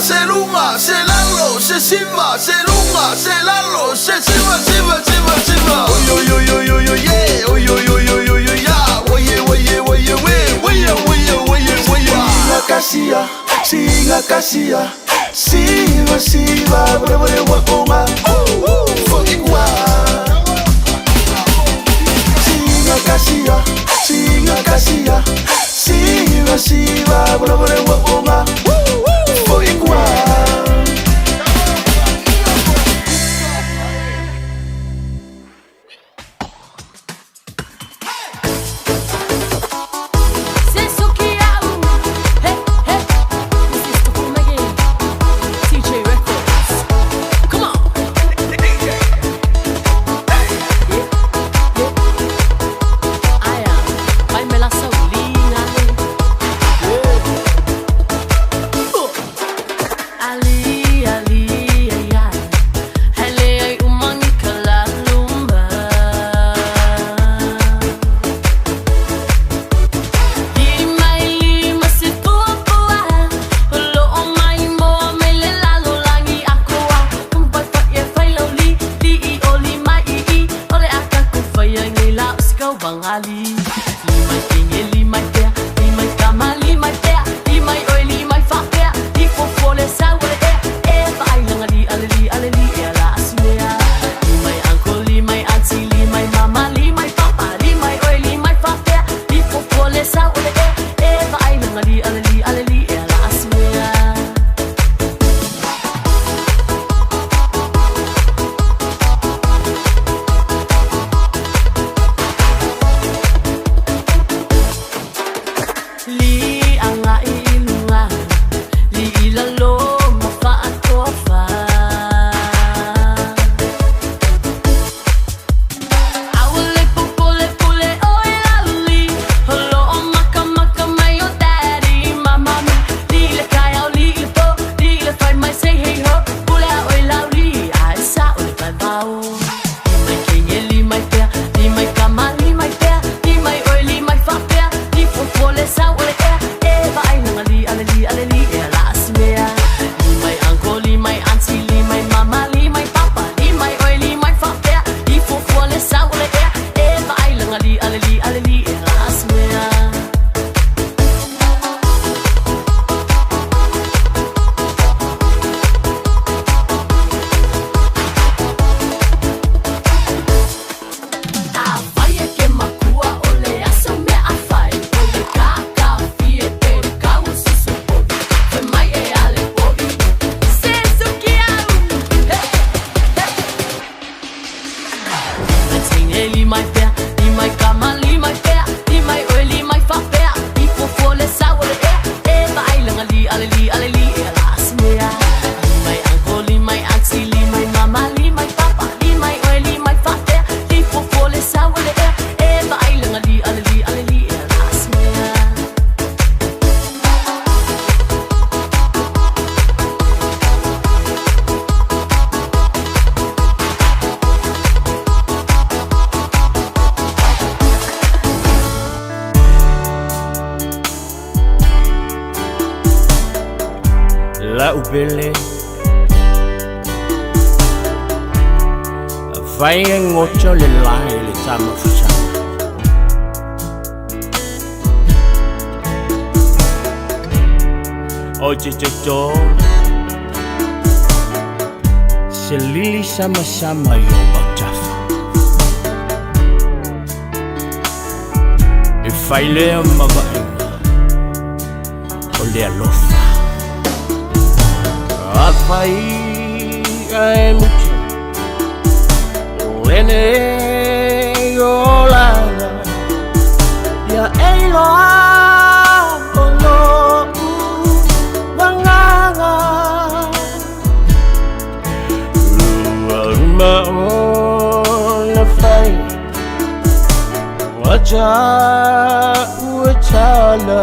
siva, se luga, se lalo, se siva, se luga, se lalo, se siva, siva, siva, siva. Oi, oi, oi, oi, oi, oi, yeah. Oi, oi, oi, oi, oi, oi, yeah. Oi, oi, oi, oi, oi, oi, oi, oi, oi, oi, oi. Kasia, singa kasia, siva, siva, bre, bre, wa, onga, fo, Singa kasia, singa kasia, siva, siva, bre, bre, wa, onga, fo, La'u pele fai e goto le lae le tamafusaga. O te toto se lili samasama i o mautafa. E fai lea ma vaaiga o le alofa. Afai ae mutu lene o laga ia e iloa o lo'u vagaga. Ua uma ona fai ua ta'u e tala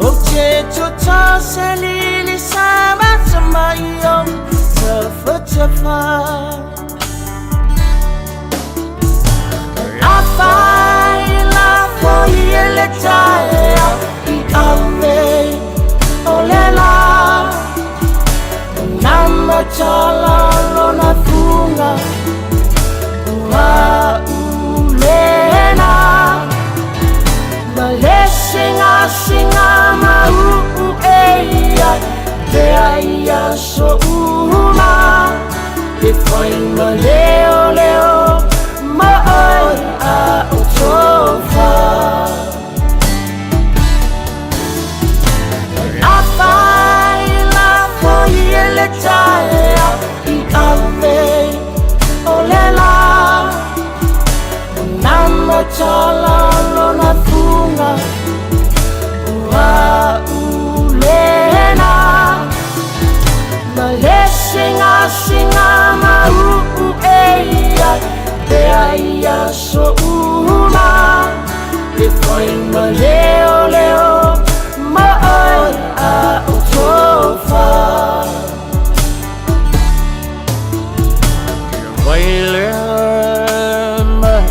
o te tota se lili sama sama i o tafatafa. Afai la foi ele taea i ave o le la. matala lona fuga Ua ulena Ma le singasinga ma uu e ia Pea ia so uma E fai ma leo leo Ma oi a o tofa So uma E fai ma leo leo Ma oi a o tofa Vai le mai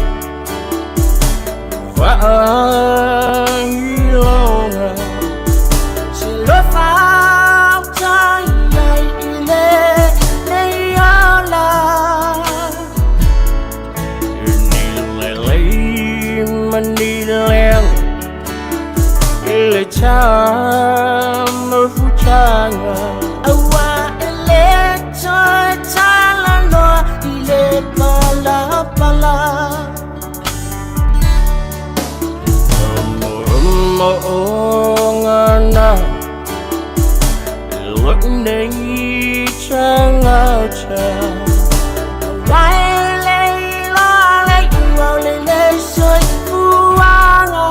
Vaailoga Se lofa tai ai i le nei ola Ni le lei ma ni leaga I le tamafutaga Aua e le toe talanoa i le palapala Mo'omo'oga na Lou nei tagata Aua e le iloa le iu o le le soifuaga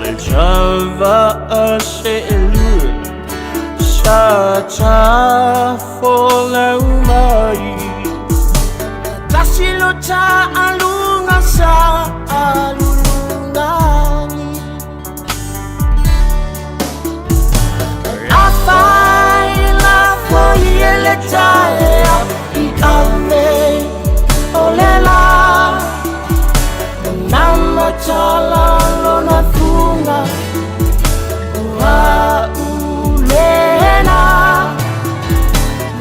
Le tava'a se'elua Sa tafolau mai Tasi lo ta'aluga sa alulugani Afai lafo i e le taea i ave o le la Na matala lona fuga Ua ulena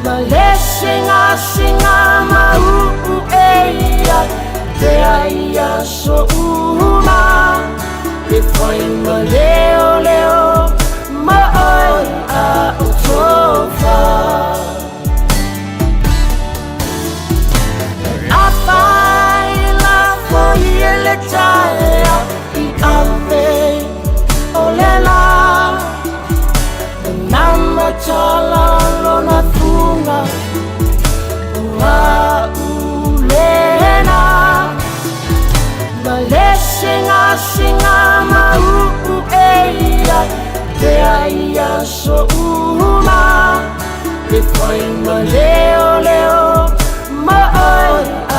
Ma le singasinga ma uu e ia Pea ia so uma E fai ma leo leo Ma oi a o tofa Afai lafo i e le taea i ave o le la Na matala lona fuga Ua ulena Ma le singasinga ma uu e ia Pea ia so uma E fai ma leo leo Ma oi a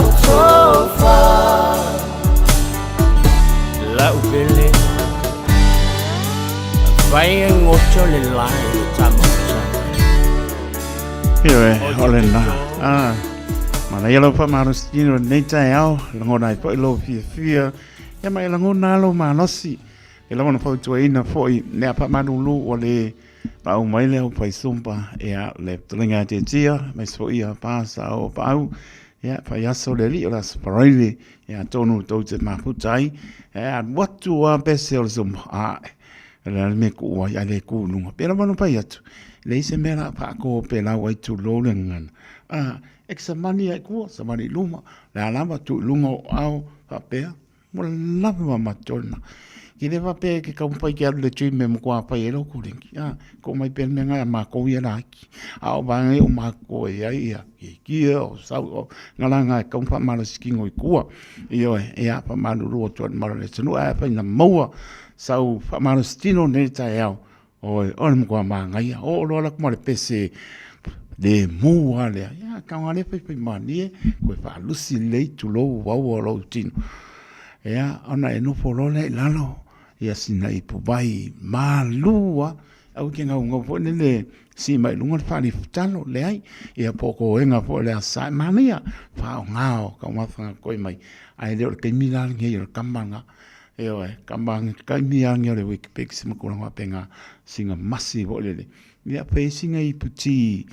o tofa Lau pele Vai e goto le lae le tamafutaga Ioe, o le na. Ah, mana ia lau whamarositino nei taeao, langona ai fo'i lou fiafia, ia ma e langona lou malosi. E lava na fautuaina fo'i mea faamalulu ua le paau mai le aufaisumpa, ia le fetalaiga ia Tietia, aemaise foi ia Pasa o Paau, ia fai aso le alii o le aso Faraile, ia atonu tou te mafuta ai, e alu atu lava pese o le sumpa, ae, o le a le mea e kuu ai, ae le ku i luga. Pea lava ona fai atu, e leai se mea o le a faako pe lau ai tulou le gagana. A, e te samani lava i tua, samani i luma, o le a lava, tuu i luga o aao, faapea. Ua lava ma matona. Ki le faapea ke taumafai ke alu i le gym e matua fai ai lou kulingi. A, ko mai pea le mea ngai a makou ia la aki. A o vaega ia o makou e iai ia kiekie o sau o ngala e tau faamalosi kino i tua. Ioe, ia faamalulu atu ai i le mamalu o le atunuu ae afai na maua sau faamalosi tino nei le taeao, oi, o le matua manaia. Oo loa la atu ma le pese le mu lava lea. Ia, taoga lea faifai malie, toe faalusi lelei tulou uaua o lou tino. Ia, ona e nofo loa lea i lalo, ia sina ipuvai malu lava, aua e te gaugau foi lele sii mai luga le faalifutalo, leai. Ia po o toega foi o le Aso Sa, e manaia, faaaoga o taumafa na toe mai, ae le o le taimi la lenei o le tama lena. Ioe, ka kaimi angi o le Weet-Bix ma kula faapena singa masi foi lele. Ia pe singa ipu ti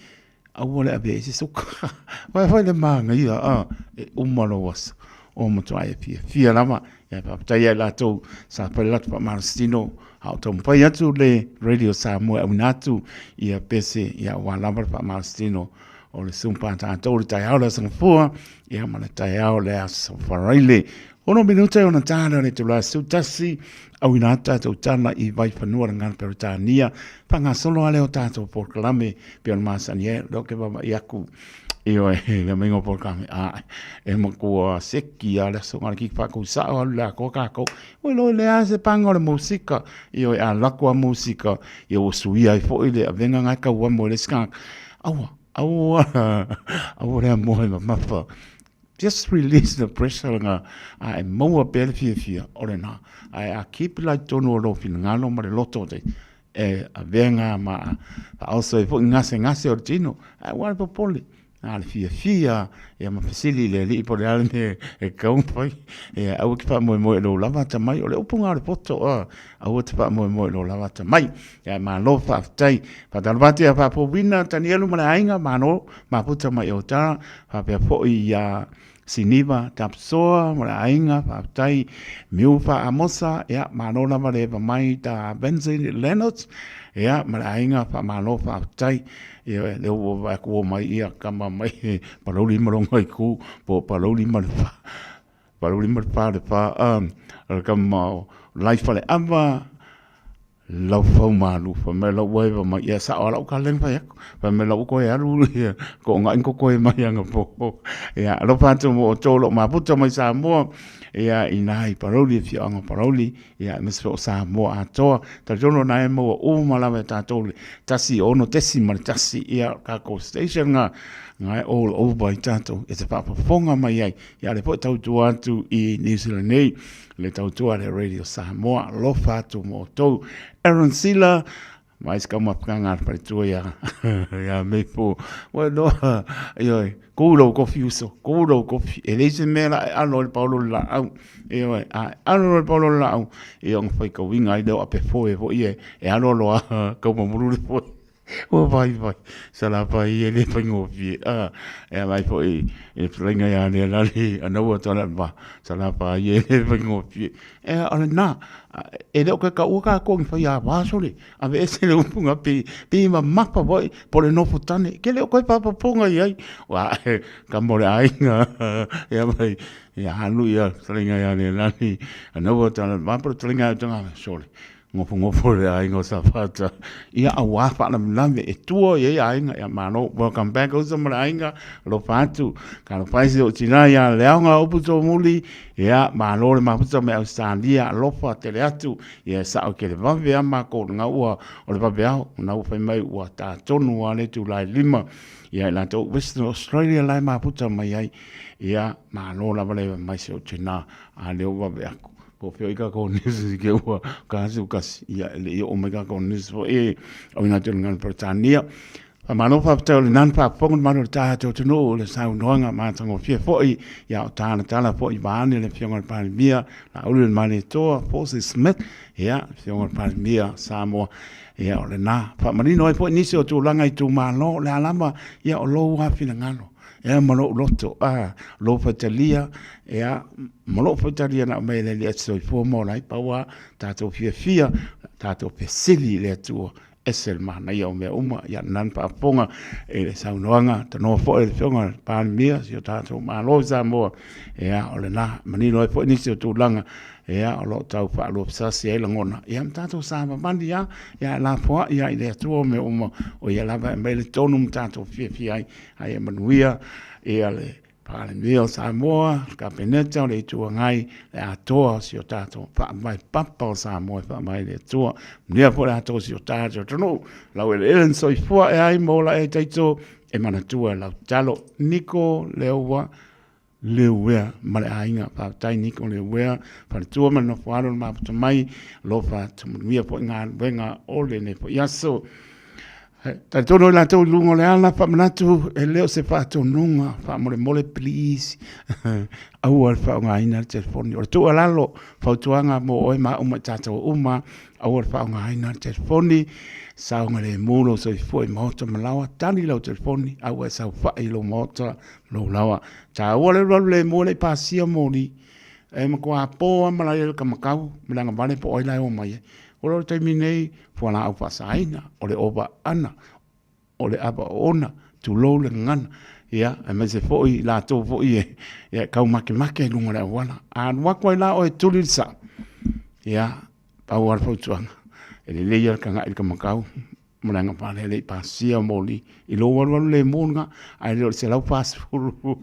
aua le ave ai se suka. Vai foi le manaia a e uma lou aso o matua e fiafia lava. Ia faafetai ia i latou sa fai le latou faamalositino a o taumafai atu le Radio Samoa e auina atu ia pese ia aua lava le faamalositino o le sumpa a tatou i le taeao o le Aso Gafua ia ma le taeao o le Aso Faraile. 6 minute ona ta lea o le itula 11, auina atu tatou tala i Vaifanua le Gana Peretania, faagasolo lava lea o tatou polokalame pei ona masani ai, lea ou te vaavaai atu ioe le aumaiga o polokalame, a e matua seki lava le aso na o le kiki faatausao alu i le atoa tatou. Ua iloa e leai se paga o le musika, ioe a lako lava musika, ia ua suia ai foi le avega na e tauamo e le isi tagata. Aua, aua, aua le amoa e mamafa. Just release the pressure nga a e maua pea le fiafia o lena. Ae a keep la i totonu o lou finagalo ma le loto te e avea ngā ma whaoso ai foi gasegase o le tino. Ae ua le popole. A le fiafia ia ma fesili i le Alii po o le a le mea e tatau ona fai. Ia aua e te faamoemoe i lou lava atamai. O le upu lena o le poto, aua e te faamoemoe i lou lava atamai. Ia malo faafetai. Faatalofa atu ia Faafouina Tanielu ma le aiga, malo mafuta mai Otara, faapea foi ia Siniva Tapsoa ma le aiga, faafetai Miufa Amosa, ia malo lava le eva mai ta Benson Leonards, ia ma le aiga, faamalo faafetai. Ia lea ua vaai atu ua omai ia kama mai Palauli ma lona itu, po o Palauli ma le fa, Palauli ma le fa le fa, o le kama o Laifaleava, Laufau malu, fai mai lau ua eva mai, ia sao lava lau tala lea na fai atu. Fai mai lau ua toe alu ia toonai ma totoe mai anapo. Ia alofa atu mo outou o lo o mafuta mai Samoa, ia ina i Palauli, afioaga o Palauli, ia aemaise foi o Samoa atoa. Talitonu o lena e maua uma lava e tatou le 106.1 ia tatou station na na e all over ai tatou e te faafofoga mai ai. Ia o lea foi e tautua atu i New Zealand nei. Le tautua le Radio Samoa, alofa atu mo outou. Aaron Sila, mai se kaumapakanga a le faletua ia, ia Maple. Ua noa, ioe, kū lou kofi uso, kū lou kofi. E leai se mea la e alo ai le paolo o le laau. Ioe, a e alo loa le paolo o le laau, ia ona faitauina ai lea o ape foe foi e, e alo alo a taumamulu le foe. Ua vaivai, Salafai e le faigofie a e ala ai foi i le fetalaiga ia Lealali anaua tala le va Salafai e le faigofie. E o lena, e le o toe taua tatou ni faiava sole, aveese le upu na pe pe mamafa foi po o le nofo tane, ke le o toe faafofoga i ai. Ua kama o le aiga ia mai ia alu ia fetalaiga ia Lealali anaua tala le va po o le fetalaiga ia Utagaga sole. Nofonofo le aiga o Safata ia auā faalavelave e tua i ai aiga ia malo welcome back uso ma le aiga alofa atu talofa ai si ou tina ia Leaoga upu tomuli ia malo le mafuta mai Australia alofa tele atu ia e sao ke le vave a makou lena ua o le vave ao na ua fai mai ua ta tonu a le itula e 5 ia i latou Western Australia la e mafuta mai ai ia malo lava le mai si ou tina a lea ua vave aku Po o fea i kākou news i ke ua kasi o kasi. Ia, e le i oo mai kākou news foi e au ina te ngana Peretania. Faamalo faafetai o le nani faafofoga le malu o le tatou atunuu o le saunoaga matagofie foi ia o talatala foi vaeane le Afioga i le Palemia Laauli o le Malietoa Forsyth Smith ia Afioga i le Palemia Samoa ia o lena faamanino ai foi nisi o tulaga i itumalo o le a lava ia o lou lava finagalo ea ma lou loto, a, lou faitalia, ea, ma lou faitalia na aumai e le Alii a te soifua ma ola ai, pau lava, tatou fiafia, tatou fesili i le Atua, ese le manaia o mea uma, ia lena na faafofoga i le saunoaga, tanoa foi le Afioga i le Palemia, si o tatou Malo i Samoa, ea, o lena, manino ai foi nisi o tulaga, ea, o lo o tau faaluafesasi ai lagona, ia ma tatou savavali lava, ia e lafoai lava i le Atua mea uma, o Ia lava e aumai le tonu ma tatou fiafia ai. A ia manuia ia le Palemia o Samoa, le Kapeneta o le Itu Agai, le atoa o si o tatou faavae papa o Samoa e faavae i le Atua. Manuia foi le atoa o si o tatou atunuu. Lau eleele na soifua e ai ma ola e taito e manatua e lau tatalo. Niko Leoa Leuea ma le aiga. Faafetai Niko Leuea, faletua ma le nofo alo le mafuta mai. Alofa atu manuia foi galuega o lenei foi aso. Talitonu i latou i luga o le ala, faamanatu e le o se faatonuga, faamolemole please, aua le faaaogaina le telefoni. O le tuualalo, fautuaga mo oe ma au ma i tatou uma, aua le faaaogaina le telefoni, saogalemu lou soifua i maota ma laoa, tali lau telefoni, aua e saofai i lou maota ma lou laoa. Taua le alualu lemu e le i pasia moli, e matua po lava malaia i le kamakau ma le agavale po o ai la e o mai ai. O le taimi nei, fualaau faasaina, o le ova ana, o le ava oona, tulou le gagana, ia, aemaise foi i latou foi e, ia, e taumakemake i luga o le auala. A alu atu ai la oe e tuli le saa, ia, pau lava le fautuaga, e lelei lava le tagai i le kamakau ma le agavale e le i pasia moli i lou alualu lemu lena, ae le o le 140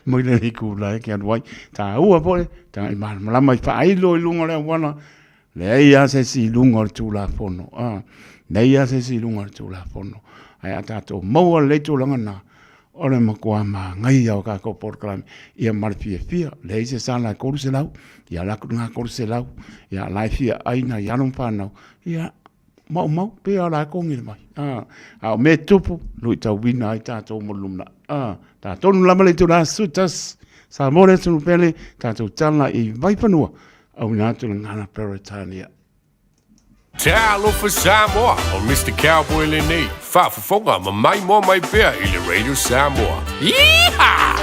mai le itula e te alu ai. Taua foi, tagai malamalama i faailo i luga o le auala, leai lava se isi i luga o le Tulafono, a, leai lava se isi i luga o le Tulafono. Ae a tatou maua lelei tulaga na, o le matua manaia o tatou polokalame, ia ma le fiafia, leai se sala e $300, ia alu atu lena $300, ia o la e fia ai nai alo ma fanau, ia maumau, pei lava o la e togi le vai. A, a o mea e tupu, luitauina ai tatou mo le lumanai. A, tatonu lava le itula 11, Samoa le atunuu pele, tatou tala i Vaifanua, auina atu le gagana Peretania. Talofa Samoa, o Mister Cowboy lenei, faafofoga ma maimoa mai pea i le Radio Samoa. Yeehaw!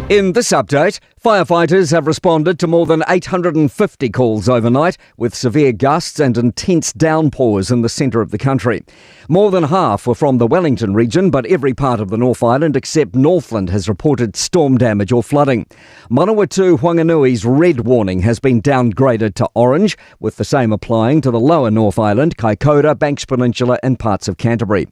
In this update, firefighters have responded to more than 850 calls overnight with severe gusts and intense downpours in the centre of the country. More than half were from the Wellington region, but every part of the North Island except Northland has reported storm damage or flooding. Manawatu Whanganui's red warning has been downgraded to orange, with the same applying to the lower North Island, Kaikoura, Banks Peninsula and parts of Canterbury.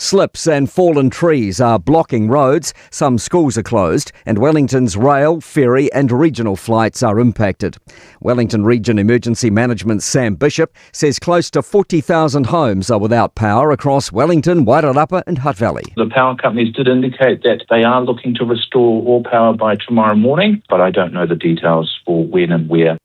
Slips and fallen trees are blocking roads, some schools are closed, and Wellington's rail, ferry and regional flights are impacted. Wellington Region Emergency Management's Sam Bishop says close to 40,000 homes are without power across Wellington, Wairarapa and Hutt Valley. The power companies did indicate that they are looking to restore all power by tomorrow morning, but I don't know the details for when and where.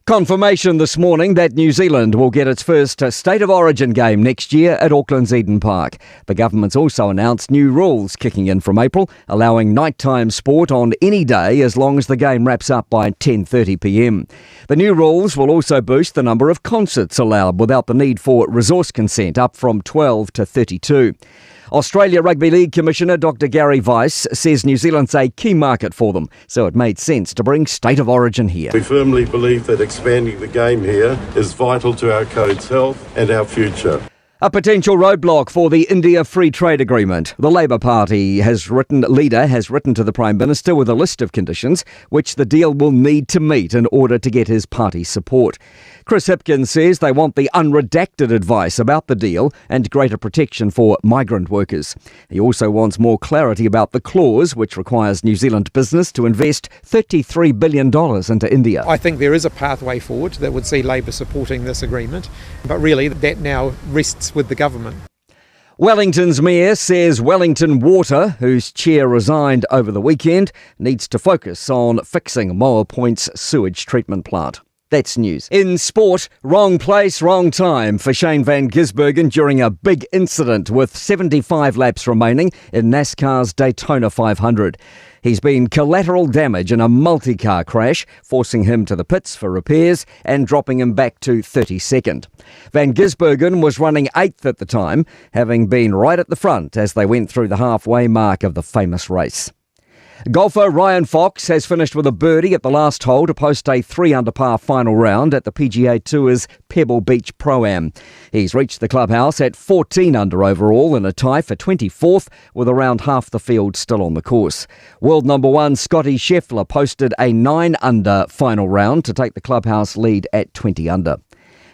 Confirmation this morning that New Zealand will get its first State of Origin game next year at Auckland's Eden Park. The government's also announced new rules kicking in from April, allowing nighttime sport on any day as long as the game wraps up by 10:30 p.m. The new rules will also boost the number of concerts allowed without the need for resource consent, up from 12 to 32. Australia Rugby League Commissioner Dr Gary Weiss says New Zealand's a key market for them, so it made sense to bring State of Origin here. We firmly believe that expanding the game here is vital to our code's health and our future. A potential roadblock for the India Free Trade Agreement. The Labour Party has written, leader has written to the Prime Minister with a list of conditions which the deal will need to meet in order to get his party support. Chris Hipkins says they want the unredacted advice about the deal and greater protection for migrant workers. He also wants more clarity about the clause which requires New Zealand business to invest $33 billion into India. I think there is a pathway forward that would see Labour supporting this agreement, but really that now rests with the government. Wellington's mayor says Wellington Water, whose chair resigned over the weekend, needs to focus on fixing Moa Point's sewage treatment plant. That's news. In sport, wrong place, wrong time for Shane van Gisbergen during a big incident with 75 laps remaining in NASCAR's Daytona 500. He's been collateral damage in a multi-car crash, forcing him to the pits for repairs and dropping him back to 32nd. Van Gisbergen was running 8th at the time, having been right at the front as they went through the halfway mark of the famous race. Golfer Ryan Fox has finished with a birdie at the last hole to post a 3 under par final round at the PGA Tour's Pebble Beach Pro-Am. He's reached the clubhouse at 14 under overall in a tie for 24th, with around half the field still on the course. World number 1 Scottie Scheffler posted a 9 under final round to take the clubhouse lead at 20 under.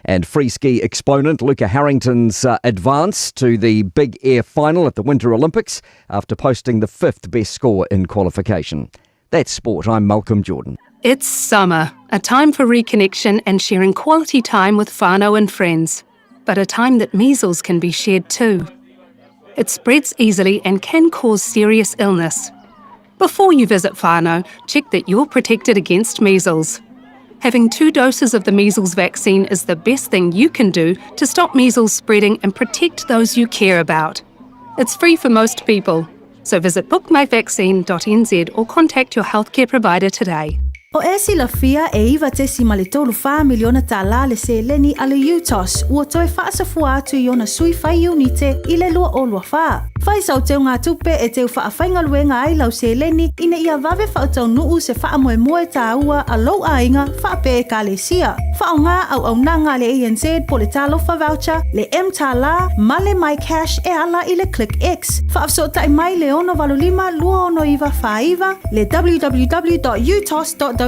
And free ski exponent Luca Harrington's advance to the Big Air final at the Winter Olympics after posting the 5th best score in qualification. That's sport. I'm Malcolm Jordan. It's summer, a time for reconnection and sharing quality time with whānau and friends. but a time that measles can be shared too. It spreads easily and can cause serious illness. Before you visit whānau, check that you're protected against measles. Having two doses of the measles vaccine is the best thing you can do to stop measles spreading and protect those you care about. It's free for most people. So visit bookmyvaccine.nz or contact your healthcare provider today. O e silafia e 9.34 miliona tālā le seleni a le UTOS ua toe faasafua atu i ona sui fai iunite i le 2024. Fai sau teugatupe e teu faafaigaluega ai lau seleni ina ia vave faataunuu se faamoemoe tāua a lou aiga faapea ekalesia. Faaaoga auaunaga a le ANZ po o le Talofa Voucher, le mTālā ma le MyCash e ala i le ClickX. Faafesootai mai le 685 269 49, le www.utos.ws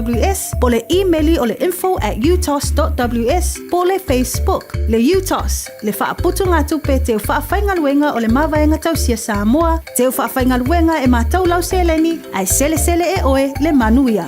po o le imeli o le info@utos.ws po o le Facebook. Le UTOS, le faaputugatupe teu faafaigaluega o le Mavaega Tausia Samoa, teu faafaigaluega e matau lau seleni ae selesele e oe le manuia.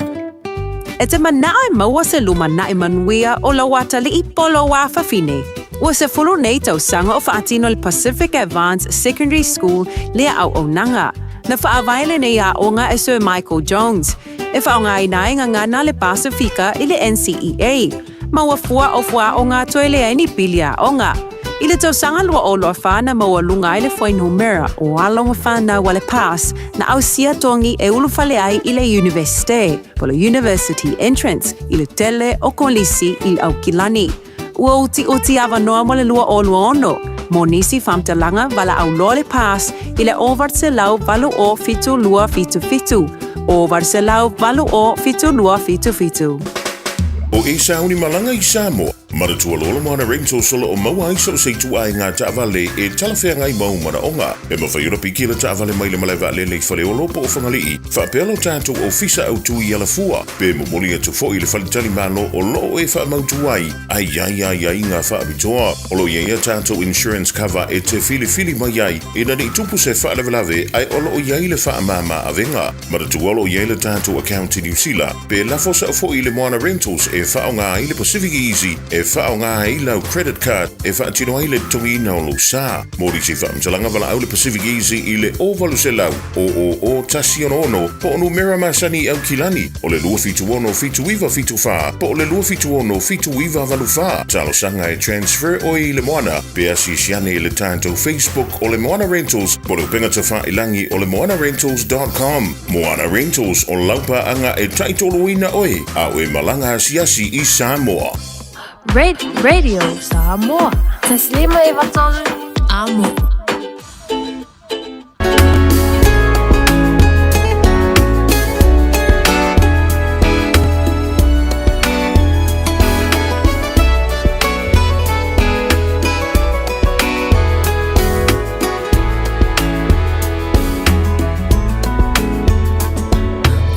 E te manao e maua se lumanai manuia o lou atalii po o lou afafine. Ua 10 nei tausaga o faatino le Pacific Advance Secondary School lea auaunaga. Na faavae lenei aoga e Sir Michael Jones, e faaaogaina ai gagana a le Pasifika i le NCEA. Maua fua o fuaaoga toe leai ni pili aoga. I le tausaga 2024 na maualuga ai le fuainumera o alo ma fanau a le PASS na ausia togi e ulufale ai i le Iunivesite, po o le University Entrance, i le tele o kolisi i Aukilani. Ua utiuti avanoa mo le 2026 mo nisi faamatalaga valaau loa le PASS i le 980 7277, 980 7277. O e sauni malaga i Samoa, manatua loa le Moana Rentals o lo o maua ai so o se ituaiga taavale e talafeagai ma ou manaoga. E mafai ona piki le taavale mai le malae vaalele i Faleolo po o Fagalii, faapea lo tatou ofisa autu i Alafua, pe momoli atu foi i le faletalimalo o lo o e faamautu ai a i ai aiaiga faapitoa. O lo o i ai a tatou insurance cover e te filifili mai ai ina ne i tupu se faalavelave ae o lo o i ai le faamama avega. Manatua o lo o i ai le tatou account i Niu Sila, pe lafo sao foi i le Moana Rentals e faaaoga ai le Pacific Easy e faaaoga ai lau credit card e faatino ai le totogiina o lou sa. Mo nisi faamatalaga valaau le Pacific Easy i le 0800 000 166 po o numera masani i Aukilani o le 276 7974 po o le 276 7984. Talosaga e transfer oe i le Moana pe asiasi ane i le tatou Facebook o le Moana Rentals po o le upega tafailangi o le moanarentals.com. Moana Rentals, o lau paaga e taitoloina oe a o e malaga asiasi i Samoa. Radio Samoa. Taslima 93 Amo.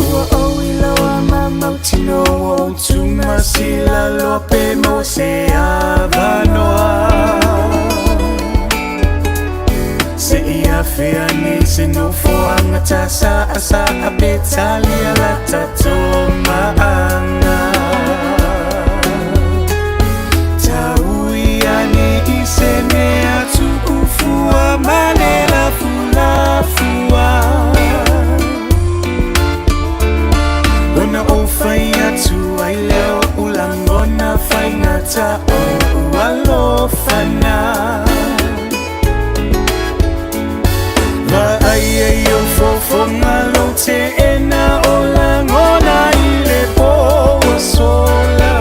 Ua ou iloa ma mautinoa ua ou tumasila loa pe maua se avanoa Se i afea nei se nofoaga tasaasaa pe talia la tatou maaga Taui ane i se mea tuufua ma le lafulafua Ona ou fai atu ai lea o lagona faigata o alofa na Vaai ai ou fofoga lou teena o lagona i le po ua sola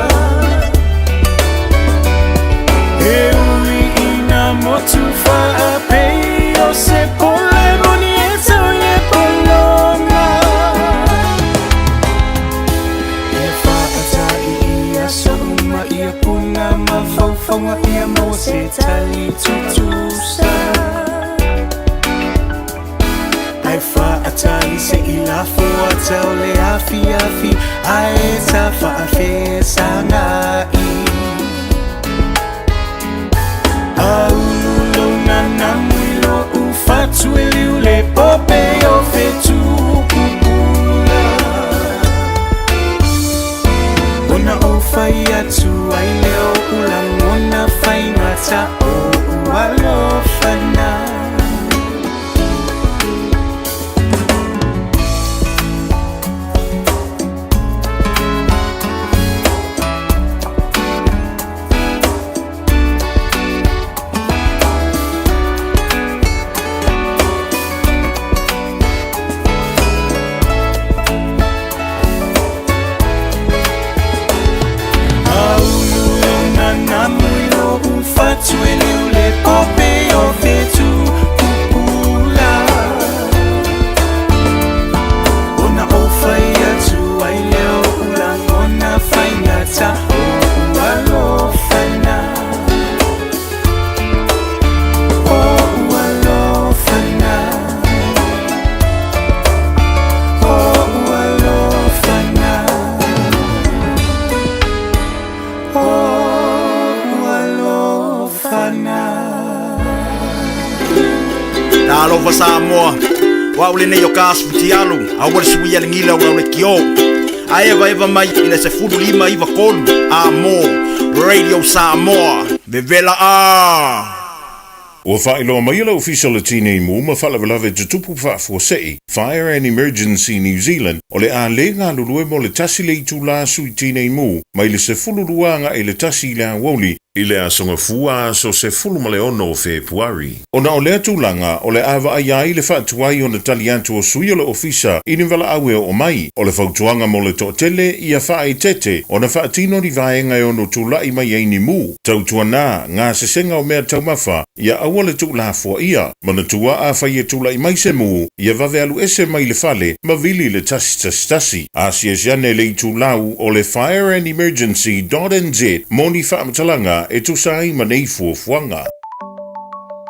E ui i nā motu faapei o se pole moni e tau i le pologa Ia whaatai i aso uma ia puna mafaufauga ia maua se tali tutusa Ae whaatali se i lafo ata o le afiafi ae ta faafesagai Aulu lou nanamu i lou fatu e liu le pope o fetu pupula Ona ou fai atu ai lea o lagona faigata alofa na. Talofa Samoa, o au lenei o ka asu futialu, aua le suia le gila o lau lekiō. A evaeva mai i le 15 93 a mo Radio Samoa, vevela a! Ua faailoa mai e le Ofisa o le Tinei Mu ma Faalavelave Tutupu Faafuasei, Fire and Emergency New Zealand, o le a lē galulue mo le 1 le itulā sui tinei mu mai le 12 agai i le 1 i le aoauli i le Aso Gafua aso 16 o Fepuari. Ona o lea tulaga, o le a vaaia ai le faatuai ona tali atu o sui o le ofisa i ni valaau e oo mai. O le fautuaga mo le toatele, ia faaeteete ona faatino ni vaega e ono tulai mai ai ni mu. Tautuana gasesega o mea taumafa, ia aua le tuulafoaia. Manatua afai e tulai mai se mu, ia vave alu ese mai le fale ma vili le 111. Asiasi ane le itulau o le fireandemergency.nz mo ni faamatalaga e tusa ai ma nei fuafuaga.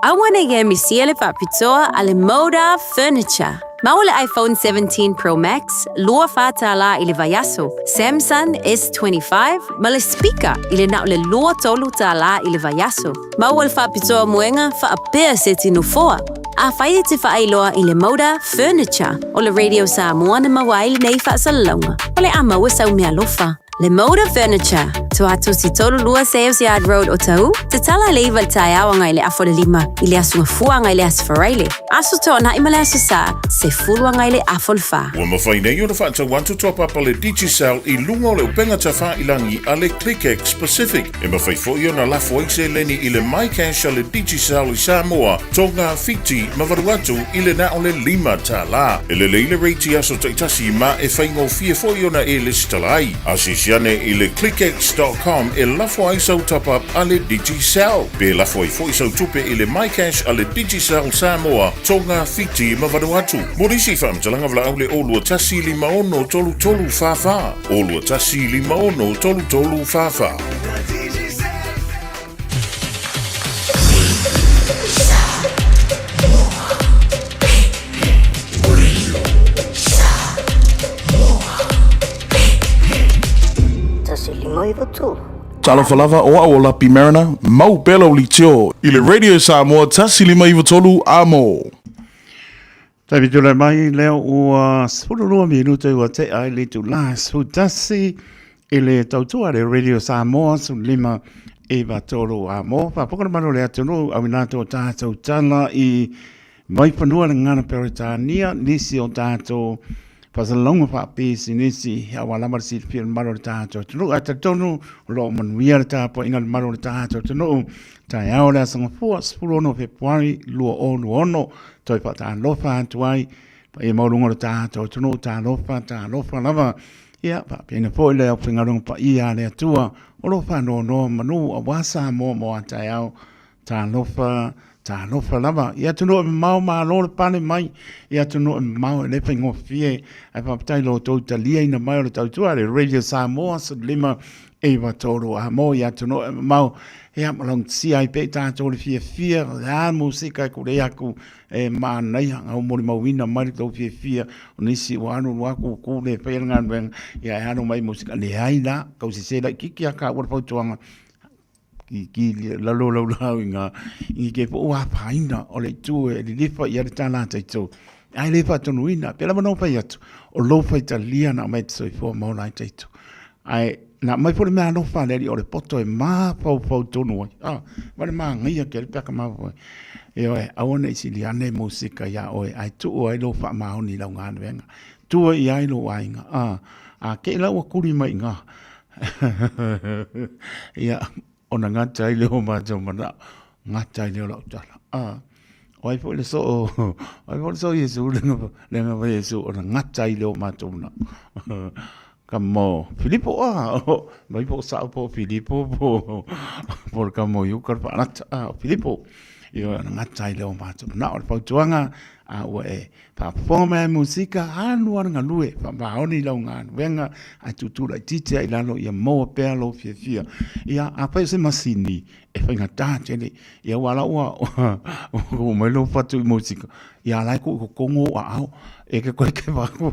Aua ne i e misia le faapitoa a le Moda Furniture. Maua le iPhone 17 Pro Max, $24 i le vaiaso, Samsung S25 ma le speaker i le na o le $23 i le vaiaso. Maua le faapitoa moega faapea seti nofoa. Afai e te faailoa i le Moda Furniture o le Radio Samoa na maua ai lenei faasalalauga, o le a maua sau meaalofa. Le Moda Furniture, Tuatosi 32 Sales Yard Road Otahuhu, tatala i le 9 i le taeao agai i le 4:30 i le Aso Gafua agai i le Aso Faraile, Aso Toonai ma le Aso Sa, 10 agai i le 3:30. Ua mafai nei ona faatau atu toapapa le Digicel i luga o le upega tafailangi a le ClickX Pacific. E mafai foi ona lafo ai seleni i le MyCash a le Digicel i Samoa, Tonga, Fiti ma Vanuatu i le na o le $5. E lelei le rate i aso taitasi ma e faigofie foi ona e lesitala ai. Asiasi ane i le clickx.com e lafo ai sau top-up a le Digicel. Pe lafo ai foi sau tupe i le MyCash a le Digicel Samoa, Tonga, Fiti ma Vanuatu. Mo nisi faamatalaga valaau le 021 56 33 44. 021 56 33 44. Talofa lava, o au o Lapi Mariner, mau pea lau leitio i le Radio Samoa 1593 A mo. Taimi tulai mai lea ua 12 minute ua tea ai le itula 11 i le tautua le Radio Samoa 15 93 a mo faafofoga le mamalu o le atunuu auina atu o tatou tala i Vaifanua le Gagana Peretania nisi o tatou faasalalauga faapisinisi aua lava le silafia o le mamalu o le tatou atunuu. Ae talitonu o lo o manuia le tapuaiga a le mamalu o le tatou atunuu. Taeao le Aso Gafua 16 o Fepuari 2026 toe faatalofa atu ai paia maualuga o le tatou atunuu, talofa, talofa lava. Ia, faapena foi le aufaigaluega paia a le Atua o lo o faanonomanu aua Samoa mo a taeao. Talofa, talofa lava. I atunuu e mamao, malo le pale mai. I atunuu e mamao e le faigofie. Ae faafetai i lo outou taliaina mai o le tautua a le Radio Samoa 15 93 a mo i atunuu e mamao. Ia, ma laugatasia ai pea i tatou le fiafia, o le a le musika e kule aku e manaia, au molimauina mai le tou fiafia, o nisi ua alu alu aku ku le faia le galuega, ia e alo mai musika, leai la, tau sese laitiiti lava taua le fautuaga, ki ki lalo lau lau i ngā i ke po ua paina o le itu e lilifa i ale tā lātou tō. Ai le whaatonuina, pēlā lava ona ou fai atu, o lou faitalia na aumai te soifua ma ola ai tatou. Ae. Na aumai foi le meaalofa a le Alii o le poto e mafaufau tonu ai, a, ma le manaia tele pe a ka mafaufau ai. Ioe, aua ne i sili ane musika iā oe, ae tuu ai lou faamaoni i lau galuega. Tua i ai lou aiga, a, a te i la ua tuli mai i ina, ia, ona gata ai lea o matou manao, gata ai lea o lau tala. A, o ai foi le soo, o ai foi le soo Iesu le aga fai Iesu ona gata ai lea o matou manao. Ka mo Filipo a, mai po o sao po o Filipo po o le ka mo iuka le faalata a, o Filipo. Ioe, ona gata ai lea o matou manao. O le fautuaga, a ua e Faafofoga mai a musika, alu lava le galue, faamaoni i lau galuega, ae tuutuu laitiiti lava i lalo ia maua pea lou fiafia. Ia, afai o se masini, e faigata tele. Ia aua la ua oo mai lou fatu i musika, ia a la e tuu i totonu ou aao, e te toe keva atu.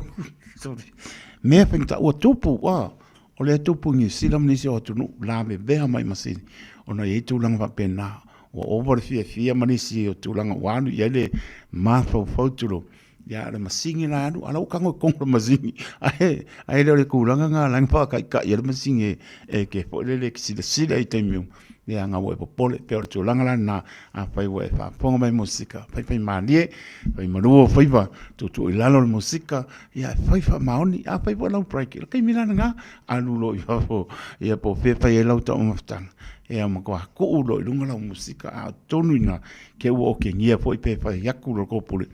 Mea faigata, ua tupu, ua, o lea e tupu i Niu Sila ma nisi o atunuu, lavevea mai masini, ona e i ai tulaga faapena. Ua ova le fiafia ma nisi o tulaga ua alu i ai le mafaufau tulou, ia o le masini la e alu, a o la e ua tago i totonu o le masini. Ae le o le tulaga lena la e faataitai ai le masini e te foi lele e te silasila i taimi uma, leaga ua e popole. E pei o le tulaga la lena, afai ua e faafofoga mai i musika, faifaimalie, faimalu ou faiva, tuutuu i lalo le musika, ia fai faamaoni. Afai foi o lau break, o le taimi la lena, alu loa i fafo, ia po o fea e fai ai lau taumafataga, ia matua tuu loa i luga lau musika, a o totonu i ina, te i ua otegia foi pe fai atu le tou pule,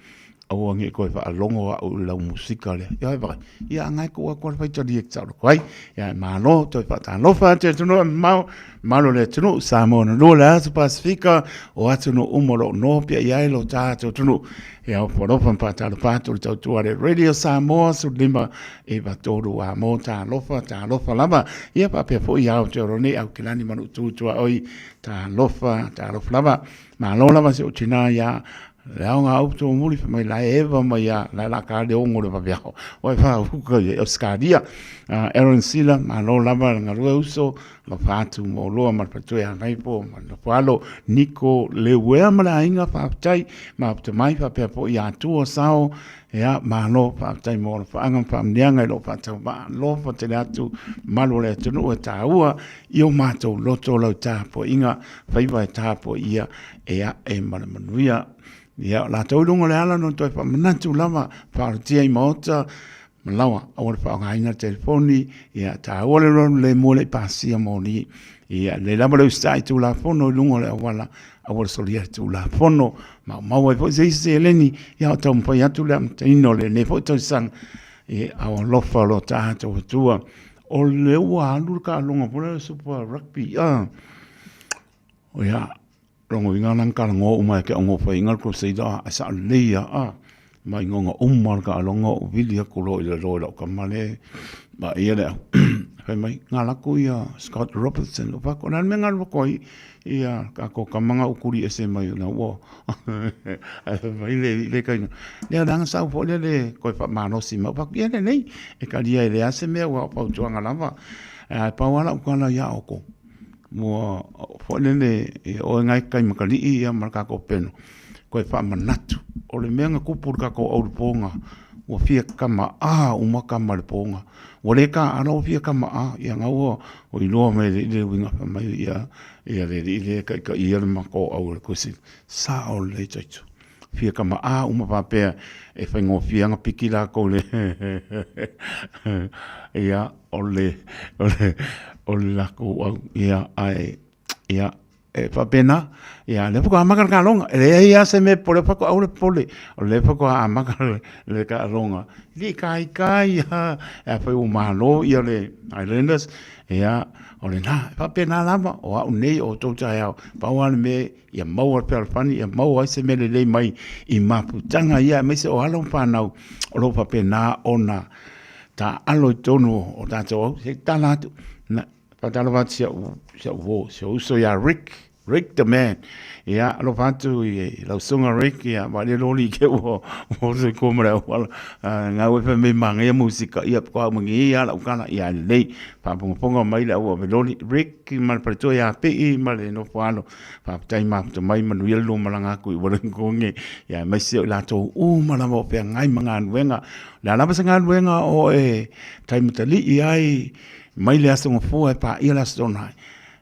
aua ne i toe faalogo au i lau musika lea. Ia vaai, ia a na e tuu atu lava le faitalia e te saoloto ai. Ia ae malo, toe faatalofa atu i atunuu e mamao, mamalu o le atunuu, Samoa na lua, le Atu Pasefika, o atunuu uma o lo o nopiai i ai lo tatou atunuu. Ia ofo alofa ma faatalofa atu i le tautua a le Radio Samoa 15 93 a mo talofa, talofa lava. Ia faapea foi i Aotearoa nei, Aukilani ma Lutu Tuaoi, talofa, talofa lava. Malo lava si ou tinā iā le aoga au tō muri wha mai la e eva mai a la la ka le ongo le waweaho. Oi wha uka i Australia. Aaron Sila, malo lava le ngalue uso, alofa atu mo loa ma le patoe a nai po, ma le whalo, Niko Lewea ma le aiga whaapetai, ma te mai whaapea po i atua sao, Ia, malo, faafetai mo le faaga ma faamanuiaga i lou faatauvaa alofa tele atu malu o le atunuu e taua i o matou loto lau tapuaiga faiva e tapuaia e ae ma le manuia. Ia, o latou i luga o le ala no toe faamanatu lava faaolatia i maota ma lawa aua le faaaogaina le telefoni, ia taua le loa le mua le i pasia moni. Ia, lelei lava le usitai i Tulafono i luga o le auala aua le solia le Tulafono, maumau ai foi se isi seleni, ia o taumafai atu le amataina o lenei foi tausaga, e ao alofa o lo tatou Atua. O le ua alu le taaloga foi lea Super Rugby, ah, o ia, lona uiga la na talanoa uma e ke au faiga le Crusader, a e sao lelei lava, ah, ma igoga uma le taaloga ou vili atu loa i lalo i lau tama lea vaaia le au fai mai na alu atu ia Scott Robertson ou fai atu o le a le mea na alu atu ai ia tatou tama na ou tuli ese mai ona ua ae fai mai le alii lea kaina lea leaga sau foi lea le toe faamalosi mai ou fai atu ia lelei e talia e leai se mea aua o fautuaga lava ae pau lava lau tala ia outou ua foi lele oe na e taimatalii ia ma le tatou peno toe faamanatu. O le mea na tupu i le tatou au i le po na, ua fia tama a uma tama i le po na. Ua le taaalo ua fia tama a, ia na ua iloa mai e le alii le uiga fai mai ia le alii lea e taitaia le matou au e le Kosi, sao lelei taitu. Fia tama a uma faapea e faigofie lava ona piki latou i le ia o le latou au ia ae ia E faapena, ia lea faatoa amata le taaloga. E leai lava se mea e popole ai, faatoa aua le popole, o lea faatoa amata le taaloga. E le i taitai lava, afai ua malo ia le Highlanders, ia o lena. E faapena lava, o au nei o outou taeao, pau lava le mea ia maua le fealofani, ia maua ai se mea lelei mai i mafutaga ia, aemaise o alo ma fanau o lo o faapena ona taaalo i totonu o tatou au. Se i tatala atu. Faatalofa atu si au, si au uo, si au uso ia Rick, Rick the man. Ia, alofa atu i lau susuga Rick, ia, wa le loli ke ua, ua se ko mara wala. Ngā ue wha me manga ia musika, ia, ko au mangi ia lau kala, ia, lelei. Whaapongaponga mai le au ave loli. Rick, ma le paletua ia pii, ma le nofo alo. Whaapatai mafuta mai, manuia le lua malaga aku i Wellington, ia, aemaise o i latou uma lava o feagai ma galuega. O le a lava se galuega o e taimatalii ai, Mai le aso gafua e paia le Aso Toonai.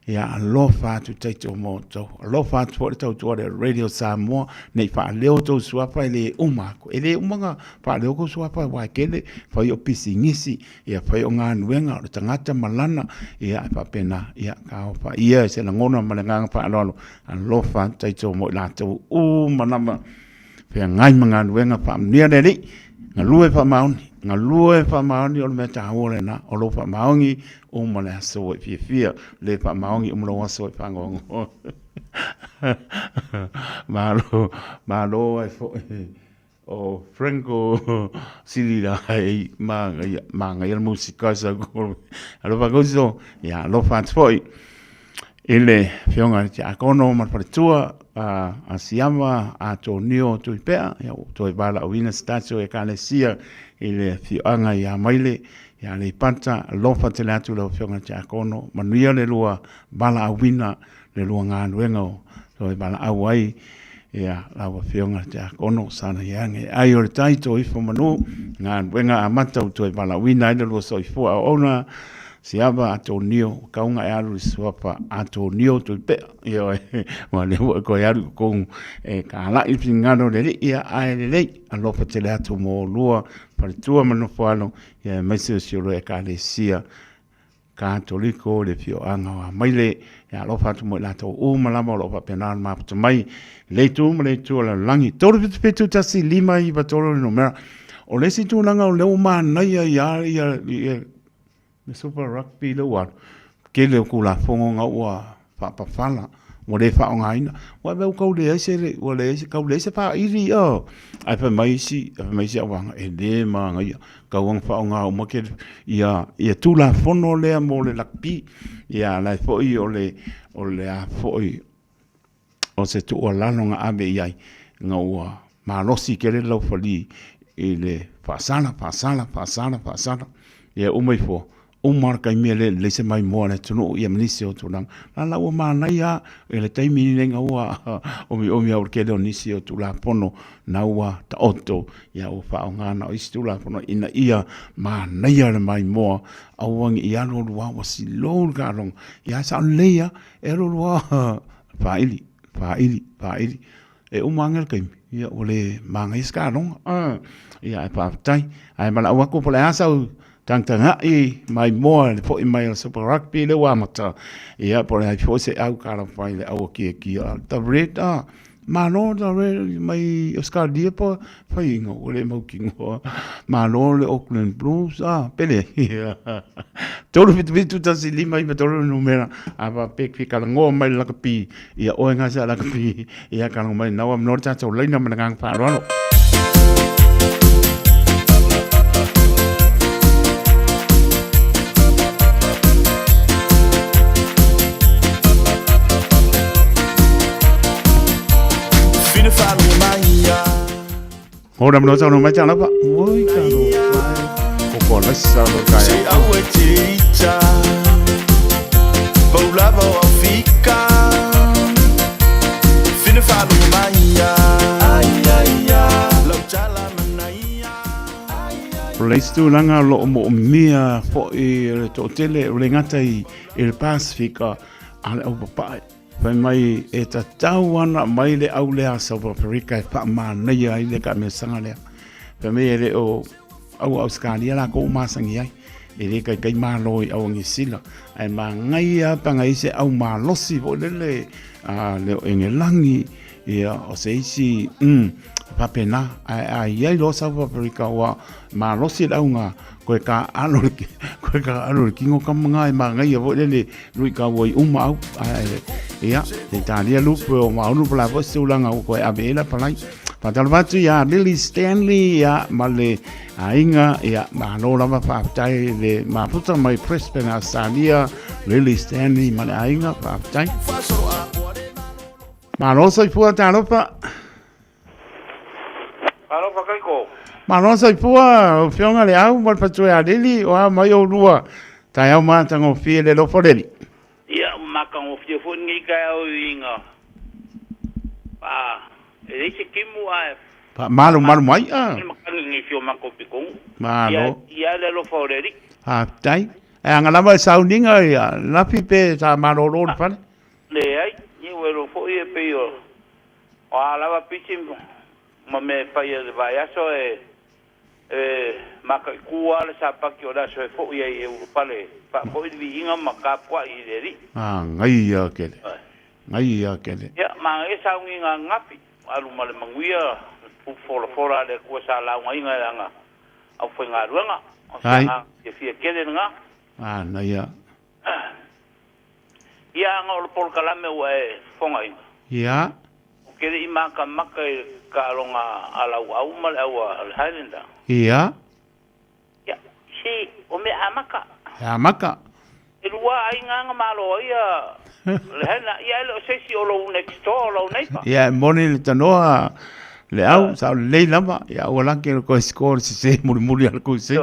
Ia alofa atu taito mo outou. Alofa atu foi le tautua le Radio Samoa nei faaleo tou suafa e le uma aku. E le uma na faaleo kou suafa aua e tele fai o pisinisi, ia fai o galuega o le tagata ma lana, ia e faapena, ia ka o faia i se lagona ma le agaga faaaloalo. Alofa atu taito mo i latou uma lava feagai ma galuega faamanuia le Alii, galue faamaoni, galue faamaoni o le mea taua lena, o lou faamaoni uma le aso ua e fiafia, le faamaoni uma lou aso e fagoagoa. Malo, malo ai foi o Franco Silila e magaia, magaia le musika sa ko. Alofa kouso, ia alofa atu foi i le afioga i le Tiakono ma le faletua a Siama Atonio Tuipea, ia ua toe valaauina se tatou Ekalesia i le afioaga i Amaile i Aleipata. Alofa tele atu lau afioga i le Tiakono, manuia le lua valaauina, le lua galuega o toe valaau ai ia lau afioga i le Tiakono sana iage ai o le tai to ifo manu galuega amata ua toe valaauina ai le lua soifua auauna Siava Atonio kauga e alu i suafa Atonio Tuipea ioe ua lea ua toe alu i totonu e talai le finagalo o le Alii ia ae lelei alofa tele atu mo oulua faletua ma nofo alo ia aemaise o si o lua Ekalesia Katoliko le afioaga o Amaile ia alofa atu mo i latou uma lava o lo o faapena ona mafuta mai le itu ma le itu o le lalolagi. 377 1 5 3 le numera. O le isi tulaga o lea ua manaia ia ia ia le Super Rugby lea ua alu, tele o Tulafono na ua faapafala ua le faaaogaina. Ua mea ua tau leai se ua leai se tau leai se faili ae fai mai isi fai mai isi auvaega e le manaia tatau ona faaaoga uma ke ia ia Tulafono lea mo le lakapi. Ia a o la e foi o le o le a foi o se tuualalo na ave i ai ina ua malosi tele le laufali i le faasala, faasala, faasala, faasala, ia uma ifo, uma le taimi e le lelei se maimoa a le atunuu ia ma nisi o tulaga. La la ua manaia lava i le taimi lenei ina ua omiomi lava o le tele o nisi o Tulafono na ua taoto, ia ua faaaoga na o isi Tulafono ina ia manaia le maimoa, aua ne i alu alu lava ua slow le taaloga. Ia ae sao lelei lava, e alu alu lava faili, faili, faili. E uma ane le taimi, ia ua le manaia se taaloga. Ia ae faafetai. Ae valaau atu po o le a sau tagatagai maimoa i le foi mai o le Super Rugby lea ua amata, ia po o le a foi se au talofa i le au akiakia. The Red, Malo le Red mai Ausetalia po o faiga ua le mautinoa. Malo le Auckland Blues, pele. 377 1 5 3 le numera, a faapea e fia talanoa mai i le lakapi, ia oe gase a lakapi, ia talanoa mai nau avanoa le tatou laina ma le agaga faaaloalo. Ora mo tau no mai tala pa. Oi ka no. Ko ko la sa lo ka. Se au e te ita Pau lava o au fika Fina whalo mai ia Ai ai ia Lau tala manaia O le isi tulaga o lo o moomia foi e le toatele o le gata i le Pasifika a le aupapae. Fai mai e tatau ana mai le au lea a South Africa e faamanaia ai le kaamesaga lea. Fai mai e le o au Ausetalia lakou o masani ai. E le taitai malo i au a Niu Sila. Ae manaia pe ana i ai se au malosi foi lele a le o Engelagi ia o se isi faapena. Ae a i ai loa South Africa ua malosi le auga koe taaalo le koe taaalo le tino tama na e manaia foi lele luitau ai uma au. Ae ia te talia lupe o maunu pala foi se tulaga ua koe ave ai la palai. Faatalofa atu ia Lily Stanley ia ma le aiga ia malo lava faafetai le mafuta mai Brisbane Australia Lily Stanley ma le aiga faafetai. Malo soifua talofa. Alofa Kaiko. Malo soifua lau Afioga le au ma le faletua ia Lili, o a mai oulua taeao matagofie le alofa o le Alii. Ia, ua matagofie foi lenei taeao i uiga pa e leai se timu ae Faamalumalu mai a. Matagi nei si o matou pitonu. Malo. Ia, ia le alofa o le Alii. Faafetai. E aga lava i sauniga ia lafi pe sa malolo le fale. Leai, ia ua iloa foi e pei o o a lava pisi ma mea e fai i le vaiaso e e mataitu lava le sapati o le aso e foi ai e ulufale faafoi le viiga ma tapuai i le Alii. Magaia kele. Magaia kele. Ia, manaia sauniga ananafi, alu ma le manuia le folafola a le Atua sa laugaina e lana aufaigaluega. O se agaga fiafia tele lena. Manaia. Ia, ana o le polokalame ua e fofogaina. Ia. Ou te le i matamata i le taaloga a Lauau ma le au a le Highlander. Ia. Ia, se, o mea amata. E amata. E lua aiga na malo ai a le Highlander. Ia, e le o se isi o lou next door, o lou neighbor. Ia, e moni le tanoa le au, sa o lelei lava. Ia, ua laki le koe score sese mulimuli a le kusi.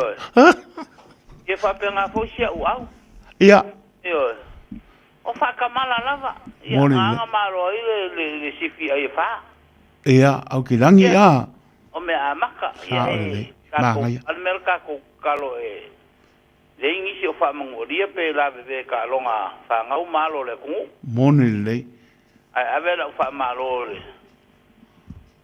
Ia, faapena foi si au au. Ia. Ioe. O faatamala lava. Ia, na aga malo ai le, le, le sifi ai e whā. Ia, au ki rangi, ia. O mea amaka. Ia, e, kākou, ale mea le kākou kalo e, le ingisi o whaamanualia pe laveve ka aloga whāngau malo le atunuu. Moni lelei. Ae ave lau faamalo le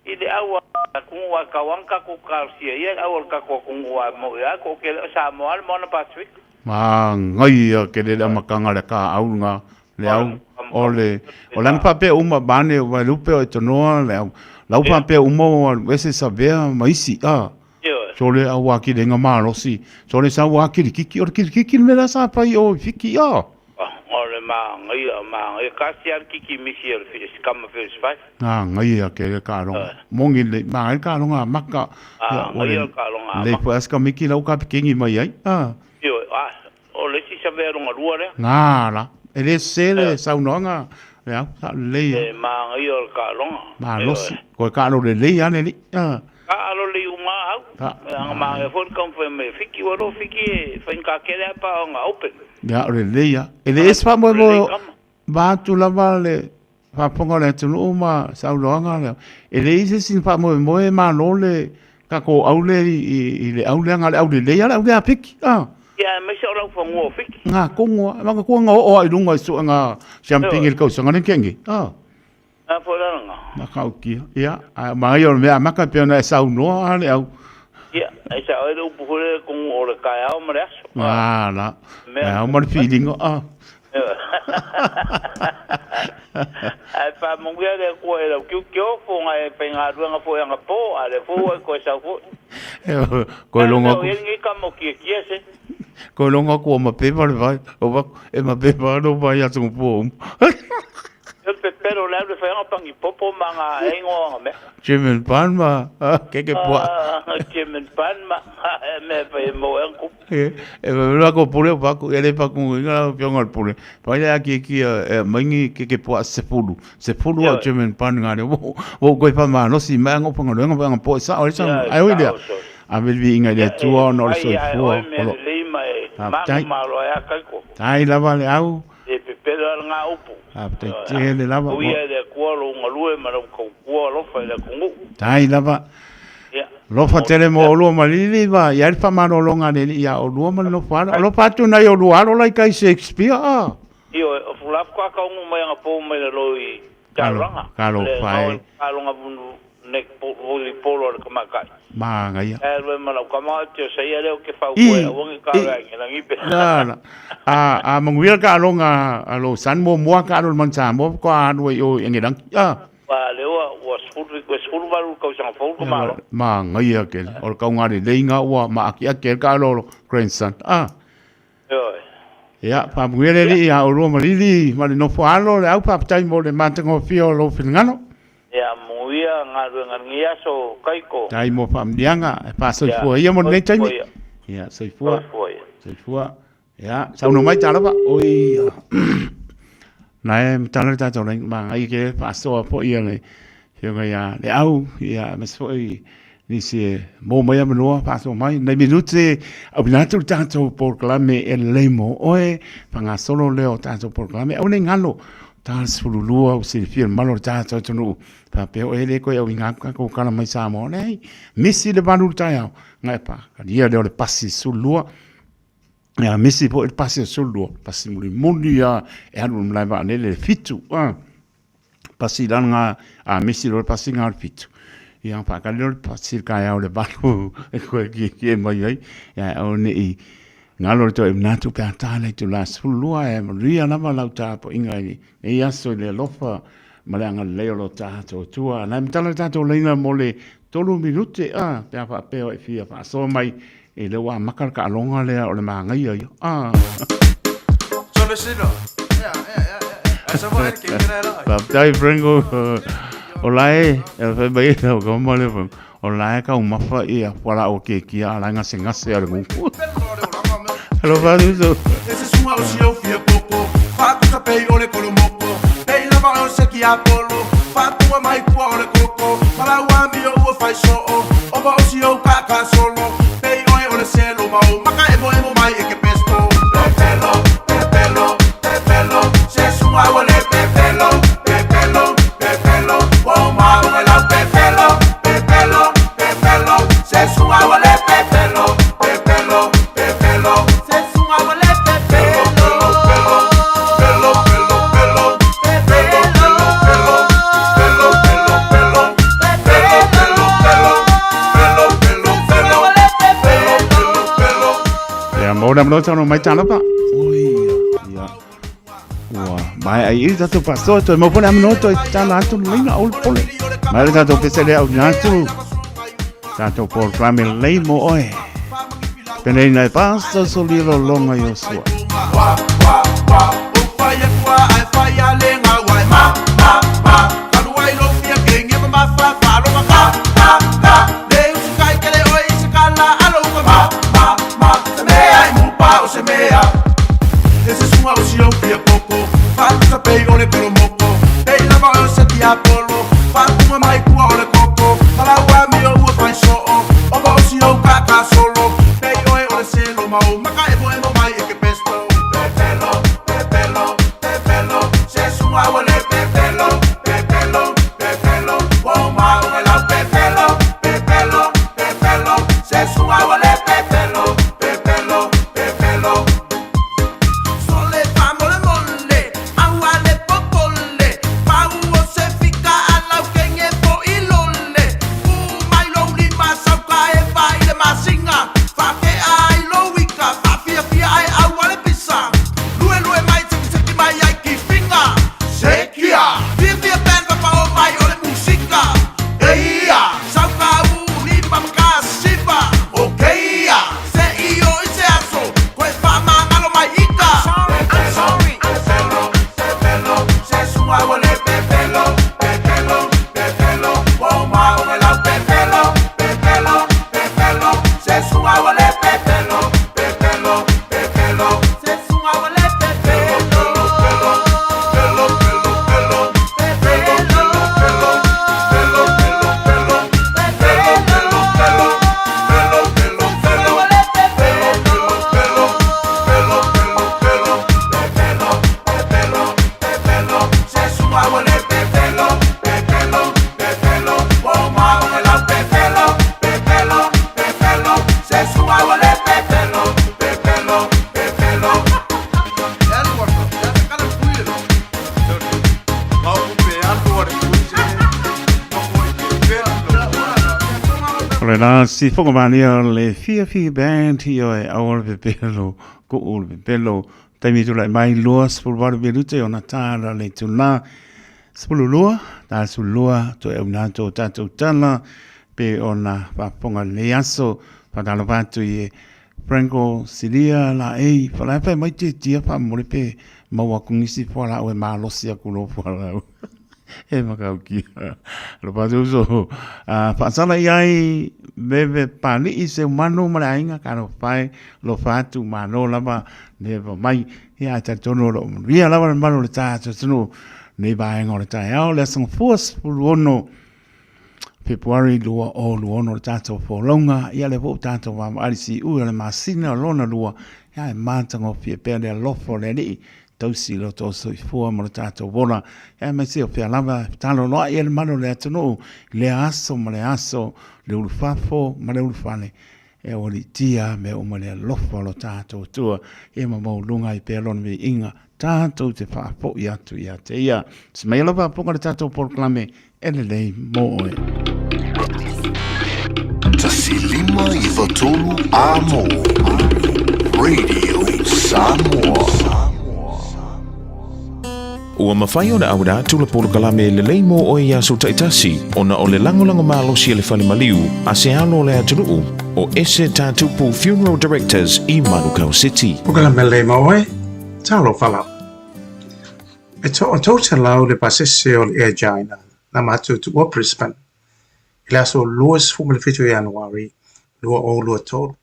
i le au a atunuu a tau ana tatou talosia ia le au a le tatou atunuu a moi a ko ke le Samoa le Moana Pasifika. Magaia kele le amataga le ka au nga le au o le o lana faapea uma bane o Vaelupe o Etonoa le au lau faapea uma o alu ese Savea ma isi a sole au a kile nga malosi sole sau a kilikiki o le kilikiki le mea la sa fai o Fiki a. O le magaia magaia kasi a le kiki misi o le kama first five. Magaia kele kaloga moni le magaia kaloga amaka Magaia kaloga amaka. Le foi aska miki lau kapikengi mai ai a. Ioe, a, o le isi savea longa lua lea. Nga la, e le sese le saunoaga le au, sa lelei a. E magaia o le taaloga. Malosi, koe taalo lelei a le alii a. Taalo lelei uma a au. Anga magaia foi le taumafai mai e Fiti, ua iloa Fiti e faigata tele a pa ona open. Ia, o lelei a. E le ese faamoemoe vaeatu lava le faafofoga o le atunuu ma saunoaga lea, e leai se isi faamoemoe malo le tatou au lea i le au lea, na o le au lelei lava le au lea a Fiti. A. Ia, aemaise o lau fanua o Fiti. Ngā kongo a, manatua na oo a i lunga i suega siampingi i le tausaga nei tea nei. A. A foi la lena. Na kaukia. Ia, a manaia o le mea amata e pei ona e saunoa a le au. Ia, e sao ai le upu foi lea tonu o le taeao ma le aso. A la. Taeao ma le filiga. A. Ae faamanuia le Atua i lau tiutio fo ngai faigaluega foi anapo, a o lea foi ua e toe sau foi. Koe logo aku. Ia lenei tama o Tiatia se. Koe logo aku o mapepa le vai. O va e mapepa no vai atu ngopua uma. O le pepelo le alu e fai anga pangi popo ma nga ingoa anga mea. German pan ma keke pua. German pan ma mea fai e mo e kupu. E la ko pule o paku e le paku inga la pionga le pule. Pai le aki ki e maingi keke pua sepulu. Sepulu a German pan nga le wo wo koe pa ma losi mai ngo panga lenga panga po sa o sa ai oi lea. A veli vi inga le atua ona o le soifua. Ai oi me lelei ma e mago malo ai a kaiko. Tai lava le au. E pepelo ala ngā upu. Faafetai tele lava. Uia e le Atua lou galue ma lau tautua alofa i le atunuu. Tai lava. Ia. Alofa tele mo olua ma lili va i ai le faamalologa a le Alii ia olua ma le nofo alo. Alofa atu nai olua alo lai kai Shakespeare a. Ioe, o fulafu ka kaungu mai ana pou mai lalo i Tauranga. Talofa e. Le vunu nek voli polo a le tamatai. Magaia. E alu ai ma lau tama o te osaia lea o ke fau koe aua nge ka rea i ngelangi pe. La la. A a manuia ka aloga a lo san muamua ka alo le manu Samoa faatoa alu ai i o i Angelangi. A. Ua lea ua ua 18 le tausaga fou le tamaloa. Magaia kele. O le kauga lelei nga ua maakiaki ai le ka alo o lo grandson. A. Ioe. Ia, faamanuia le Alii ia oulua ma Lili ma le nofo alo le au, faafetai mo le matagofie o lou finagalo. Ia, muia galuega lenei aso Kaiko. Tai mo faamanuiaga e faasoifua ia mo lenei taimi. Ia, soifua. Soifua. Ia, saunoa mai Talofa. Oi. Na e matala le tatou laina magai ke faasoa foi ia le afioga ia Leau, ia aemaise foi nisi e mō mai avanoa faasoa mai. Nei minute auina atu le tatou polokalame e lelei mo oe, faagasolo lea o tatou polokalame. Aua ne i galo, ta le 12 ua silafia le mamalu o le tatou atunuu, faapea oe e le toe auina atu tatou tala mai Samoa. Leai, misi le 8 i le taeao, gaepa, talia lea o le pasi 12. Ia misi foi le pasi o 12, pasi mulimuli lava e alu i le malae vaalele i le 7, a. Pasi i lalo ga, a misi loa le pasi ga o le 7, ia ona faatali lea o le pasi i le taeao i le 8 e toe tietie mai ai, ae aua ne i galo le toe manatu pe a ta le itula 12, ae manuia lava lau tapuaiga i lenei aso i le alofa ma le agalelei o lo tatou Atua. O la e matala le tatou laina mo le 3 minute, a, pe a faapea o e fia faasoa mai, e lea ua amata le taaloga lea o le manaia ia. A. Faafetai Franco. O la e, e fai mai e lau tama lea fai mai, o la e taumafa ia fualaau a kiekie a o la e gasegase lava i le gugu. Alofa atu uso. Ia, mo le amanoa tau mai talofa. Oi, ia. Ua maea i i tatou faasoa toe mau foi le amanoa toe tatala atu le laina au le pole. Mai le tatou pese lea au atu. Tatou polokalame lelei mo oe. Penei nai pasa solilo longa Iosua. O le la sifoga malia o le Fiafi Band ioe aua le pepelo, kuu le pepelo. Taimi tulai mai 28 minute ona tala le itula 12, tala 12 toe auina atu o tatou tala pe ona faafofoga i lenei aso. Faatalofa atu i e Franco Silia Laei, falae fai mai tietia faamomoli pe maua atu nisi fualaau e malosi atu lou fualaau. E makaukia. Alofa atu uso. Faasala i ai Veve Pali'i Seumanu ma le aiga talofa e alofa atu malo lava le va mai. Ia ae talitonu o lo o manuia lava le mamalu o le tatou atunuu lenei vaega o le taeao le Aso Gafua 16 Fepuari 2026 le tatou folauga. Ia lea foi ua tatou vaavaai i le siui o le masina lona lua. Ia e matagofie pea le alofa o le Alii tausi i lo outou soifua ma lo tatou ola, aemaise o fea lava e fetaloloai ai le malu o le atunuu i lea aso ma lea aso, le ulufafo ma le ulufale. E aualiitia a mea uma le alofa o lo tatou Atua, ia ma maualuga ai pea Lona viiga, tatou te faafoi atu ia te Ia. Se mai alofa apoga le tatou polokalame e lelei mo oe. 1593 Amo Radio Samoa. Ua mafai ona auina atu le polokalame lelei mo oe i aso taitasi ona o le lagolago malosi a le Fale Maliu a se alo o le atunuu o Ese Tatupu Funeral Directors i Manukau City. Polokalame lelei mo oe, talofa lava. E toa-300 le pasese o le Air China na matou tuua Brisbane i le aso 27 o Ianuari 2023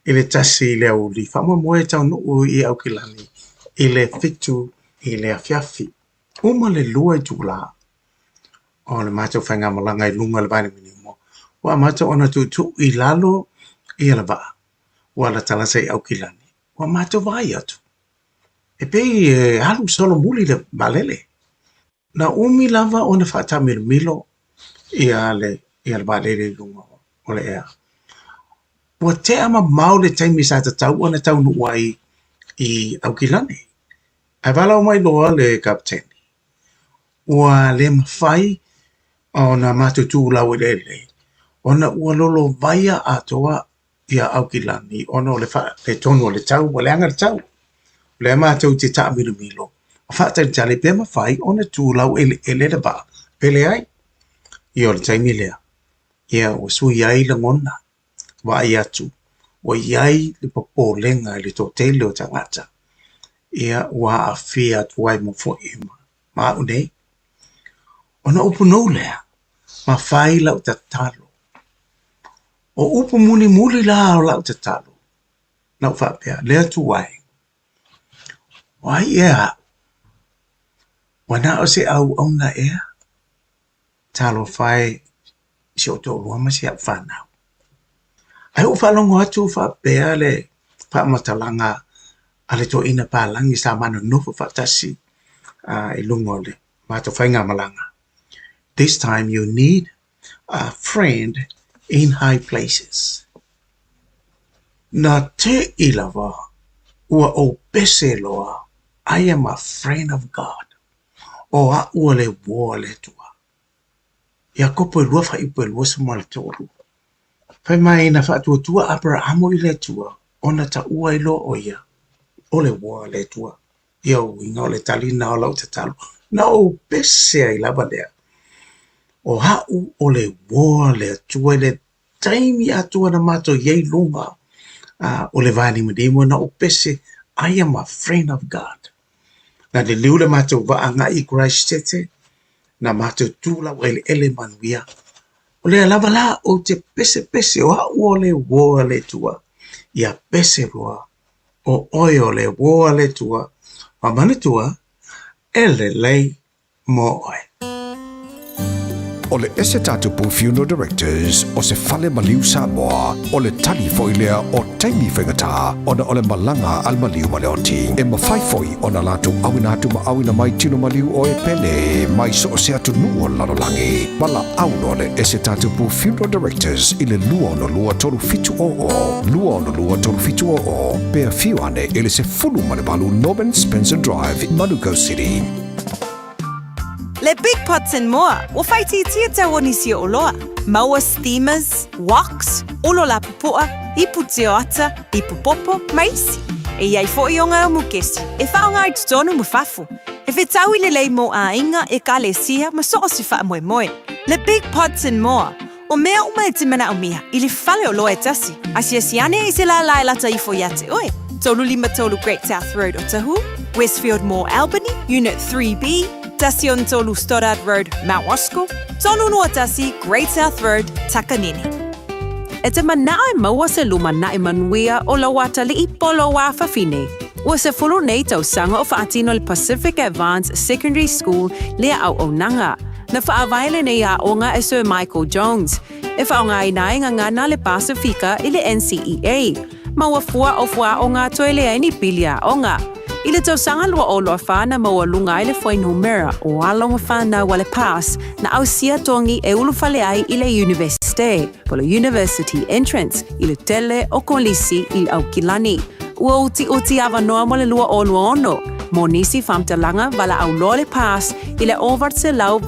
i le 1 i le aoauli faamoemoe e taunuu i Aukilani i le 7 i le afiafi. Uma le 2 itula o le matou faigamalaga i luga o le vailimanimo, ua amata ona tuutuu i lalo ia le vaa ua latalata i Aukilani. Ua matou vaai atu, e pei e alu solomuli le vaalele. Na umi lava ona faataamilomilo ia le ia le vaalele i luga o le ea. Ua tea mamao le taimi sa tatau ona taunuu ai i Aukilani. Ae valaau mai loa le kapeteni, ua le mafai ona matou tu laueleele ona ua lolovaia atoa ia Aukilani ona o le faaletonu o le tau, ua leaga le tau. O lea matou te taamilomilo ma faatalitali pe mafai ona tu laueleele le vaa pe leai. Ia o le taimi lea, ia ua sui ai lagona, vaai atu ua i ai le popolega i le toatele o tagata, ia ua aafia atu ai ma foi ma au nei. Ona upu nou lea, ma fai lau tatalo. O upu mulimuli la o lau tatalo, na ou faapea, Le Atua e, o ai ea aʻu? Ua na o se auauna ea? Talofa e i si ou toalua ma si au fanau. Ae ou faalogo atu faapea le faamatalaga a le toeaina palagi sa ma nonofo faatasi i luga o le matou faigamalaga, This time you need a friend in high places. Na teʻi lava ua ou pese loa, I am a friend of God. O aʻu o le uō a le Atua. Iakopo e lua fuaiupu e 23. Fai mai na faatuatua Aperahamo i le Atua, ona taua ai loa ʻo ia, o le uō a le Atua. Ia uiga o le tali lena o lau tatalo, na ou pese ai lava lea. O aʻu o le uō a le Atua i le taimi atoa na matou i ai i luga o le vailimalima na ou pese, I am a friend of God. Na liliu le matou vaa agai i Christchurch, na matou tu laueleele manuia. O lea lava la ou te pesepese o aʻu o le uō a le Atua, ia pese loa o ʻoe o le uō a le Atua, ma manatua, e lelei mo ʻoe. O le Ese Tatupu Funeral Directors o se fale maliu Samoa, o le tali foi lea o taimi faigata ona o le malaga a le maliu ma le oti. E mafai foi ona latou auina atu ma auina mai tino maliu o e pele mai so o se atunuu o le lalolagi. Valaau loa le Ese Tatupu Funeral Directors i le 262 3700, 262 3700, pe afio ane i le 18 Norman Spencer Drive, Manukau City. Le Big Pots and More, ua faaitiitia tau o nisi o oloa. Maua steamers, woks, olo lapupuʻa, ipu tioata, ipu popo, ma isi. E i ai foʻi o ngā mukesi e faaaoga i totonu ma fafo. E fetaui lelei mo ʻāiga, ʻekalesia, ma so o se faamoemoe. Le Big Pots and More, O mea uma e te manaʻomia i le fale oloa e tasi, asiasi ane i se lālā e lata ifo iā te ʻoe. 353 Great South Road Otahuhu, Westfield Mall Albany, Unit 3B, 13 Stoddard Road, Mount Roskill, 321 Great South Road, Takanini. E te manaʻo e maua se lumanaʻi manuia o lou atalii po lou afafine. Ua 10 nei tausaga o faatino le Pacific Advance Secondary School lea auaunaga. Na faavae lenei aoga e Sir Michael Jones, e faaaogaina ai gagana le Pasifika i le NCEA, ma ua fua o fuaaoga toe leai ni pili aoga. I le tausaga 2024 na maualuga ai le fuainumera o alo ma fanau a le PASS na ausia togi e ulufale ai i le Iunivesite, po o le University Entrance, i le tele o kolisi i Aukilani. Ua utiuti avanoa mo le 2026. Mo nisi faamatalaga, valaau loa le PASS i le 0800 0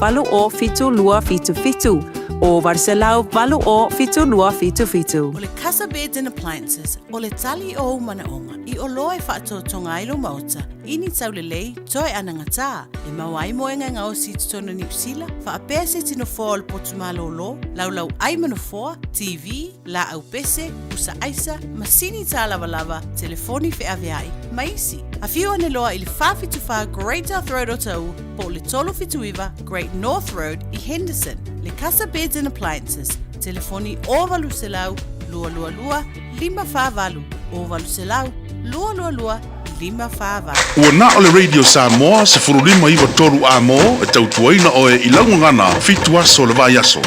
7277, 0800 0 7277. O le Casa Beds and Appliances, o le tali o ou manaoga i oloa e faatotoga ai lou maota i ni taulelei toe anagatā e maua ai moega e gaosi i totonu o Niu Sila, faapea se iti nofoa o le potu malōlō, laulau ʻai ma nofoa, TV, laau pese, pusa aisa, masini tālavalava, telefoni feaveai, ma isi. Afio ane loa i le 474 Great South Road o Taʻu po o le 379 Great North Road i Henderson. Le Casa Beds and Appliances, telefoni 0800 222 548, 0800 222 548. Ua na o le Radio Samoa 1593 amo e tautuaina oe i lau gagana 7 aso o le vaiaso.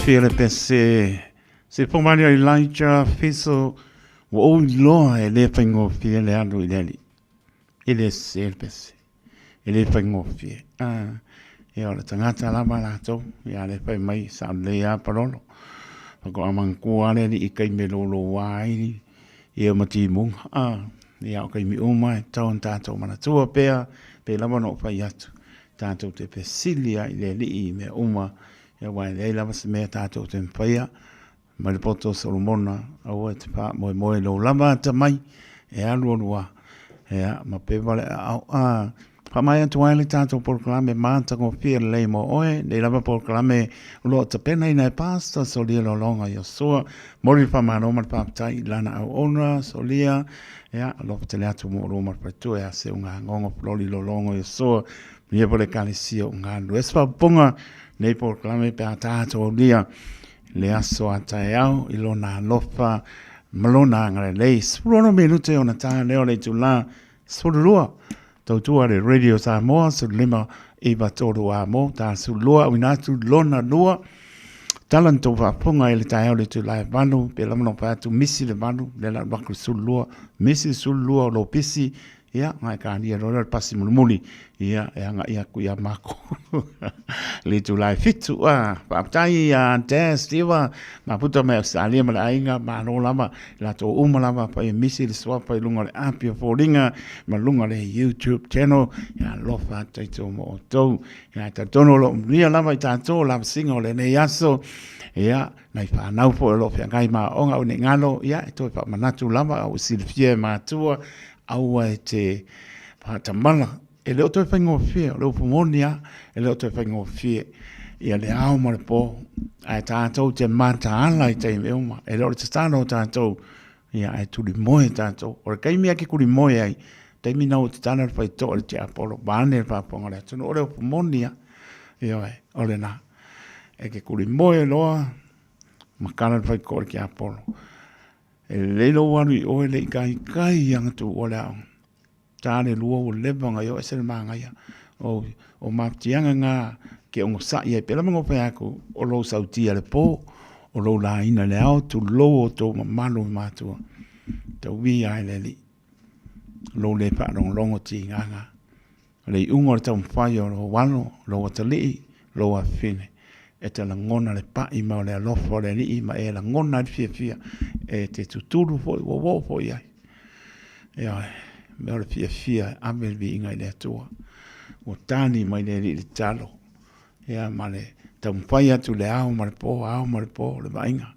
faigofie le pese. Se pomali o Elijah Fiso, ua ou iloa e le faigofie le alu i le alii. E le sese le pese. E le faigofie. Ah, ia o le tagata lava latou, ia le fai mai sa lelei lava Palolo. Faatoa manatua lava le alii i taimi e louloua ai ia ma timuga. Ah, ia o taimi uma e tatau ona tatou manatua pea, pei lava ona ou fai atu, tatou te fesili lava i le Alii i mea uma, aua e leai lava se mea tatou te mafaia. Mai le poto o Solomona, aua e te faamoemoe i lou lava atamai, e alualu lava, ia, ma pepa le aao. A, faamaea atu ai le tatou polokalame matagofie lelei mo oe, nei lava polokalame o lo o tapenaina e Pastor Solia Lolonga Iosua. Momoli le faamalo ma le faafetai i lana auauna, Solia, ia, alofa tele atu mo oulua ma le faletua ia Seuga Gogo Fololi Lolonga Iosua, manuia foi le Ekalesia o galulue. Se faaopoopoga nei polokalame pe a tatou aulia le aso a taeao i lona alofa ma lona agalelei. 16 minute ona ta lea o le itula 12 tautua le Radio Samoa 15 93 a mo ta 12 auina atu lona lua tala na tou faafofoga i le taeao le itula e 8 pe lava na fai atu misi le 8 le la alu atu le 12 misi le 12 o lo pisi Ia, na e kānia loa lea o le pasi mulimuli, ia, e agai atu ia mākou. Le itula e 7, a, faafetai ia Des, Steva, mafuta mai Australia ma le aiga, malo lava, i latou uma lava, fai e misi le suafa i luga o le api o foliga, ma luga o le YouTube channel, ia alofa atu tatou mo outou. Ia, e talitonu o lo o manuia lava i tatou lavasiga o lenei aso, ia, nai whanau foi o lo o feagai ma aoga o nei galo, ia, e toe faamanatu lava, a ua silafia e matua, aua e te faatamala, e le o toe faigofie, o le upu moni lava, e le o toe faigofie ia le ao ma le po, ae tatou te mataala i taimi uma, e le o le tatalo o tatou, ia ae tulimoe tatou. O le taimi lava e te tulimoe ai, taimi lena ua tatala le faitotoa i le tiapolo, vaeane le faafofoga a le atunuu, o le upu moni lava, ioe, o lena. E te tulimoe loa, matala le faitotoa i le tiapolo. E lelei lou alu i o e le i taitai ana tuua le aoga. Ta le lua ua leva ona i o ese le manaia. O, o mafatiaga na ke onosai ai. Pēlā ma fai atu, o lou sautia le pō, o lou laina le ao, tulou o tou mamalu i matua. Tauia ai le Alii. Lou le faalogologo tigaga. O le iuga o le taumafai o lou alo, lou atalii, lou afafine, e te lagona le pa'i ma o le alofa o le Alii ma e lagona ai le fiafia e te tutulu foi ua oo foi i ai. Ioe, mea o le fiafia e ave le viiga i le Atua. Ua tali mai le Alii i le tatalo, ia ma le taumafai atu i le ao ma le po, ao ma le po, le vaaiga.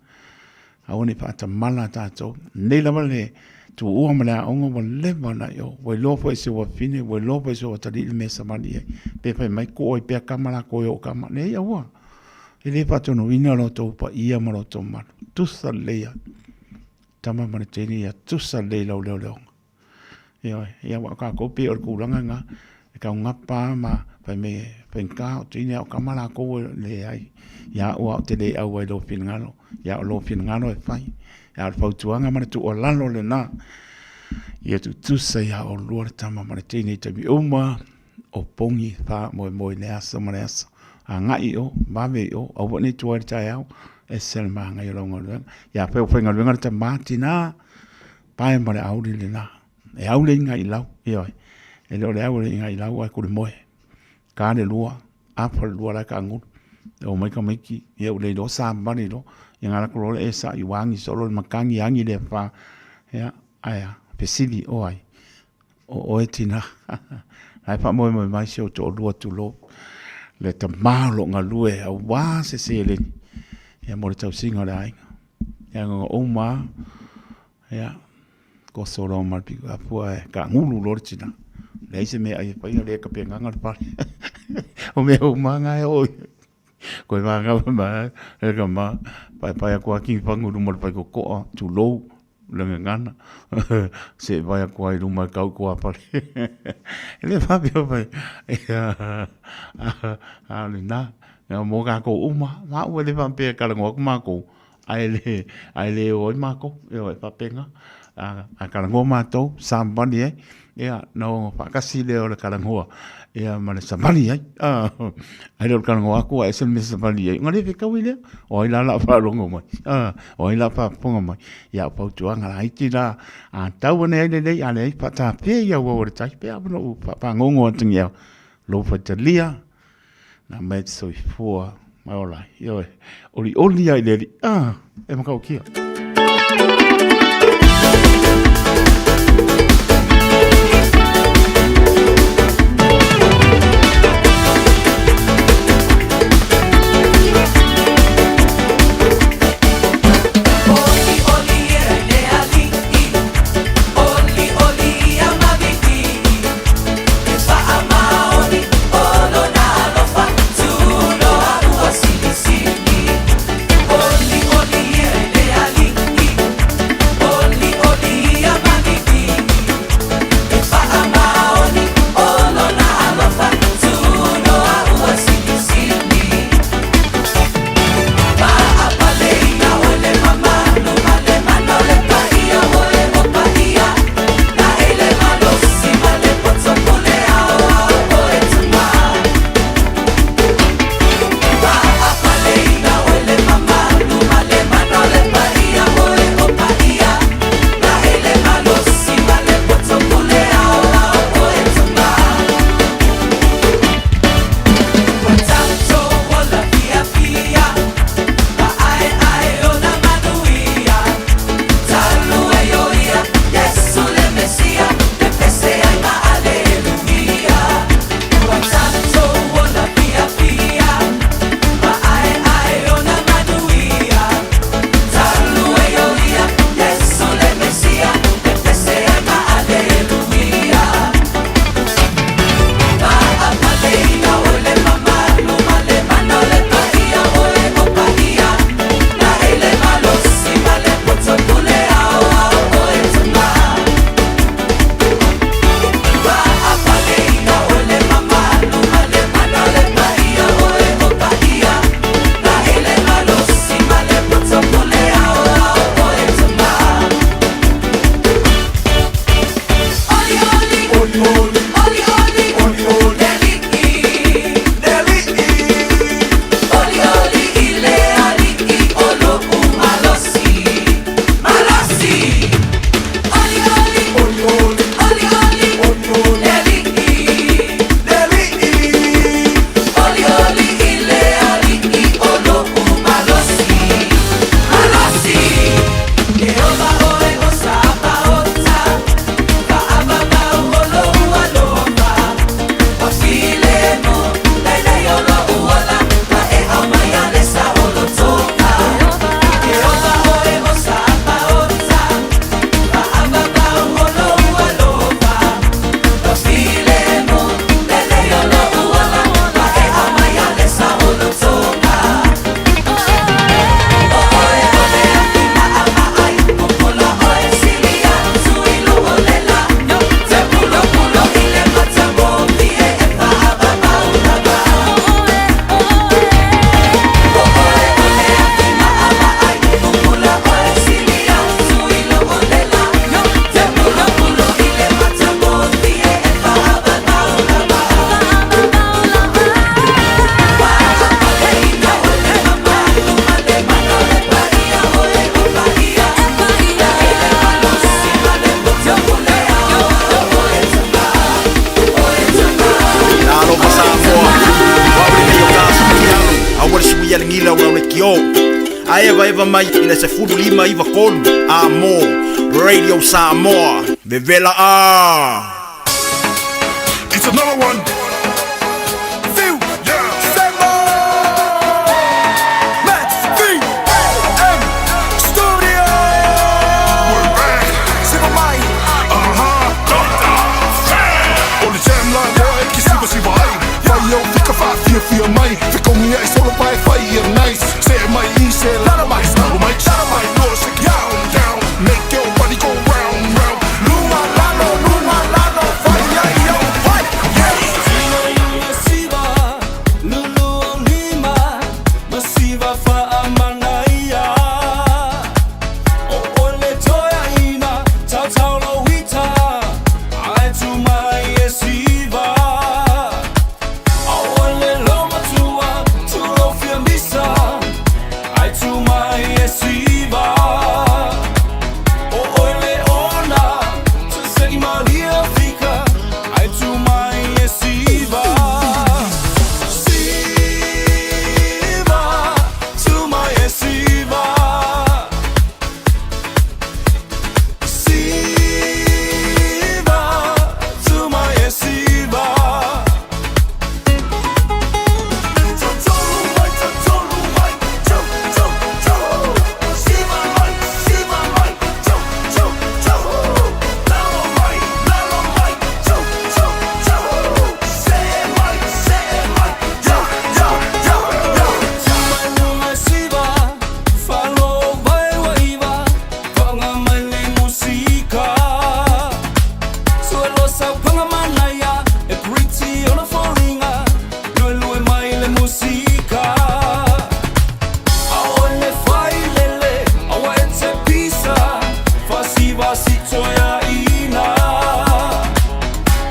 Aua ne i faatamala tatou. Nei lava le tuua ma le aoga ua leva ona i o. Ua iloa foi e si ou afafine, ua iloa foi e si ou atalii le mea e savali i ai. Pe fai mai tuu ai pea kama lakou e oo kama. Leai aua. E le faatonuina lo outou paia ma lo outou mamalu. Tusa lelei lava. Tama ma le teine ia tusa lelei lau leoleoga. Ioe, ia aua o tatou pei o le tulaga lena, e taugapa lava ma fai mai e faigata o teine a o tama latou e leai. Ia au lava ou te le auai i lou finagalo, ia o lou finagalo e fai. A o le fautuaga ma le tuualalo lena, ia tutusa ia oulua le tama ma le teine i taimi uma, o pogi faamoemoe i le aso ma le aso. Agai i o, vave i o, aua ne i tuai le taeao, ese le manaia o lau galuega. Ia afai ua faigaluega le tama, tina, Pae ma le auli lena. E au le iga i lau, ioe. E le o le au le iga i lau ae kulimoe. Ka le lua, afa le lua la e kaagulu. E o mai tamaiti, ia ua le iloa savali loa. Ia na alu atu loa le esa i ua agi solo le matagi, agi le afa. Ia, ae a, fesili, o ai? O oe tina. La e faamoemoe mai si ou toalua tulou. Le tama o lo o galue aua se seleni. Ia mo le tausiga o le aiga. Ia na uma lava. Ia, koso loa ma le piko ae kaagulu loa le tina. Leai se meaai e faia, le tapenaga le fale. O mea uma lava na e oo i ai. Koe fanau mai e ka ma, paepae atu lava tifagu i luma o le faitotoa, tulou le gagana, seʻe vae atu lava i luma e tau i tuafale. E le faapea mai, a o lena, mo tatou uma, ma au e le faapea e talanoa atu matou, ae le, ae le o ai matou, ioe, e faapena. A talanoa matou, savavali ai, Ia, na o faakasi lea o le talanoa, ia ma le savali ai. Ah, ai lea o le talanoa atu a ese le mea savali ai. Ona le fetaui lea, o ai la o le a faalogo mai. Ah, o ai la a faafofoga mai. Ia, o fautuaga laiti la, a tau ane ai lelei, a leai, faatafea i auau o le tai, pe a ona ou faafagogo atu ni ao. Lou faitalia, na mai te soifua ma ola ai. Ioe, olioli lava i le Alii, ah, e matautia. Alofa Samoa, o au lenei o Kasumutialu, a ua le sui a le gila o lau leitio. A evaeva mai i le 15 93 a mo Radio Samoa. Vevela a! It's another one. Few, yeah. Sembo! Let's V M Studio. We're back. Siva mai. O le jam la loa e ki siva siva ai. Fai au fika whaafia mai. Fekongi ai solo pai fai ia nice. Se mai i se lala mai. Stalo mai, stalo mai. Loa shake it down, down. Make your body go round, round. Luma lalo, luma lalo. Fai ai yo, fai. Yeah. saupaga manaia e pretty ona foliga luelue mai le musika ʻAʻole failele a ua e te pisa fasivasi toeaina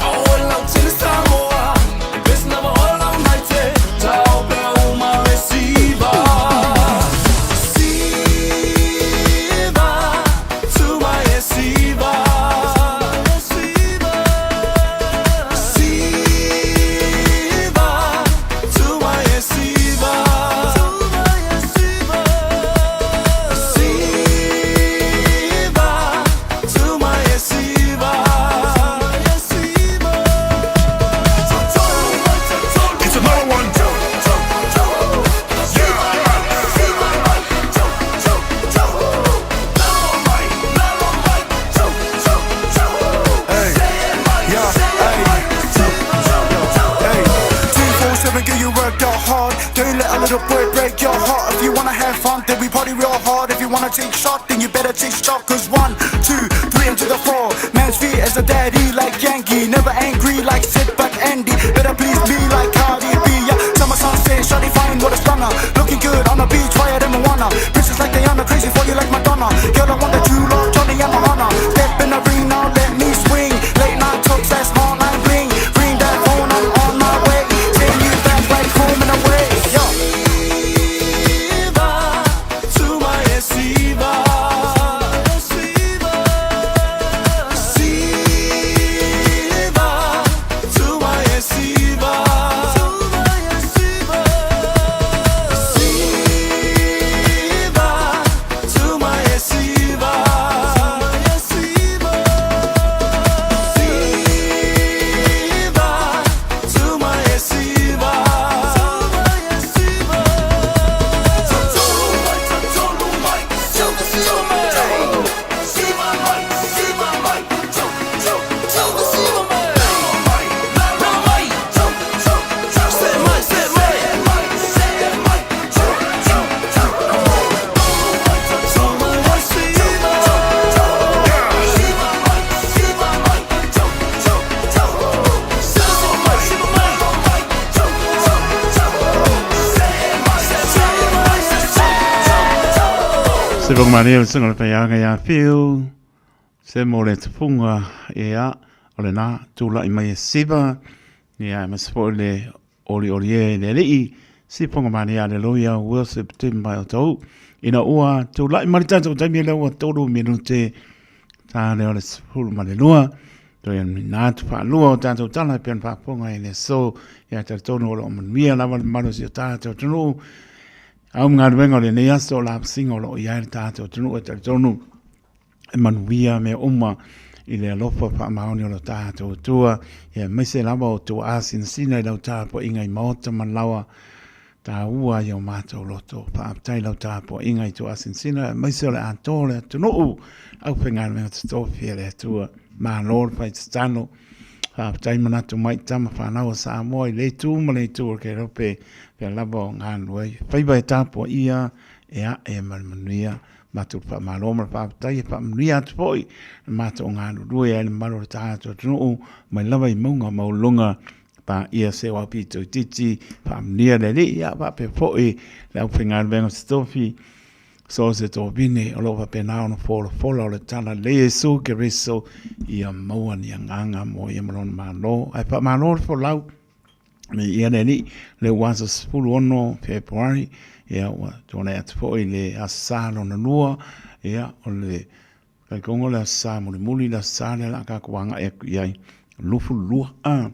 ʻAʻole lautele Samoa e best lava o lau naite taope uma le siva Siva tuma e siva Siva tuma e siva Siva tuma e siva It's another one. Hey, yeah, hey. Hey, 247, girl, you work out hard. Don't let a little boy break your heart. If you wanna have fun, then we party real hard. If you wanna take shot, then you better take shot. Cause one, two, three, into the four. Man's feet as a daddy like Yankee. Never angry like Sid but Andy. Better please me like Cardi B. Yeah, summer sunset, shawty fine, what a stunner. Looking good on the beach, fire than Moana. Princess like Diana, crazy for you like Madonna. Girl, I want that you love, Johnny and Mahana. Step in the ring now, let me swing. Late night talks, that's hotline bling. Ring that phone, I'm on my way. Send you back like home and away. Yeah. Siva tuma e siva Siva tuma e siva Siva tuma e siva Siva tuma e siva Se fonga malie le susuga o le faiaoga ia Fiu, se mo le tufunga ia o lena tula'i mai e Siva, ia aemaise foi le olioli e le Alii, si fonga malie Aleluia Worship Team mai o tou. Ina ua tula'i mai le tatou taimi lea ua tolu minute ta lea o le 12, toe na atu faalua o tatou tala e pei ona faafofoga i le aso, ia talitonu o lo o manuia lava le mamalu o si o tatou atunuu. Au ma galuega o lenei aso o lapasiga o lo o i ai le tatou atunuu e talitonu e manuia mea uma i le alofa faamaoni o lo tatou Atua, ia aemaise lava o tua asinasina i lau tapuaiga i maota ma laoa taua ai o matou loto. Faafetai i lau tapuaiga i tua asinasina, aemaise o le atoa o le atunuu, aufaigaluega totofi a le Atua. Malo le fai tatalo. Faafetai manatu mai tama fanau a Samoa i le itu ma le itu o le Kerope, pea lava o galulue ai. Faiva e tapuaia e a'e ma le manuia. Matou te faamalo ma le faafetai e faamanuia atu foi le matou galulue ai le mamalu o le tatou atunuu mai lava i mauga maualuluga paia se o aupito itiiti faamanuia le Alii ia faapea foi le aufaigaluega totofi So o se tovine o lo o faapena ona folafola o le tala lelei a Iesu Keriso ia maua ni agaga mo ia ma lona malo. Ae faamalo le folau me ia le Alii le ua aso 16 February ia ua tuanai atu foi le Aso Sa lona lua ia o le Talitonu o le Aso Sa mulimuli le Aso Sa lea o le a tatou agai atu i ai, 22 a.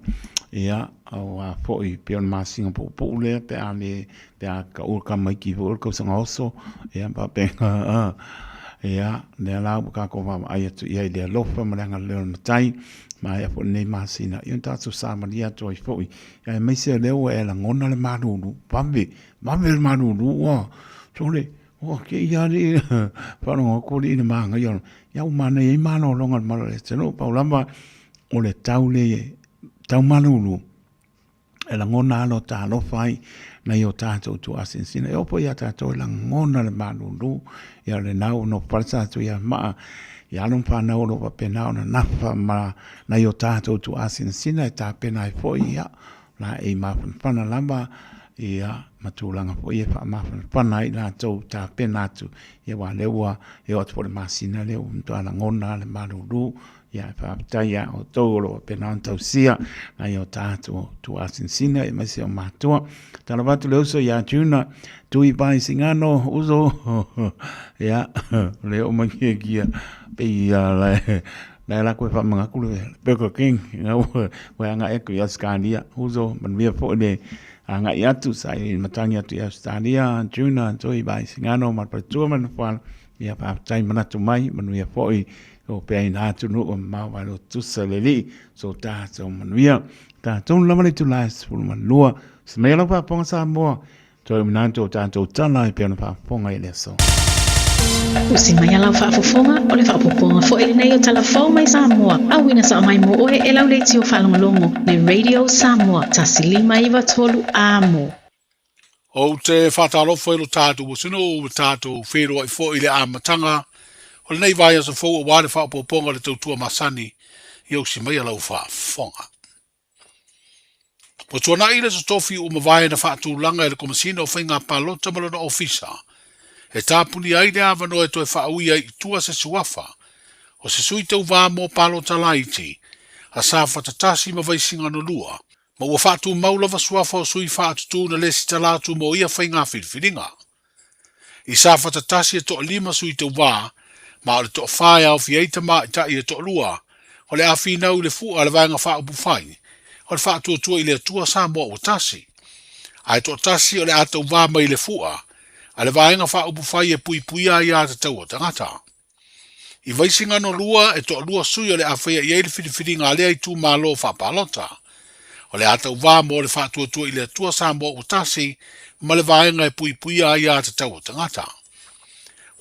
Ia, aua foi pei o le masina puupuu lea pe a le, pe a taua tamaiti foi o le tausaga oso, ia faapena a. Ia, lea la ua tatou vaavaai atu i ai i le alofa ma le agalelei o le Matai, maea foi lenei masina, ia ona tatou savalia atu ai foi, aemaise o lea ua e lagona le malulu, vave, vave le malulu, ua, sole, Ua kēia alii faalogo atu alii i le manaia o ia ua manaia ai malologa o le malu o le atunuu. Pau lava o le tau le tau malulu e lagona lava lo ta alofa ai nai o tatou tuuasinasina. E oo foi ia tatou e lagona le malulu, ia o lena ua nofo pale tatou ia maa. i alo ma fanau o lo o faapena ona nafa ma nai o tatou tuaasinasina e tapena ai foi ia laei mafanafana lava ia ma tulaga foi e faamafanafana ai latou tapena atu ia aua o lea ua e oo atu foi i le masina lea ua matua lagona le malulu ia e faafetai ia outou o lo o faapena ona tausia nai o tatou tuaasinasina aemaise o matua. Talofa atu le uso ia Juna Tui Vai Singano uso ia le o mangia pei ia la la la koe whamangaku le Burger King nga ua anga e ku Australia uso manuia foi le anga i atu sa i matangi atu i Australia Juna Tui Vai Singano ma patua ma whala ia whaatai manatu mai manuia foi o pea ina atu nu o mau vai lo tusa le li so tātou manuia tātou lava le tula e 12 se mea lau faafofoga Samoa toe manatu o tātou tala e pei ona faafofoga i le aso. Usi mai a lau faafofoga, o le faaopoopoga foi lenei o tala fou mai Samoa, auina sao mai mo oe e lau leitio faalogologo le Radio Samoa 1593 Amo. Ou te faatalofa i lo tatou atunuu ua tatou feiloai foi i le amataga o lenei vaiaso fou aua le faaopoopoga o le tautua masani ia usi mai a lau faafofoga. Ua tuanai le totofi ua mavae na faatulaga e le Komesina o Faiga Palota ma lona Ofisa e tapunia ai le avanoa e toe faaui ai i tua se suafa o se sui tauva mo palota laiti a Safata 1 ma Vaisigano 2 ma ua faatumau lava suafa o sui faatutū na lesitala atu mo ia faiga filifiliga. I Safata 1 e toalima sui tauvā, ma o le toafa e aofia ai tamaitai e toalua, o le a finau i le fua a le Vaega Faaupufai o le Faatuatua i le Atua Samoa Ua Tasi. Ae toatasi o le a tauvā mai i le fua a le Vaega Faaupufai e puipuia aiā tatau a tagata. I Vaisigano 2 e toalua sui o le a faia i ai le filifiliga a lea itumalo faapalota. O le a tauvā mo le Faatuatua i le Atua Samoa Ua Tasi ma le Vaega e Puipuia Aiā Tatau a Tagata.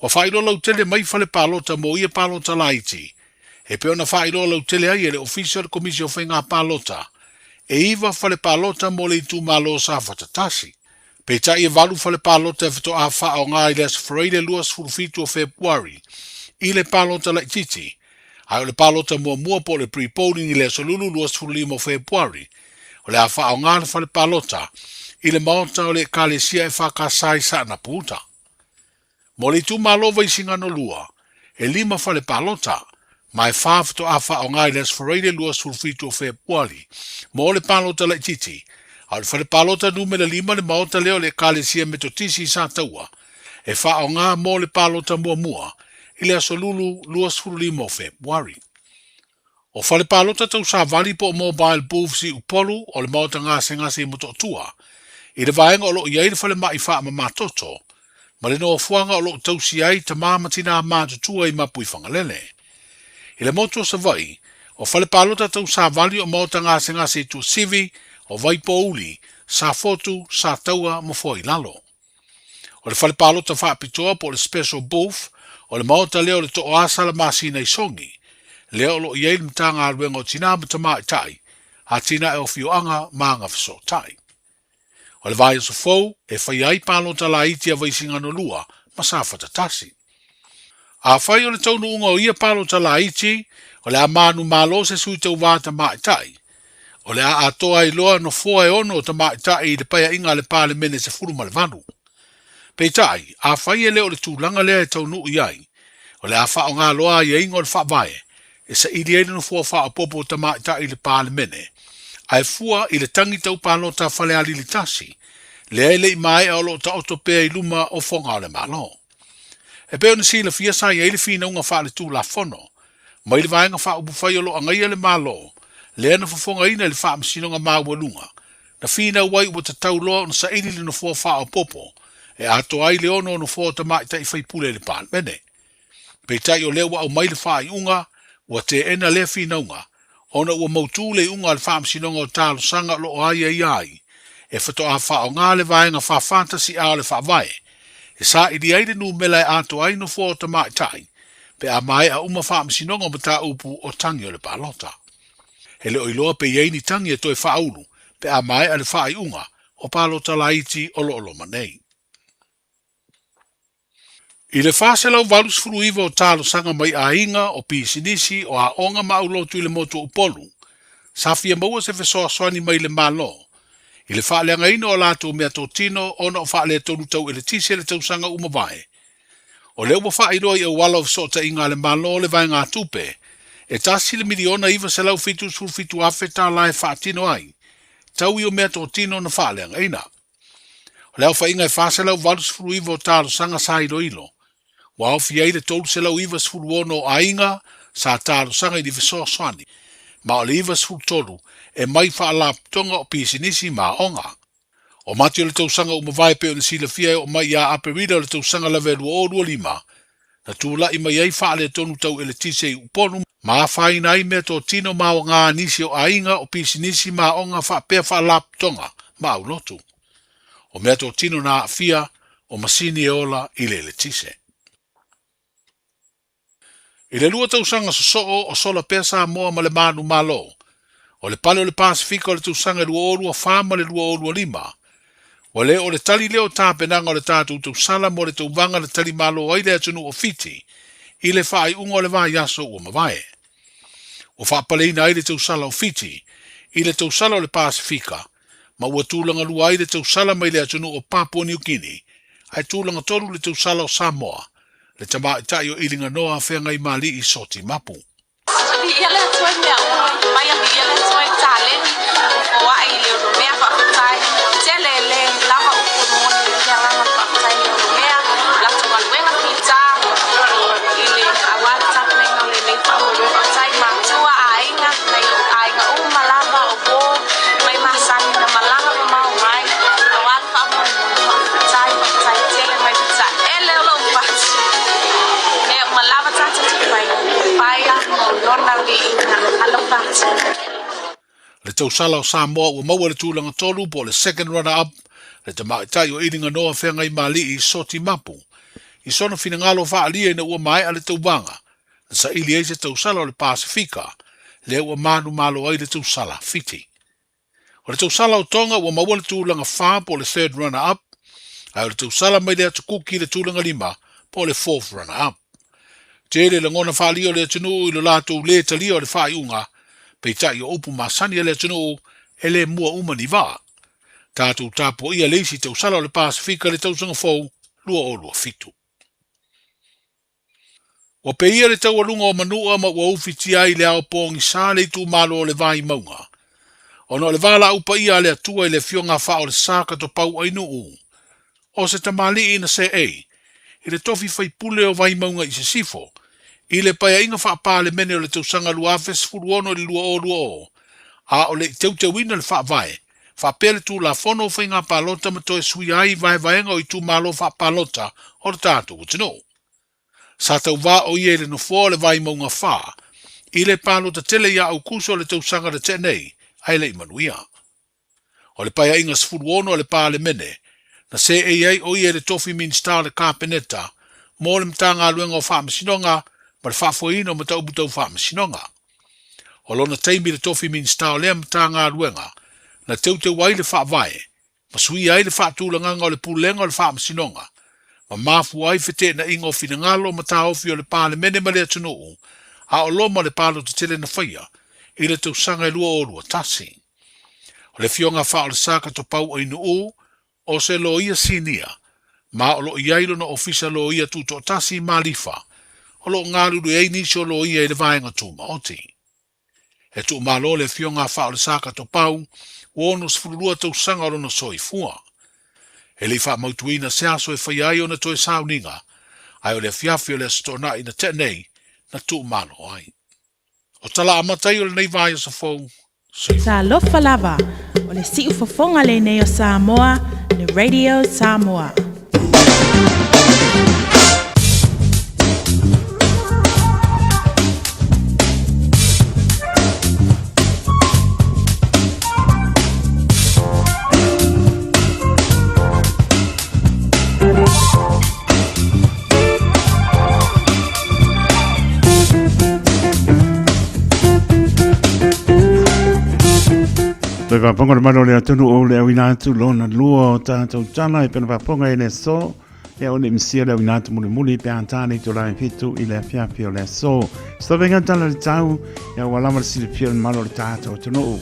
Ua faailoa lautele mai fale palota mo ia palota laiti, e pei ona faailoa lautele ai e le Ofisa o le Komisi o Faiga Palota, e iva fale palota mo le itumalo Safata 1. Peitai e valu fale palota e faatoa faaaoga i le Aso Faraile 27 o Fepuari i le palota laitiiti, ae o le palota muamua po o le pre-polling i le Aso Lulu 25 o Fepuari, o le a faaaoga le fale palota i le maota o le Ekalesia EFKS i Saanapu Uta. Mo le itumalo Vaisigano 2, e lima fale palota, ma e fa faatoa faaaoga i le Aso Faraile 27 o Fepuari mo le palota laitiiti, a o le fale palota numera lima le maota lea o le Ekalesia Metotisi i Sataua, e faaaoga mo le palota muamua i le Aso Lulu 25 o Fepuari. O fale palota tau savali po o mobile booths i Upolu o le maota gasegase i Motootua, i le vaega o lo o i ai le falemai faamamatoto, ma le nofoaga o lo o tausia ai tama ma tinā matutua i Mapuifagalele. I le motu o Savaii, o fale palota tau savali o maota gasegase i Tuasivi, o Vaipouli, Safotu, Sataua ma Foailalo. O le fale palota faapitoa po o le special booth o le maota lea o le Tooasa la masina i Sogi, lea o lo o i ai le Matagaluega o Tinā ma Tamaitai, Atinae o Afioaga ma Agafesootai. O le vaiaso fou e faia ai palota laiti a Vaisigano 2 ma Safata 1. Afai o le taunuuga o ia palota laiti, o le a manumalo se sui tauvā tamaitai, o le a atoa ai loa nofoa e ono o tamaitai i le paeaiga a le Palemene 18. Peitai, afai e le o le tulaga lea e taunuu i ai, o le a faaaoga loa aiaiga o le Faavae e saili ai le nofoa faaopoopo o tamaitai i le Palemene, ae fua i le tagi tau palota a Falealili 1, lea e le i maea o lo o taoto pea i luma o foga o le Malo. E pei ona silafia sa i ai le finauga faaletulafono mai le Vaega Faaupufai o lo o agaia le Malo, lea na fofogaina i le Faamasinoga Maualuga, na finau ai ua tatau loa ona saili le nofoa faaopoopo e atoa ai le ono o nofoa o tamaitai faipule i le Palemene. Peitai o lea ua aumai le faaiuga, ua teena lea finauga, ona ua mautū le iuga a le Faamasinoga o Talosaga o lo o aiaia ai e faatoa faaaoga le Vaega 441A o le Faavae e saili ai le numera e atoa ai nofoa o tamaitai pe a maea uma faamasinoga o mataupu o tagi o le palota. E le o iloa pe i ai ni tagi e toe faaulu pe a maea le faaiuga o palota laiti o lo o loma nei. I le 489 o talosaga mai aiga, o pisinisi, o aoga ma aulotu i le motu o Upolu, sa fia maua se fesoasoani mai le Malo i le faaleagaina o latou meatotino ona o faaletonu tau eletise i le tausaga ua mavae. O lea ua faailoa i auala o fesootaiga a le Malo le vaegatupe e $1,977,000 e faatino ai tau i o meatotino na faaleagaina. O le aofaiga e 489 o talosaga sa iloilo, ua aofia ai le 396 o aiga sa talosaga i ni fesoasoani, ma o le 93 e mai faalapotopotoga o pisinisi ma aoga. O Mati o le tausaga ua mavae pei ona silafia e oo mai ia Aperila o le tausaga lava e 2025, na tulai mai ai faaletonu tau eletise i Upolu ma afaina ai meatotino ma aoga a nisi o aiga, o pisinisi ma aoga faapea faalapotopotoga ma aulotu. O meatotino na aafia, o masini e ola i le eletise. I le lua tausaga sosoo o sola pea Samoa ma le manumalo, o le pale o le Pasefika o le tausaga e 2024 ma le 2025, ua le o le tali lea o tapenaga o le tatou tausala mo le tauvaga na talimalo ai le atunuu o Fiti i le faaiuga o le vaiaso ua mavae. Ua faapaleina ai le tausala o Fiti i le tausala o le Pasefika ma ua tulagalua ai le tausala mai le atunuu o Papua Niu Kini, ae tulagatolu le tausala o Samoa, le tamaitai o Iliganoa Feagaimali'i Soti Mapu. Viia le Atua i mea uma, mai a viia le Atua i taleni, fofoa'i i le onomea faafetai, tele le lava upu e momoli ai le agaga o le faafetai i le onomea, latou galuega fita i le aua le tapenaina o lenei faamoemoe faafetai i matua, aiga, nai ou aiga uma lava o uo mai masani na malaga mamao mai aua le faamoemoe faafetai faafetai tele mai Ele o lou fatu mea uma lava tatou te faia, faia mo lona viiga. Alofa atu. Le tausala o Samoa ua maua le tulaga tolu po o le second runner up le tamaitai o Iliganoa Feagaimali'i Soti Mapu i sona finagalo faaalia ina ua maea le tauvaga na saili ai se tausala o le Pasefika lea ua manumalo ai le tausala Fiti. O le tausala o Tonga ua maua le tulaga fa po o le third runner up, ae o le tausala mai le Atu Kuki le tulaga lima po o le fourth runner up. Tele lagona faaalia o le atunuu i lo latou lē talia o le faaiuga, peitai o upu masani a le atunuu e le mua uma ni vaa. Tatou tapuaia le isi tausala o le Pasefika i le tausaga fou 2027. Ua peia le taualuga o Manua ma ua ufitia ai le ao pogisa le itumalo o le Vaimauga, ona o le valaau paia a le Atua i le afioga a Faaolesa Katopau Ainuu, o se tamalii na seei i le tofi faipule o Vaimauga i Sisifo i le Paeaiga Faa-Palemene o le tausaga 2016 i le 2020, a o le i teuteuina le Faavae faapea le Tulafono o Faiga Palota ma toe suia ai vaevaega o itumalo faapalota o le tatou atunuu. Sa tauvā o ia i le nofoa o le Vaimauga 4 i le palota tele ia Aukuso o le tausaga na tea nei ae le i manuia. O le Paeaiga 16 a le Palemene na seei ai o ia i le tofi Minisita o le Kapeneta mo le Matagaluega o Faamasinoga ma le Faafoeina o Mataupu Tau Faamasinoga. O lona taimi i le tofi Minisita o lea Matagaluega na teuteu ai le Faavae ma suia ai le faatulagaga o le Pulega o le Faamasinoga, ma mafua ai feteenaiga o finagalo ma taofi o le Palemene ma le atunuu, a o loma le palota tele na faia i le tausaga e 2021. O le Afioga a Faaolesa Katopau Ainuu, o se loia sinia, ma o lo o i ai lona ofisa loia tutoatasi i Malifa, o lo o galulue ai nisi o loia i le vaega tumaoti. E tuumalo le afioga a Faaolesa Katopau, ua 62 tausaga o lona soifua. E le i faamautuina se aso e faia ai ona toe sauniga, ae o le afiafi o le Aso Toonai na tea nei na tuumalo ai. O tala amata ai o lenei vaiaso fou, soifua. Talofa lava, o le siufofoga lenei o Samoa, le Radio Samoa. Toe faafofoga le malu o le atunuu o le auina atu lona lua o tatou tala e pena faafofoga i le aso. Ia o le misia le auina atu mulimuli pe a tā le itula e 7 i le afiafi o le aso. Se tavenga tala le tau, ia ua lava le silafia o le malo o le tātou atunuu.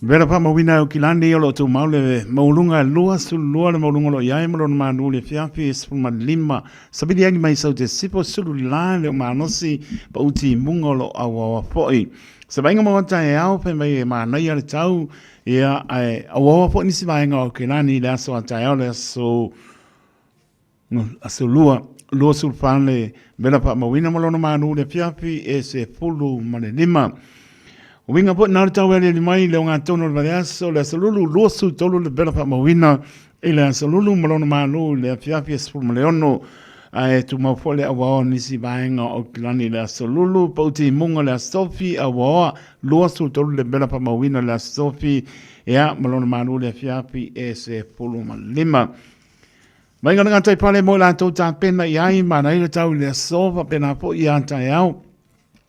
Vela whaamauina e Aukilani o lo o tumau le maualuga e 22 le maualuga o lo o i ai ma lona manu i le afiafi e 15. Savili agi mai sau te sipo sulu la le o malosi pa uti munga o lo o auaoa foi. Se vaaiga mo taeao fai mai e manaia le tau ia ae auaoa foi nisi vaega o Aukilani i le aso a taeao le aso aso lua 24 le vela faamauina ma lona manu i le afiafi e 15. O uiga foi na o le tau e aliali mai i le ogatotonu o le vaiaso, le aso lulu 23 le vela faamauina i le aso lulu ma lona manu i le afiafi e 16. Ae tumau foi le auaoa o nisi vaega o Aukilani i le aso lulu, pauti i muga le aso tofi, auaoa 23 le vela faamauina i le aso tofi, ia ma lona manu i le afiafi e 15. Mai ngā tai pale mo i latou tapena i ai ma naira tau i le aso faapena foi ia taeao.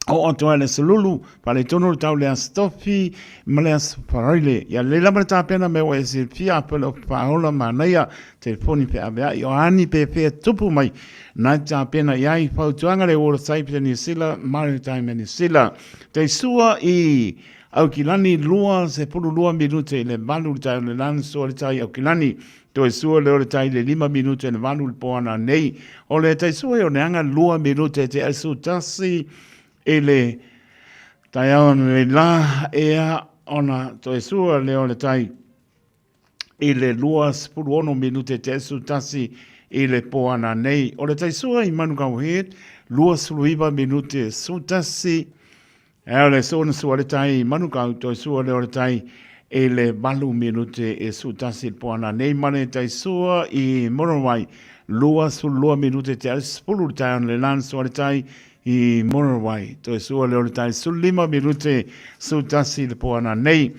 O atu ai le aso lulu, faaletonu le tau le aso tofi ma le aso faraile. Ia lelei lava le tapena me ua e silafia a pele o faaola manaia telefoni pe aveai o ani pe fea tupu mai nai tapena i ai fautuaga le World Safety New Zealand Maritime New Zealand. Te sua i Aukilani 22 minute i le 8 le tai o le lana sua le tai Aukilani. Toe sua lea o le tai le 5 minute le 8 le poana nei. O le tai sua e o neanga 2 minute te asu tasi i le tai ao le la ea ona toe sua lea o le tai i le 26 minute te asu tasi i le poana nei. O le tai sua i Manukau Head 29 minute su tasi E o le sona sua le tai i Manukau, toe sua lea o le tai i le 8 minute e 11 le poana nei ma le tai sua i Murarewai, 22 minute te au 10 le tai ona le lana sua le tai i Murarewai, toe sua lea o le tai 15 minute 11 le poana nei.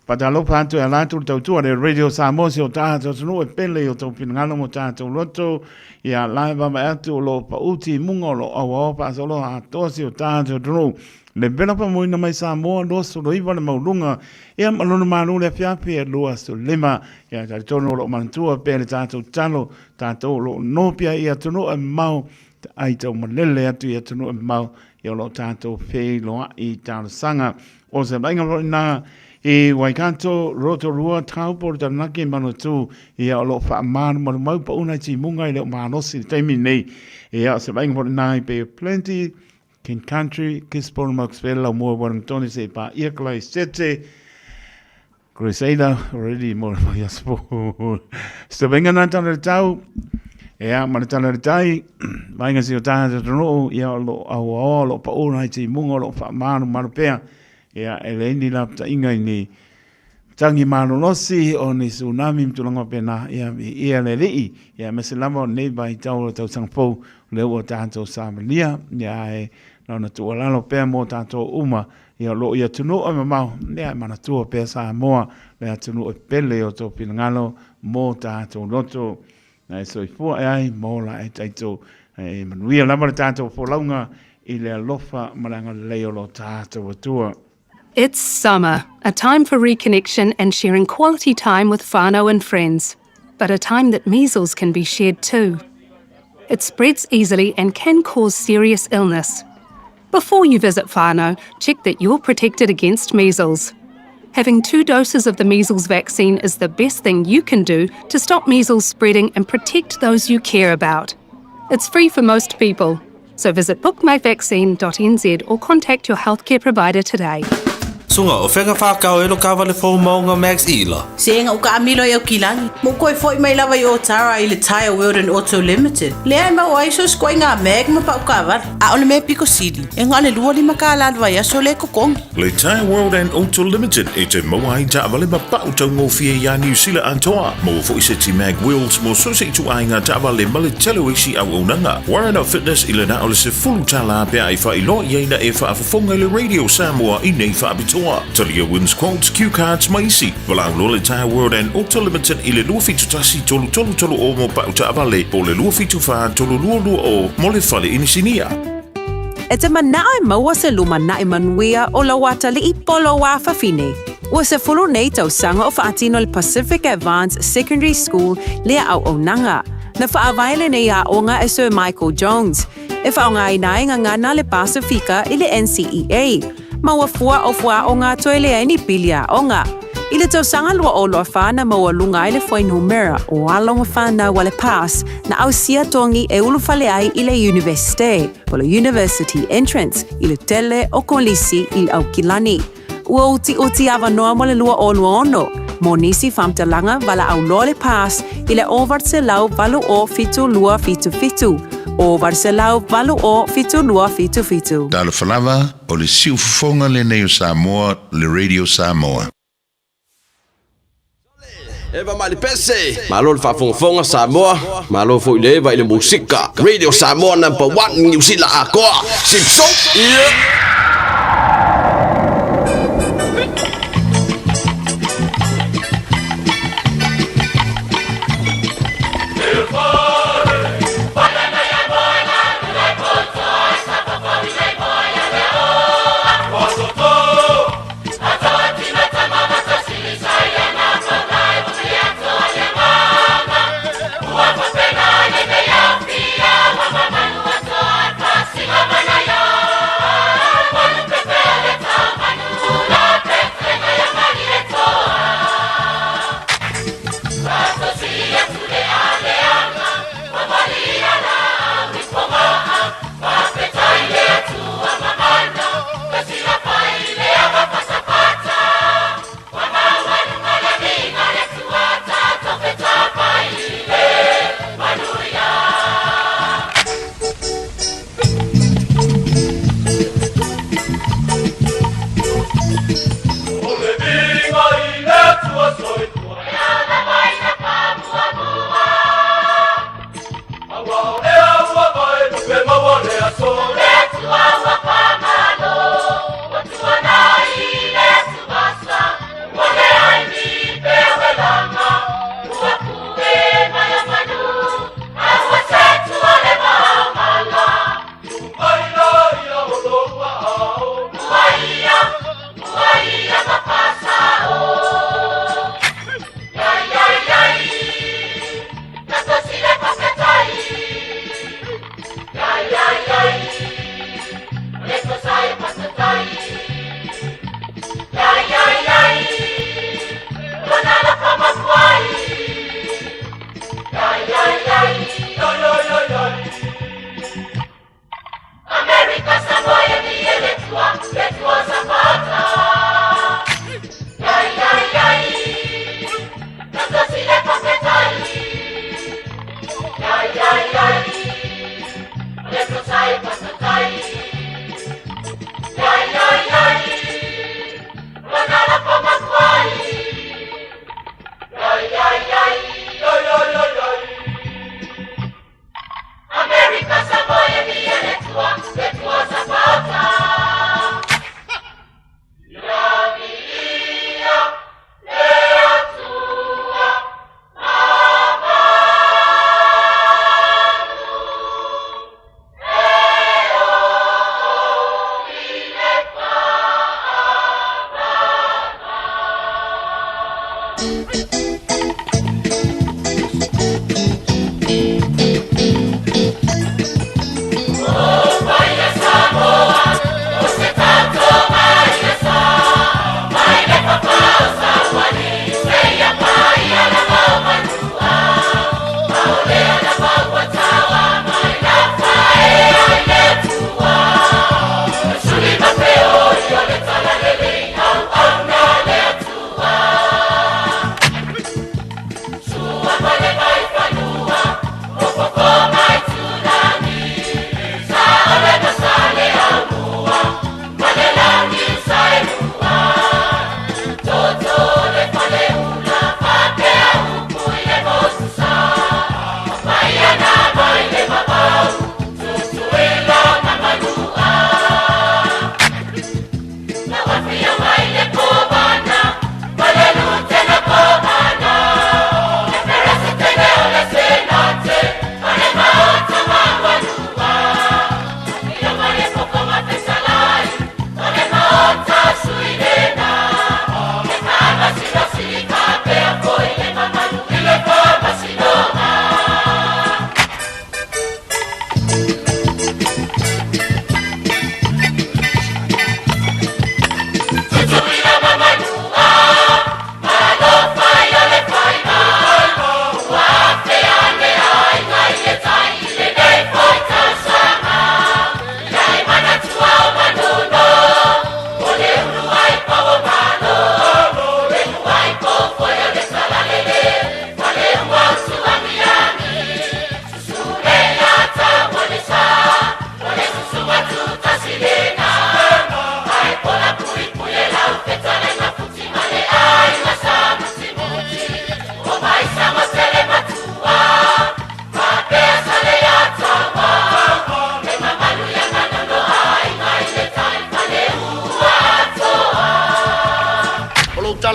Faatalofa atu e ala atu le tautua le Radio Samoa si o tātou atunuu e pele i o tau finagalo mo tātou loto. Ia la e vavae atu o lo o pauti i munga o lo o auaoa faasoloa atoa si o tātou atunuu. Le vela famoina mai Samoa 29 le mauluga ia ma lona malo le afiafi e 25. Ia talitonu o lo o manatua pea le tātou talo, tātou o lo o nopia i atunuu e mamao ai tau malele atu i atunuu e mamao ia o lo o tātou feiloai talosaga. O se vaaiga foi na i Waikato, Rotorua, Taupo, Taranaki, Manatū, ia o lo o faamalumalumau pauna i timuga i le o malosi i le taimi nei. Ia o se vaaiga foi na i Bay of Plenty, King Country, Gisborne, Macksville, Laumua, Wellington, se i pāia Kalaisete, Crusader, already mo le mai aso. Se vaaiga na tala le tau, ia ma le tala le tai, vaaiga si o tātou atunuu, ia o lo o auaoa, o lo o pauna i timuga, o lo o faamalumalu pea, ia e leai ni lapataiga i ni tangi malolosi o ni tsunami ma tulaga faapena, ia viia le Alii, ia aemaise lava o lenei vaitau o le tausaga fou, o lea ua tatou savalia, ia ae na ona tuualalo pea mo tatou uma, Ia o lo o i atunuu e mamao, ia e manatua pea Samoa, le atunuu e pele i o tou finagalo mo tatou loto. Na e soifua e ai ma ola e taito. E manuia lava le tatou folauga i le alofa ma le agalelei o lo tatou Atua. It's summer, a time for reconnection and sharing quality time with whānau and friends, but a time that measles can be shared too. It spreads easily and can cause serious illness. Before you visit whānau, check that you're protected against measles. Having two doses of the measles vaccine is the best thing you can do to stop measles spreading and protect those you care about. It's free for most people. So visit bookmyvaccine.nz or contact your healthcare provider today. Suga, o fea ka whakao e lo kawale fou maunga Max Ila? Se ega uka amilo i Aukilani, mo koe foi mai lava i Otara i le Tyre World and Auto Limited. Lea e maua ai so sikoa i ngā mag ma pau kaavale. A o le mea piko sili, e nga le 25 kālā le vaiaso le kokongi. Le Tyre World and Auto Limited e te maua ai taavale ma pau taugofie iā Niu Sila atoa. Maua foi se ti mag wheels mo so se ituaiga taavale ma le tele o isi auaunaga. Warren Fitness i le na o le 10 tālā pea e faailoa i ai na e faafofoga i le Radio Samoa i nei faapitoa. Talia wins quotes, cue cards ma isi. Valaau loa le Tyre World and Auto Limited i le 271 333 o mo pau taavale po o le 274 322 mo le fale inisinia. E te manao e maua se lumanai manuia o lou atalii po lou afafine. Ua 10 nei tausaga o faatino e le Pacific Advanced Secondary School lea auaunaga. Na faavae lenei aoga e Sir Michael Jones, e faaaogaina ai gagana a le Pasifika i le NCEA, ma ua fua o fuaaoga toe leai ni pili aoga. I le tausaga 2024 na maualuga ai le fuainumera o alo ma fanau a le PASS na ausia togi e ulufale ai i le Iunivesite, po o le University Entrance, i le tele o kolisi i le Aukilani. Ua utiuti avanoa mo le 2026 mo nisi faamatalaga valaau loa le PASS i le 980 7277, 980 7277. Talofa lava, o le siufofoga lenei o Samoa, le Radio Samoa. Eva mai le pese. Malo le faafogafoga Samoa. Malo foi le Eva i le musika. Radio Samoa number one Niu Sila atoa. Simpson. Yeah.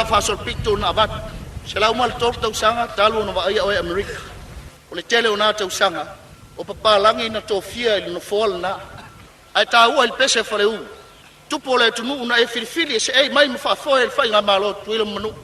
faasolopito na avatu. 103 tausaga talu ona vaaia oe Amerika. O le tele o na tausaga o papalagi na tofia i le nofoa lena. Ae taua i le pese Faleu, tupu o le atunuu na e filifili e seei mai ma faafoe le faigamalo a Tutuila ma Manua.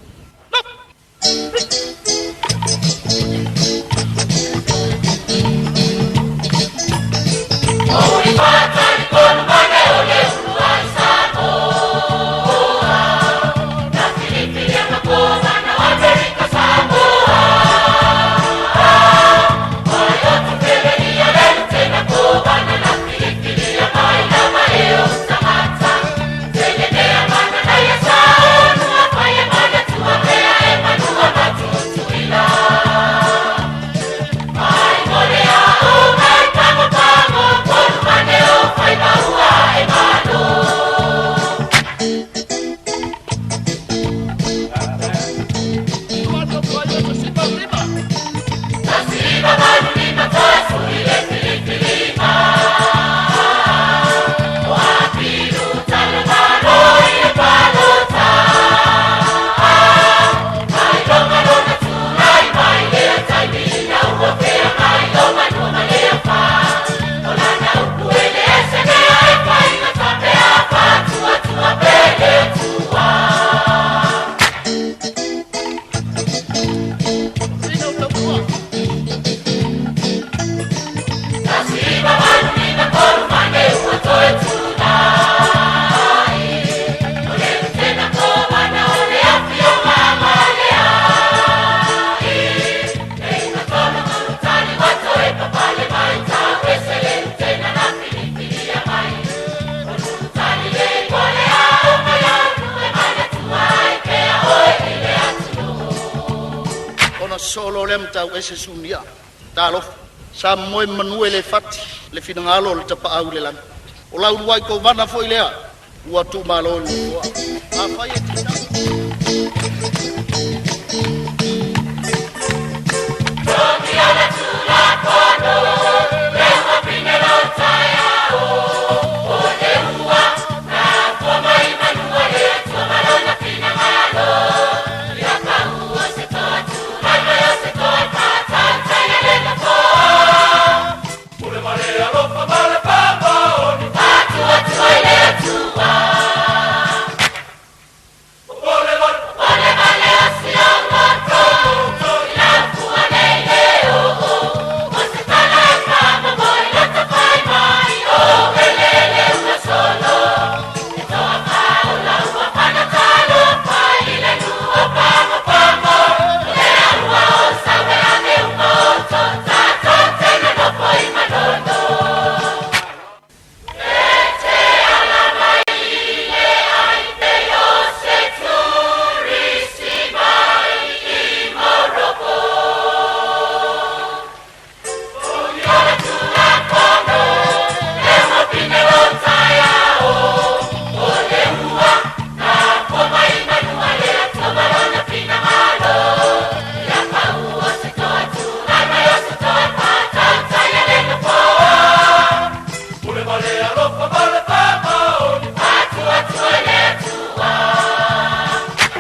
Ona sosoo loa lea ma tauese Sunia. Talofa, sa moe manu e le fati le finagalo o le Tapaau i le lagi. O lau uluai kovana foi lea ua tuumalo i le nofoa. Afai e te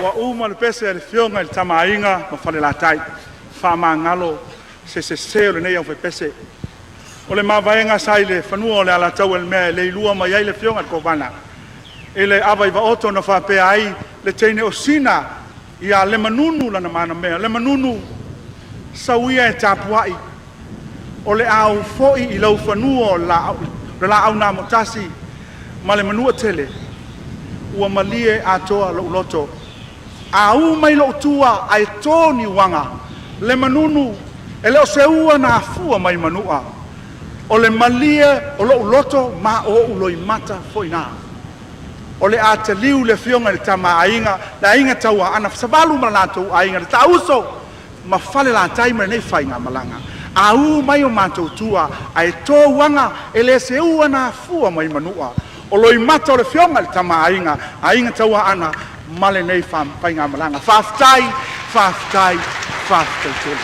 Ua uma le pese a le Afioga i le Tama a Aiga ma Falelatai. Faamagalo se sese o lenei aufaipese. O le mavaega sa i le fanua o le Alataua i le mea e leilua mai ai le Afioga i le Kovana i le ava i Vaoto na faapea ai le teine o Sina ia Lemanunu lana manamea. Lemanunu, sau ia e tapuai, o le a ou foi i lau fanua o le laau na amotasi ma le Manuatele, ua malie atoa lou loto. A u mai lou tua ae to niuaga, Lemanunu, e le o se ua na afua mai Manua, o le malie o lou loto ma o ou loimata foi na. O le a taliu le afioga i le Tama a Aiga, le Aiga Tauaana, Savalu ma le latou aiga, le Taauso ma Falelatai ma lenei faigamalaga. A u mai o matou tua ae to uaga, e le seua na afua mai Manua. O loimata o le afioga i le Tama a Aiga, Aiga Tauaana ma lenei faigamalaga. Faafetai, faafetai, faafetai tele.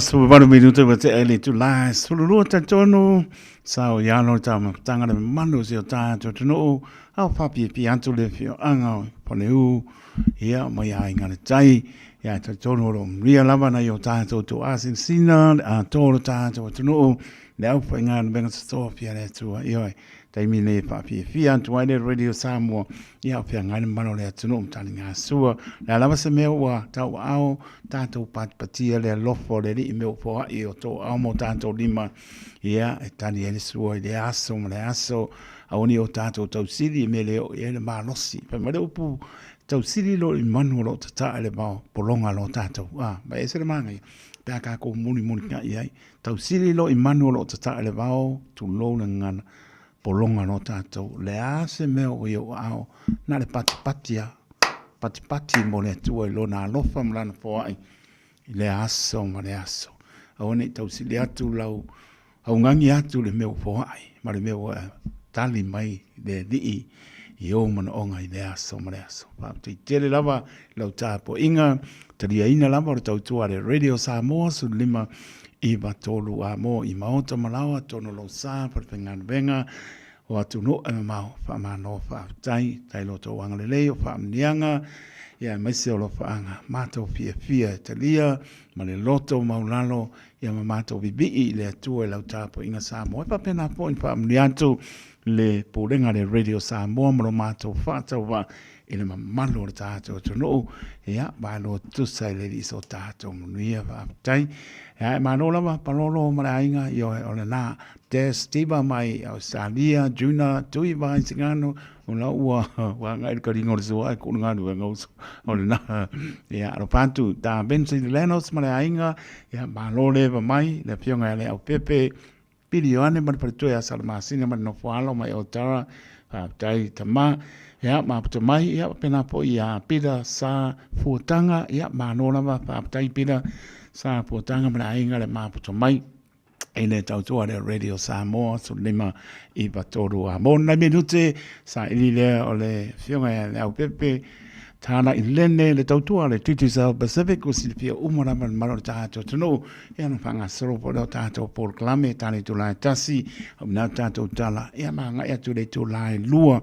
28 minute ua tea i le itula e 12 talitonu sa o ialo le taumafataga le mamalu o si o tatou atunuu a o faapiapia atu le afioaga o Faleu ia mai Aiga i le Tai. Ia e talitonu o lo o manuia lava nai o tatou tuuasinasina le atoa o le tatou atunuu le aufaigaluega totofi a le Atua. Ioe, taimi nei e faafiafia atu ai le Radio Samoa, ia o feagai le mamalu o le atunuu ma taligasua. Le a lava se mea ua tauaao tatou patipatia le alofa o le Alii me ua foai o tō ao mo tatou lima, ia e tali ai le sua i le aso ma le aso, aua ne i o tatou tausili i mea le oo i ai le malosi. Fai mai le upu, tausili loa i manu o lo o tataa i le vao pologa lo tatou. A, ma e ese le manaia, pe a tatou mulimulitai ai. Tausili loa i manu o lo o tataa i le vao, tulou le gagana, pologa lo tatou. Le a se mea o i ou aao, na le patipati lava, patipati mo le Atua i Lona alofa ma Lana foai i lea aso ma le aso. Aua ne i tausili atu lau augani atu le mea ua foai ma le mea ua tali mai le Alii i ou manaoga i lea aso ma le aso. Faafetai tele lava i lau tapuaiga, taliaina lava o le tautua a le Radio Samoa 15 93 a mo i maota ma laoa tonu lou sa falefaigaluega o atunuu e mamao faamalo faafetai tai lo tou agalelei o faamanuiaga ia aemaise o alofaaga matou fiafia e talia ma le loto maulalo ia ma matou vivii i le Atua i lau tapuaiga Samoa. E faapena foi ona faamanuia atu le Pulega a le Radio Samoa ma lo matou faatauvaa i le mamalu o le tatou atunuu. Ia, malo tusa i le Alii so tatou manuia, faafetai. Ia, e malo lava Palolo ma le aiga, ioe, o lena. Des Steva mai Australia, Juna, Tui Vai Sigano, o la ua ua agai le kaliga o le sua e kuʻu galuega uso o lena. Ia, alofa atu ta Vincent Lenos ma le aiga, ia, malo le eva mai, le afioga ia Leaupepe, Pili Ioane ma le faletua ia Salamasina ma le nofoalo mai Otara, faafetai tama. Ia, maputa mai, ia, faapena foi ia Pita Sa Fuataga, ia, malo lava, faafetai Pita Sa Fuataga ma le aiga le maputa mai i le tautua le Radio Samoa 15 93 a mo nai minute sa ili lea o le afioga ia Leaupepe Tāna i lene le tautua le Digicel Pacific ua silafia uma lava le mamalu o le tatou atunuu ia na faagasolo foi lea o tatou polokalame tala itula e tasi au ina tatou tala ia ma agai atu i le itula e lua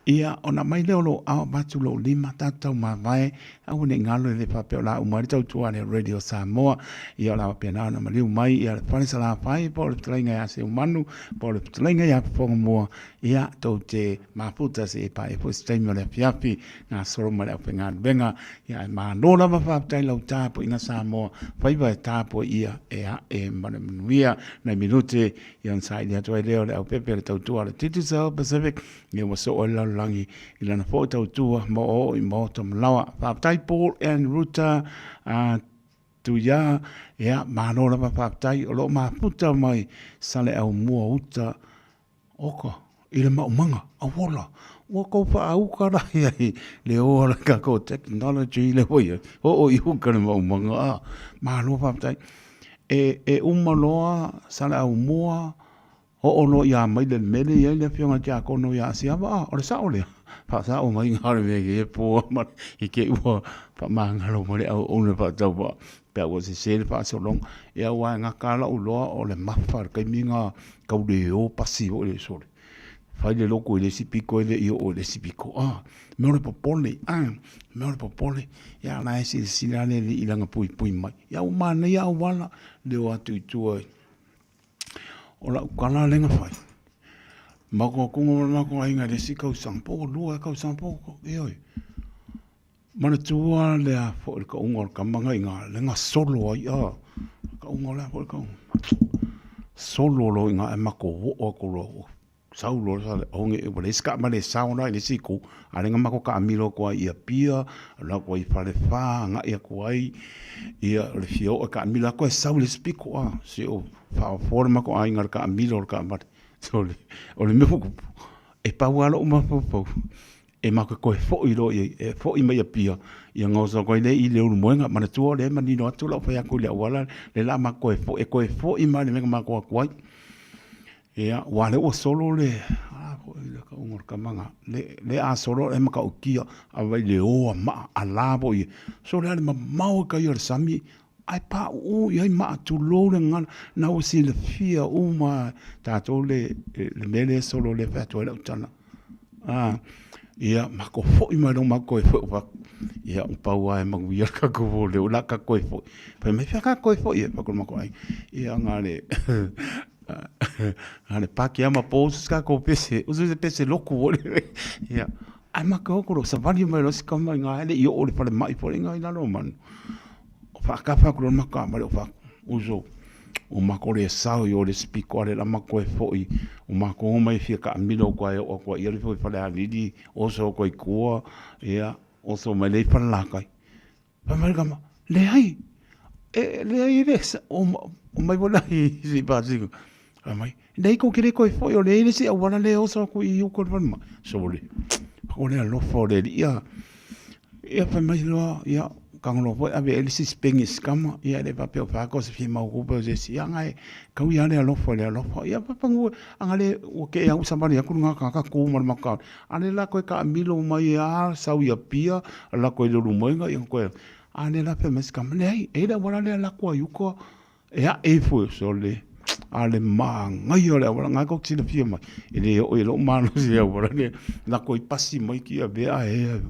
ia ona aumai lea o lou ao avatu lou lima tatou taumavae aua ne i galo e le faapea o le a uma ai le tautua a le Radio Samoa ia o le a faapena ona maliu mai ia le Fale Salafai po o le fetalaiga ia Seumanu po o le fetalaiga ia Fofogamua ia tou te mafuta se i paia foi se taimi o le afiafi gasolo ma le aufaigaluega ia ae malo lava faafetai lau tapuaiga Samoa faiva e tapuaia e ae ma le manuia nai minute ia ona saili atu ai lea o le aupepe o le tautua a le Digicel Pacific ia ua soo ai le lalolagi i lana foi tautua ma oo i maota ma laoa. Faafetai Paul and Ruta a Tuia, ia malo lava faafetai o lo o mafuta mai Saleaaumua uta oka i le maumaga auola. Ua kou faauka la i ai le o a le tatou technology lea ua i ai, oo i uka le maumaga a. Malo faafetai. E uma loa Saleaaumua, oo loa ia Maile i le mea lea e i ai le afioga i le Tiakono ia Asiava a, o le sao lea? Faasao mai i le mea e po ma i te i ua faamagalo mai le auauna faatauvaa pe a ua sese le faasologa. Ia aua e gata lava lou iloa o le Mafa i le taimi lena tau le o pasi foi le sole. Fai le lotu i le isi pito e le i oo i le isi pito. A, mea o le popole, a, mea o le popole. Ia o la e silasila le Alii i lana puipui mai. Ia ua manaia auala le o atu i tua i O lau tala lea na fai, matou ma le matou aiga i le isi tausaga, po ua 2 ea tausaga po ua, ioe. Manatua le a foi le tauga o le tama na i ina lea na solo ai a, tauga o le a foi le tauga, solo loa i ina ae matou oo atu loa Sau loa le oge ua leai se taavale e sao la i le isi itu, a o lea na matou taamilo atu ai i Apia, alu atu ai i Falefa, agai atu ai, ia o le fia oo e taamilo atu ae sau i le isi pito a, se o faafofoa le matou aiga i le taamilo o le taavale. O le mea ua tupu, e pau lava lou mafaufau, e matou te toe foi loa i ai, e foi mai Apia, ia ona oso atu ai lea i Leulumoega. Manatua o lea e manino atu lau fai atu i le auala lea o le a matou toe foi, e toe foi mai le mea na matou o atu ai. Ia, aua o lea ua solo le, a foi le tauga o le tama lena, lea a solo e matautia, a vai le o a maa, a la foi e, sole lava le mamao i tai o le sami, ae pauu i ai maa, tulou le gagana, na ua silafia uma e tatou le mea lea e solo lea e fai atu ai lau tala. A, ia, matou foi mai loa matou toe foi ua fai atu, ia ua pau lava e manuia le tatou vole o le a tatou toe foi. Fai mai, fea tatou toe foi ai? Fai atu i le matou aiga, ia na o le na o le paki lava ma po se tatou pese, o se pese lotu foi lele. Ia, ae matou o atu loa, savali mai loa si tama i ina e le i oo i le falemai foi lea i lalo o manu. Faatafa atu loa le matou taavale ou fai atu, uso, ua matou le sao i o i le isi pito a o lea o le a matou toe foi, ua matou omai e fia taamilo atu lava e oo atu lava i Falealili, oso atu ai i tua, ia, oso mai lea i Falelatai. Fai mai le tama, leai, e leai e le sao, omai foi la i se i pasina. Fai mai, leai tou te le toe foi, o lea e i ai le isi auala lea e oso atu i uka o le falemai. Sole, o le alofa o le Alii a. Ia fai mai loa, ia, tago loa foi ave i ai le isi sipegi i si tama, ia e le faapea o fea o se fia mau tupe o se isi, ia ae tau ia le alofa i le alofa. Ia panu a le ua te i lava ua savali atu lena tagata tu ma le mataala, a o lea la toe taamilo mai lava sau i Apia, alu atu ai i Leulumoega, ia toe, a lea la fai mai si tama, leai, e i ai le auala lea e alu atu ai i uka e ae ifo, sole, a o le manaia o le auala, lena tou te silafia mai, e le oo i lou malosi i le auala lea, lako ai pasi mai Tiavea ae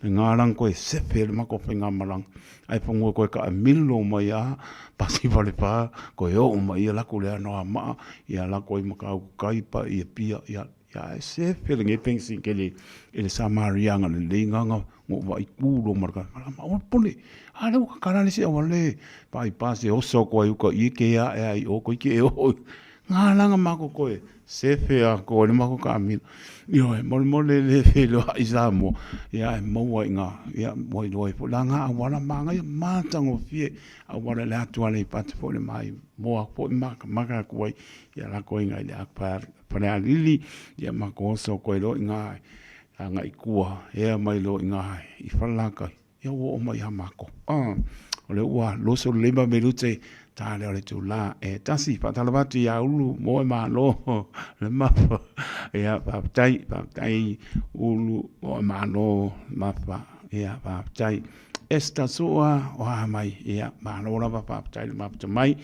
lena la na toe sefe ai le matou faigamalaga, ae pau e toe taamilo mai lava pasi Falefa toe oo mai ia lako i le Anoamaa, ia lako ai Matautu tai pae i Apia, ia ae sefe lenei penisini i le Samariaga lelei lena na ou vaai tu loa ma le tagata, aua le popole, a lea ua tatala le isi auala e bypass e oso atu ai i uka i i ke ae ai i o toeitiiti e oo i, na la na matou toe sefe atoa ai le matou taamilo. Ioe, molemole e le feiloai Samoa, ia ae maua i ina, ia ua iloa ai foi la na auala manaia, matagofie auala i le atu Aleipata foi le maimoa foi matamata atu ai, ia lako ai i ina i le Falealili, ia matou oso atu ai loa i ina agai i tua, ea mai loa i ina i Falelatai, ia ua oo mai ia matou. O lea ua 25 minute ta lea o le itula e 1. Faatalofa atu ia Ulu Moemalo Lemafa. Ia, faafetai, faafetai Ulu Moemalo Lemafa. Ia, faafetai. Esther Sua, o a mai, ia, malo lava, faafetai le mafuta mai.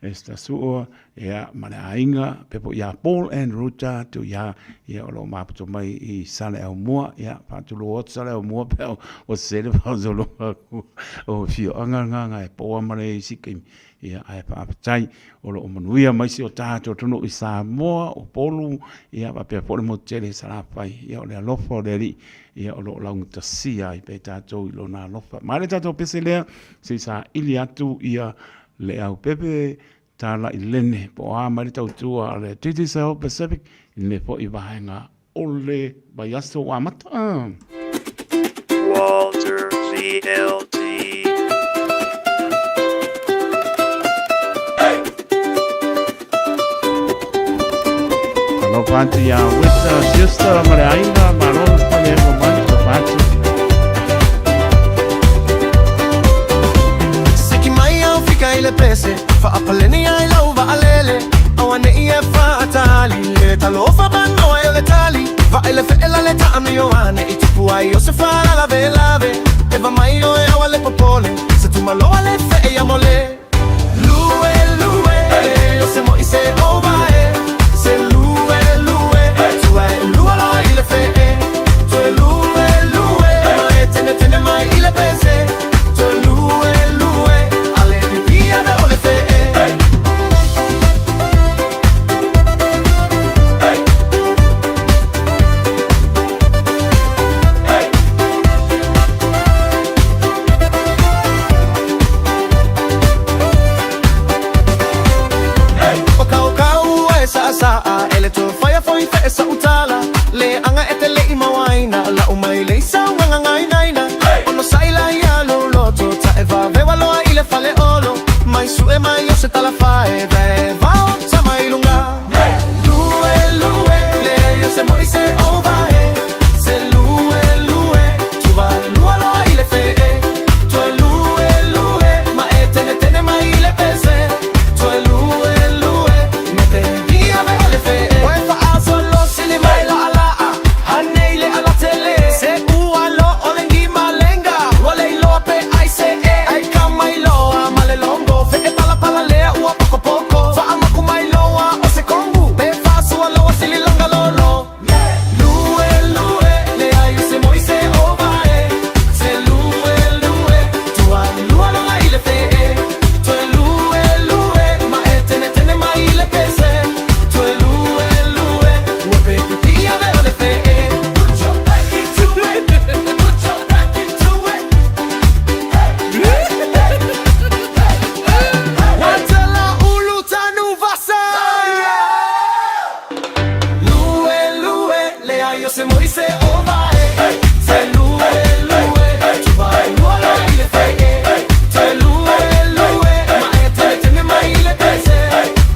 Esther Sua, Ia, ma le aiga, pea foi ia Paul and Ruta atu ia, ia o lo o maputo mai i Saleaaumua, ia, faatulou atu Saleaaumua pea o sese le faasologa atu o afioaga na na e poa ma le isi taimi, ia, ae faafetai o lo o manuia mai si o tatou atunuu i Samoa, o Upolu, ia, faapea foi le motu tele i Salafai, ia, o le alofa o le Alii, ia, o lo o laugatasia ai pea tatou i Lona alofa. Ma le tatou pese lea, se i saili atu ia le aupepe Talailene, po o a mai le tautua a le Digicel Pacific i lenei foi vaega o le vaiaso ua amata. Walter VLT. Alofa atu iā Weta Schuster ma le aiga, malo. Talofa manoa e o le tali Vaai le fe'ela le ta'a ane I tupu ai o se fa'alavelave E va mai oe aua le popole Se tumaloa le fe'e ia mole Lue lue o se mo'i se ova e Se lue lue tua e lua loa i le fe'e Toe lue lue ma e tene tene mai i le pese Toe lue lue ale pipia ve o le fe'e. O kau kau e sa sa a ele to fire foi fe sa utala le anga e te le i mawaina la o mai le sa nganga ngai nai na ono sai la ia lo loto ta e va ve waloa i le fale olo mai su e mai o se tala fa e ve va o ta mai lunga. Lue lue le yo se moi se ova e se lue lue tu va lua loa i le fe e toe lue lue ma e tene tene mai i le pese toe lue lue me te via ve le fe e fa aso lo sili mai la ala hanei le ala tele se ua lo o le ngi malenga wale i loa pe ai se e ai ka mai loa male longo fe e pala pala lea ua poko poko fa amaku mai loa o se kongu pe fa sua loa sili longa lolo. Lue lue le ai se moi se ova e se lue lue tua lua loa i le fe e toe lue lue ma e tene tene mai i le pese toe lue lue ua pe pipia ve o le fe e. Put your back into it, put your back into it. Watala ulu tanu vasa. Lue lue le ai o se moi se ova e se lue lue tu vai lua loa i le fe e toe lue lue ma e tene tene mai i le pese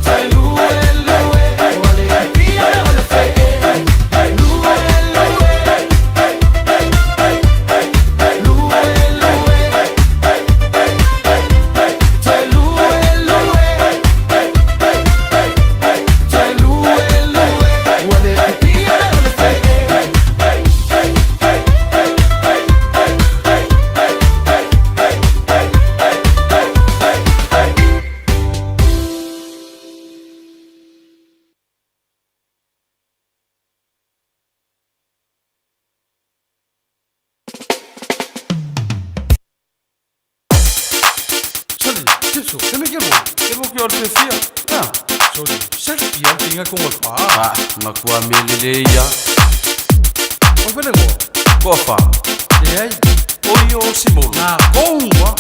toe lue lue ua le pipia ve o le fe e. Lue lue lue lue toe lue lue toe lue lue ua le pipia ve o le fe e. Soli, se me ke mo, e mo ke o te fia. Na, soli, se fia tinga ko pa. Ah, makua mele le ia. O vele ngo. Ko fa. E ai, o i o simolo. Na kongwa.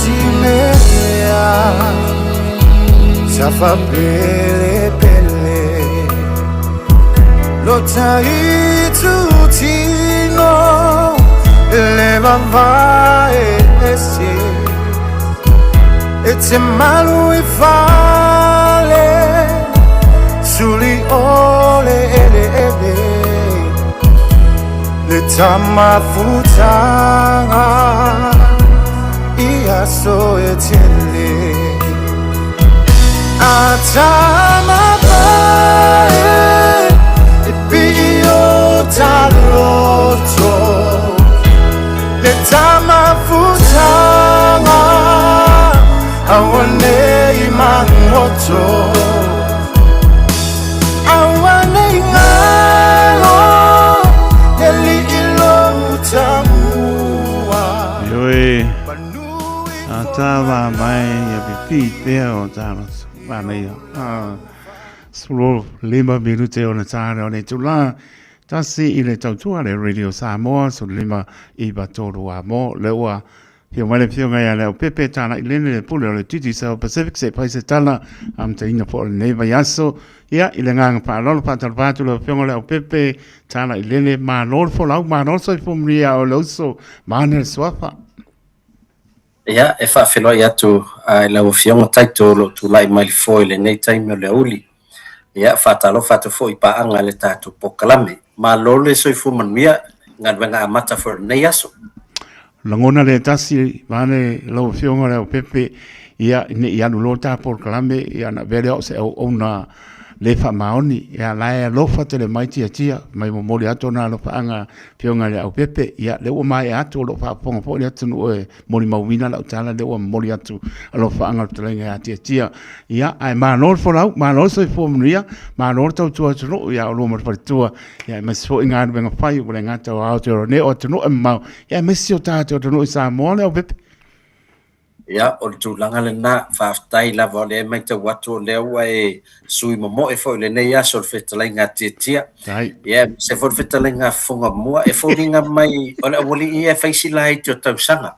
Timea Safa pele pele Lo tai tutino Le vavae ese E te malu i fale Suli ole ele ele Le tamafutanga Ia so e tele Atamapae E pio taloto Le tamafutanga Awane i mangoto Awane i ngalo Eli ilo tamua Ioe, a tā wā mai ia pipi pea o tā wānei. A, solo lima minute o na tāre o le tūlā. Tasi i le tautua le Radio Samoa, so lima i batoro a mo, le ua Fio mai le fionga ia leo pepe tāna i lene le pule o le Digicel Pacific se pai se tala am te ina po o lenei vaiaso. Ia, i le nganga whaalolo whaatalapa atu le fionga leo pepe tāna i lene mālo le folau, mālo soifua manuia o le uso, māne le suafa. Ia, e faafeiloai atu i lau Afioga Taito o lo o tulai mai le foe i lenei taimi o le aoauli. Ia, faatalofa atu foi i paaga i le tatou polokalame. Malo le soifua manuia i galuega amata foi o lenei aso. Lagona le tasi vaeane lau Afioga Leaupepe, ia, ne i alu loa ta polokalame, ia ona avea lea o se auauna le faamaoni, ia la e alofa tele mai tiatia, mai momoli atu ona alofaaga Afioga i le Aupepe, ia lea ua maea atu o lo o faafofoga foi le atunuu e molimauina lau tala lea ua momoli atu alofaaga o le fetalaiga ia Tiatia. Ia, ae malo le folau, malo le soifua manuia, malo le tautua atunuu ia oulua ma le faletua, ia aemaise foi galuega fai ua le gata o Aotearoa nei o atunuu e mamao, ia aemaise si o tatou atunuu i Samoa le Aupepe. Ia, o le tulaga lena, faafetai lava o lea e matau atu o lea ua e sui momoe foi i lenei aso o le fetalaiga a Tiatia. Ia, aemaise foi le fetalaiga a Fofogamua, e foliga mai o le aualii ia e fai si laiti o tausaga,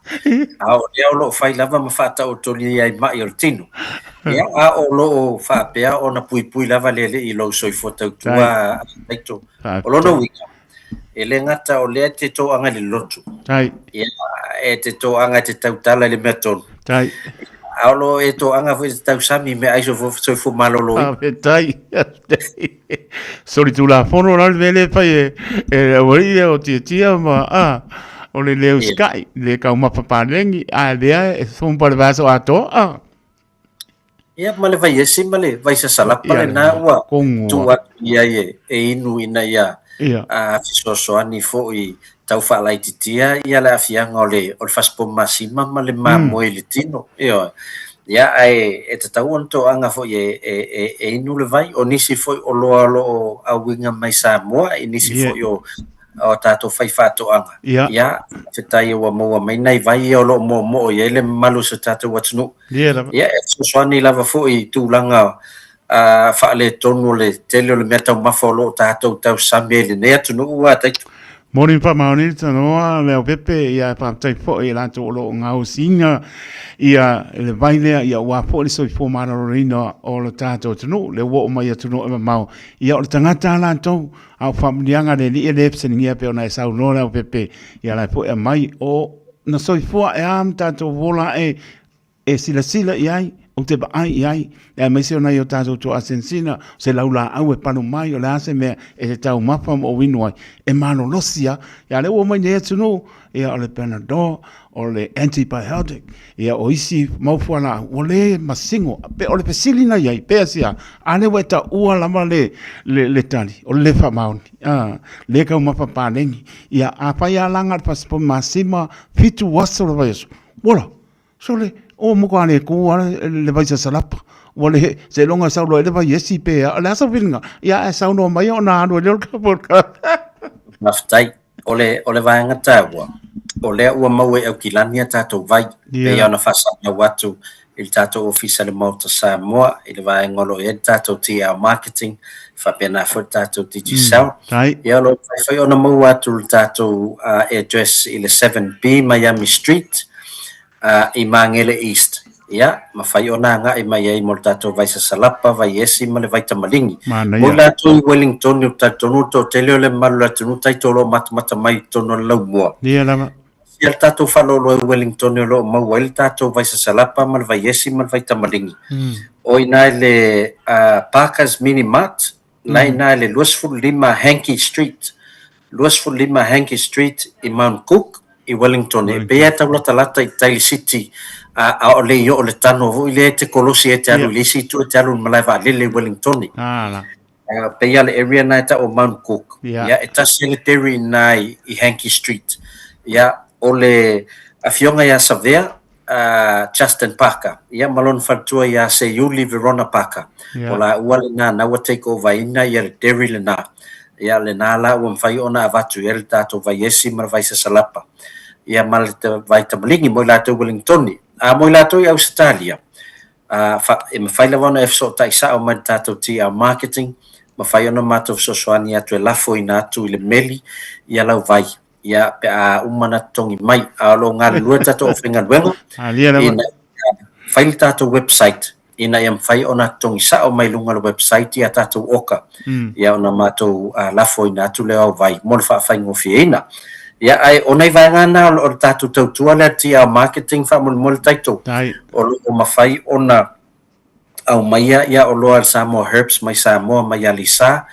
a o lea o lo o fai lava ma faataotolia ai mai o le tino. Ia, a o lo o faapea ona puipui lava le Alii i lou soifua tautua a Taito. O lona uiga, E le gata o lea e te toaga i le lotu. Tai. Ia, e te toaga e te tautala i le mea tonu. Tai. A o lo e toaga foi te tausami i mea ai soifua malolo i. Tai. Soli tulafono la le mea lea e fai e, e aualii e o tiatia ma a o le leo sky, le kaumafa paleni, a lea e fumpa le vaso atoa. A. Ia, ma le vaiesi ma le vaisasalapa lena ua tuu atu i ai e inu ina ia fesoasoani foi tau faalaititia ia le aafiaga o le o le fasipomasima ma le mamoe i le tino. Ioe. Ia, ae e tatau ona toaga foi e, e, e, e inu le vai. O nisi foi oloa o lo o auiga mai Samoa, i nisi foi o o tatou faifaatoaga. Ia. Ia, faafetai ua maua mai nai vai ia o lo o moomoo i ai le mamalu o si o tatou atunuu. Ia lava. Ia, e fesoasoani lava foi i tulaga faaletonu o le tele o le meataumafa o lo o tatou tausami ai i lenei atunuu a Taito. Moni ma faamaoni le tanoa Leaupepe, ia e faafetai foi i latou o lo o gaosiina ia le vai lea, ia aua foi le soifua maloloina o lo tatou atunuu, lea ua oo mai i atunuu e mamao, ia o le tagata a latou A o faamanuiaga a le Alii e le fesiligia pei ona e saunoa le aupepe, ia la e foi aumai o na soifua ae a ma tatou ola ae e silasila i ai, ou te vaai i ai, aemaise o nai o tatou toasenesina, o se laulaau e palu mai, o le a se mea e te taumafa ma ou inu ai, e malolosi lava. Ia lea ua omai nei atunuu, ia o le Panadol, o le antibiotic, ia o isi mau fualaau, ua le masino. Pe o le fesili na i ai, pe asia, a lea ua e taua lava le, le, le tali, o le le faamaoni, a, le taumafa paleni. Ia, afai a laga le fasipovi masima, fitu aso le vaiaso, ola, sole, o matua le ku lava le, le vai sasalapa. Ua le, seiloga e sau loa i le vaiesi pe a, o le a sau filiga? Ia, ae saunoa mai ona alu ai lea o le kapolokala. Faafetai. O le, o le vaega taua, o lea ua maua i Aukilani a tatou vai, yeah. pei ona faasalalau atu i le tatou Ofisa le Maota Samoa, i le vaega o lo o i ai le tatou TL Marketing, faapena foi le tatou Digicel. Ia, o lo o mafai foi ona maua atu le tatou address i le 7B Miami Street, i Magele East. Ia, mafai ona agai mai ai mo le tatou vai sasalapa, vai esi ma le vai tamaligi. Manaia. Mo i latou i Wellington, ou te talitonu o le toatele o le mamalu o le atunuu taito o lo o matamata mai i totonu o le laumua. Ia lava. Ia le tatou faaaloalo i Wellington o lo o maua ai le tatou vai sasalapa ma le vai esi ma le vai tamaligi. O i ina i le Parker's Mini Mart, la i ina i le 25 Hankey Street, 25 Hankey Street i Mount Cook, i Wellington. E pei lava e taulatalata i tai i le city, a o le i oo i le tano foi lea e te kolosi ai e te alu i le isi itu e te alu i le malae vaalele i Wellington. Pei lava le area lena e tau o Mount Cook. Ia, e tasi lava le dairy i ina i Hankey Street. Ia, o le afioga ia Savea, Justin Parker, ia ma lona faletua ia Seiuli Verona Parker. O laua lena na ua take over ina ia le dairy lena. Ia lena la ua mafai ona avatu i ai le tatou vai esi ma le vai sasalapa. Ia ma le vai tamaligi mo i latou i Wellingtoni. A mo i latou i Ausetalia, e mafai lava ona e fesootai sao mai le tatou TR Marketing, mafai ona matou fesoasoani atu e lafoina atu i le meli ia lau vai. Ia, pe a uma ona totogi mai, a o lo o galulue le tatou aufaigaluega ina ia fai le tatou website ina ia mafai ona totogi sao mai luga o le website ia tatou oka, ia ona matou lafoina atu lea o vai mo le faafaigofieina. Ia, ae o nai vaega na o le tatou tautua lea TR Marketing faamolemole tatou, o lo o mafai ona aumaia ia oloa a le Samoa Herbs mai Samoa mai Aleisa,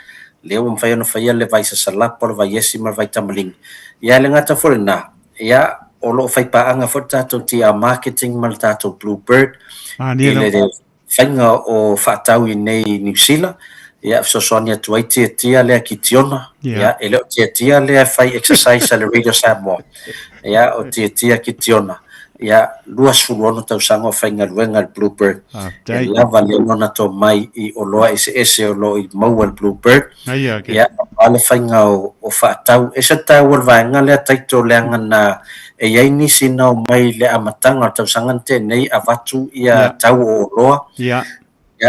lea ua mafai ona faia le vai sasalapa, o le vai esi ma le vai tamaligi. Ia e le gata foi i lena, ia o lo o faipaaga foi le tatou TR Marketing ma le tatou Blue Bird i le faiga o faatau i inei i Niu Sila, ia e fesoasoani atu ai Tiatia lea Kitiona, ia e le o Tiatia lea e fai exercise a le Radio Samoa, ia o Tiatia Kitiona. Ia, 26 tausaga o faigaluega i le Blue Bird. E lava lea lona tomai i oloa eseese o lo o i maua i le Blue Bird. Ia, aua le faiga o faatau. E ese le taua o le vaega lea taito leaga na e i ai nisi na omai i le amataga o le tausaga na tea nei avatu ia tau o oloa ia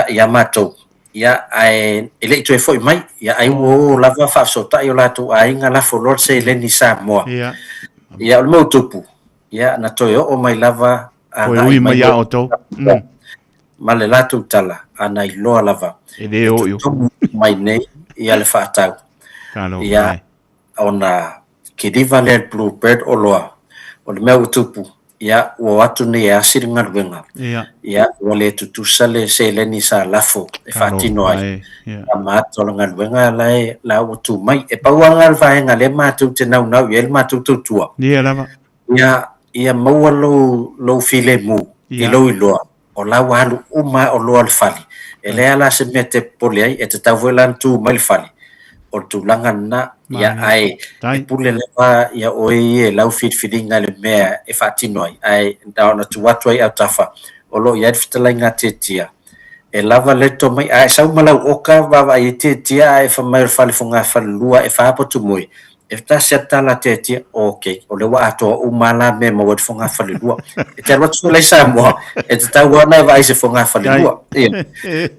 ia matou. Ia, ae e le i toe foi mai. Ia, ai ua o lava faafesootai o latou aiga lafo loa le seleni i Samoa. Ia, o le mea ua tupu, Ia, na toe oo mai lava Toe ui mai ia outou. Ma le latou tala, a na iloa lava. E le oo i totonu mai nei ia le faatau. Ia, ona kiliva lea le Blue Bird oloa. O le mea ua tupu, ia, ua o atu nei e asi le galuega. Ia, ua le tutusa le seleni sa lafo e faatino ai. Tama atu o le galuega la e la ua tu mai. E pau lava le vaega lea matou te naunau i ai le matou tautua. Ia lava. Ia, ia maua lou, lou filemu i lou iloa, o la ua alu uma lava oloa i le fale. E leai lava la se mea e te popole ai, e tatau foi la ona tu mai le fale. O le tulaga lena, ia, ae e pule lava ia oe ia i lau filifiliga i le mea e faatino ai. Ae na ona tuu atu ai i autafa, o lo o i ai le fetalaiga a Tiatia, E lava le tomai, a e sau ma lau oka vaavaai ai Tiatia a e fai mai o le fale fogafalelua e fa potu moe, e tasi a tala a Tiatia, ok, o lea ua atoa uma la mea e maua ai le fogafalelua. E te alu atu foi la i Samoa, e tatau lava ona e vaai i se fogafalelua. Ia.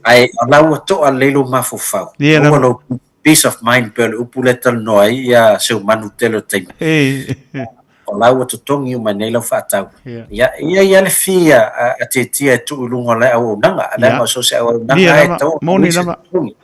Ae o la ua to'a lelei lou mafaufau, maua lou peace of mind pei o le upu lea e talanoa ai ia Seumanu i le tele o taimi. O la ua totogi uma nei lau faatau. Ia, e i ai lava le fee a Tiatia e tuu i luga o le auaunaga, leaga so o se auaunaga lava e tatau ona i ai se totogi.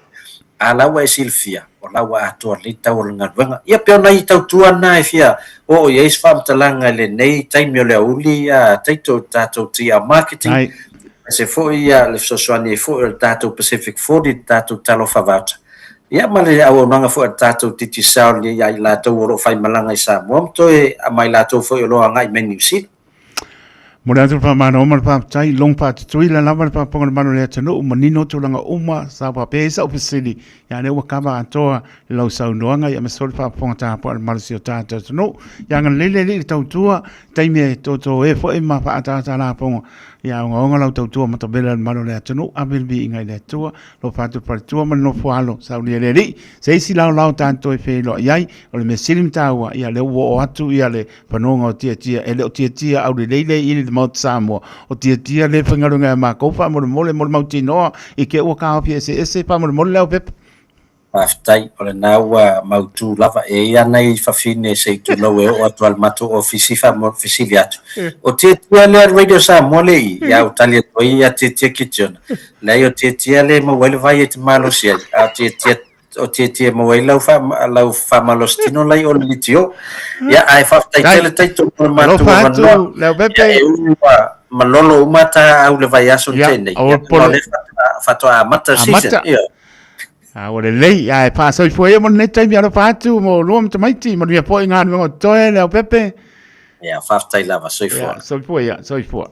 A la ua e silafia, o la ua atoa lelei tau o le galuega. Ia pei o nai tautua na e fia oo i ai se faamatalaga i lenei taimi o le aoauli taito i le tatou TR Marketing, aemaise foi le fesoasoani ai foi o le tatou Pacific 40 i le tatou Talofa Voucher. Ia ma le auaunaga foi a le tatou Digicel ia i latou o lo o faimalaga i Samoa ma toe ma i latou foi o lo o agai mai Niu Sila. Momoli atu le faamalo ma le faafetai long faatutuila lava le faafofoga a le malu o le atunuu manino tulaga uma sa faapea ai sau fesili ia lea ua kava atoa lau saunoaga ia aemaise foi le faafofoga tapuai a le malosi o tatou atunuu ia agalelei le Alii i le tautua taimi e totoe foi ma faaataata lafoga ia ogaoga lau tautua matavela i le malu o le atunuu ave le viiga i le Atua Alofa atu le faletua ma le nofo alo, saunia e le Alii. Se isi laolao tatou toe feiloai ai, o le mea sili ma taua, ia lea ua oo atu ia le fanoga o Tiatia. E le o Tiatia aulelei lea i le Maota Samoa, o Tiatia lea e faigaluega ia makou faamolemole mo le mautinoa i te ua taofi eseese faamolemole le aupepa. Faafetai, o lena ua mautu lava. E i ai lava nai fafine se i tulou e oo atu lava i le matou ofisi fesili atu, o Tiatia lea le Radio Samoa le i? Ia ou tali atu ai ia Tiatia Kitiona. Leai o Tiatia lea e maua ai le vai e te malosi ai, a o Tiatia o Tiatia e maua ai lau faa, lau faamalositino la i o le litio. Ia, ae faafetai tele Taito mo le matou avanoa. Ia, e ui ua malolo uma ta au le vaiaso na tea nei, ia, ona o lea faatoa amata le season. Ia. A ua lelei, ae faasoifua ia mo lenei taimi alofa atu mo lua ma tamaiti, manuia foi galuega o totoe Leaupepe. Ia, faafetai lava, soifua. Ia, soifua ia, soifua.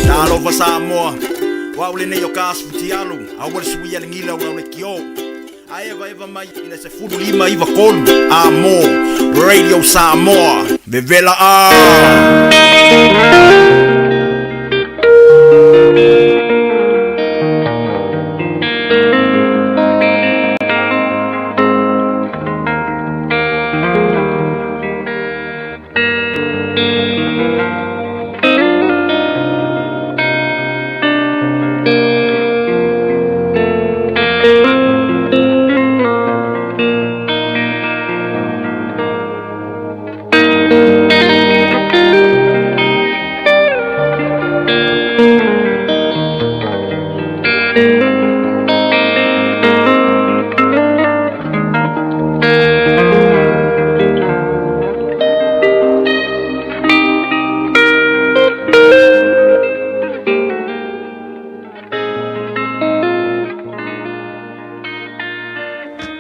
Talofa Samoa, o au lenei o Kas Futialu, aua le suia le gila o lau leitio. A evaeva mai i le 15 93 a mo Radio Samoa. Vevela a!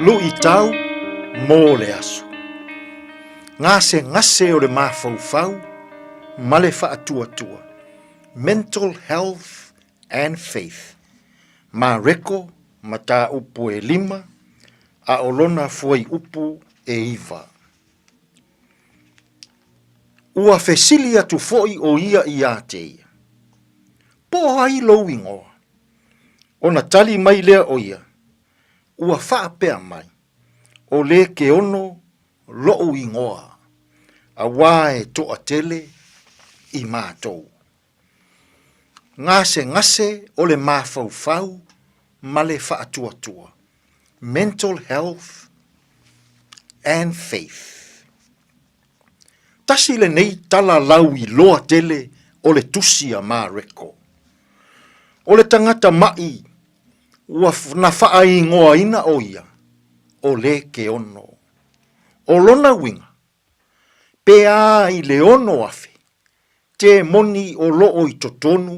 Luʻitau mo le aso. Gasegase o le mafaufau ma le faatuatua, Mental Health and Faith, Mareko mataupu e lima, a o lona fuaiupu e iva. Ua fesili atu foi ʻo ia iā te ia, Po o ai lou igoa? Ona tali mai lea o ia, Ua faapea mai, ʻO Lekeono loʻu igoa, auā e toatele i mātou. Gasegase o le mafaufau ma le faatuatua, Mental Health and Faith. Tasi lenei tala lauiloa tele o le tusi a Mareko. O le tagata maʻi ua na faaigoaina ʻo ia ʻo Lekeono. ʻO lona uiga, pe a i le 6,000 te moni o loo i totonu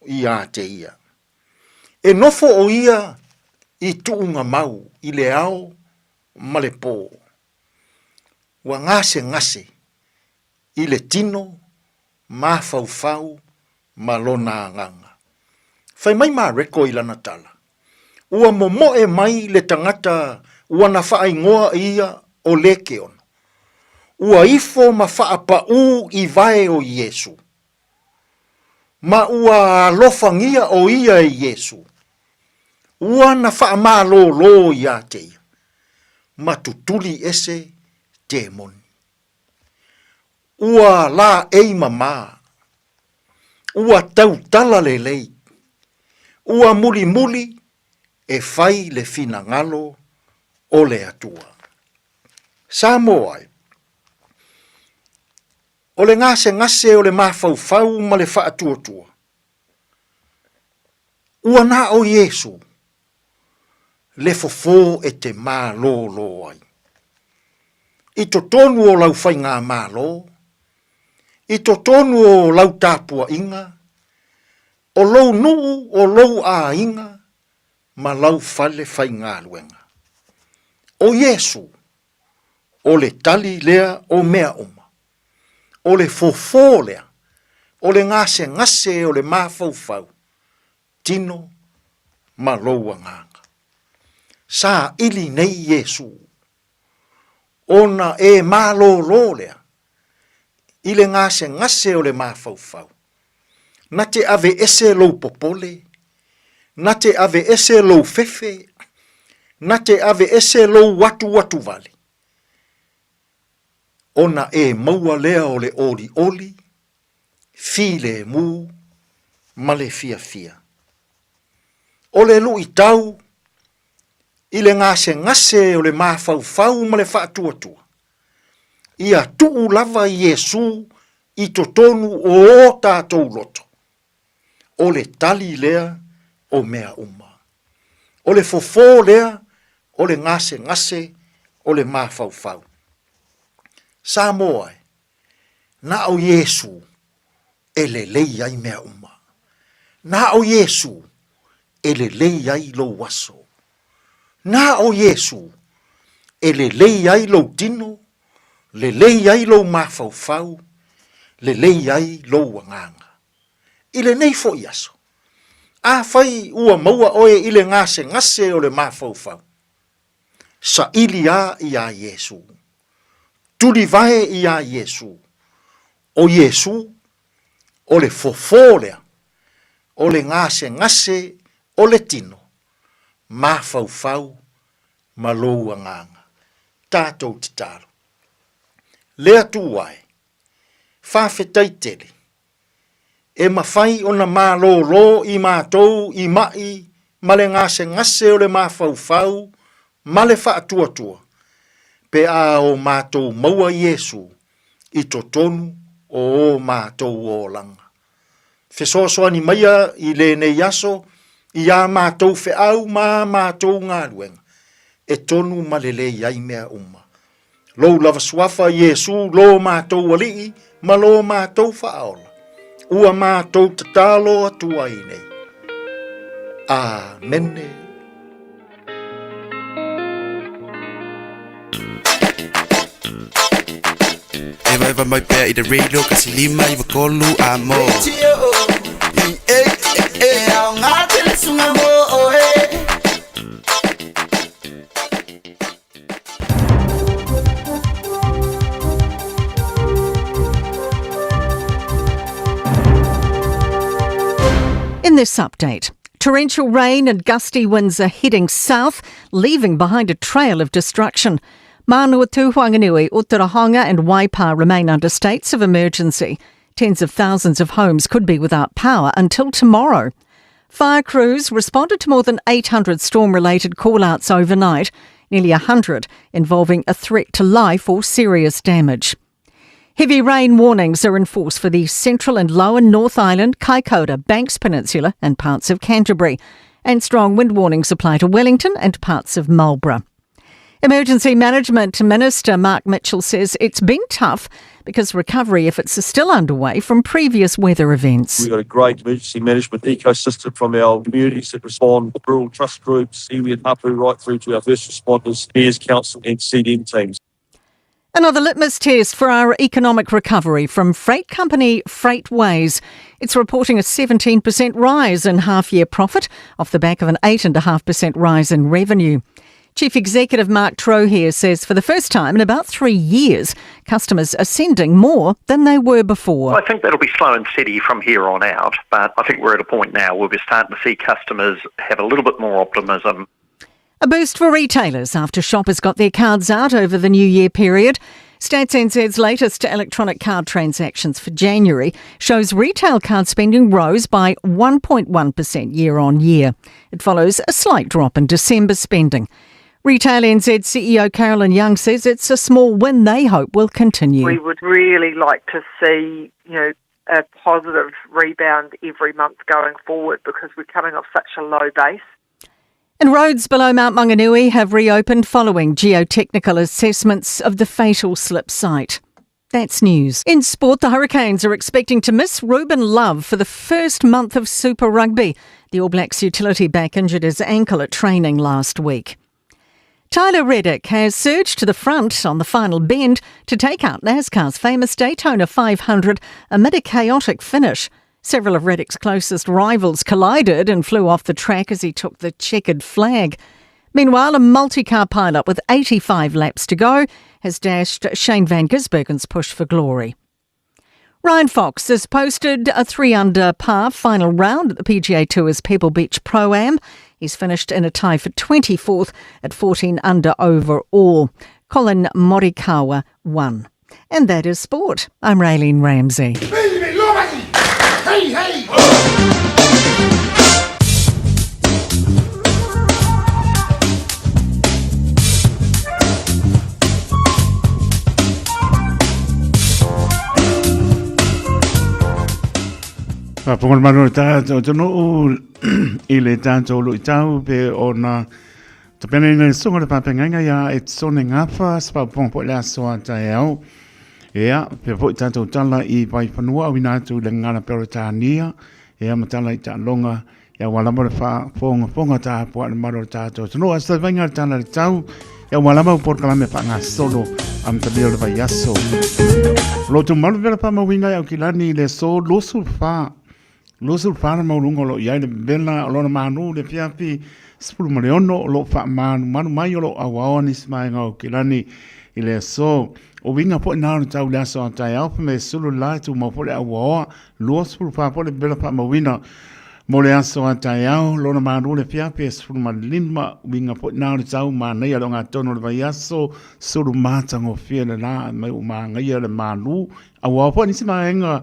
iā te ia. E nofo ʻo ia i tuugamau i le ao ma le pō. Ua gasegase i le tino mafaufau ma lona agaga. Fai mai Mareko i lana tala, Ua momoe mai le tagata ua na faaigoa ia o Lekeono. Ua ifo ma faapaʻū i wae o Iesu. Ma ua alofagia ʻo ia e Iesu. Ua na faamalōlō iā te ia, ma tutuli ese temoni. Ua laʻei mamā. Ua tautala lelei. Ua mulimuli e fai le finagalo o le Atua. Samoa e. O le gasegase o le mafaufau ma le faatuatua. Ua na o Iesu le fofo e te malōlō ai. I totonu o lau faigamalo, i totonu o lau tapuaiga, o lou nuu, o lou aiga ma lau fale faigaluega. O Iesu, o le tali lea o mea uma. O le fofo lea. O le gasegase o le mafaufau, tino ma lou agaga. Saili nei Iesu, ona e malōlō lea i le gasegase o le mafaufau. Na te aveese lou popole, na te aveese lou fefe, na te aveese lou atuatuvale, ona e maua lea o le olioli, filemu ma le fiafia. O le luitau i le gasegase o le mafaufau ma le faatuatua, ia tuu lava Iesu i totonu o o tatou loto, o le tali lea o mea uma. O le fofo lea o le gasegase o le mafaufau. Samoa e, na o Iesu e lelei ai mea uma. Na o Iesu e lelei ai lou aso. Na o Iesu e lelei ai lou tino, lelei ai lou mafaufau, lelei ai lou agaga. I lenei foi aso, afai ua maua oe i le gasegase o le mafaufau, saili a iā Iesu. Tulivae iā Iesu. O Iesu, o le fofo lea, o le gasegase o le tino, mafaufau ma lou agaga. Tatou tatalo. Le Atua e, faafetai tele, e mafai ona malōlō i matou i maʻi ma le gasegase o le mafaufau ma le faatuatua, pe a o matou maua Iesu i totonu o o matou olaga. Fesoasoani maia i lenei aso i ā matou feau ma ā matou galuega, e tonu ma lelei ai mea uma. Lou lava suafa Iesu lo matou Alii ma lo matou Faaola, ua matou tatalo atu ai nei. Amene. Evaeva mai pea i le radio kasi lima iwa tolu a mo. E aoga tele sunga mo oe. In this update, torrential rain and gusty winds are heading south, leaving behind a trail of destruction. Manawatu, Whanganui, Otorohanga and Waipa remain under states of emergency. Tens of thousands of homes could be without power until tomorrow. Fire crews responded to more than 800 storm related call outs overnight, nearly 100 involving a threat to life or serious damage. Heavy rain warnings are in force for the central and lower North Island, Kaikoura, Banks Peninsula, and parts of Canterbury. And strong wind warnings apply to Wellington and parts of Marlborough. Emergency Management Minister Mark Mitchell says it's been tough because recovery efforts are still underway from previous weather events. We've got a great emergency management ecosystem from our communities that respond, rural trust groups, iwi and hapu, right through to our first responders, mayors council and CDM teams. Another litmus test for our economic recovery from freight company Freightways. It's reporting a 17% rise in half year profit off the back of an 8.5% rise in revenue. Chief Executive Mark Troughear says for the first time in about three years, customers are sending more than they were before. I think that'll be slow and steady from here on out, but I think we're at a point now where we're starting to see customers have a little bit more optimism. A boost for retailers after shoppers got their cards out over the New Year period. Stats NZ's latest electronic card transactions for January shows retail card spending rose by 1.1% year on year. It follows a slight drop in December spending. Retail NZ CEO Carolyn Young says it's a small win they hope will continue. We would really like to see, you know, a positive rebound every month going forward because we're coming off such a low base. And roads below Mount Maunganui have reopened following geotechnical assessments of the fatal slip site. That's news. In sport, the Hurricanes are expecting to miss Ruben Love for the first month of Super Rugby. The All Blacks utility back injured his ankle at training last week. Tyler Reddick has surged to the front on the final bend to take out NASCAR's famous Daytona 500 amid a chaotic finish. Several of Reddick's closest rivals collided and flew off the track as he took the checkered flag. Meanwhile, a multi-car pileup with 85 laps to go has dashed Shane Van Gisbergen's push for glory. Ryan Fox has posted a three under par final round at the PGA Tour's Pebble Beach Pro Am. He's finished in a tie for 24th at 14 under overall. Collin Morikawa won. And that is sport. I'm Raylene Ramsey. Hey, hey! Faafofoga le Malo le tātou atunuu i le tātou luitau pe ona tapenaina le susuga le faafeagaiga ia Etsone Gafa se faafofoga foi le aso a taeao. Ia, pea foi tātou tala i Vaifanua auina atu i le gagana Peretania, ia ma tala i taaloga Ia ua lava le faafogafoga tapuai le mamalu o le tatou atunuu. A se vaivaiga le tala i le tau, ia ua lava ua polokalame faagasolo amatalia o le vaiaso. O lo o tumalu pea le faamauina e Aukilani i le aso 24, 24 le maualuga o lo o i ai le vela o lona manu i le afiafi 16 o lo o faamalumalu mai o lo o auaoa nisi vaega o Aukilani i le aso. O uiga foi na o le tau i le aso a taeao fa me sulu la e tumau foi le auaoa 24 foi le vela faamauina mo le aso a taeao, lona malu le afiafi e 15, uiga foi na o le tau manaia le ogatotonu o le vaiaso, sulu matagofie le la mai ua magaia le malu, auaoa foi nisi vaega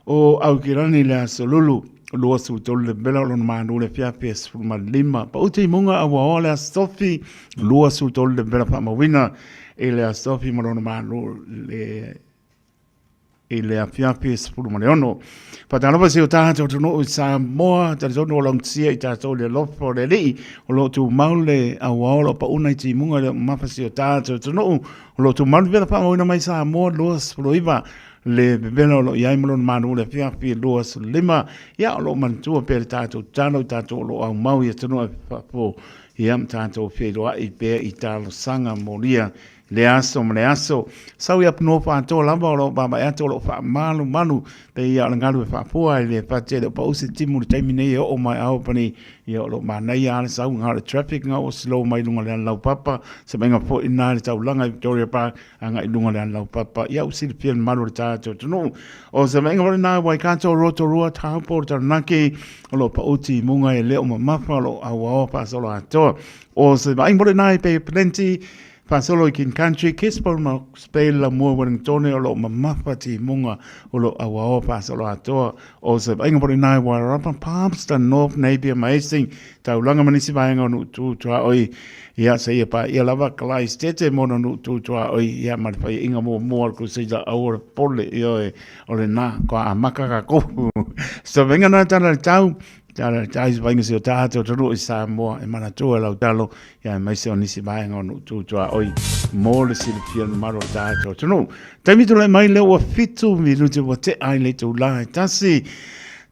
o Aukilani i le aso lulu. 23 le vela o lona malu le afiafi e 15. Pau timuga auaoa le aso tofi, 23 le vela faamauina i le aso tofi ma lona malu le i le afiafi e 16. Faatalofa si o tātou atunuu i Samoa, talitonu o lautia i tātou le alofa o le Alii, o lo o tumau le auao o lo o pauna i timuga i le mamafa si o tātou atunuu, o lo o tumau le vela faamauina mai Samoa 29 le vevela o lo o i ai ma lona malu le afiafi e 25, ia o lo o manatua pea le tātou tatalo i tātou o lo o aumau i atunuu e fafo, ia ma tātou feiloai pea i talosaga molia le aso ma le aso. Sau i apunua faatoa lava o lo o vaavaai atu o lo o faamalumalu pe ia o le galu e faapua i le fati e le o pau se timu i le taimi nei e oo mai a Albany ia o lo o manaia lava le sau nga o le traffic nga ua slow mai luga o le ala laupapa se vaaiga foi lena i le taulaga i Victoria Park agai i luga o le ala laupapa ia ua silafia le mamalu o le tatou atunuu. O se vaaiga foi lena Waikato, Rotorua, Taupo, Taranaki o lo o pau timuga e le o mamafa o lo o auaoa faasolo atoa. O se vaaiga foi lena i Bay of Plenty Faasolo i King Country, Gisborne ma Spain la mua Wellingtone o lo o mamafa timuga o lo o auaoa faasolo atoa o se vaaiga foi lena i Wairarapa, Palmerston North, Napier ma Hastings, taulaga ma nisi vaega o nuu tu tuaoi ia seia paia lava Kalaistete mo ona nuu tu tuaoi ia ma le faiaiga muamua o le Crusader aua le pole ioe o lena kua amaka kakou se vaaiga na tala le tau Tala tai se vainga se o tātou atunuu i Samoa e manatua e lau talo ia aemaise o nisi vaega o nuu tu tuaoi mo le silafia le mamalu o tātou atunuu. Taimi tulai mai lea ua 7 minute ua tea ai le itulā e tasi.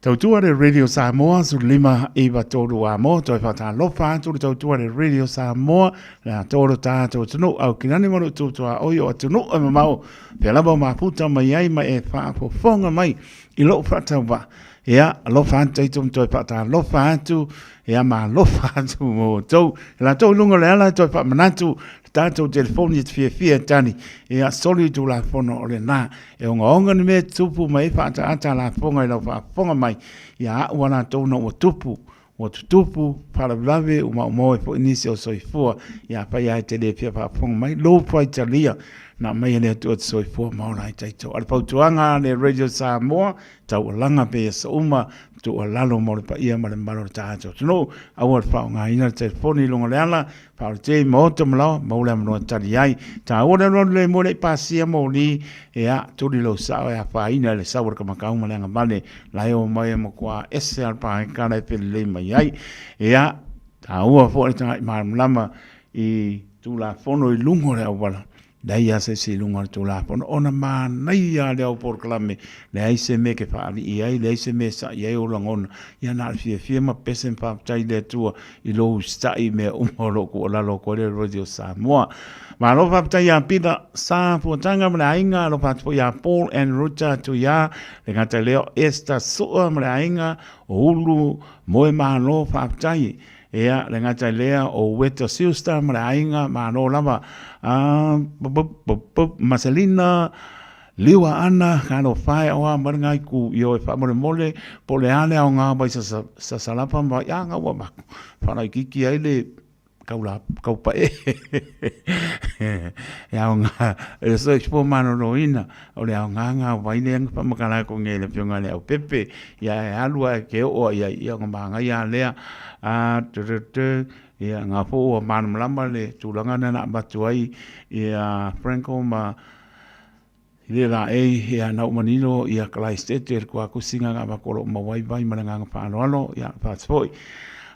Tautua le Radio Samoa, 15 iva tolu a mo, toe whakatalofa atu le tautua le Radio Samoa, le atoa lo tātou atunuu, au kinani ma nuu tu tuaoi o atunuu e mamao, pea lava o mafuta mai ai ma e whaafofonga mai i lou whaatauva. Ia, alofa atu tatou ma toe faatalofa atu, ia ma alofa atu mo outou. E latou i luga o le ala e toe faamanatu le tatou telefoni e te fiafia e tali. Ia, soli le Tulafono o lena. E ogaoga ni mea e tutupu mai ai faaataata lafoga i lau faafofoga mai ia au a latou ina ua tupu, ua tutupu faalavelave ua maumau ai foi nisi o soifua. Ia afai lava e te le fia faafofoga mai, lou faitalia na aumai e le Atua te soifua ma ola ai tatou. A o le fautuaga a le Radio Samoa, taualaga pea i aso uma, tuualalo mo le paia ma le mamalu o le tatou atunuu, aua le faaaogaina le telefoni i luga o le ala, faaoletei maota ma laoa, maua le avanoa e tali ai. Taua le alualu le moe le i pasia moli, ea, tuli lou sao e afaina i le sau o le kamakau ma le agavale, la e o mai e matua ese a le pākekala e felelei mai ai. Ea, taua foi le tagai malamalama i Tulafono i luga o le auala. Leai lava se isi i luga o le Tulafono, ona manaia lava lea o polokalame, leai se mea e te faalii ai, leai se mea e sa'i ai ou lagona, ia na o le fiafia ma pese ma faafetai i le Atua i lou usitai i mea uma o lo o tuualalo atu ai le Radio Samoa. Malo faafetai ia Pita Sa Fuataga ma le aiga, alofa atu foi ia Paul and Ruta Tuia, le gata i lea o Esther Sua ma le aiga, o Ulu Moemalo, faafetai. Ia, le gata i lea o Weta Siusta ma le aiga, malo lava. A, Maselina, Liua Ana, talofa e, oa mai lena itu i oe faamolemole, po o le a le aoga mai sasalapa ma vai, a, na ua avatu, faalaitiiti ai le kaula, kaupae. E aoga, e soifua maloloina, o le aoga lena o vai lea na faamatala atu nei e le Afioga ia Leaupepe, ia e alu ae te oo i ai, ia ona manaia lava lea. A, ia na foi ua malamalama le tulaga lea na avatu ai ia Franco ma le laei, ia na ou manino ia Kalaisete le tuatusiga na avatu o lo o maua ai vai ma le agaga faaaloalo, ia faatu foi.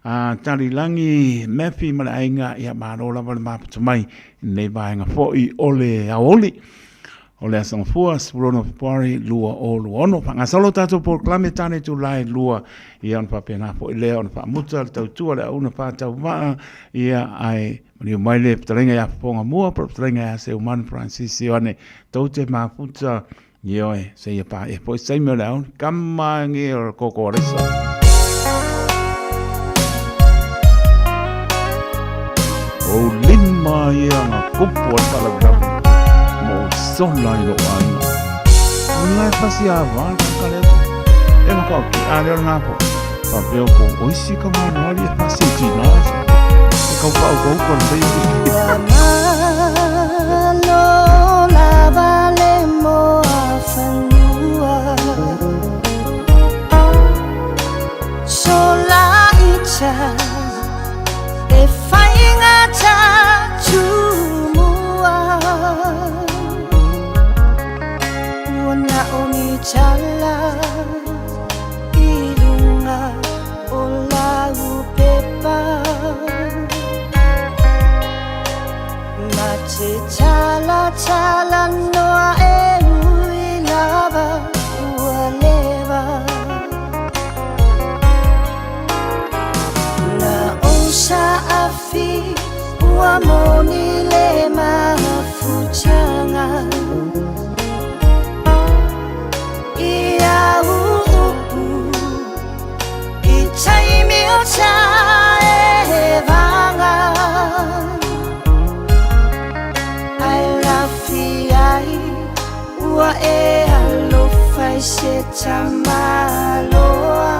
A, Talilangi Maffey ma le aiga, ia malo lava le maputa mai i lenei vaega foi o le aoauli. O le Aso Gafua, 16 o Fepuari 2026. Faagasolo tatou polokalame tane itula e 2, ia ona faapena foi lea ona faamuta le tautua le auauna faatauvaa, ia ae maliu mai le fetalaiga ia Fofoga Mua po o le fetalaiga ia Seumanu Francis Ioane tou te mafuta, ioe, seia paia foi se taimi o le aoauli. Kama nge o le koko alesa. O lima ia nga kupu o le faalavelave mo sola i lou aiga. O nga e pasi a vā ka kale atu. E maka o ki a leo ngā po. Faapea o ko oisi ka mānoari e pasi e tina atu. E kau pau kau kon baby. Malo lava le moa fanua Sola icha e whainga tumua Ua na o ni tala i lunga o lau pepa Ma te tala tala noa e ui lava ua leva Na osa afi ua moni le mafutaga I au upu i taimi o ta e vaga Ai lafi ai ua e alofa i se tamaloa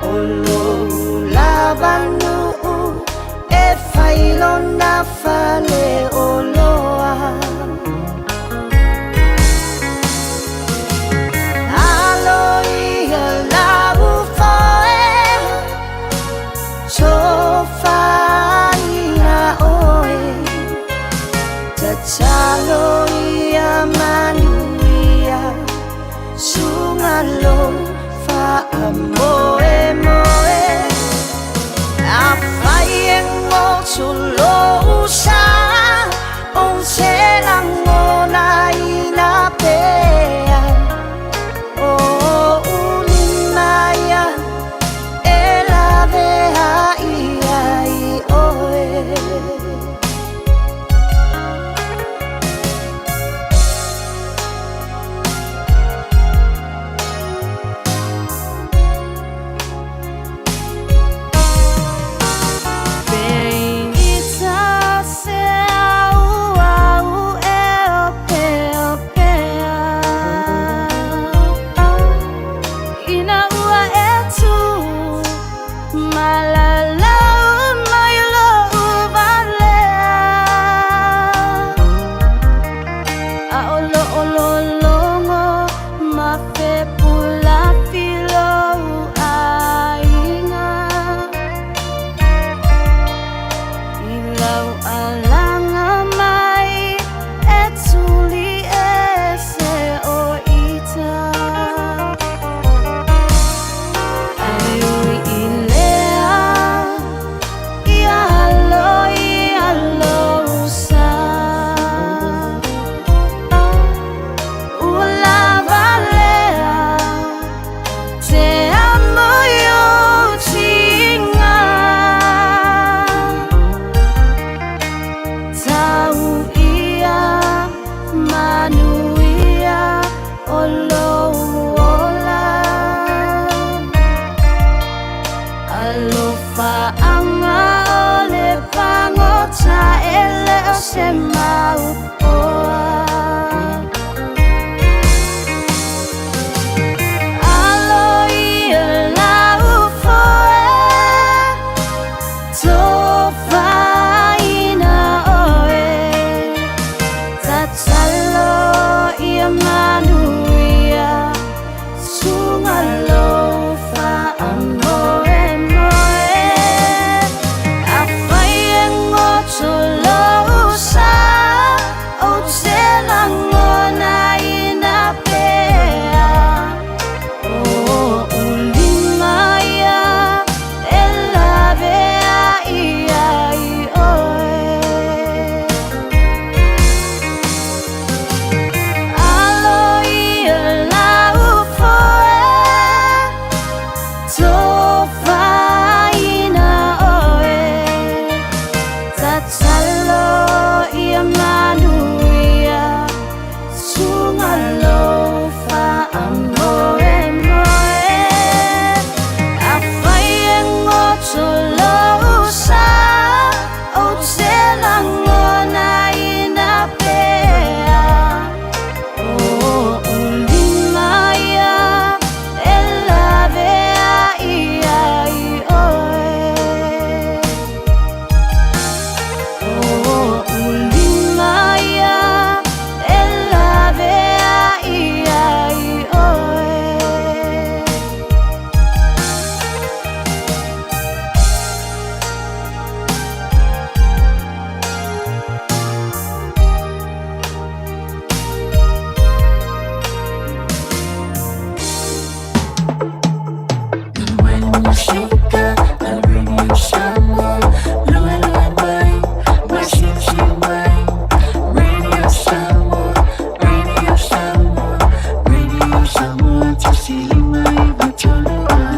O lou lava nuu e fai lona faleoloa Alo ia lau foe Tofaina oe Tatalo ia manuia Sunga lo faamoemoe Afai e goto lou sa Ou te lagonaina pea O ou lima ia e laveai ai oe.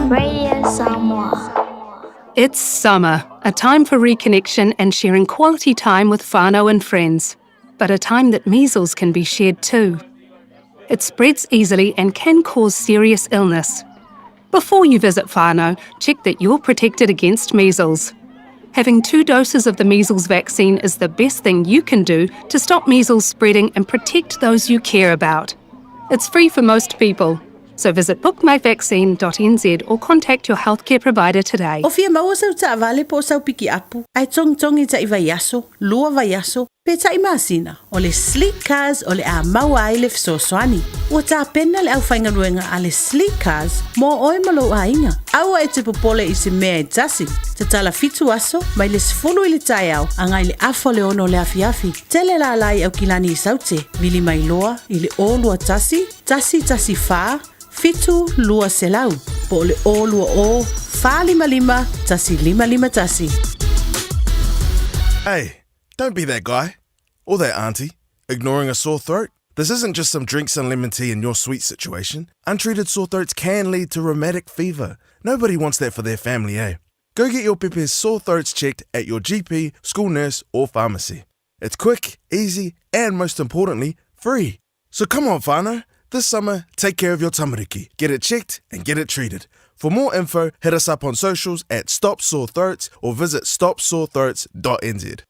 Radio Samoa. It's summer, a time for reconnection and sharing quality time with whānau and friends, but a time that measles can be shared too. It spreads easily and can cause serious illness. Before you visit whānau, check that you're protected against measles. Having two doses of the measles vaccine is the best thing you can do to stop measles spreading and protect those you care about. It's free for most people. So visit bookmyvaccine.nz or contact your healthcare provider today. O fia maua sau taavale po o sau pikiapu, ae togitogi taʻi vaiaso, lua vaiaso, pe taʻi masina, o le Sleek Cars o le a maua ai le fesoasoani. Ua tapena le aufaigaluega a le Sleek Cars mo oe ma lou aiga. Aua e te popole i se mea e tasi. Tatala fitu aso, mai le 10 i le taeao agai i le afa o le ono o le afiafi. Tele lala i Aukilani i Saute, vili mai loa i le 021 114 7 200 po o le 020 455 1551. Hey, don't be that guy or that auntie ignoring a sore throat. This isn't just some drinks and lemon tea in your sweet situation. Untreated sore throats can lead to rheumatic fever. Nobody wants that for their family, eh? Go get your pepe's sore throats checked at your GP, school nurse, or pharmacy. It's quick, easy, and most importantly, free. So come on, whānau. This summer, take care of your tamariki. Get it checked and get it treated. For more info, hit us up on socials at Stop Sore Throats or visit stopsorethroats.nz.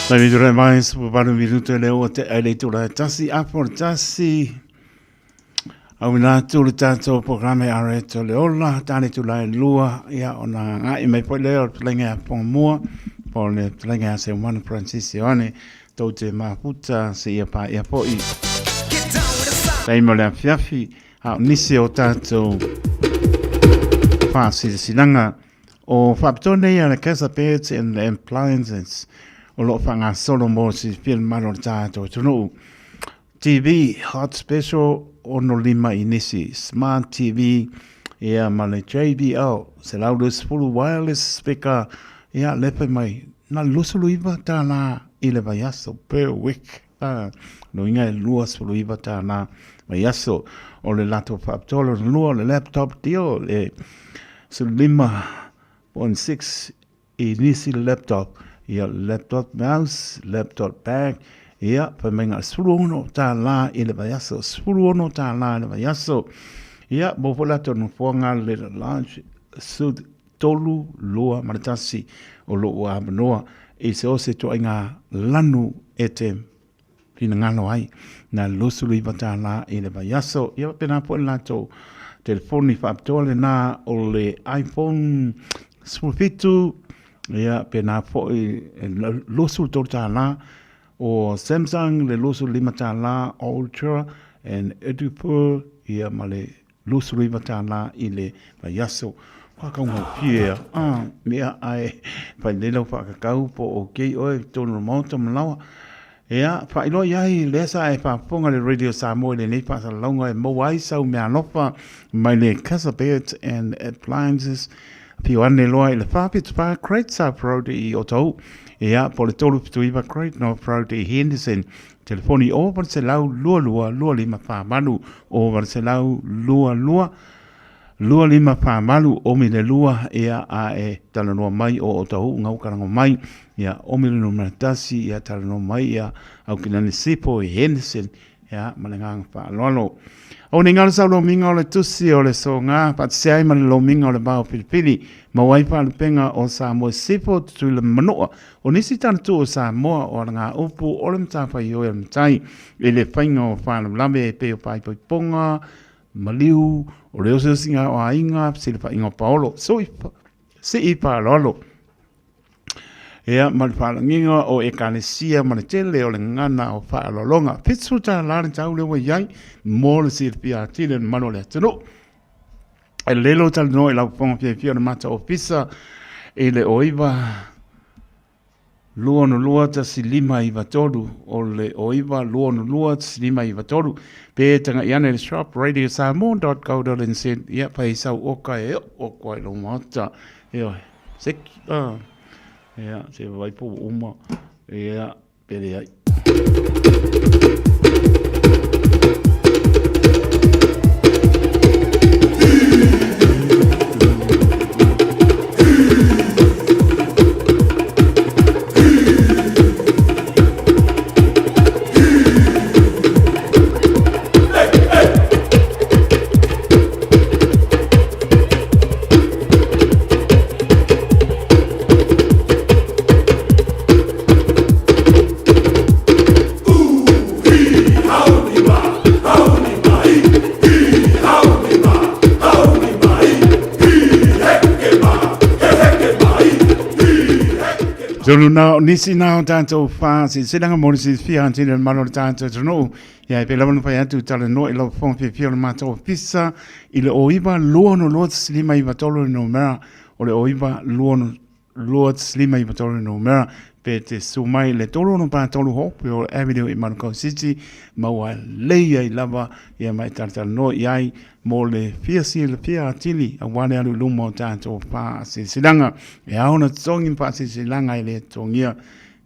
Taimi ture mai, supu paru minuto le o te ai le tula tasi apo le tasi. Au ina atu le tātou programe ara e le ola, tāne tula e lua, ia o nā ngai mai po leo le pelenga a ponga mua, po le pelenga a se umana Francis Ioane, tou te mafuta se ia pā ia po'i. Taimi o le afiafi, a o nisi o tātou whāsirasiranga o whaapitoa nei a le Casa Beds and Appliances o loo whangasolo mō silafia le mamalu o le tātou atunuu. TV Hot Special 65 i nisi Smart TV ia ma le JBL 120 wireless speaker ia lepe mai na $29 i le vaiaso per week. A, no inga e 29 tālā vaiaso o le latou faapitoa lona lua o le laptop deal le 15.6 i nisi le laptop ia laptop mouse, laptop bag ia fai mai na o le $16 i le vaiaso, $16 i le vaiaso. Ia mo foi latou nofoaga le lounge suite 3, 2 ma le 1 o lou avanoa i so o se ituaiga lanu e te finagalo ai. Na $29 i le vaiaso. Ia faapena foi le latou telefoni faapitoa lena o le iPhone 17, ia pena foi $23 o Samsung le $25 Ultra and Edupur ia ma le $29 i le vaiaso. Kua kaungaufie a, mea ae whai nei lau whaakakau po o kei oe tonu maota malawa. Ea, whailoa i ai lea sa e whaafonga le Radio Samoa i lenei whaasalalaunga e maua ai sau mea alofa mai le Casa Beds and Appliances. Whio ane loa i le 474 Great South Road i Otahuhu. Ea, po le 379 Great North Road i Henderson. Telefoni 0800 22 2548, 0800 22 2548, omi le lua, ia a e talanoa mai o Otahuhu ngau karango mai, ia omi le numera tasi, ia talanoa mai, ia au ki nani Sipo i Henderson, ia ma le nganga whaaloalo. O ni ngalo sau lomiga o le tusi o le soga, faatasi ai ma le lomiga o le vao filifili, maua ai faalupega o Samoa Sifo Tutuila ma Manua. O nisi talatu o Samoa o alagaupu o le matafaioi a le matai i le faiga o faalavelave e pei o faaipoipoga, maliu, o le osiosiga o aiga, fesilafaiga o paolo, sii faaaloalo. Ia, ma le faalagiga o Ekalesia ma le tele o le gagana o faaaloaloga. $70 le tau lea ua i ai mo le silafia atili o le mamalu o le atunuu. E lelei lou talanoa i lau fofoga fiafia o le mata ofisa i le 09 262 1593, o le 09 262 1593, pe taga'i ane i le shop radiosamoa.co.nz, ia, fai sau oka e oo atu ai i lou maota. Ioe, seki, ah, ia, se vaai po ua uma, ia, pe leai. Tolu na o nisi na o tātou whā, si silanga mo si fia anti le malo le tātou tonu. Ia e pe lava no whai atu tala no i lau fong fia fia o le mātou pisa i le o iwa lua no lua tsi lima iwa tolu no mera o le o iwa lua no lua tsi lima iwa tolu numera pe te su mai le 3 6 4 3 hope o Avenue i Manukau City maua lei ai lava ia mai talatalanoa i ai mo le fia silafia atili aua le alu i luma o tatou faasilasilaga e ao ona totogi ma faasilasilaga e le totogia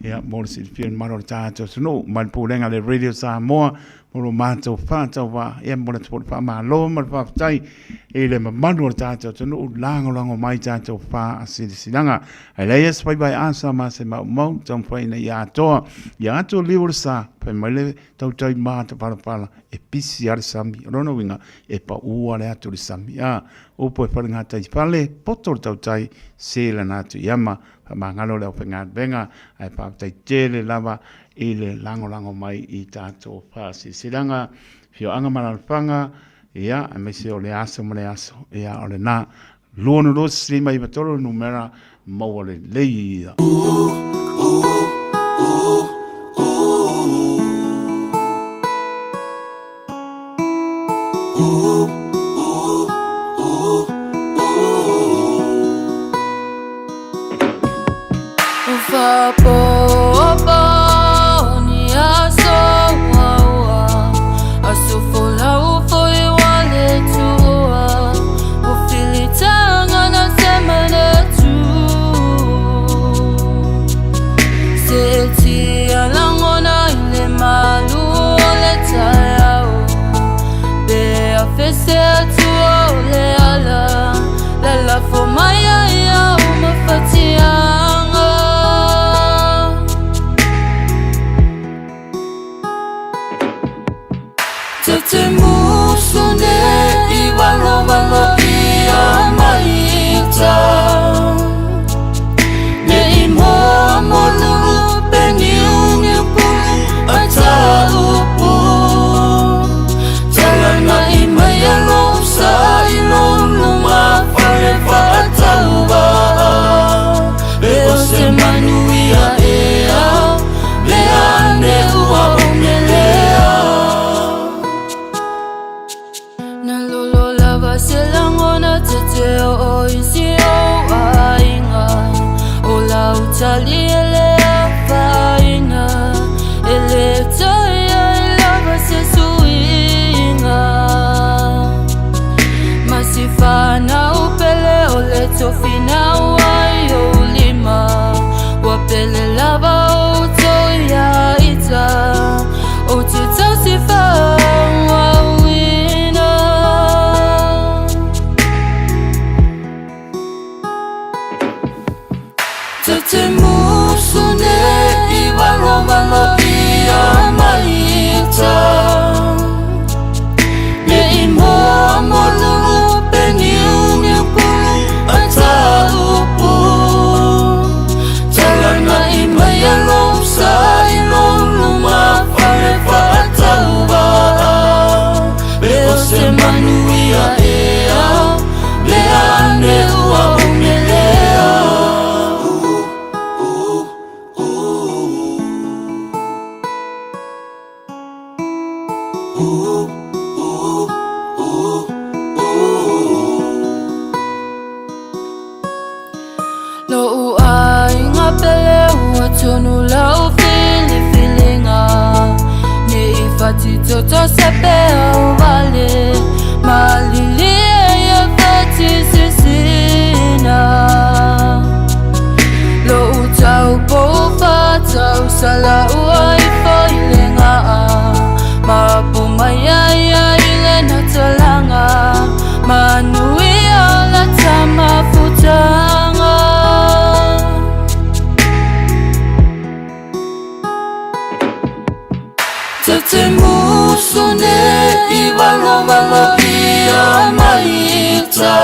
ia mo le silafia le mamalu o le tatou atunuu mai le Pulega a le Radio Samoa mo lo matou faatauvaa ia momoli atu foi le faamalo ma le faafetai i le mamalu o le tatou atunuu lagolago mai tatou faasilasilaga. Ae leai se faiva e asa ma se maumau taumafai ina ia atoa ia atu liu o le sa fai mai le tautai matapalapala e pisi a le sami. O lona uiga e pau a le atu le sami. A upu e fale gatai fale poto le tautai se lana atu i ama faamagalo le aufaigaluega ae faafetai tele lava i le lagolago mai i tatou faasilasilaga, afioaga ma alaalafaga, ia, aemaise o le aso ma le aso, ia, o lena. 2 2 5 9 3 le numera maua lelei ia. tonu lau filifiliga Ne i fatitoto se pea vale Malilie ia fatisisina Lo'u tau pou fatau Sala'ua ifo i le ga'a Mapu mai ai ai le natalaga Manuia la tamafutaga. Ta te musu ne i valovalo ia maita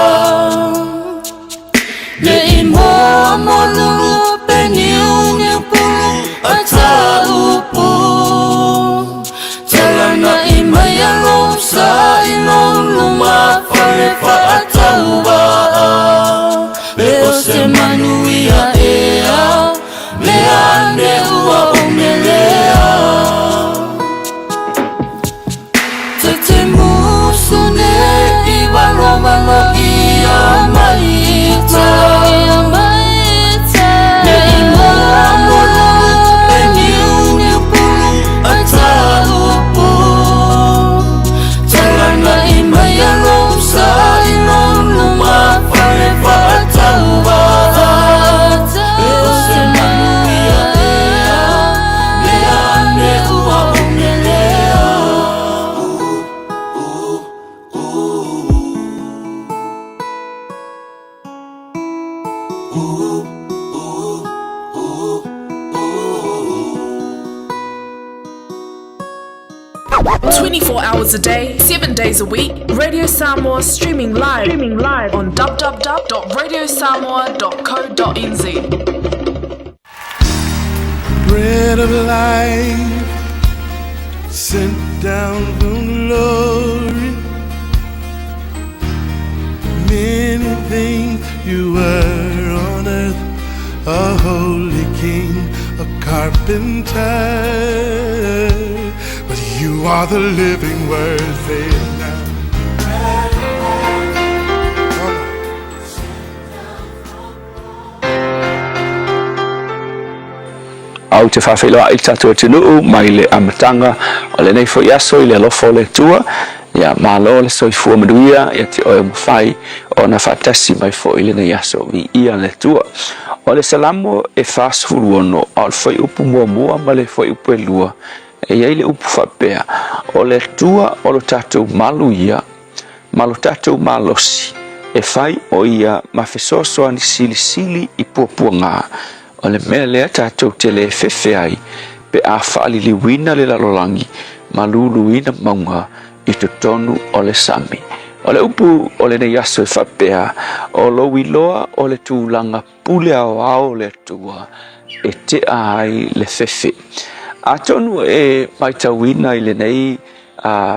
Ne i moa molulu pe niuniu pulu a ta upu Talana i mai a lou sa i lou luma fale faatauvaa Le o se manuia ea le ane ua ou melea Ta te musu ne i valovalo ia maita Ne i moa molulu pe niuniu pulu a ta upu Talana i mai a lou sa i lou luma fale faatauvaa Le o se manuia ea le ane ua ou melea. 24 hours a day, 7 days a week, Radio Samoa streaming live, streaming live on www.radiosamoa.co.nz. Bread of life sent down from glory. Many things you were on earth, a holy king, a carpenter. But you are the living word, say it now. Ou te faafeiloai i le tatou atunuu mai le amataga o lenei foi aso i le alofa o le Atua. Ia malo le soifua manuia ia te oe ua mafai ona faatasi mai foi i lenei aso. Viia le Atua. O le Salamo e 46, a o le fuaiupu muamua ma le fuaiupu e lua, e i ai le upu faapea, O le Atua o lo tatou malu ia, ma lo tatou malosi, e fai o ia ma fesoasoani silisili i puapuaga. O le mea lea tatou te le fefe ai pe a faaliliuina le lalolagi ma luluina mauga i totonu o le sami. O le upu o lenei aso e faapea, O lou iloa o le tulaga pule aoao o le Atua e tea ai le fefe. Atonu e matauina i lenei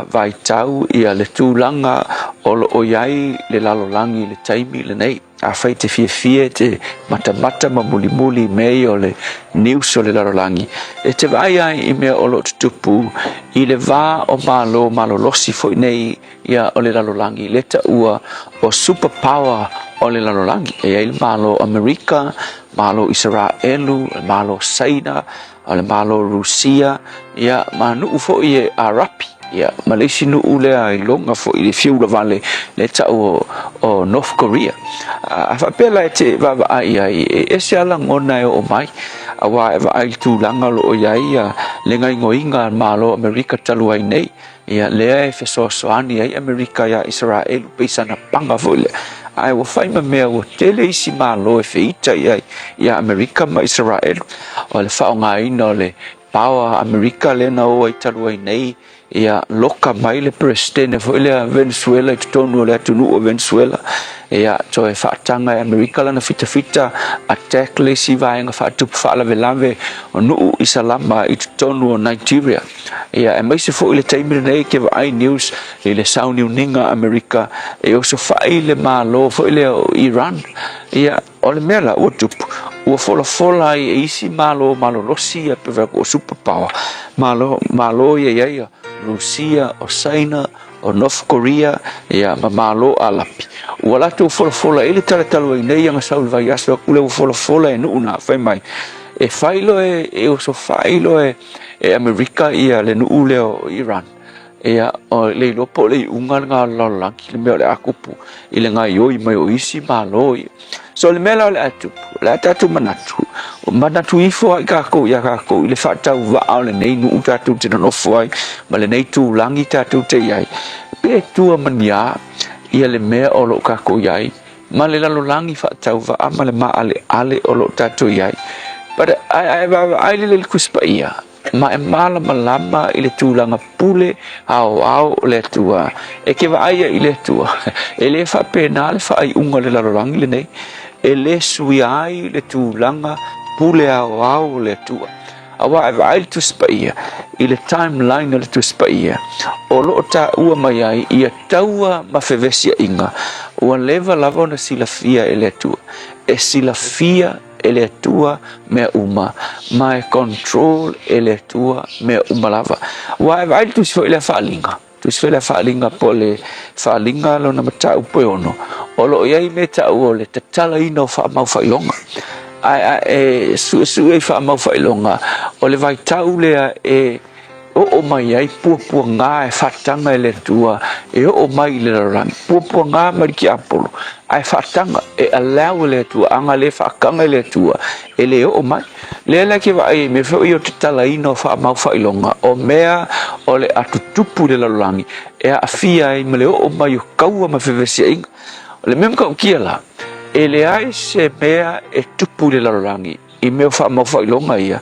vaitau ia le tulaga o lo o i ai le lalolagi i le taimi lenei. Afai e te fiafia e te matamata ma mulimuli i mea ia o le news o le lalolagi, e te vaai ai i mea o lo o tutupu i le va o Malo malolosi foi nei ia o le lalolagi, le taua o super power o le lalolagi. E i ai le Malo o Amerika, Malo o Isaraelu, le Malo o Saina, o le Malo o Rusia, ia, ma nuu foi e Arapi, ia, ma le isi nuu lea i loga foi i le fiulavale, le tau o, o North Korea. A, a faapea la e te vaavaai ai, e ese lava lagona e oo mai, auā e vaai i le tulaga o lo o i ai ia le gaoioiga a le Malo o Amerika talu ai nei, Ia, lea e fesoasoani ai Amerika iā Isaraelu, pei sana paga foi lea. Ae ua fai ma mea ua tele isi Malo e feita i ai iā Amerika ma Isaraelu. O le faaaogaina o le power a Amerika lea na o ai talu ai nei, ia loka mai le Peresetene foi lea Venezuela i totonu o le atunuu o Venezuela. Ia, toe faataga e Amerika lana fitafita, attack le isi vaega faatupu faalavelave o nuu Isalama i totonu o Nigeria. Ia, aemaise foi le taimi lenei ke vaai news i le sauniuniga a Amerika e osofai le Malo foi lea o Iran. Ia, o le mea la ua tupu, ua folafola ai e isi Malo malolosi ia pe fai atu o super power, Malo, Malo ia i ai o Rusia, o Saina, o North Korea, ia, ma Malo Alapi. Ua latou folafola i le tala talu ai nei, ia na sau i le vaiaso atu lea ua folafola e nuu na fai mai. E fai loa e, e osofai loa e, e Amerika ia le nuu lea o Iran. Ia, o le iloa po o le iuga lena o le lalolagi, le mea o le a tupu i le gaoioi mai o isi Malo ia. So o le mea la o le a tupu, o le a tatou manatu, o manatu ifo ai tatou iā tatou i le faatauvaa o lenei nuu tatou te nonofo ai ma lenei tulagi tatou te i ai, pe tua ma ni a ia le mea o lo o tatou i ai ma le lalolagi faatauvaa ma le maaleale o lo o tatou i ai. But a e vaavaai lelei i le Tusi Paia, ma e malamalama i le tulaga pule aoao o le Atua. E te vaai ai i le Atua, e le faapena le faaiuga o le lalolagi lenei, e le suia ai le tulaga pule aoao o le Atua. Aua e vaai le Tusi Paia i le timeline o le Tusi Paia, o lo o taua mai ai ia taua ma fevesiaiga ua leva lava ona silafia e le Atua. E silafia e le Atua mea uma, ma e control e le Atua mea uma lava. Aua e vaai le tusi foi lea Faaaliga, tusi foi lea Faaaliga po o le Faaaliga lona mataupu e ono, o lo o i ai mea taua o le tatalaina o faamaufailoga. Ae a e suesue i faamaufailoga, o le vaitau lea e oo mai ai puapuaga e faataga e le Atua e oo mai i le lalolagi, puapuaga mai le tiapolo, ae faataga, e allow e le Atua, a na le faataga e le Atua, e le oo mai. Lea la e te vaai ai i mea foi ia o tatalaina o faamaufailoga, o mea o le a tutupu i le lalolagi, e aafia ai ma le oo mai o kaua ma fevesiaiga. O le mea matautia la, e leai se mea e tupu i le lalolagi i mea o faamaufailoga ia,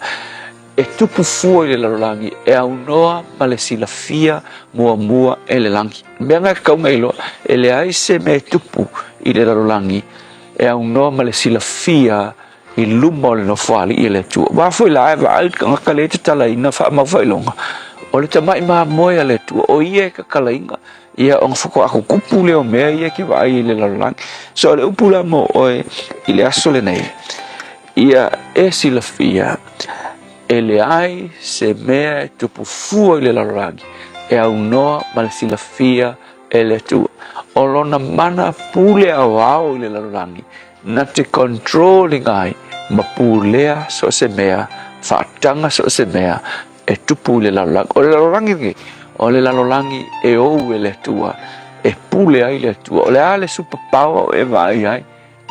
E tupu fua i le lalolagi e aunoa ma le silafia muamua e le lagi. O le mea lena e tatau ona iloa, e leai se mea e tupu i le lalolagi e aunoa ma le silafia i luma o le Nofoalii e le Atua. Aua foi la e vaai le tagata lea e tatalaina faamaufailoga, o le tamai mamoe a le Atua, o ia e tatalaina, ia ona faatoa tutupu lea o mea ia e te vaai i le lalolagi. So o le upu la mo oe i le aso lenei, Ia e silafia, e leai se mea e tupu fua i le lalolagi e aunoa ma le silafia e le Atua. O lona mana pule aoao i le lalolagi na te control ina ai ma pulea so o se mea, faataga so o se mea e tupu i le lalolagi. O le lalolagi lenei, o le lalolagi e ou e le Atua, e pule ai le Atua. O le a le super power o e vaai ai?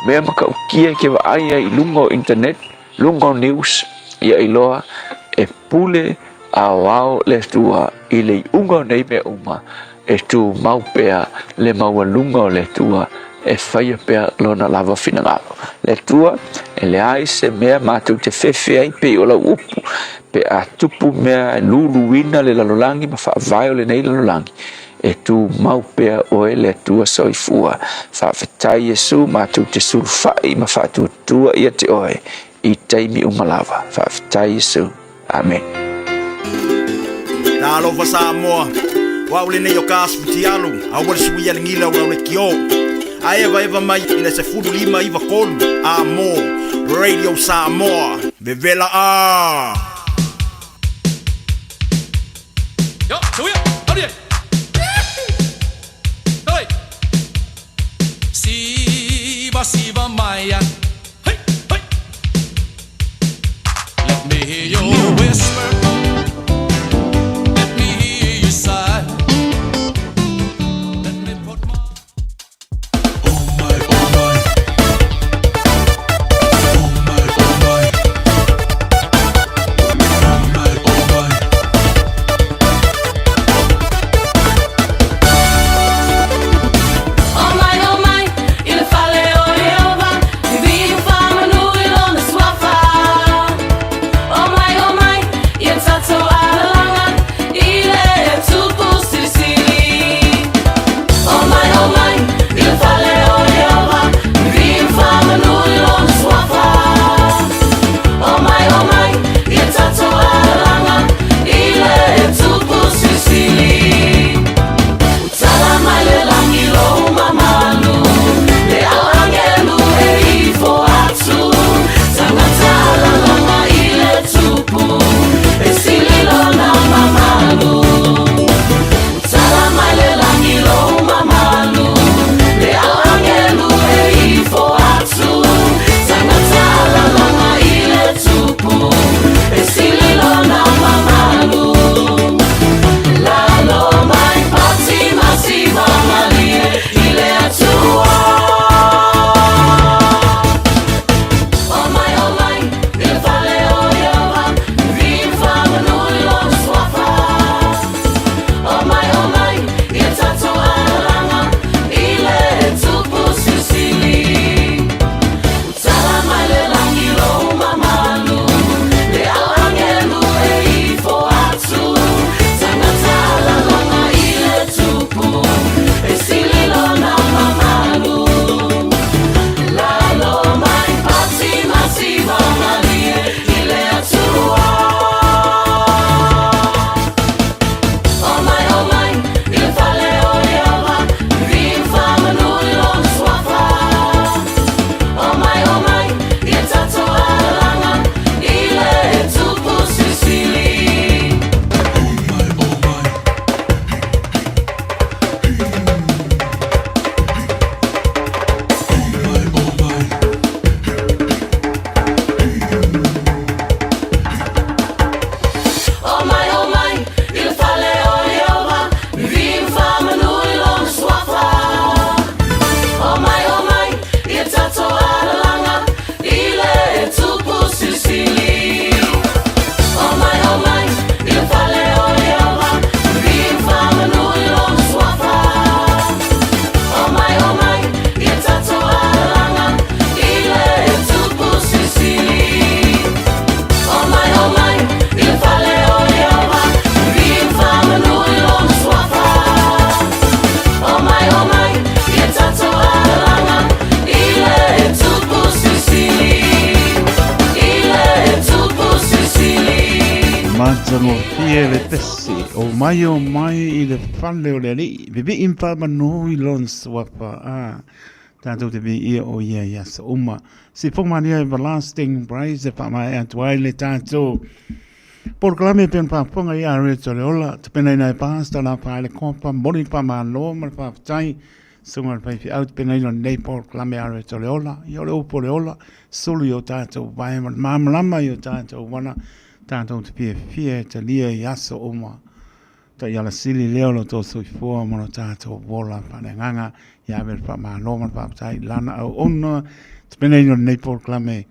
Mea matautia e te vaai ai i luga o internet, luga o news, ia iloa e pule aoao le Atua i le iuga o nei mea uma, e tumau pea le maualuga o le Atua e faia pea Lona lava finagalo. Le Atua, e leai se mea matou te fefe ai pei o lau upu, pe a tupu mea e luluina le lalolagi ma faavae o lenei lalolagi, E tumau pea oe le Atua soifua. Faafetai Iesu matou te sulufai ma faatuatua ia te oe i taimi uma lava. Faafetai Iesu. Amen. Talofa Samoa, o au lenei o ka asu fitialu, aua le suia le gila o le kio. A evaeva mai i le 15 93 a mo Radio Samoa. Vevela a! Siva, siva maya. Hey, hey. Let me hear your whisper. Let me hear you sigh. Let me put my Oh my, oh my. Oh my, oh my. Oh my, oh my. O mai, o mai, i le fale o Ieova, Matagofie le pesi o mai o mai i le fale o le alii, vivii ma faamanu i lona suafa, a tatou te viia o ia i aso uma. Sifoga Maria Everlasting Praise e faamaea atu ai le tatou polokalame pei ona faafofoga i Aret o le Ola, tapenaina e Pastor Rafaele Kopa, momoli le faamalo ma le faafetai Susuga i le Faifeau tapenaina o lenei polokalame Aret o le Ola. Ia o le upu o le ola, sulu i o tatou vae ma le malamalama i o tatou vala, tatou te fiafia e talia i aso uma. Taiala sili lea o lo outou soifua ma lo tatou ola faaleagaga. Ia ave le faamalo ma le faafetai i lana auauna tapenaina o lenei polokalame i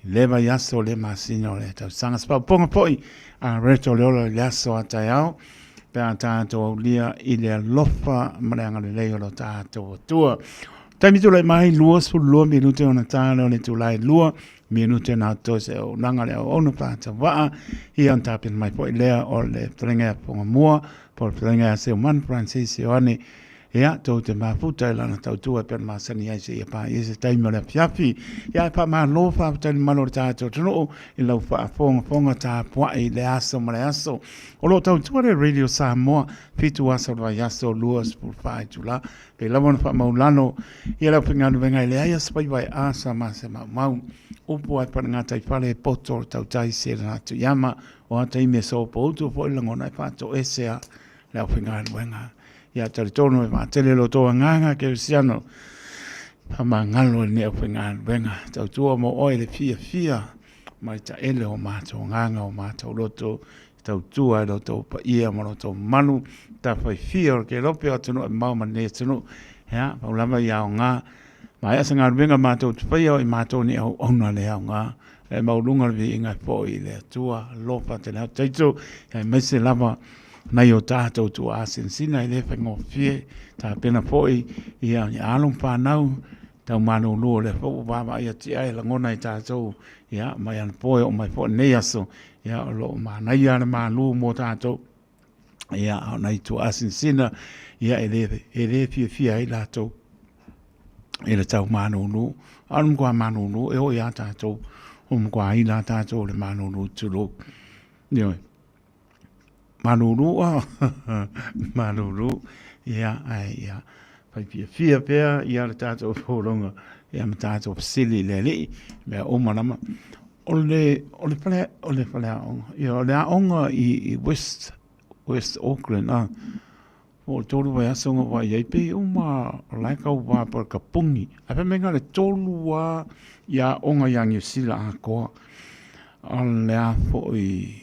le vaiaso, le masina o le tausaga. Se faaopoopoga foi a Reto le Ola i le aso a taeao pe a tatou aulia i le alofa ma le agalelei o lo tatou Atua. Taimi tulai mai 22 minute ona ta lea o le itula e 2 minute na toe se auaunaga le auauna faatauaa ia ona tapena mai foi lea o le fetalaiga ia Fofogamua po o le fetalaiga ia Seumanu Francis Ioane. Ia, tou te mafuta i lana tautua e pei ona masani ai seia paia se taimi o le afiafi. Ia, e faamalo faafetai i le mamalu o le tatou atunuu i lau faafogafoga tapuai i le aso ma le aso. O lo o tautua le Radio Samoa, 7 aso o le vaiaso, 24 itula. Pei lava ona faamaulalo ia le aufaigaluega e leai aso faiva e asa ma se maumau. Upu ai falegataifale e poto o le tautai se lana atu iama o a taimi e sopoutu foi le lagona e faatoese a le aufaigaluega. Ia talitonu e vaatele lo outou agaga kerisiano faamagalo i lenei aufaigaluega. Tautua mo oe le fiafia mai taele o matou agaga o matou loto tautua i lo outou paia ma lo outou mamalu tafaifia o le kelope o atunuu e mamao ma lenei atunuu. Ia, pau lava ia aoga. Maea se galuega matou te faia o i matou ni auauna le aoga. E maualuga le viiga e foi i le Atua, alofa tele atu taito, aemaise lava nai o tatou tuaa sinasina e le faigofie, tapena foi ia alo ma fanau tau malolo o lea foi ua vaavaai atu i ai e lagona e tatou ia mai anapo e oo mai foi i lenei aso, ia o lo o manaia le malu mo tatou. Ia, a o nai tuaa sinasina, ia e le, e le fiafia ai latou i le tau malulu. A o le matua malulu e oo ia tatou, ua matua ila lava tatou i le malulu tulou. Ioe. Malulu a, malulu, ia, ae ia, fai fiafia pea ia le tatou folauga, ia ma tatou fesili i le Alii, mea uma lava. O le, o le fale, o le faleaoga, ia, o le aoga i, i West, West Auckland, a, po o le tolu vaiaso na ou vaai ai, pei uma o la e tauva po o le kapuni. Ae fai mai na o le tolu lava ia aoga ia Niu Sila atoa. O le a foi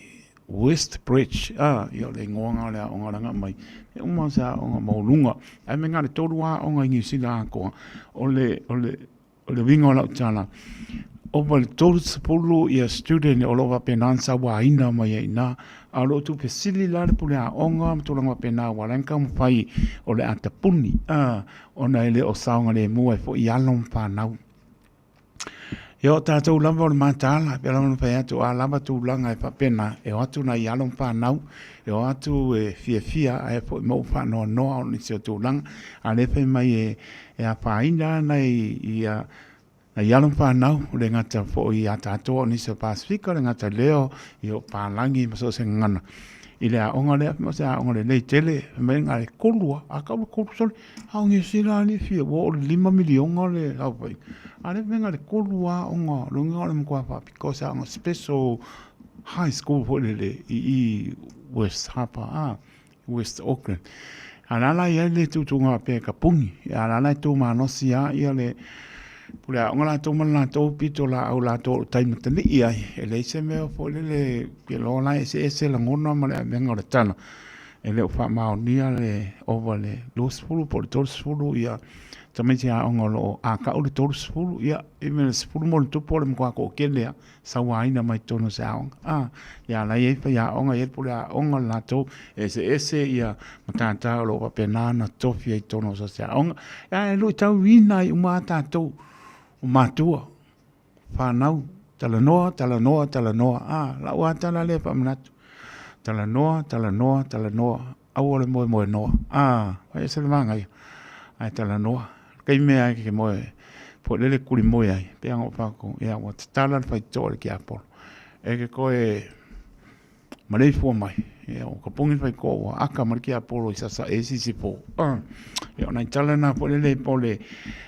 West Bridge, a, ia o le igoa lena o le aoga la na aumai. E uma o se aoga maualuga. Ae fai mai na o le tolu lava aoga i Niu Sila atoa. O le, o le, O le uiga o lau tala, ova i le 30 ia student o lo o faapena ona sauaina mai ai i ina. A o lo o tuufesili la le pule aoga ma tulaga faapena aua o la e na taumafai o le a tapuni ona e le o saogalemu ai foi i alo ma fanau. Ia o tatou lava o le mataala, e pei lava ona fai atu, a lava tulaga e faapena, e o atu nai alo ma fanau, e o atu e fiafia ae foi ma ou faanoanoa ona o nisi o tulaga. A o lea e fai mai e E afaina ana i nai alo ma fanau, le gata foi ia tatou o nisi o Pasefika, le gata lea i o palagi ma so o se gagana. I le aoga lea, o se aoga lelei tele, fai mai na o le tolu lava, a tau le tolu sole, a o Niu Sila alii e fia, ua oo i le lima miliona le aofaiga. A o lea fai mai na o le tolu lava aoga, o lona uiga o le matua faapitoa, se aoga special high school foi lele i West Harbour. West Auckland. A o la la e i ai le tuutuuga faapea e tapuni, a o la la e tu malosi lava ia le pule aoga latou ma le latou pitolaau latou o lo o taimatalii ai, e leai se mea foi lele, ou te iloa la e eseese lagona ma le avega o le tala, e le o faamaonia le ova i le 20 po o le 30 ia tamaiti aoga o lo o, a tau le 30, ia, i le 10 ma ona tupu o le matua toatele lava. sauaina mai totonu o se aoga. A, ia la e i ai faiaoga, e i ai le pule aoga le latou, e eseese ia matata o lo o faapena ona tofi ai i totonu o so o se aoga. Ae luitauina ai uma lava tatou o matua, fanau, talanoa, talanoa, talanoa. A, lau lava tala lea e faamanatu, talanoa, talanoa, talanoa, aua le moemoenoa. A, e ese le manaia, ae talanoa. Kai mea e ke moe, po lele kuli moe ai, pe anga o pako, ia ua tatala le faitotoa i le tiapolo. E ke koe maleifua mai, ia, o ka pogi faikoa ua aka ma le tiapolo i sasae i sisifo. Ia, o nai tala na foi lele po o le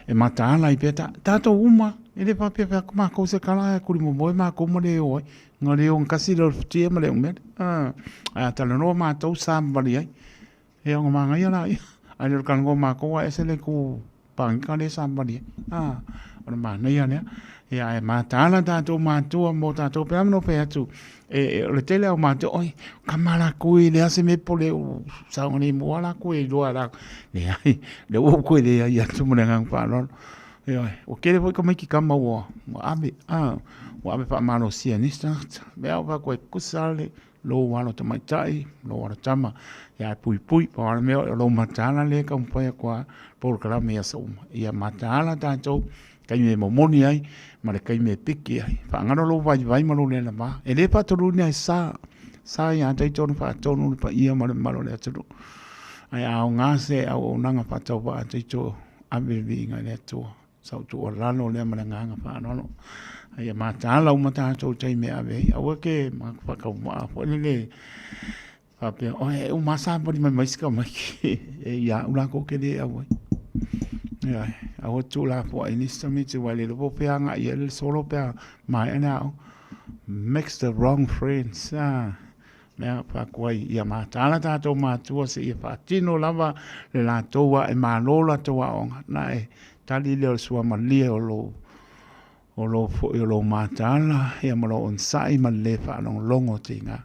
e mataala ai pea ta, tatou uma, e le faapea fai atu makou se kala ae kuli momoe makou ma le o ai. Na le ogakasi lea o le futia ma le umele. Ae a talanoa matou sa ma vali ai, ia ona manaia laia. Ae le o le talanoa matou ae ese le itu pagika lea sa ma vali ai. O le manaia lea. Ia ae mataala tatou matua mo tatou pe a ma fai atu e, o le tele au matua, oi, kama lakou e leai se mea po le saogalemu lava lakou e iloa e lakou. Leai, lea ua ou toe leai atu ma le agaga faaaloalo. Ioe, ua tele foi tamaiti tama ua ave, ua ave faamalosia e nisi tagata. Mea ua fai atu e tutusa lava lou alo tamaitai, lou alo tama, ia e puipui. Pau lava le mea o lou mataala lea e taumafai atu lava polokalame i aso uma. Ia mataala tatou i taimi e momoli ai ma le taimi e piki ai. Faagalo lou vaivai ma lou le lava. E le faatoluina e sa, sa ia te ia ona faatonu le paia ma le mamalu o le atunuu. Ae a aoga se auaunaga faatauvaa a tatou ave le viiga i le Atua. Sa ou tuualalo lea ma le agaga faaaloalo. A ia mataala uma tatou i taimi e ave ai. Aua ke faatauvaa foi lele faapea, oi e uma lava savali mai ma isi tamaiti e ia au latou te le auai. Ioe, aua te tuulafoai i nisi tamaiti aua e le iloa po o fea agai i ai le solo pe a maea le aoga. Mix the wrong friends. Ah. Mea fai atu ai, ia mataala tatou matua seia faatino lava le latou ae malo latou aoga, na e tali lea o le suamalie o lou o lou foi o lou mataala ia ma lou onosai ma le le faalogologo o tiga.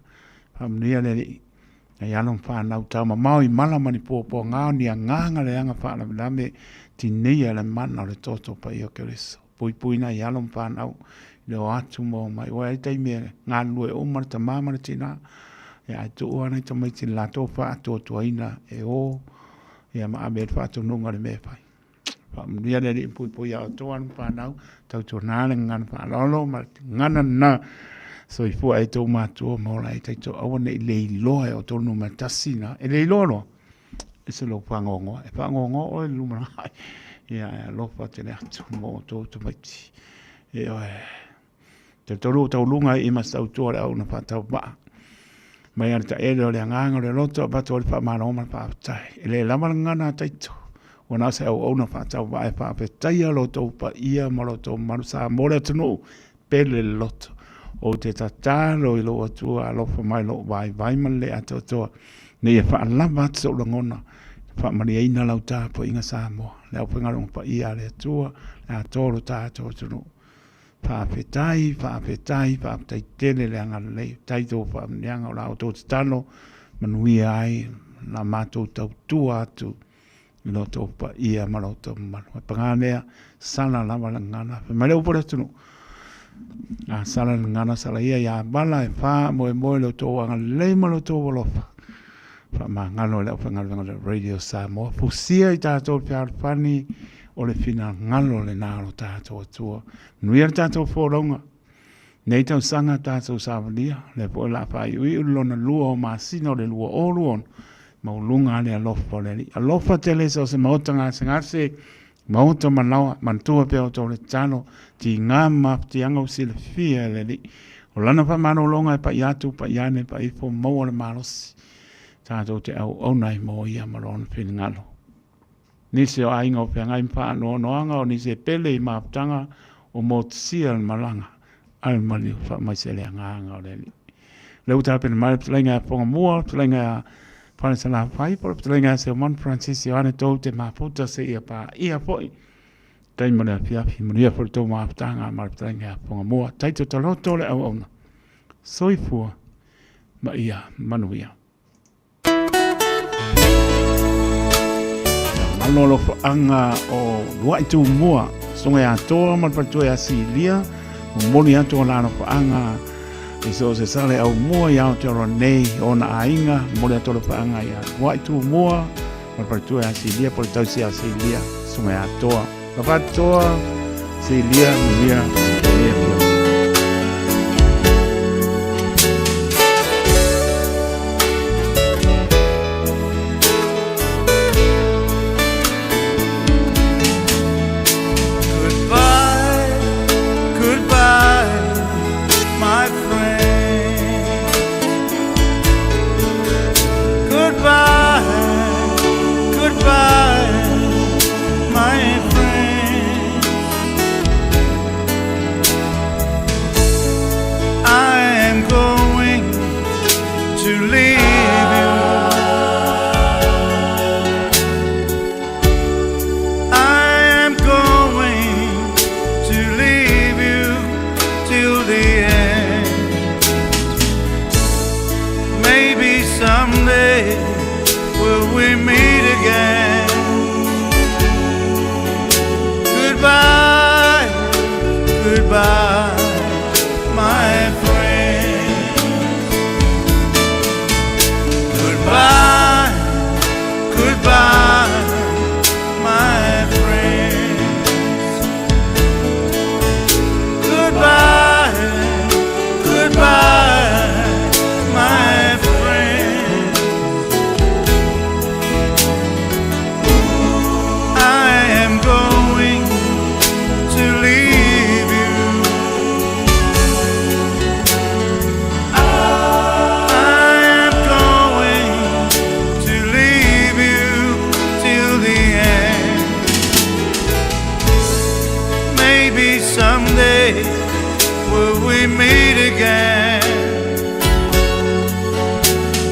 Faamanuia le Alii nai alo ma fanau taumamao i mala ma ni puapuaga o ni agaga leaga faalavelave tineia le mana o le toto paia o Keriso. Puipui nai alo ma fanau i le o atu ma o mai. Ua i ai taimi e galulue uma le tama ma le tina, ia ae tuu lava nai tamaiti i le latou faatuatuaina e o ia ma ave ai le faatonuga i le mea e fai. Faamanuia le Alii ma puipui ia outou alo ma fanau, tautuana le gagana faaaloalo ma le gagana lena soifua ai outou matua ma ola ai tatou aua ne i le iloa e outou le numera tasi na. E le iloa loa, ese lou fagoagoa. E fagoagoa oe i le lumanai. Ia, e alofa tele atu mo outou tamaiti. Ioe. Talitonu ua tauluga i ma se tautua le auauna faatauvaa. Mai a le taele o le agaga o le loto avatu ai le faamalo ma le faafetai. E le lava le gagana a Taito. Ua na o se auauna faatauvaa e faafetaia lo outou paia ma lo outou mamalu Samoa le atunuu pele le loto. Ou te tatalo i lou Atua alofa mai lou vaivai ma le le atoatoa, ina ia faalava atu sou lagona, faamalieina lau tapuaiga Samoa, le aufaigaluega paia a le Atua, le atoa o lo tatou atunuu. Faafetai, faafetai, faafetai tele le agalelei. Faafetai i tou faamanuiaga o la outou tatalo, manuia ai la matou tautua atu i lo outou paia ma lo outou mamalu. E paga lea, sala lava le gagana. Fai mai le upu a le atunuu, a sala le gagana, sala ia ia vala e faamoemoe lo outou agalelei ma lo outou alofa. Faamagalo i le aufaigaluega o le Radio Samoa. Fusia i tatou le fealofani o le finagalo lena o lo tatou Atua. Manuia le tatou folauga. Nei tausaga tatou savalia, lea foi o le a faaiuiu le lona lua o masina o le 2026, maualuga le alofa o le Alii. Alofa tele so o se maota gasegase, maota manaoa, manatua pea outou le tatalo, tiga ma mafatiaga ua silafia e le Alii. O lana faamalologa e pai atu, pai ane, pai ifo, maua le malosi. Tatou te auauna ai mo ia ma lona finagalo. Nisi o aiga o feagai ma faanoanoaga o nisi e pele i mafutaga o motusia le malaga a le maliu faamaise le agaga o le Alii. O lea ua tapena mai le fetalaiga ia Fogamua, le fetalaiga ia Falesalafai po o le fetalaiga ia Seumanu Francis Ioane tou te mafuta seia paia foi taimi o le afiafi. Manuia foi le tou mafutaga ma le fetalaiga ia Fogamua. Taito taloto le auauna. Soifua ma ia manuia. Malo alofaga o Luai Tumua, Susuga ia Toa ma le faletua ia Silia, momoli atu o la alofaaga i so o se sale aumua i Aotearoa nei, ona aiga, momoli atu alofaaga ia Luai Tumua ma le faletua ia Silia, po le tausi ia Silia, Susuga ia Toa. Alofa atu Toa, Silia, manuia, manuia pia. Goodbye, goodbye, my friend. someday will we meet again.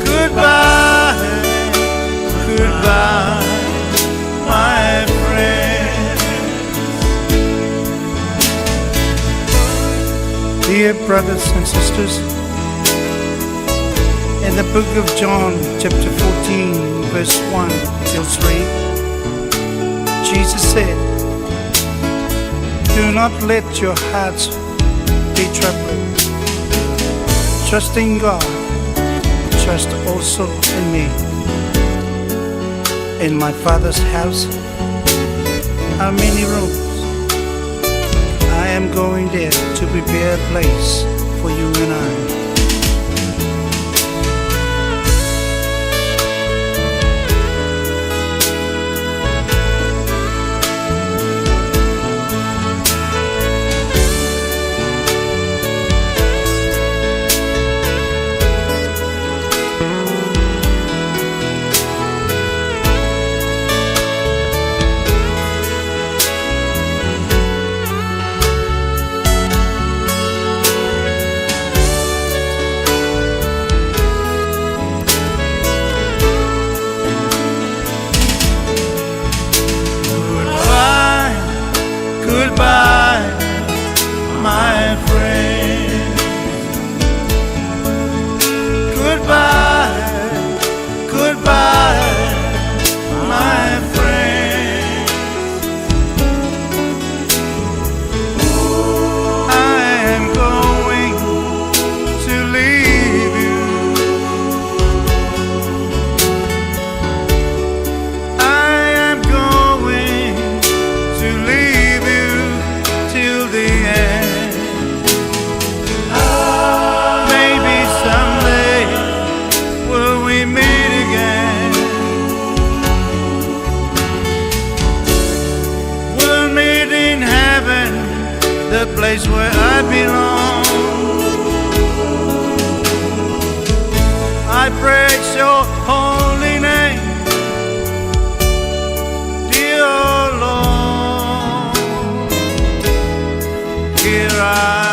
Goodbye, goodbye, my friend. Dear brothers and sisters, in the book of John, chapter 14, verse 1 till 3, Jesus said, Do not let your hearts be troubled. Trust in God, trust also in me. In my Father's house are many rooms. I am going there to prepare a place for you and I. Goodbye, goodbye, my friend. Goodbye, goodbye, my friend. I am going to leave you. I am going to leave you till the end. Maybe someday will we meet again. We'll meet in heaven, the place where I belong. I praise your holy name, dear Lord. Here I